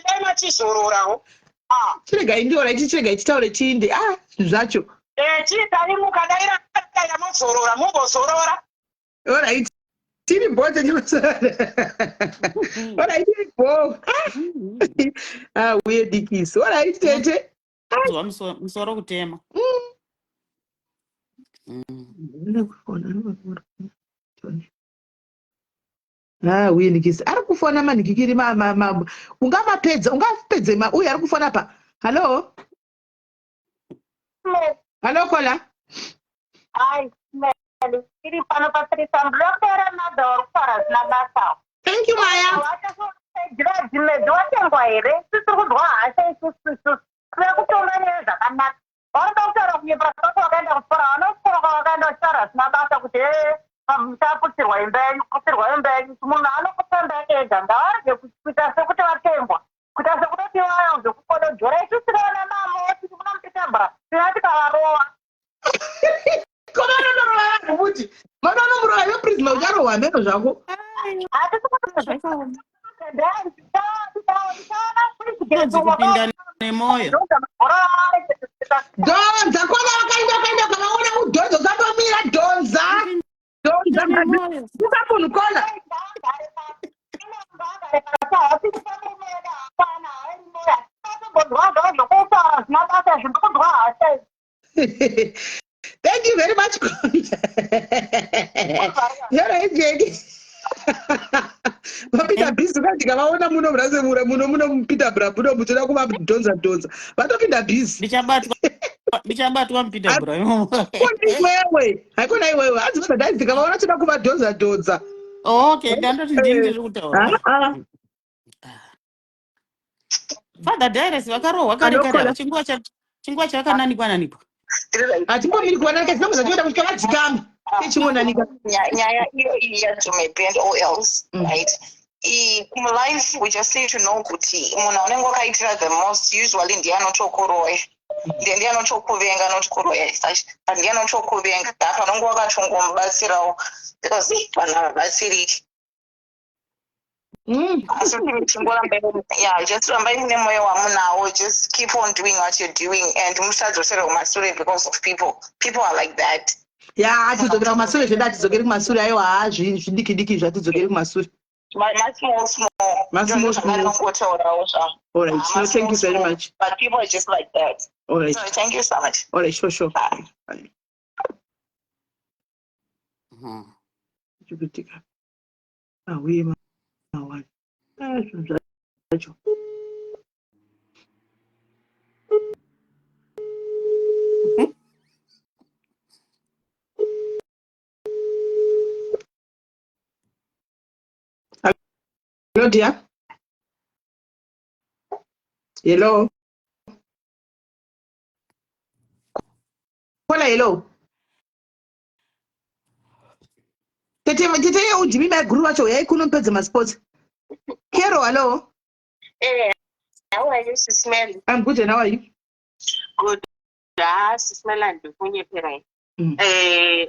dai machizororawo ah. chiregai ndi orit chiregai titaure tiinde ah zvinhu zvacho eh, chiitai mukadaira daira mozorora mumbozorora orit tiri bho tetimasara orit tiri bho ah uye dikisi orit tete Zwa musoro kutema. Ah, uye nikisi ari kufona manhikikiri ungavapedza ungapedze ma uye ari kufona pa hallo hallo kola Hi, iri pano pasirisa ndinopera mother uri kutaura zvisina basa. Thank you Maya. Dzimedzi watengwa here? Sisi tiri kunzwa hasha isusu isusu. Tiri kutonga nyaya zvakanaka. Vanoda kutaura kunyepa kwako vakaenda kuchikora vana kuchikora kwavakaenda vachitaura zvisina basa kuti ee muchaputsirwa imba yenyu putsirwa imba yenyu munhu anoputsa imba yake ega ngavarege kuita sekuti vatengwa kuita sekutoti vaya zvekukodojora isu tinoona mamo tiri kuna mupitambura tina tikavarova ko vanonorova vanhu futi vanonomurova iwe prisma ucharohwa mheno zvako kupinda nemoyo dhonza kwana wakaenda wakaenda ukavaona udhonza usandomira dhonza dhonza uka munhu kona Thank you very much. You're right, Jackie. vapinda busy ka ndikavaona muno murasemura muno muno mupinda bra muno muchida kuvadhonza dhonza vatopinda busy ndichabatwa ndichabatwa mupinda bra iwewe haikona iwewe hanzi vazadai ndikavaona chida kuvadhonza dhonza okay ndandoti ndini ndiri kutaura ah, ah. Father Dairis vakarohwa kare kare ava chinguva cha chinguva chavakananikwa nanikwa. Hatimbomiri kuwananika tinongoza toenda kusvika vadzikama tichingonanika. Nyaya iyo iyi yaDumebi and all else mm. right mulife we just need to know kuti munhu aunenge wakaitira the most usually ndiye anotokuroya ndiye ndiye anotokuvenga anotikuroya such but ndiye anotokuvenga apa unenge wakatongomubatsirawo because vanhu havabatsiriki Mm. Asi chingoramba yeah, just rambai mune moyo wamunawo just keep on doing what you're doing and musadzosere kumasure because of people people are like that ya atidzokera kumasure zvedu atidzokeri kumasure aiwa haa zvidiki diki izvi atidzokeri kumasure masmall small masmall small ndotaurawo zvangu all right no thank you very much but people are just like that all right so thank you so much all right sure sure Bye. Bye. Chikuitika. Ahuye mawani. Ah, zvinhu zvacho. Hello, dear. Hello. Kola, hello. Tete tete yeudhimi maiguru vacho huyai kuno mupedze masports. Kero, hello. Eh, how are you, Sis Mel? I'm good and how are you? Good. Ah, Sis Mel handikunyeperai. Mm. Eh,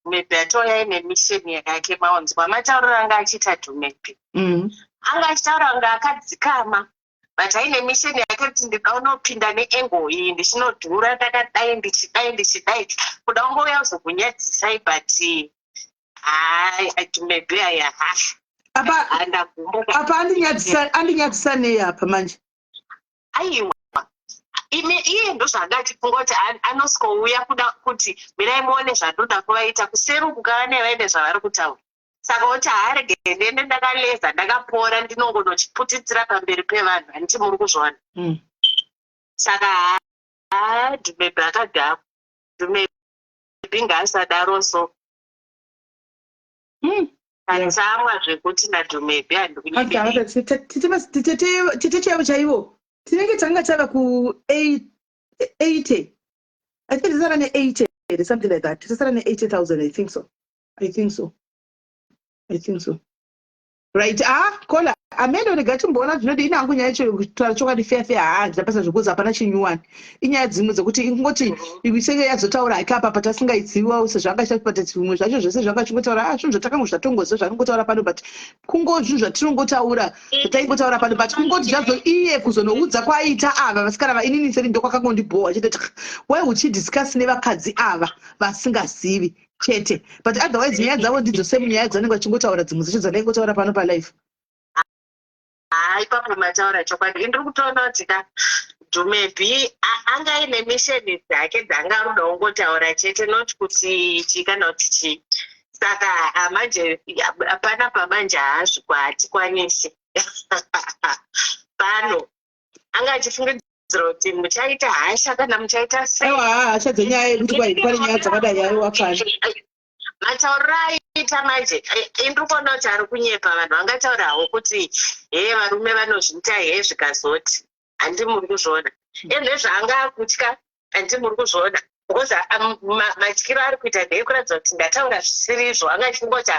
maybe atouya ine mission yake maonzwa matauriro anga achiita Dumebi. Mm. Anga achitaura kunge akadzikama but aine mission yake kuti ndida unopinda neengle iyi ndichinodhura ndakadai ndichidai ndichidai kuda kungouya kuzokunyadzisai but maybe aya apa apa andinyadzisa andinyadzisa nei apa manje aiwa imi iye ndozvanga achifunga kuti anosvikouya kuda kuti mirai muone zvandoda kuvaita kuseri uku kavane vaine zvavari kutaura saka oti haarege ndiende ndakaleza ndakapora ndinongonochiputitsira pamberi pevanhu handiti muri kuzviona mm. saka haa dhumebhi akadhakwa dhumebhi ngaasadaro so mm. Tatsamwa zvekuti naDhumebi handikunyeberi. Tete chaivo chaivo tinenge tanga tava ku 80 I think tisara ne 80 here something like that tisara ne 80000 I think so I think so I think so right ah kola ameno rega timboona zvinodi ini hangu nyaya yacho kutaura chokwadi feya feya haa ndinapasa zvekuzi hapana chinyuwani inyaya dzimwe dzekuti ingoti isenge yazotaura hake apa patasingaiziviwawo sezvo anga achita zvimwe zvacho zvese zvanga achingotaura ah zvinhu zvatakango zvatongoziva zvakangotaura pano but kungo zvinhu zvatinongotaura zvataingotaura pano but kungoti zvazo iye kuzonoudza kwaaita ava vasikana vainini seni ndokwakangondibhowa chete why would she discuss nevakadzi ava vasingazivi chete but otherwise nyaya dzavo ndidzo same nyaya dzavanenge vachingotaura dzimwe dzacho dzandaingotaura pano palife haa ipapo mataura chokwadi indiri kutoona kuti ka dumebi anga aine misheni dzake dzanga aruda kungotaura chete not kuti chii kana kuti chii saka manje panapa manje haazvikwa hatikwanisi pano anga achifungidzira kuti muchaita hasha kana muchaita sei aiwa hasha dzenyaya yekuti kwai pane nyaya dzakadai aiwa kani matauriro aita manje indiri kuona kuti ari kunyepa vanhu vangataura havo kuti hee varume vanozviita hee zvikazoti handi muri kuzviona ende zvaanga akutya handi muri kuzviona because matyiro ari kuita ndeyekuratidza kuti ndataura zvisiri izvo anga achifunga kuti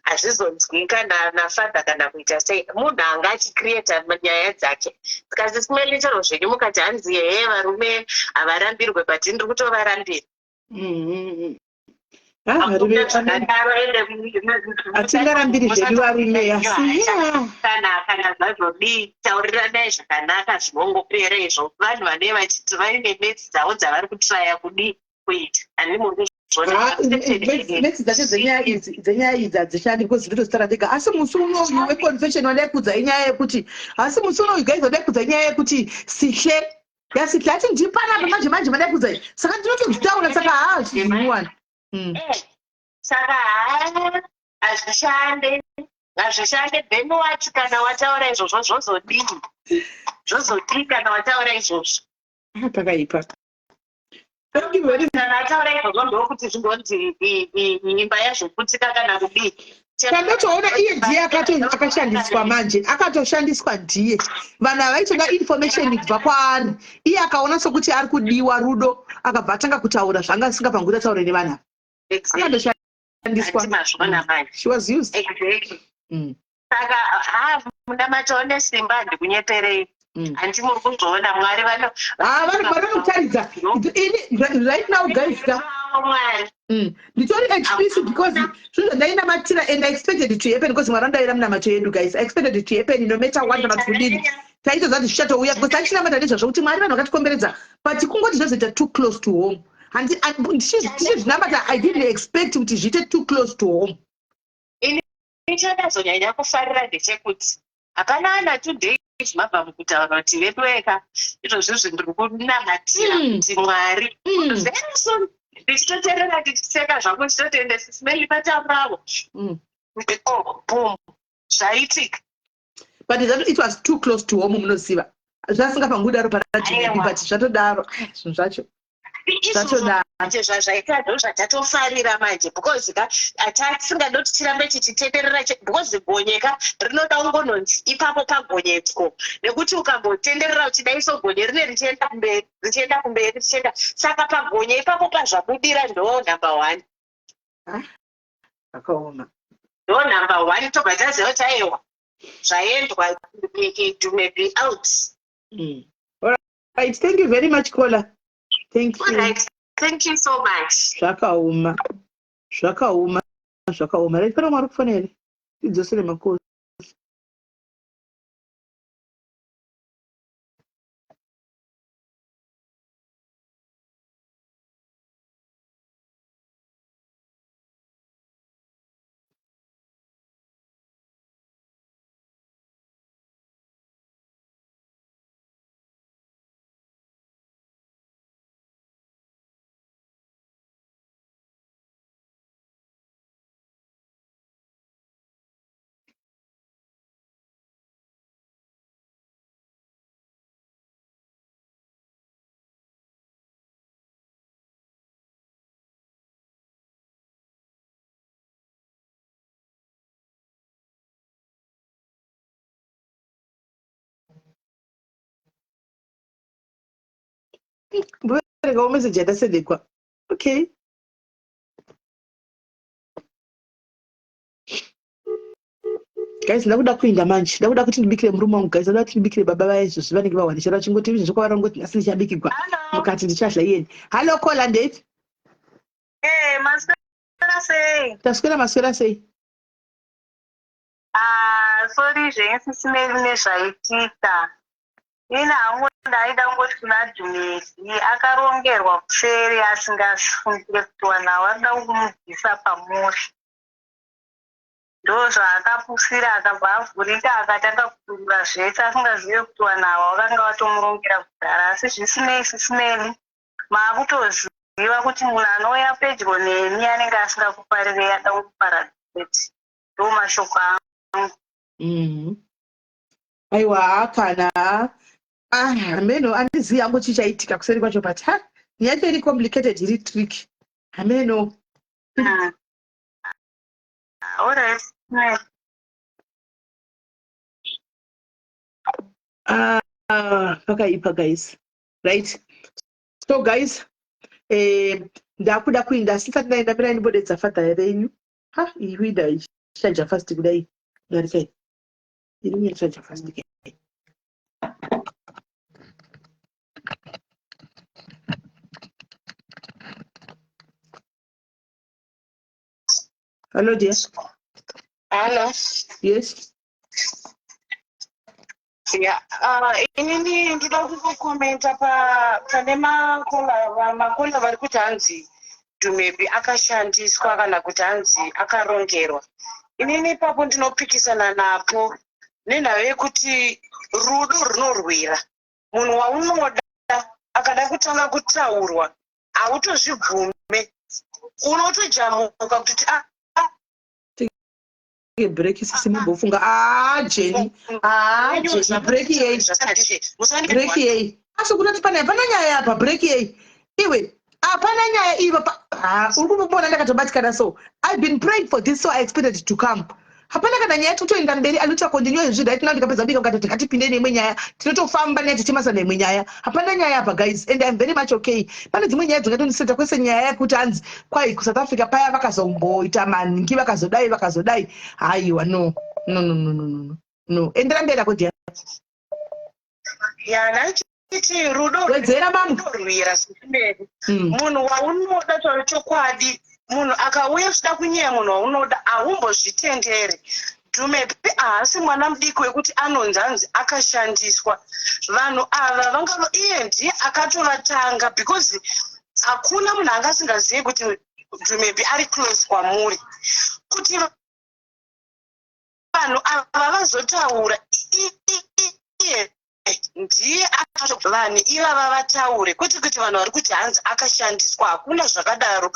hazvizonzwika nafather kana kuita sei munhu anga achicreata nyaya dzake because simeli chero zvenyu mukati hanzi hee varume havarambirwe but ndiri kutovarambira mm-hmm. Hatingarambiri zvedu varume asi kana kana zvazodii tauriranai zvakanaka zvinongopera izvo vanhu vanee vachiti vaine metsi dzavo dzavari kutraya kudii kuita handi muri kuzviona metsi dzacho dzenyaya idzi dzenyaya idzi hadzishandi because ndotozitaura ndega asi musi unoyu weconfession wandai kudza inyaya yekuti asi musi unoyu guys wandai kudza inyaya yekuti sihle yasihle ati ndipanapa manje manje mandai kudza saka ndinotozvitaura saka haa zvinyuwani mm. eh, saka haa hazvishande hazvishande then wati kana wataura izvozvo zvozodii zvozodii kana wataura izvozvo ah, pakaipa Thank you very kana ataura izvozvo ndokuti zvingonzi imba yazvoputika kana kudii Pandotoona iye ndiye akashandiswa manje akatoshandiswa ndiye vanhu ava vaitoda information kubva kwaari iye akaona sokuti ari kudiwa rudo akabva atanga kutaura zvanga asingapanguti ataure nevanhu ava akatoshandiswa she was used exactly. mm. Saka haa munamato une simba handikunyeperei mm. hanti muri kuzviona mwari vano ah, vanokutaridza ini right now guys ka mm. nditori at peace because zvinhu zvandainamatira and i expected it to happen because mwari anodaira munamato yedu guys i expected it to happen no matter what kana kuti kudini taitoziva kuti zvichatouya because tachinamata nezvazvo kuti mwari vanhu vakatikomberedza but kungoti zvazoita too close to home ndichizvinamata i didn't expect kuti zviite too close to home ini chandazonyanya kufarira ndechekuti hapana ana 2 days mabva mukutaura kuti veduweka izvozvizvi ndiri kunamatira hmm. kuti mwari hmm. very soon ndichitoterera ndichiseka zvangu ndichitotiende sisimeli patamuravo hmm. oh, boom zvaitika but it was too close to home munoziva zvasingafangi kudaro pana but zvatodaro zvinhu zvacho manje zvazvaita ndo zvatatofarira manje because ka tatisingade kuti tirambe tichitenderera because gonye ka rinoda kungononzi ipapo pagonyetwo nekuti ukambotenderera uchidaiso gonye rine richienda kumberi richienda kumberi richienda saka pagonye ipapo pazvabudira ndo number one ah, zvakaoma ndo number one tobva taziva kuti aiwa zvaendwa it may be out mm. Right, thank you very much caller. Thank you. Right. Thank you so much. Zvakaoma. Zvakaoma. Zvakaoma. Right, pane mwari kufona here? Tidzosere makosi. Mboverengawo message yandasendekwa. Okay. Guys, ndakuda kuinda manje. Ndakuda kuti ndibikire murume wangu guys. Ndakuda kuti ndibikire baba vaya izvozvi vanenge vawana chero vachingoti izvozvi kwavara ngoti nhasi ndichabikigwa. Mukati ndichadya iyeni. Hello caller ndeipi? Eh, maswera sei? Taswera maswera sei? Ah, sorry zvenyu sisi nezvaitika. Ini hangu ndaida kungoti kuna Dhumezi akarongerwa kuseri asingafungire kuti vanhu ava varikuda kumubvisa pamuri. Ndozvaakapusira akabva avhurika akatanga kudurura zvese asingazive kuti vanhu ava vakanga vatomurongera kudhara asi zvisinei sisineni maakutoziva kuti munhu anouya pedyo nemi anenge asingakufarirei ada kukuparadza chete. Ndomashoko angu. Mm. Aiwa kana ah hameno andizivi hangu chii chaitika kuseri kwacho but ha nyaya yacho iri complicated iri trick hameno. Alright. Ah, pakaipa guys. Right. So guys, eh, ndakuda kuinda asi ndisati ndaenda mirai ndimbodedza father venyu. Ha, iyi kuinda ichichaja fast kudai. Darikai. Iri kuchaja fast ke. Hello dear. Hello. Yes. Yeah, inini ndoda kungokomenta pa pane makola makola vari kuti hanzi Dumebi akashandiswa kana kuti hanzi akarongerwa. Inini ipapo ndinopikisana napo nenhau yekuti rudo runorwira munhu waunoda akada kutanga kutaurwa hautozvibvume unotojamuka kutoti ah, ah. break sisi mumbofunga ah Jenny ah Jenny break yei break yei asi kutoti pane hapana nyaya apa break yei iwe hapana nyaya iva ah, uri kumboona ndakatobatikana so i've been praying for this so i expected to come hapana kana nyaya totoenda mberi aluta continue izvi right now ndikapedza kubika mukatoti ngatipinde neimwe nyaya tinotofamba nyaya tichimasa neimwe nyaya hapana nyaya apa guys and im very much okay pane dzimwe nyaya dzingatondiseta kwese nyaya yekuti hanzi kwai kusouth africa paya vakazomboita manhingi vakazodai vakazodai haiwa no no no no no no no endera mberi ako dia ya Kuti rudo Wedzera mamwe. runorwira sezvimene. Munhu waunoda taura chokwadi munhu akauya achida kunyeya munhu waunoda haumbozvitendere. Dhumepi haasi mwana mudiki wekuti anonzi hanzi akashandiswa. Vanhu ava vangava iye ndiye akatovatanga because hakuna munhu anga asingazive kuti Dhumepi ari close kwamuri. Kuti vanhu ava vazotaura iye ndiye akato vanhu ivava vataure kwete kuti vanhu vari kuti hanzi akashandiswa hakuna zvakadaro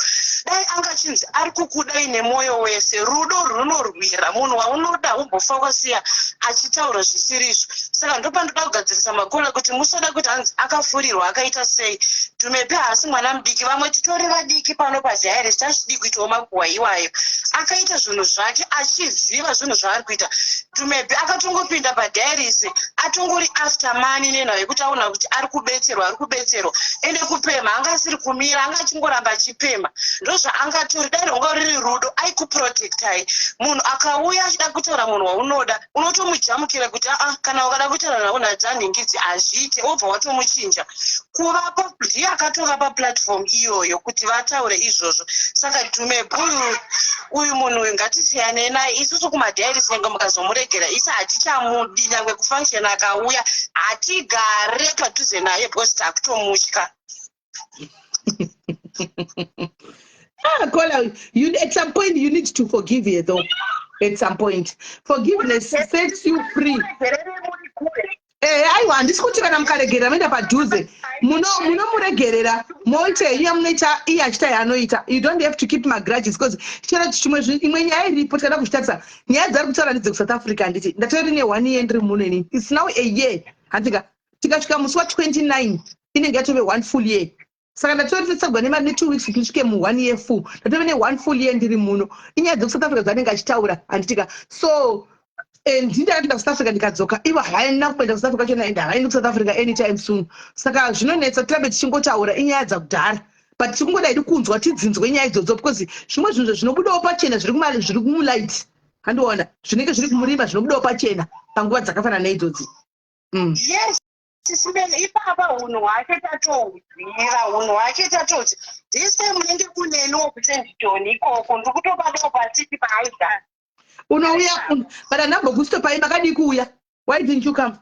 dai anga achinzi ari kukudai nemwoyo wese rudo runorwira munhu waunoda umbofa wasiya achitaura zvisiri izvo saka ndopandoda kugadzirisa makola kuti musada kuti hanzi akafurirwa akaita sei Dumepe haasi mwana mudiki vamwe titori vadiki pano pajairesi tachidii kuitawo makuhwa iwayo akaita zvinhu zvake achiziva zvinhu zvaari kuita Dumepe akatongopinda padiaries atongori after money nenhau yekuti aona kuti ari kubetserwa ari kubetserwa ende kupemha anga asiri kumira anga achingoramba achipemha ndozvaangatori dai rwanga ruri rudo aikuprotectai munhu akauya achida kutaura munhu waunoda unotomujamukira kuti aa kana ukada kutaura nawo nadzanhingidzi hazviite wobva watomuchinja kuvapo ndiye akatovapa platform iyoyo kuti vataure izvozvo saka dhume buyu uyu munhu uyu ngatisiyanei naye isusu kumadiaries nyange mukazomuregera isi hatichamudi nyange kufunction akauya hatigare padhuze naye because takutomutya Ah, Kola, you, at some point you need to forgive her though. At some point. Forgiveness sets you free. Eh, aiwa handisi kuti kana mukaregerera moenda padhuze munomuregerera moita henyu yamunoita iye achiita yaanoita you don't have to keep magrudges because chero chimwe imwe nyaya iripo tikada kuzvitarisa nyaya dzari kutaura ndedzekusouth africa handiti ndatori ne one year ndiri muno inini its now a year handika tikasvika musi wa 29 inenge yatove one full year saka ndatoritsagwa nemari netwo weeks kuti ndisvike muone year full ndatove neone full year ndiri muno inyaya dzekusouth africa dzanenge achitaura handitika so Eh, ndini ndakatoenda kusouth africa ndikadzoka ivo havaina kuenda kusouth africa chona and havaendi kusouth africa anytime soon saka zvinonetsa tirambe tichingotaura inyaya dzakudhara but tikungoda hedu kunzwa tidzinzwe nyaya idzodzo because zvimwe zvinhu zvinobudawo pachena zviri kumulight handiona zvinenge zviri kumurima zvinobudawo pachena panguva dzakafanana neidzodzi mm. yes Sisibele ipapa hunhu hwake tatohuziva hunhu hwake tatoti this time munenge kuneniwo kuSandton ikoko ndiri kutobadawo pasiti paaigara unouya but andambokustopai makadii kuuya why didn't you come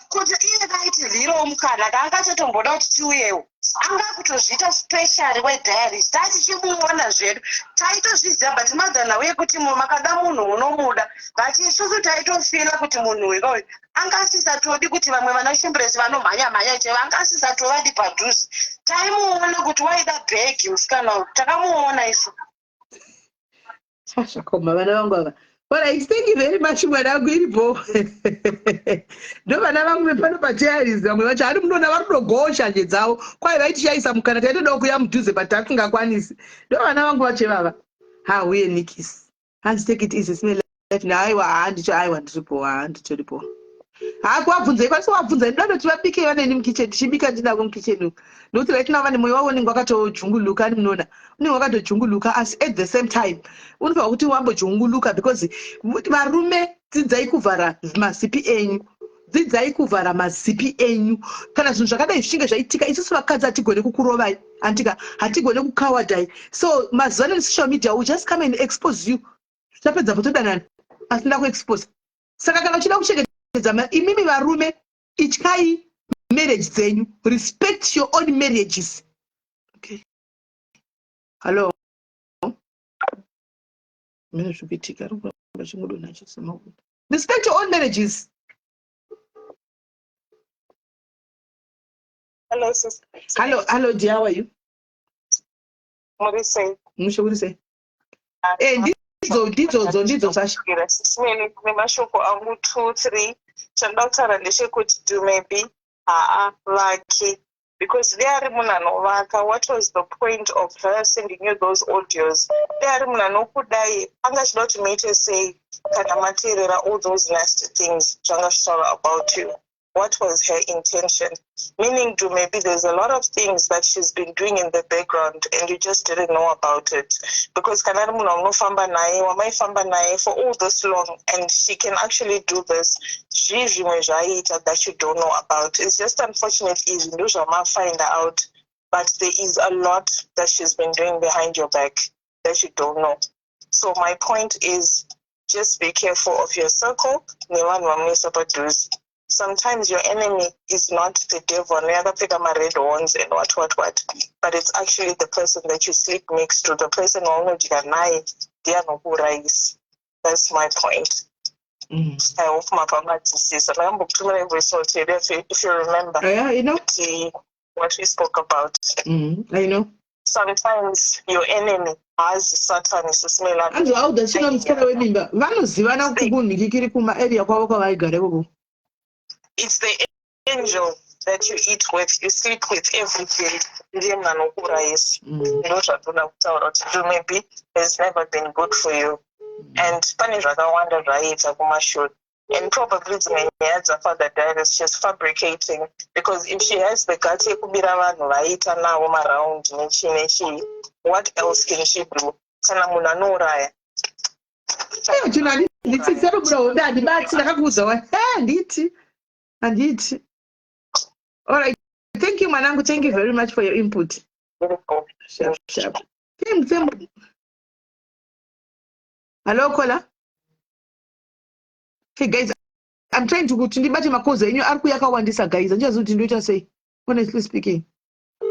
kuti iye kaitivhirawo mukana kaanga achatomboda kuti tiuyewo anga kutozviita specially wediaries tatichimuona zvedu taitozviziva but mother nhau yekuti makada munhu unomuda but isusu taitofila kuti munhu uyu anga asisatodi kuti vamwe vana shimbresi vanomhanya mhanya chaivo anga asisatovadi padhuze taimuona kuti waida bhegi musikana uyu takamuona isu Zvakoma vana vangu ava. Alright, thank you very much mwanangu iripo. Ndo vana vangu vepano pacharis vamwe vacho hari munoona vari kutogowo shanje dzavo. Kwai vaitishaisa mukana taitodawo kuya mudhuze but tasingakwanisi. Ndo vana vangu vacho ivava. Ha huye Nikis. Hanzi take it easy smell life na aiwa haa ndicho aiwa ndiripo haa nditoripo. Haa kuwabvunza ikwanisa wabvunza ndoda kuti vabike vaneni mukitchen tichibika ndinavo mukitchen umu. Nokuti right now vane moyo wavo unenge wakatojunguluka ani munoona unenge wakatojunguluka asi at the same time unofanira kuti wambojunguluka because varume dzidzai kuvhara mazipi enyu dzidzai kuvhara mazipi enyu kana zvinhu zvakadai zvichinge zvaitika isusu vakadzi hatigone kukurovai andika hatigone kukawadai so mazuva ano social media will just come and expose you tapedza potodanana asina kuexpose saka kana uchida kuchengetedza imimi varume ityai marriage dzenyu respect your own marriages okay hallo mene zviri kuitika arikuramba chingodonha chisemakuda respect your own marriages Hello, sister. Hello, hello, dear. How are you? Muri sei? Mushe uri sei? Eh, ndidzo ndidzodzo ndidzo Sasha. Sismeli nemashoko angu 2 3 chandoda kutaura ndechekuti do maybe haa vake because dei ari munhu anovaka what was the point of her sending you those audios dei ari munhu anokudai anga achida kuti muite sei kana mateerera all those nasty things zvanga zvichitaura about you what was her intention meaning to maybe there's a lot of things that she's been doing in the background and you just didn't know about it because kana ari munhu wamunofamba naye wamaifamba naye for all this long and she can actually do this zvii zvimwe zvaiita that you don't know about it's just unfortunate izvi ndozvamafind out but there is a lot that she's been doing behind your back that you don't know so my point is just be careful of your circle nevanhu vamunoisa padhuze sometimes your enemy is not the devil anouya akapfeka mared horns and what what what but it's actually the person that you sleep next to the person waunodya naye ndiye anokuurayisa that's my point mm. i hope mapabatisisa ndakambokutumira voice note yedu if you remember yeah, you know. kuti what we spoke about mm, i know sometimes your enemy haazi satan isisimela anzi auda chino musikana wemimba vanozivana kunhikikiri kumaarea kwavo kwavaigara ikoko it's the angel that you eat with you sleep with every day ndiye munhu anokuurayisa mm. ndo zvatoda kutaura kuti do maybe has never been good for you mm. and pane zvakawanda zvaiita kumashure and probably dzimwe nyaya dzafather diaries shes fabricating because if she has the guts yekubira vanhu vaiita navo maround nechii nechii what else can she do kana munhu anouraya chinhu handitsitsi anobuda hombe handibati ndakakuudza wa handiti handiti alright thank you mwanangu thank you very much for your input sharp sharp same same hello kola hey guys i'm trying to kuti ndibate makozi enyu ari kuya akawandisa guys andichazivi kuti ndoita sei honestly speaking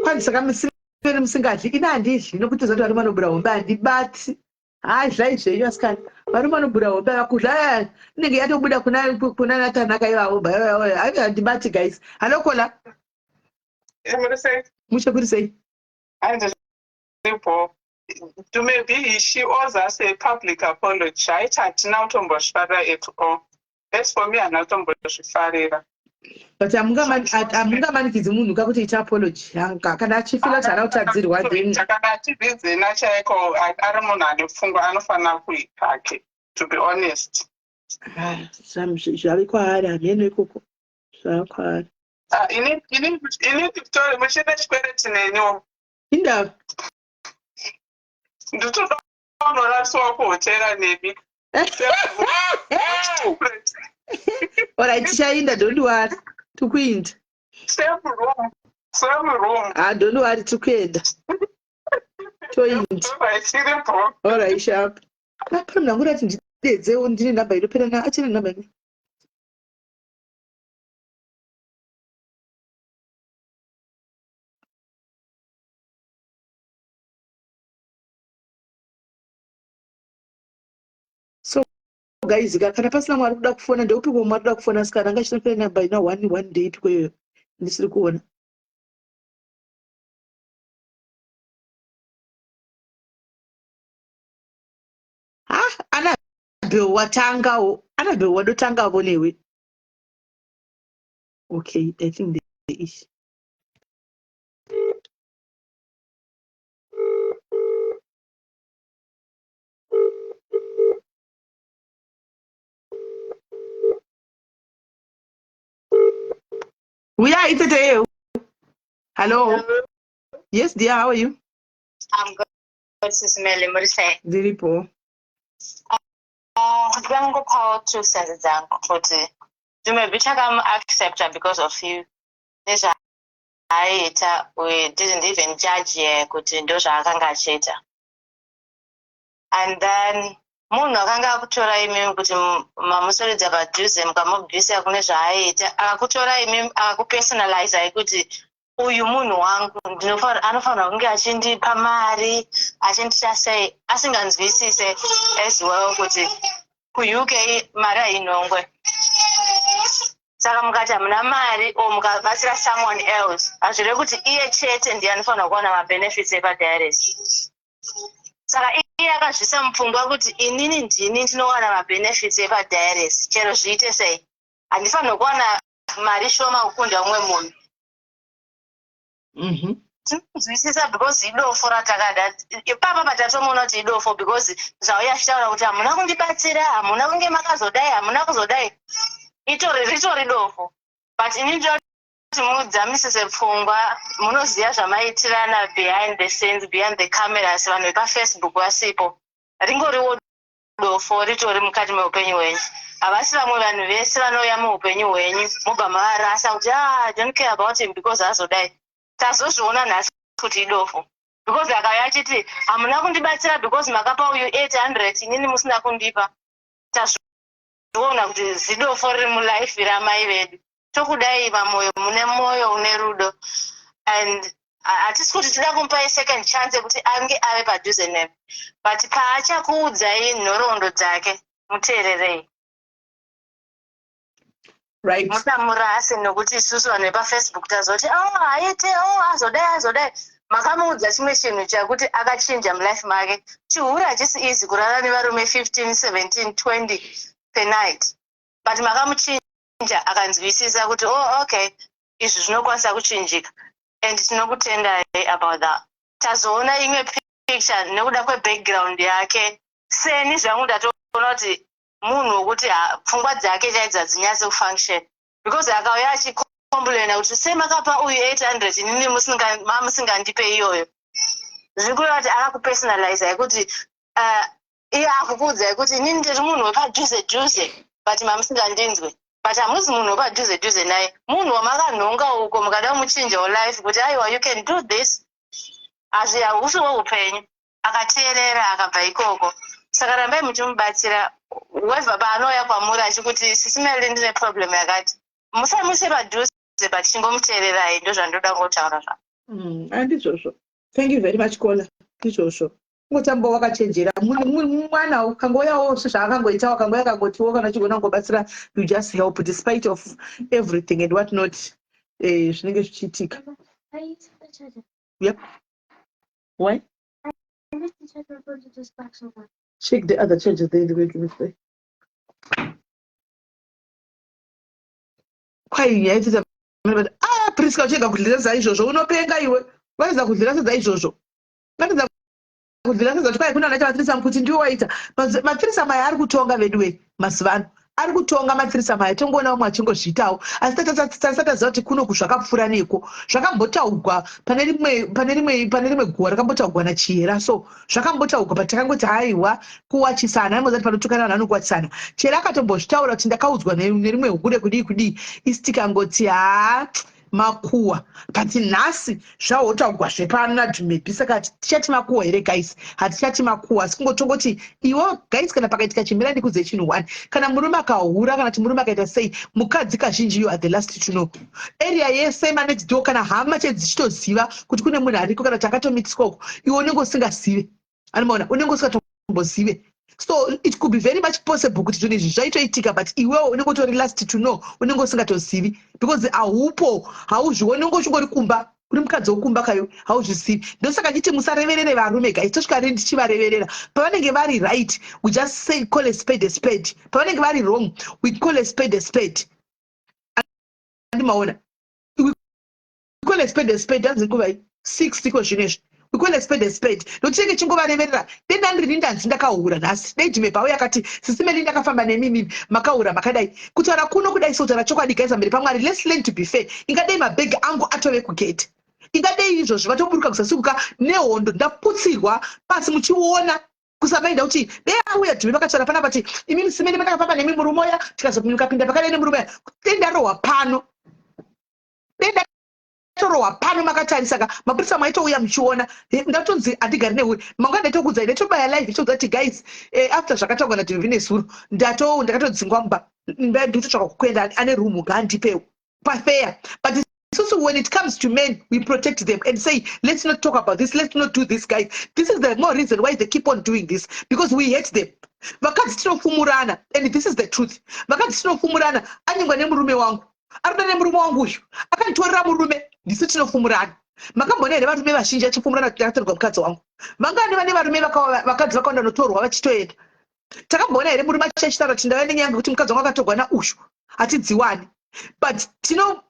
kwanzi saka musivene musingadyi ini handidyi nokuti zati varume vanobura hombe handibati hayi zvai zvenyu asikana varume vanobura hombe vakudya eh, inenge yatobuda kuna natanaka ivavo handibati guys hallo kola mushe kuri sei To maybe she owes us a public apology. Haiti hatina kutombozvifarira at all. As for me handina kutombozvifarira. But hamungamanikidzi munhu ka kuti ita apology hanga kana achifila kuti haana kutadzirwa then kana achizvidzina chaiko ari munhu ane pfungwa anofanira kuipake to be honest. Ah, zvave kwaari hameno ikoko zvava kwaari. Ah, ini ini ini Victoria muchine chikwereti neniwo. Indava. Nditoda kunoraswa kuhotera nemi. Alright, tichainda don't worry. Tikuinda. Same room. Same room. Ah, don't worry, tikuenda. Toinda. Alright, sharp. Ah, pane munhu angoti ati ndidedzewo ndine nhamba inopera na achine nhamba ino. So guys ka kana pasina mwari kuda kufona ndeupi ko mwari kuda kufona sikana anga chinopera namba ina one one day ipiko iyoyo ndisiri kuona. Ha Anabel watangawo Anabel wadotangavo newe. Okay, I think the issue. Uya itete yeu. Hello. Yes dear, how are you? I'm good. Sis Melly, muri sei? Ndiripo. Ndangopawo two cents dzangu kuti maybe takamuaccepta because of you nezvaaiita we didn't even judge here kuti ndozvaakanga achiita and then munhu akanga akutora imimi kuti mamusoredza padhuze mukamubvisa kune zvaaiita akakutora imimi akakupersonalizai kuti uyu munhu wangu anofanirwa kunge achindipa mari achindiita sei asinganzwisise as well kuti kuuk mari hainhongwe saka mukati hamuna mari or mukabatsira someone else hazvirevi kuti iye chete ndiye anofanirwa kuwana mabenefits epadiaries saka iye akazvisa mupfungwa kuti inini ndini ndinowana mabenefits epadiaries chero zviite sei handifanirwa kuwana mari shoma kukunda umwe munhu mhm. tinonzwisisa because idofo ratakada ipapa patatomuona kuti idofo because zvauya achitaura kuti hamuna kundibatsira hamuna kunge makazodai hamuna kuzodai itori ritori dofo but ini ndinoda kuti mudzamisise pfungwa munoziva zvamaitirana behind the scenes behind the cameras vanhu vepafacebook vasipo ringoriwo dofo ritori mukati meupenyu hwenyu havasi vamwe vanhu vese vanouya muupenyu hwenyu mobva mavarasa kuti ah, I don't care about him because azodai tazozviona nhasi kuti idofo because akauya achiti hamuna kundibatsira because makapa uyu 800 inini musina kundipa tazviona kuti zidofo riri mulife ramai vedu tokudai vamoyo mune moyo une rudo and hatisi kuti tida kumupai second chance yekuti ange ave padhuze nemi but paachakuudzai nhoroondo dzake muteererei right musamurase nokuti isusu vanhu vepafacebook tazoti o oh, haite o oh, azodai azodai makamuudza chimwe chinhu chakuti akachinja mulife make chihure hachisi easy kurara nevarume 15 17 20 per night but makamuchinja akanzwisisa kuti oh okay izvi zvinokwanisa kuchinjika and tinokutendai about that tazoona imwe picture nekuda kwebackground yake seni zvangu ndatoona kuti munhu wekuti pfungwa dzake chaidzo hadzinyatse kufunction because akauya achicomplaina kuti sei makapa uyu 800 inini mamusingandipe iyoyo zviri kureva kuti akakupersonaliza yekuti uh, iye akukuudzai kuti inini ndiri munhu wepadhuze dhuze but mamusingandinzwe but hamuzi munhu wepadhuze dhuze naye munhu wamakanhonga uko mukada kumuchinjawo life kuti aiwa you can do this hazvi hausi weupenyu akateerera akabva ikoko saka rambai muchimubatsira weva paanouya kwamuri achikuti sisimeli ndine problem yakati musamuise padhuze but chingomuteererai ndozvandoda kungotaura zva mm, andizvozvo thank you very much kola ndizvozvo ungotamba wakachenjera mwana ukangouyawo sezvaakangoita wakangouya akangotiwo kana uchigona kungobatsira you just help despite of everything and what not eh, zvinenge zvichiitika yep why check the other charger there in the bedroom Kwai nyaya yetsitsa ah Priska uchega kudlira sadza izvozvo unopenga iwe. Waedza kudlira sadza izvozvo. Watadza kudlira sadza kuti kwai kuna vana mathreesome kuti ndiwe waita. Mathreesome aya ari kutonga veduwe mazuva ano. Ari kutonga mathreesome aya tongoona vamwe vachingozviitawo. Asi tasati taziva kuti kunoku zvakapfuura neko. Zvakambotaugwa pane rimwe pane rimwe pane rimwe guwa rakambotaugwa naChihera so zvakambotaugwa but takangoti haiwa kuwachisana anoziva kuti panotukana vanhu vanokuwachisana chero akatombozvitaura kuti ndakaudzwa nerimwe hure kudii kudii isi tikangoti haa makuwa but nhasi zvahotaugwa zvepano nadhumebi saka tichati makuwa here guys hatichati makuwa asi kungotongoti iwo guys kana pakaitika chimira ndikudze chinhu one kana murume akahura kana kuti murume akaita sei mukadzi kazhinji you are the last to know area yese manext door kana hama chete dzichitoziva kuti kune munhu ariko kana kuti akatomitiswa uko iwe unenge usingazive anomaona unenge usikatombozive so it could be very much possible kuti zvinhu izvi zvaitoitika but iwewo unenge utori last to know unenge usingatozivi because haupo hauzvioni unenge uchingori kumba uri mukadzi wokumba kayo hauzvizivi ndosaka chiti musareverere varume guys tosvika rini tichivareverera pavanenge vari right we just say call a spade a spade pavanenge vari wrong we call a spade a spade andimaona we call a spade a spade hanzi nguvai 6 iko zvino izvi we call a spade a spade nokuti tinenge tichingovareverera dei ndandiri ndanzi ndakahura nhasi dei jimebva auya akati sisi meli ndakafamba nemi mimi makahura makadai kutaura kuno kudai so kutaura chokwadi guys pamberi pamwari let's learn to be fair ingadei mabhegi angu atove kugate ingadei izvozvi vatoburuka kusasikuka nehondo ndaputsirwa pasi muchiona kusamaida kuti dei auya dhumi vakataura panapa ti imi musimene mandakafamba nemi murume uya tikazopinda pakadai nemurume uya dei ndarohwa pano dei ndatorohwa pano makatarisa ka mapurisa maitouya muchiona ndatonzi handigari nehure mangwana ndaitokuudzai ndaitobaya live ichitoudza kuti guys eh, after zvakataurwa nadhimbi nezuro ndato ndakatodzingwa mumba ndikutotsvaka kukuenda ane room ngaandipewo pafeya but isusu when it comes to men we protect them and say let's not talk about this let's not do this guys this is the more reason why they keep on doing this because we hate them vakadzi tinofumurana and this is the truth vakadzi tinofumurana anyengwa nemurume wangu arikuda nemurume wangu uyu akanditorera murume ndisu tinofumurana makamboona here varume vazhinji vachifumurana kuti ndakatorerwa mukadzi wangu vangani vane varume vakadzi vakawanda vanotorwa vachitoenda takamboona here murume achichitaura kuti ndava nenyaya ngekuti mukadzi wangu akatorwa naushu hatidziwani but tino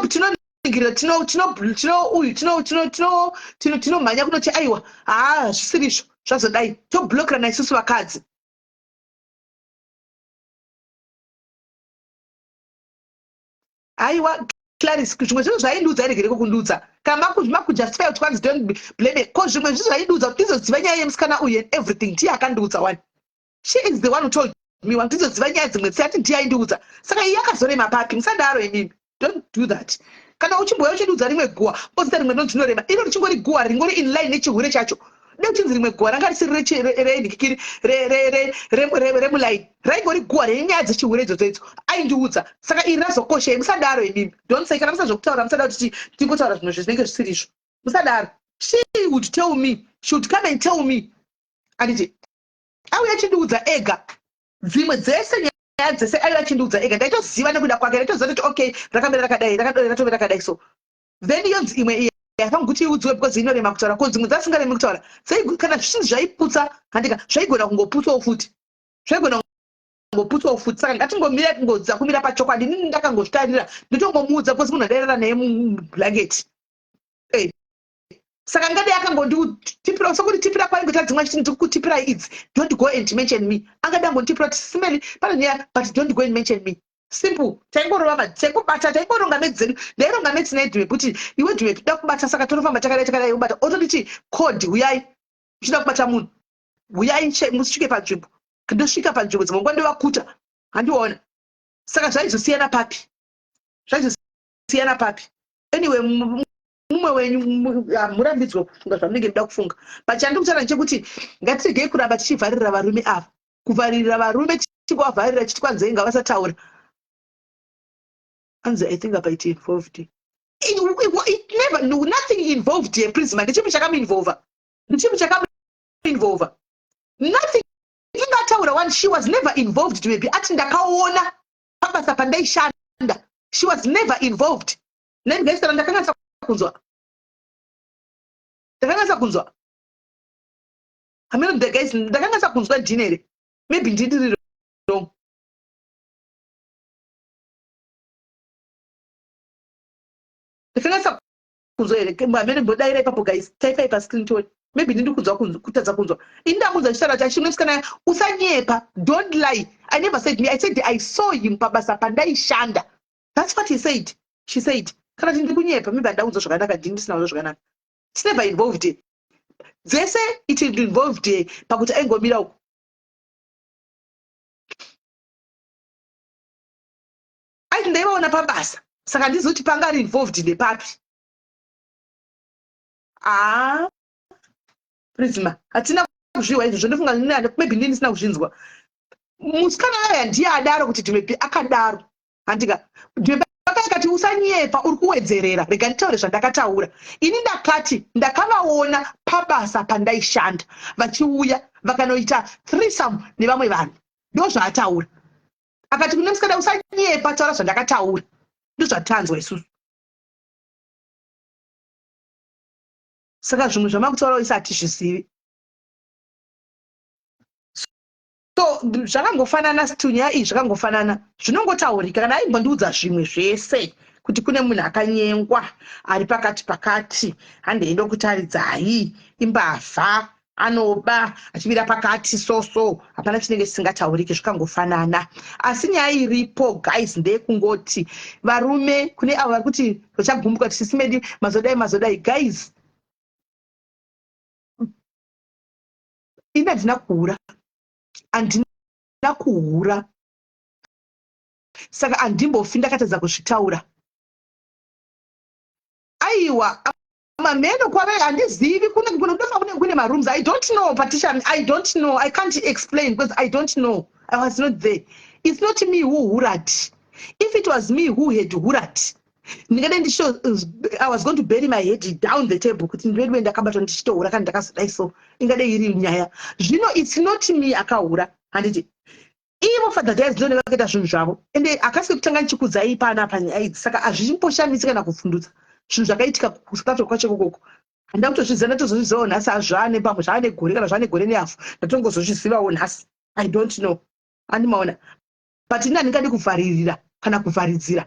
tinoningirira tino tino tino uyu tino tino tino tino tinomhanya kunoti aiwa haa zvisirizvo zvazodai toblokirana isusu vakadzi aiwa Clarice zvimwe zvinhu zvaindiudza airegere kukundiudza kana makujustify kuti kwanzi don't blame ko zvimwe zvinhu zvaindiudza kuti ndizoziva nyaya yemusikana uyu and everything ndiye akandiudza wani she is the one who told me wani ndizoziva nyaya dzimwe dzese ati ndiye aindiudza saka iye akazorema papi musadaro imimi don't do that kana uchimbouya uchindiudza rimwe guwa ozita rimwe rinonzi rinorema iro richingori guwa ringori in line nechihure chacho dai uchinzi rimwe guwa ranga risiri renhikikiri remulaini raingori guwa renyaya dzechihure idzodzo idzo aindiudza saka iri razokoshei musadaro imimi don't say kana musina zvokutaura musada kuti tingotaura zvinhu zvinenge zvisiri izvo musadaro she would tell me she would come and tell me anditi auya achindiudza ega dzimwe dzese nyaya dzese aiva achindiudza ega ndaitoziva nekuda kwake ndaitoziva kuti okay rakamira rakadai rakatove rakadai so then yonzi imwe iya haifanirwi kuti iudzwe because inorema kutaura ko dzimwe dzasingaremi kutaura sei kana zvichinzi zvaiputsa handika zvaigona kungoputswawo futi zvaigona kungoputswawo futi saka ngatingomira kungodza kumira pachokwadi inini ndakangozvitarira ndotongomuudza because munhu andairara naye mublanket eh. Saka ngadai akangonditipira sokuti tipira kwaingoita dzimwe achiti ndiri kutipirai idzi don't go and mention me angadai angonditipira kuti simeli pane nyaya but don't go and mention me simple taingorova taingobata taingoronga metsi dzedu ndaironga metsi naye dhume kuti iwe dhume toda kubata saka torofamba takadai takadai obata otonditi code huyai uchida kubata munhu huyai musvike panzvimbo ndosvika panzvimbo dzimwe nguva ndovakuta handiona saka zvaizosiyana papi zvaizosiyana papi anyway mumwe wenyu hamurambidzwe kufunga zvamunenge muda kufunga but chandiri kutaura ndechekuti ngatiregei kuramba tichivharirira varume ava kuvharirira varume tichingovavharira chiti kwanzei ngavasataura anzi i think apa it involved it, it never no, nothing involved here prisma ndechipi chakamuinvolva ndechipi chakamuinvolva nothing ingataura one she was never involved to maybe ati ndakaona pabasa pandaishanda she was never involved nendesera ndakanatsa kunzwa ndakanatsa kunzwa hameno the guys ndakanatsa kunzwa ndini here maybe ndindiri wrong Ndakanasa kunzwa here? Amene mbodaira ipapo guys. Typai pascreen tione. Maybe ndiri kunzwa kutadza kunzwa. Ini ndakunzwa achitaura kuti achimwe musikana usanyepa. Don't lie. I never said me. I said I saw him pabasa pandaishanda. That's what he said. She said. Kana kuti ndiri kunyepa, maybe handina kunzwa zvakanaka, ndini ndisina kunzwa zvakanaka. It's never involved. Dzese it involved pakuti aingomira uko. Aiti ndaivaona pabasa saka handizivi kuti panga ari involved nepapi. Haa Prisma hatina kuzvihwa izvozvo ndofunga maybe ndini ndisina kuzvinzwa. Musikana aya ndiye adaro kuti Dumebi akadaro handika Dumebi akati usanyepa uri kuwedzerera rega nditaure zvandakataura ini ndakati ndakavaona pabasa pandaishanda vachiuya vakanoita threesome nevamwe vanhu ndozvaataura akati kune musikana usanyepa taura zvandakataura ndozvatanzwa isusu saka zvimwe zvamakutaura isi hatizvizivi so zvakangofanana still nyaya iyi zvakangofanana zvinongotaurika kana aimbondiudza zvimwe zvese kuti kune munhu akanyengwa ari pakati pakati handei ndokutaridzai imbavha anoba achibira pakati so so hapana chinenge chisingatauriki zvikangofanana asi nyaya iripo guys ndeyekungoti varume kune avo vari kuti vachagumbuka kuti sisi medi mazodai mazodai guys ini handina kuhura handina kuhura saka handimbofi ndakatadza kuzvitaura aiwa mamheno kwave handizivi kune kunodofa kune kune marooms i don't know patricia i don't know i can't explain because i don't know i was not there it's not me who hurat if it was me who had hurat ndingadai ndichito i was going to bury my head down the table kuti ndinodiwe ndakabatwa ndichitohura kana ndakazodai so ingadai iri nyaya zvino it's not me akahura handiti Ivo Father Dias ndone vakaita zvinhu zvavo ende hakasi kekutanga ndichikudzai panapa nyaya idzi saka hazvimboshamisi kana kuvhundutsa zvinhu zvakaitika kuSouth Africa kwacho ikokoko handina kutozviziva ndatozozvizivawo nhasi hazvaane pamwe zvaane gore kana zvaane gore nehafu ndatongozozvizivawo nhasi I don't know andimaona but ini handingadi kuvharirira kana kuvharidzira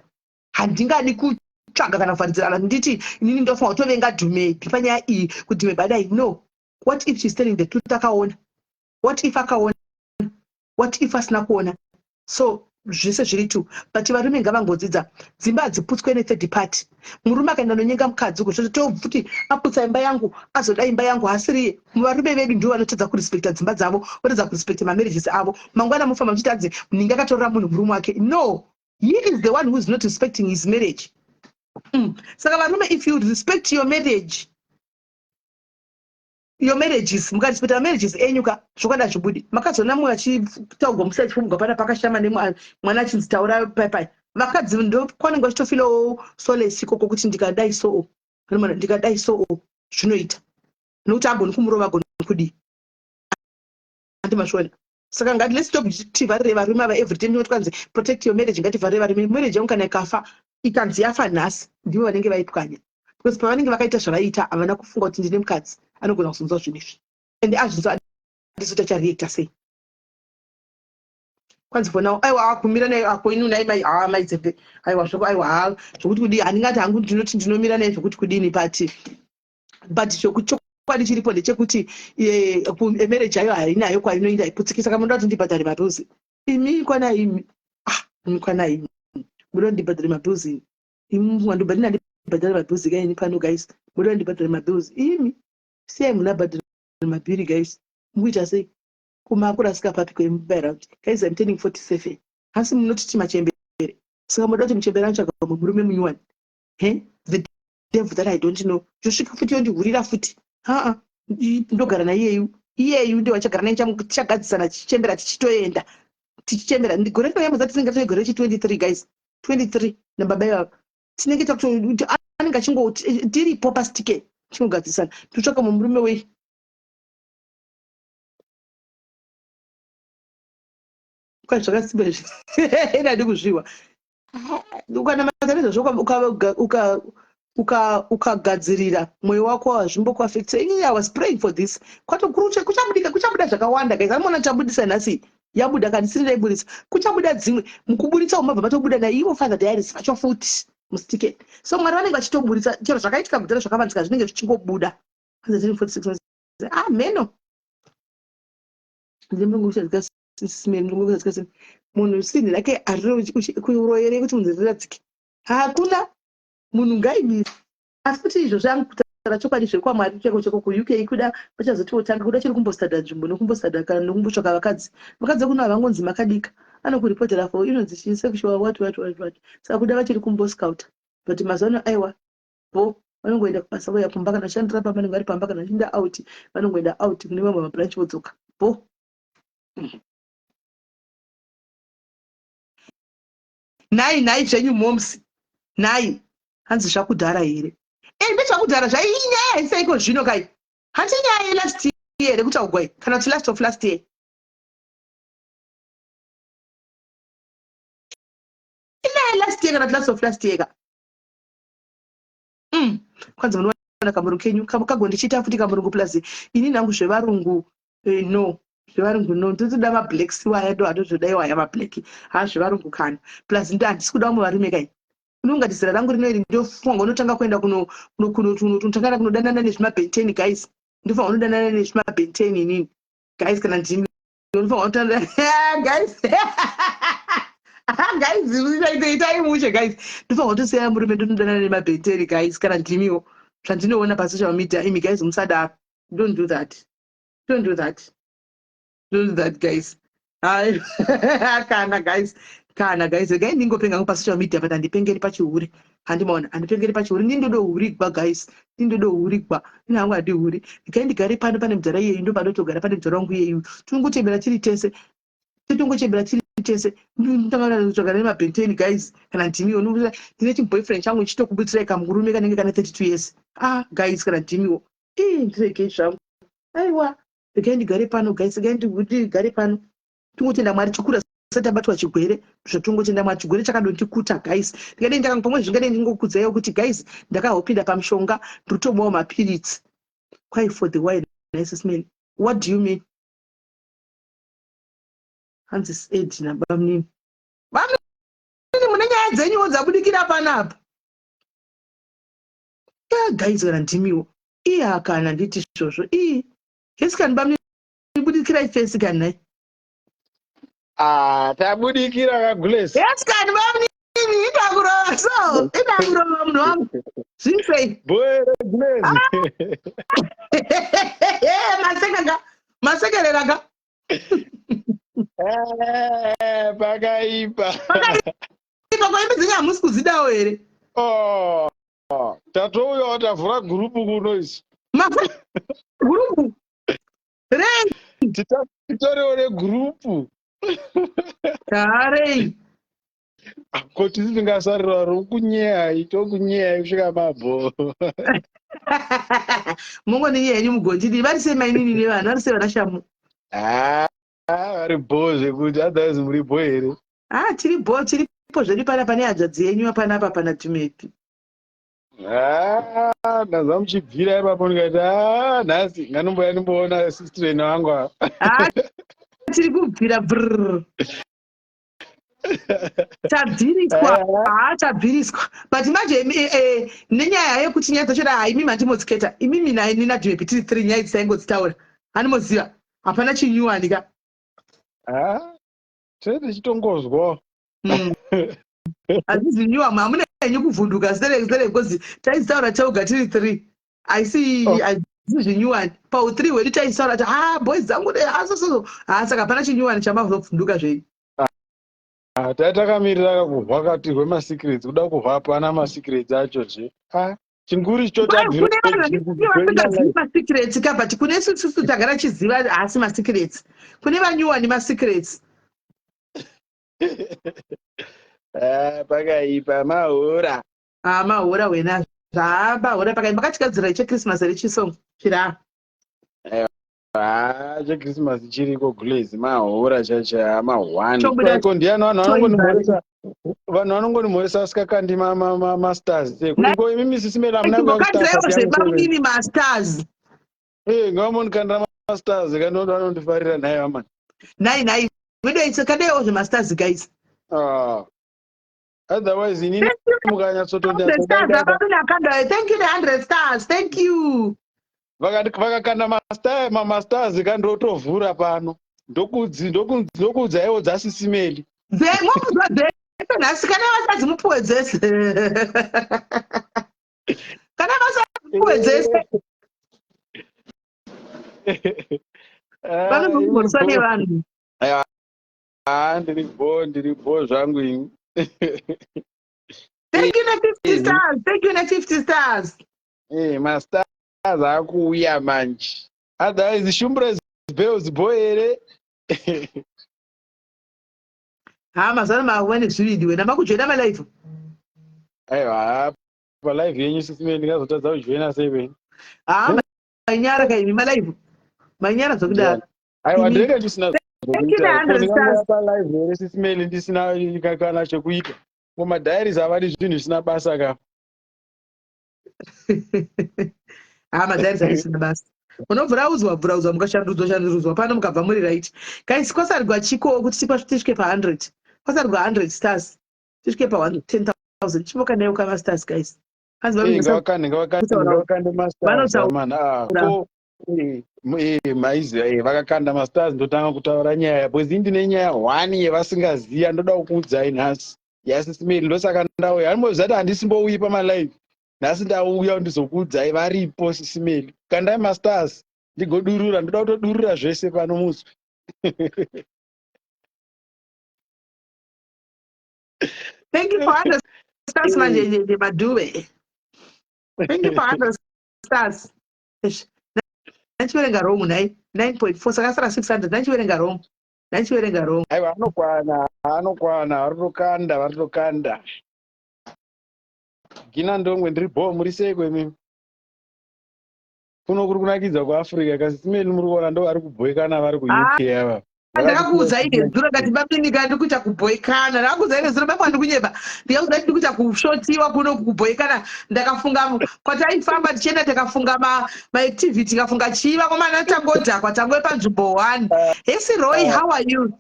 handingadi kutsvaga kana kuvharidzira kana nditi inini ndofanira kutovenga Dhumebi panyaya iyi kuti Dhumebi adai no what if she's telling the truth akaona what if akaona what if asina kuona so zvese zviri two but varume ngavangodzidza dzimba hadziputswe nethird party murume akaenda nonyenga mukadzi uko zvotofuti aputsa imba yangu azoda imba yangu haasiriye varume vedu ndivo vanotadza kurespecta dzimba dzavo votadza kurespecta mamarriages avo mangwana mofamba muchiti anzi munhingi akatorera munhu murume wake no he is the one who is not respecting his marriage mm. Saka varume if you respect your marriage your marriages mukarespecta marriages enyu ka zvokwadi hazvibudi makazoona mumwe achitaurwa musi achifumugwa pana pakashama nemwana achinzi taura paipai vakadzi ndokwanenge vachitofilawo solace ikoko kuti ndikadai soo ndikadai soo zvinoita nokuti agoni kumurova agoni kudii andi mazviona saka ngati let's stop tivharire varume ava every time tinoti kwanzi protect your marriage ngativharire varume marriage yangu kana ikafa ikanzi yafa nhasi ndivo vanenge vaipwanya because pavanenge vakaita zvavaiita havana kufunga kuti ndine mukadzi anogona kuzonzwa zvinhu izvi and azvinzwa andizoti achareacta sei kwanzi for now aiwa akumira naye ako ini unai mai haa mai dzembe aiwa zvoko aiwa haa zvokuti kudii handingati hangu ndinoti ndinomira naye zvokuti kudini but but chokwadi chiripo ndechekuti eh, marriage ayo hainayo kwainoenda iputsiki saka munoda kuti ndibhadhare mabills imi kwana imi ah imi kwana imi munoda ndibhadhare mabills imi imi mwandobhadhara ndibhadhare mabills ka ini pano guys munoda ndibhadhare mabills imi siyai munhu abhadhare mabhiri guys mukuita sei kumakurasika papi kwemubaira kuti guys I'm turning 47 asi munotiti machembere saka munoda kuti muchembere anotsvaga mumwe murume munyuwani he the devil that i don't know ndosvika futi yondihurira futi haa ndogara naiyeyu iyeyu ndiye wachagara naye tichagadzisana tichichembera tichitoenda tichichembera gore rinoyamudza tinenge tine gore rechi 23 guys 23 nababa ivava tinenge takuto anenge achingo tiripo pasitike tichingogadzisana totsvaka mumurume wei kwai zvakasimba izvi ndadi kuzviwa ukanamata nezvazvo ukagadzirira mwoyo wako hazvimbokuafecta ini i was praying for this kuchabudika kuchabuda zvakawanda guys anoona chabudisa nhasi yabuda kana isiri ndaiburitsa kuchabuda dzimwe mukuburitsa umabva matobuda naivo father diaries vacho futi. Musitike. So Mwari vanenge vachitoburitsa chero zvakaitika kudhara zvakavanzika zvinenge zvichingobuda. 46 ah meno. Munhu sinhi rake kuroyere kuti munhu riradzike. Hakuna munhu ngaimire. Asi kuti izvo zvangu kutaura chokwadi zvekwamwari cheko cheko kuUK kuda vachazoti votanga kuda chiri kumbostada nzvimbo nekumbostada kana nekumbotsvaka vakadzi. Vakadzi vekuno havangonzi makadika. Anokuripotera for inonzi chii sexual what what what what. Saka kuda vachiri kumboscouta. But mazuva ano aiwa bho vanongoenda kubasa vouya kumba kana vachishandira pamba vanenge vari pamba kana vachienda out vanongoenda out kune mamwe mabranch vodzoka. Bho. Nhai nhai zvenyu moms nhai hanzi zvakudhara here eh ndezvakudhara zvainyaya haisaiko zvino kai hanti nyaya yelast year here kutaugwa iyi kana kuti last of last year inyaya yelast year kana kuti last of last year ka mm. kwanzi munowana kamurungu kenyu kagondichiita futi kamurungu plus ini nangu zvevarungu eh, no zvevarungu no ndotoda mablacks iwaya ndo andozoda iwaya mablack ha zvevarungu kana plus ndo handisi kuda vamwe varume kai unongati zera rangu rino iri ndofunga unotanga kuenda kunotangana kunodanana nezvimabhenteni guys ndofunga unodanana nezvimabhenteni inini guys kana ndimi unofunga unotanga guys guys itai mushe guys ndofunga kutosiya murume ndonodanana nemabhenteni guys kana ndimiwo zvandinoona pasocial media imi guys musadaro don't do that don't do that don't do that guys Hai, kana guys kana guys regai ndingopenga hangu pasocial media but handipengeri pachihure handimaona handipengeri pachihure ndini ndodohurigwa guys ndini ndodohurigwa ini hangu handihuri regai ndigare pano pane mudhara iyeyu ndopanotogara pane mudhara wangu iyeyu tinongochembera tiri tese totongochembera tiri tese ndotanga nemabhenteni guys kana ndimiwo ndine chiboyfriend changu ndichitokubudirai kamurume kanenge kane 32 years ah guys kana ndimiwo ii ndiregei zvangu aiwa regai ndigare pano guys regai ndigare pano tingotenda mwari chikura sati tabatwa chigwere zvatongotenda mwari chigwere chakadondikuta guys ndingadei ndakanga pamwe zvingadei ndingokudzaiwo kuti guys ndakahopinda pamushonga ndiritomwawo mapiritsi kwai for the wine nice smell what do you mean hanzi said nabamnini bamnini mune nyaya dzenyuwo dzabudikira panapa yeah, guys kana ndimiwo iya kana nditi izvozvo ii hesi kani bamnini budikirai fesi kani nhai Ah, tabudikira kagules. Yes kani bamnini idakurova so idakurova munhu wangu zviri sei Boy gules. Maseka ka masekerera ka Eh, pakaipa. Pakaipa ko imbi dzenyu hamusi kudzidawo here? Oh, tatouyawo tavhura gurupu kuno isu. Mavhura gurupu rei? Titoriwo negurupu. Rei? Ko tisi tingasarira rokunyeyai tokunyeyai kusvika mabho. Mongoninyeya henyu mugondidii vari sei mainini nevanhu vari sei vana Shamu? Ah, vari bho zvekuti otherwise muri bho here? Ah, tiri bho tiripo zvedu pana pane hanzvadzi yenyu panapa pana Tumepi. Ah, ndanzwa muchibvira ipapo ndikati ah, nhasi nganomboya ndimboona sister wangu ava. Ah, tiri kubvira brrr. Tabviriswa haa tabviriswa but manje eh, eh, nenyaya yekuti nyaya dzacho haa imimi handimodziketa imimi naini nadhimepi tiri three nyaya idzi taingodzitaura handimoziva hapana chinyuwani ka Ah, tine tichitongozwa Hazvizi nyuwa hamuna henyu kuvhunduka sere sere because taizitaura tauga tiri three haisi oh. hazvisi zvinyuwani pau three hwedu taizitaura kuti ha boys dzangu de asososo ha saka hapana chinyuwani chamazovhunduka zvenyu Ah, tai takamirira kuhwa kati rwemasecrets kuda kuhwa hapana masecrets acho zve ah, chinguri chotaziva masecrets ka but kune sususu tagara chiziva haasi masecrets kune vanyuwani masecrets ah, pakaipa mahora ah, mahora wena zvamahora pakaipa makatigadzira chechristmas here chisong chiraa haa chechristmas chiriko glaze mahora chacha mahwani ko ndiani vanhu vanongonimhoresa vanhu vanongonimhoresa asikakandi mastars ko imi sisi mela hamuna mastars eh ngavamonikandira mastars kanoda vanondifarira nhai vamani nhai nhai vedu aitse kadaiwo zvemastars guys ah. Otherwise inini mukanyatsotonda stars akapinda akanda. Thank you the 100 stars. Thank you. Vakakanda mastar mamastars kandotovhura pano. Ndokudzi ndokuudzaiwo dzasisimeli. Dze mokudzwa dzese nhasi kana vasadzi mupuwe dzese. Kana vasadzi mupuwe dzese. Vanozokugoriswa nevanhu. Haa ndiri bho ndiri bho zvangu ini. Thank you na 50 stars. Thank you na 50 stars. Eh, mastars akuuya manje. Otherwise Shumbres Bells bho here. Ha mazana makuva nezvivindi wena makujoina malive. Aiwa palive yenyu sisi mene ndingazotadza kujoina sei wena. Ha mainyara kaimi malive. Mainyara zvokudaro. Aiwa ndinenge ndisina zvekuita. Palive here sisi mene ndisina kana chekuita. Ko madiaries havadi zvinhu zvisina basa ka. Ha madiaries aisina basa. Unobvuraudzwa bvuraudzwa mukashandurudzwa shandurudzwa pano mukabva muri right. Guys kwasarigwa chiko kuti tisvike pa 100. Kwasarigwa 100 stars. Tisvike pa 10000. Chimoka nayo kama stars guys. Hanzi ngavakande ngavakande ngavakande mastars man. Ah, ko maiziva eh, vakakanda mastars ndotanga kutaura nyaya because ndine nyaya one yevasingaziva ndoda kukuudzai nhasi yasisimeli ndosaka ndauya animoziva kuti handisimbouyi pamalive nhasi ndauya ndizokuudzai varipo sisimeli kandai mastars ndigodurura ndoda kutodurura zvese pano muzwi Thank you for 100 stars manje madhuve. Thank you for 100 stars. Ndachiverenga wrong nhai 9.4 saka sara 600 ndachiverenga wrong. Ndachiverenga wrong. Aiwa anokwana anokwana varitokanda varitokanda. Gina Ndongwe ndiri bho muri sei kwemi? Kuno kuri kunakidza kuAfrica kasi simeni muri kuona ndo vari kubhoikana vari kuUK ava. Ndakakuudzai nezuro ndikati baminika ndikuita kubhoikana. Ndakakuudzai nezuro baba ndikunyepa. Ndikakuudzai ndikuita kushotiwa kuno kubhoikana. Ndakafunga kwataifamba tichienda takafunga ma maactivity tikafunga chii vakomana tangodhakwa tangove panzvimbo one. Hesi Roy, how are you?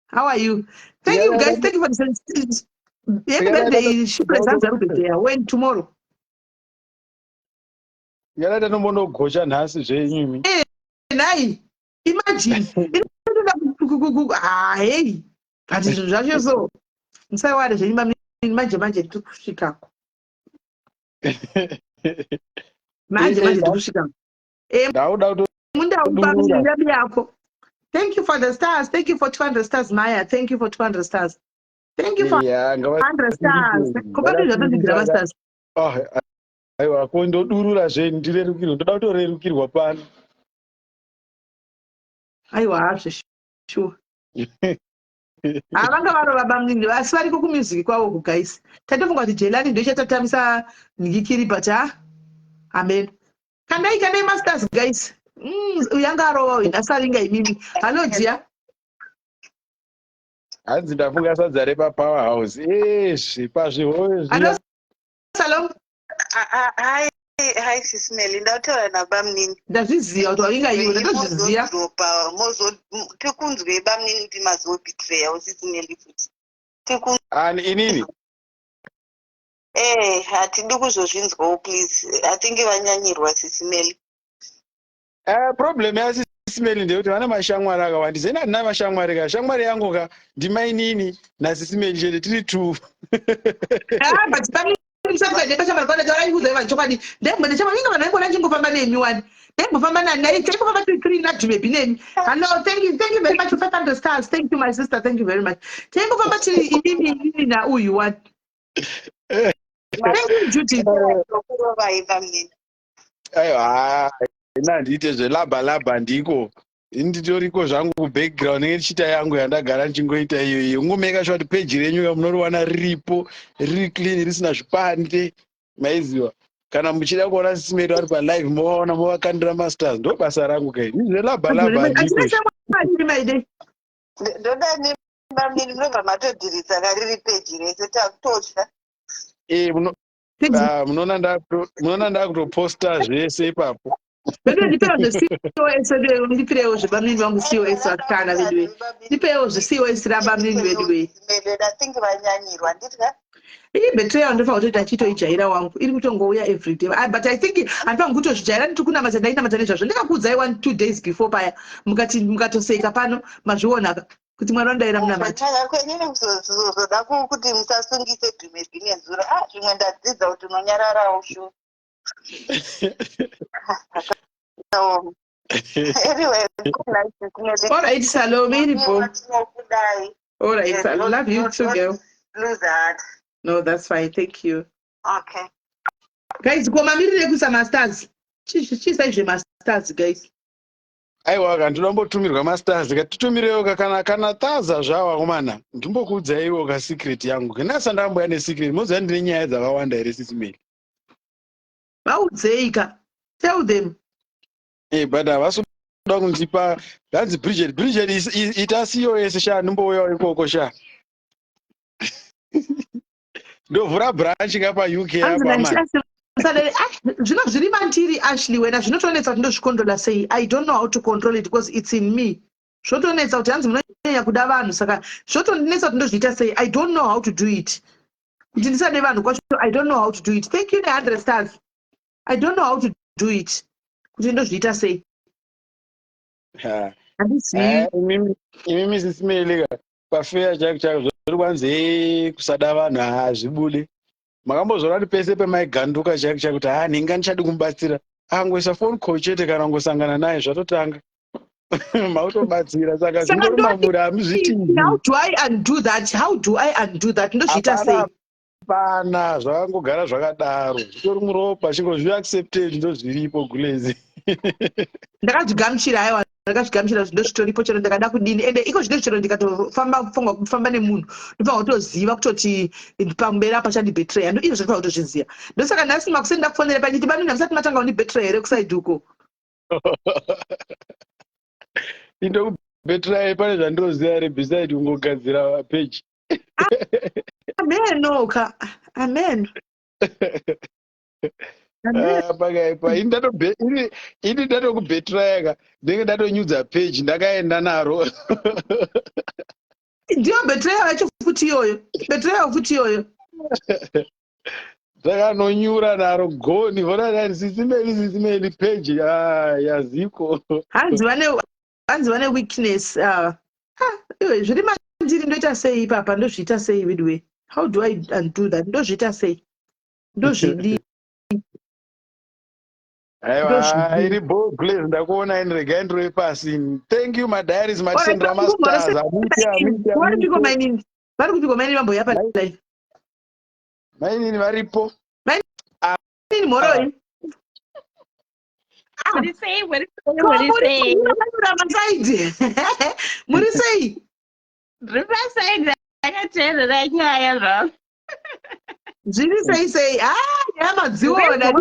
How are you? Thank you guys. Thank you for the Happy birthday, Shupres Hanzaru birthday. When tomorrow? Yakaita tombondogocha nhasi zvenyu imi. Eh, nhai. Imagine. Inotoda ah hey. But zvinhu zvacho so. Musaiware zvenyu mami manje manje tiri kusvikako. Manje manje tiri kusvikako. Eh, Ndauda mundaupa miyabi yako. Thank you for the stars. Thank you for 200 stars, Maya. Thank you for 200 stars. Thank you for Yeah, 100 stars. Kopa ndizvo mastars. Ah, aiwa ko ndodurura zve ndirerukirwe ndoda kutorerukirwa pano. Aiwa hazvo sure. Havanga varova bamnini asi variko kumusic kwavo kuguys. Tatofunga kuti Jelani ndo ichatatamisa nhikiri but ha amen. Kandai kandai masters guys. Uyu anga arova uyu nhasi avinga imimi. Hello dear. Hanzi ndafunga sadza repa power house. Ezvi pazvihove zviya. Salom. Hi, hi Sis Melly, ndataura nabamnini. Ndazviziva kuti wavinga iwe, ndatozviziva. Mozo tikunzwe bamnini kuti mazobetreya Sis Melly futi. Tikunzwe. Ani inini? Eh, hatidi kuzozvinzwawo please. I think vanyanyirwa Sis Melly. Eh, problem yaSis Melly ndeyekuti vane mashamwari akawandisa. Ini handina mashamwari ka. Shamwari yangu ka ndimainini naSis Melly chete tiri two. Ah, but pamwe musati vaenda shamwari kwana taura kuudzai vanhu chokwadi. Ndaimboenda shamwari inga vanhu vaingona ndichingofamba nemi wani. Ndaimbofamba nani nai taingofamba tiri three naDumebi nemi. Hello, thank you, thank you very much for 500 stars. Thank you my sister, thank you very much. Taingofamba tiri inini inini nauyu wani. Thank you Judith. Kurovai bamnini. Aiwa, ini handiite zvelabha labha ndiko. Ini nditoriko zvangu kubackground ndinenge ndichiita yangu yandagara ndichingoita iyo iyo. Ungomeka sure kuti peji renyu ka munoriwana riripo, riri clean risina zvipande. Maiziva. Kana muchida kuona Sis Melly vari palive movaona movakandira mastars. Ndo basa rangu kai. Ini zvelabha labha handiko Hatina izvi. shamwari maide. Ndoda bamnini munobva matodhirisa ka riri peji rese takutotya. Eh, muno Ah, munoona ndakuto- munoona ndakutoposta zvese ipapo. Veduwe ndipewo zveCOS veduwe ndipirewo zvebamnini vangu COS vasikana veduwe ndipewo zveCOS rabamnini veduwe. I think vanyanyirwa nditya. Iyi betrayal ndofanira kutoita achitoijaira wangu. Iri kutongouya everyday. Ah, but I think handifanira kutozvijaira ndiri kunamata ndainamata nezvazvo. Ndikakuudzai one two days before paya mukati mukatoseka pano mazvionaka kuti Mwari vandaira munamata. Kunyanya kwenyu kuzoda kuti musasungise dhume dhine zuro. Ah, zvimwe ndadzidza kuti unonyararawo shu. Anyway, good night. All right, Salome iripo. Tinokudai. All right, I love you too, girl. Lose heart. No, that's fine. Thank you. Okay. Guys, ko mamirire ekuisa mastars. Chiisai zvemastars, guys. Aiwa ka ndinombotumirwa mastars ka titumirewo ka kana kana taza zvawo akomana ndimbokuudzaiwo ka secret yangu ke ndasati ndamboya nesecret moziva ndine nyaya dzakawanda here sisi Meli. Vaudzei ka. Tell them. Eh, but havasi kuda kundipa hanzi Bridget Bridget ita COS sha ndimbouyawo ikoko sha. Ndovhura branch ka pa UK Hanzi apa man. Ah, zvino zviri mandiri Ashley wena zvinotonetsa kuti ndozvikontrola sei. I don't know how to control it because it's in me. Zvotonetsa kuti hanzi munonyanya kuda vanhu saka zvotondinetsa kuti ndozviita sei. I don't know how to do it. Kuti ndisade vanhu kwacho I don't know how to do it. Thank you ne 100 stars. I don't know how to do it. Kuti ndozviita sei. Handizivi. Eh, imimi sisi Melika pafeya chako chako zviri kwanzi eh, kusada vanhu hazvibude. Makambozviona kuti pese pemaiganduka chako chako kuti haa nhinga ndichadi kumubatsira. Angoisa phone call chete kana kungosangana naye zvatotanga. Mautobatsira saka zvingori mamuri hamuzviti. How do I undo that? How do I undo that? Ndozviita sei? Hapana, zvakangogara zvakadaro. Zvitori muropa, chingozviaccepte ndozviripo gulezi. Ndakazvigamuchira aiwa, ndakazvigamuchira kuti ndozvitoripo chero ndakada kudini. Ende iko zvino chero ndikatofamba pfungwa kufamba nemunhu, ndofanira kutoziva kutoti pamberi apa chandibetreya. Ndo izvo zvinofanira kutozviziva. Ndosaka nhasi makuseni ndakufonera pachiti banini hamusati matanga kundibetreya here kusaidi uko. Indokubetreya pane zvandinoziva here beside kungogadzira page. Ameno ka. Amen. Ah, pakaipa ini ndatokubhetiraya ka ndenge ndatonyudza page ndakaenda naro ndiyo betrayal yacho futi iyoyo betrayal futi iyoyo ndakanonyura naro goni vonanani sisimeli sisimeli page ah, yaziko hanzi vane hanzi vane weakness ava ah, iwe zviri mandiri ndoita sei ipapa ndozviita sei weduwe how do i undo that ndozviita sei ndozvidii aiwa iri bo glaze ndakuona ini regai ndirove pasi thank you madiaries matisendera mastars amite amite varipiko mainini vari kupiko mainini vamboya palive mainini varipo mainini mhoroi Muri sei, muri sei, muri sei. Masaidi. Muri sei? Ndiri pasaidi ndakateerera nyaya zvangu. Zviri sei sei? Ah, nyaya madziona.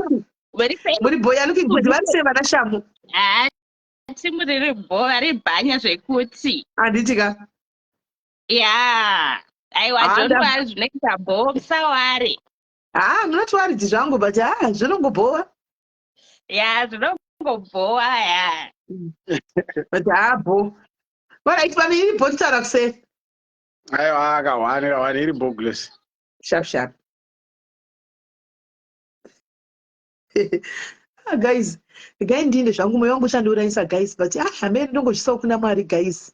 Muri sei? Muri boy, looking good. Vari sei vana Shamu? Ah, timu riri bho, vari bhanya zvekuti. Handiti ka? Yeah. Aiwa, Ah, don't nda- worry, zvinoita bho, musaware. Ah, I'm not worried zvangu, but ah, zvinongobhowa. Ya, zvinongobhowa ya. But ah, bho. Alright, pano iri bho titaura kuseri. Aiwa, kahwani, kahwani, iri bho Grace. Sharp, sharp. Ah, guys, regai ndiinde zvangu moyo wangu uchandiurayisa guys, but ah, hamene ndongozvisawo kuna Mwari guys.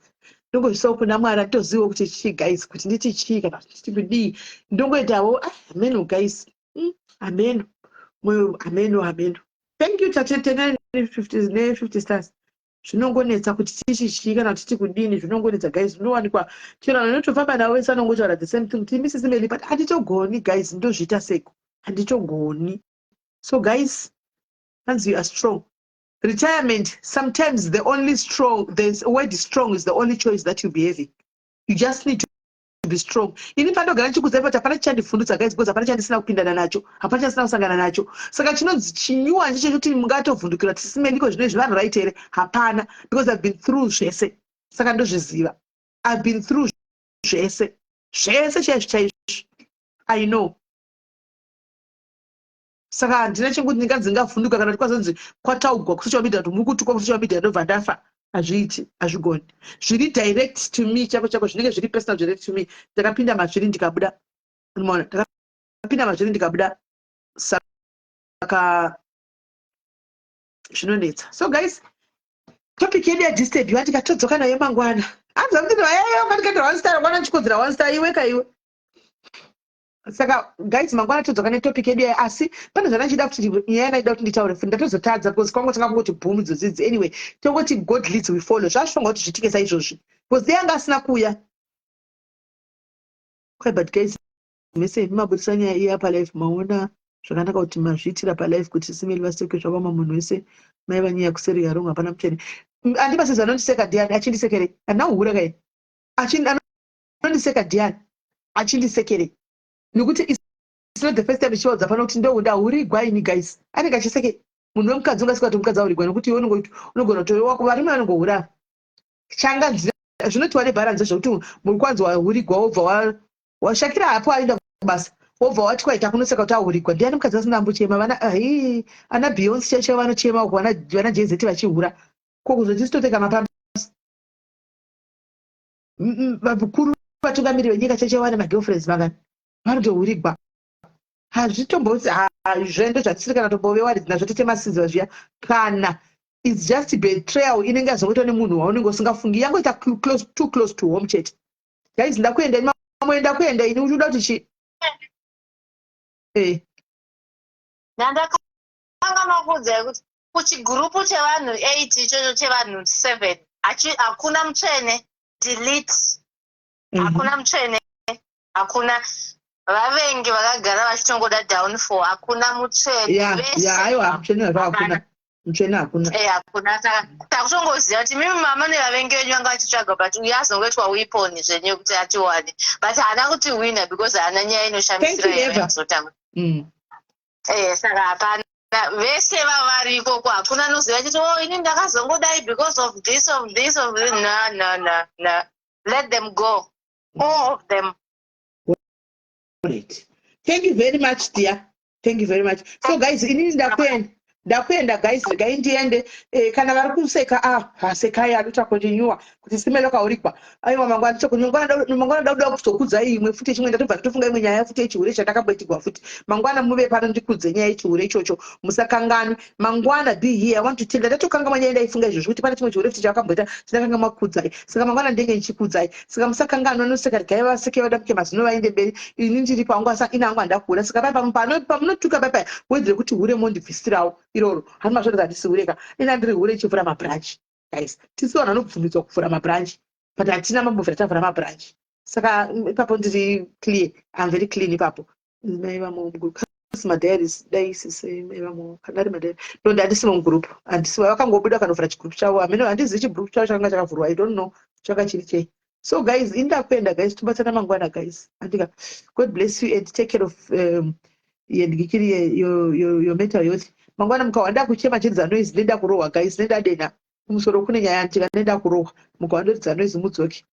Ndongozvisawo kuna Mwari, handitoziviwo kuti chii guys, kuti nditi chii kana kuti nditi kudii. Ndongoitawo ah, hameno guys. Hameno. Moyo hameno hameno. Thank you tate tena ne 50 ne 50 stars. Zvinongonetsa kuti tichi chii kana kuti titi kudini zvinongonetsa guys zvinowanikwa chero vanhu vanotofamba navo vese vanongotaura the same thing kuti imi sisi Melly but handitogoni guys ndozviita seiko handitogoni. So guys, hanzi you are strong. Retirement, sometimes the only strong, the word strong is the only choice that you be having. You just need to be strong. Ini pandogara ndichikuudza kuti hapana chichandivhundutsa guys because hapana chandisina kupindana nacho, hapana chandisina kusangana nacho. Saka chinonzi chinyuwa ndicho chekuti mungatovhundukira kuti sisi Melly ko zvino izvi vari right here? Hapana because I've been through zvese. Saka ndozviziva. I've been through zvese. Zvese chaizvo chaizvo. I know. Saka handina chekuti ndinganzi ndingavhunduka kana kuti kwazonzi kwataugwa kusocial media kuti muri kutukwa kusocial media ndobva ndafa. Hazviiti, hazvigoni. Zviri direct to me chako chako zvinenge zviri personal direct to me. Ndakapinda mazviri ndikabuda. Unoona? Ndakapinda mazviri ndikabuda, saka zvinonetsa. So guys, topic yedu yadisturbiwa, tikatodzoka nayo mangwana. Anza kuti vayaiyo one star kwana chikodzera one star iwe kaiwe. Saka guys, mangwana todzoka netopic yedu yayo, asi pane zvandichida kuti nyaya yandaida kuti nditaure futi, ndatozotadza because kwangotanga kungoti boom idzodzidzi. Anyway, tongoti God leads, we follow. Zvazvifanira kuti zvitike saizvozvi because dei anga asina kuuya kwai. But guys, mese mabudisa nyaya iya palive, maona zvakanaka kuti mazviitira palive kuti simeli vasekwe. Zvakaoma, munhu wese maiva nyaya kuseri yarongo, hapana mutsvene. Andibasizi anondiseka ndiani? Achindisekere handina kuhura kai. Anondiseka ndiani? Achindisekere nekuti it's not the first time ichivaudza pano kuti ndahurigwa ini. Guys, anenge achiseke munhu wemukadzi. Ungasika kuti mukadzi ahurigwa nekuti iwe unogona kuti wako varume vanongohura changa zvinotiwa nebharanzi zvekuti muri kwanzi wahurigwa, wobva washakira hapo aenda kubasa, wobva wati kwaita kunoseka kuti ahurigwa. Ndiani mukadzi asina ambochema? Vana hai, ana Beyonce chaicho vanochema uko, vana Jay-Z vachihura ko kuzoti sitoteka mapamasi. Vakuru vatungamiri venyika chaicho vane magirlfriends mangani vanotohurigwa. Hazvitomboti zvendo zvatisiri kana tombove waridzi nazvo tete masiziva zviya. Kana it's just betrayal inenge yazongoitwa nemunhu waunenge usingafungi, yangoita close, too close to home chete. Guys, ndakuenda, mamwe ndakuenda ini. Uchikuda kuti chi Ndandakanganwa kuudzai kuti kuchigurupu chevanhu 8 ichocho, chevanhu 7, hakuna mutsvene. Delete. Hakuna mutsvene, hakuna. Vavengi vakagara vachitongoda downfall. Hakuna mutsvene. Ya, aiwa, mutsvene hakuna, mutsvene hakuna. Eh, hakuna. Saka takutongoziva kuti mimi mama nevavengi venyu vanga vachitsvaga, but uyu azongoitwa weapon zvenyu kuti atiwane, but haana kuti wina because haana nyaya inoshamisira yaizotanga. Eh, saka hapana. Vese vavari ikoko, hakuna anoziva chiti, "Oh, ini ndakazongodai because of this, of this, of this." No, no, no, no, let them go, all of them. Right. Thank you very much, dear. Thank you very much. So guys, inini ndakuenda, ndakuenda guys, regai ndiende. Kana vari kuseka, ah, hasekai, adoita continue kuti simelo kaurikwa. Aiwa, mangwana tichokunyongwana, mangwana ndakuda kuzokudzai imwe futi chimwe. Ndatobva ndatofunga imwe nyaya futi yechihure chandakamboitigwa futi. Mangwana muve pano ndikudze nyaya yechihure ichocho. Musakangani. Mangwana be here. I want to tell, ndatokanga nyaya ndaifunga izvozvo kuti pane chimwe chihure futi chavakamboita chandakanga makudzai. Saka mangwana ndenge ndichikudzai. Saka musakanganwa. Noseka, regai vaseke, vadamuke mazino vaende mberi. Ini ndiri pangu asa ina hangu handakura. Saka pai pamunotuka pai wedzere kuti hure mondibvisirawo iroro. Hani mazvoti handisi hure ka. Ina ndiri hure ichivhura mabranch. Guys, tisi vanhu vanobvumidzwa kuvhura mabranch, but hatina mambobvira tavhura mabranch. Saka ipapo ndiri clear. I'm very clean ipapo. Mai vamo mugroup kasi madiaries dai sise mai vamo kana ari madiaries. No, handisi mugroup, handisi. Vakangobuda kanovhura chigroup chavo hameno, handizivi chigroup chavo chakanga chakavhurwa. I don't know changa chiri chei. So guys, indakuenda guys, tobatsana mangwana guys. Andika God bless you and take care of yendikiri your mental health. Mangwana mukawanda kuchema chiridza noise, nenda kurohwa guys, nenda dena kumusoro kune nyaya, ndika nenda kurohwa. Mukawanda ridza noise mudzoke.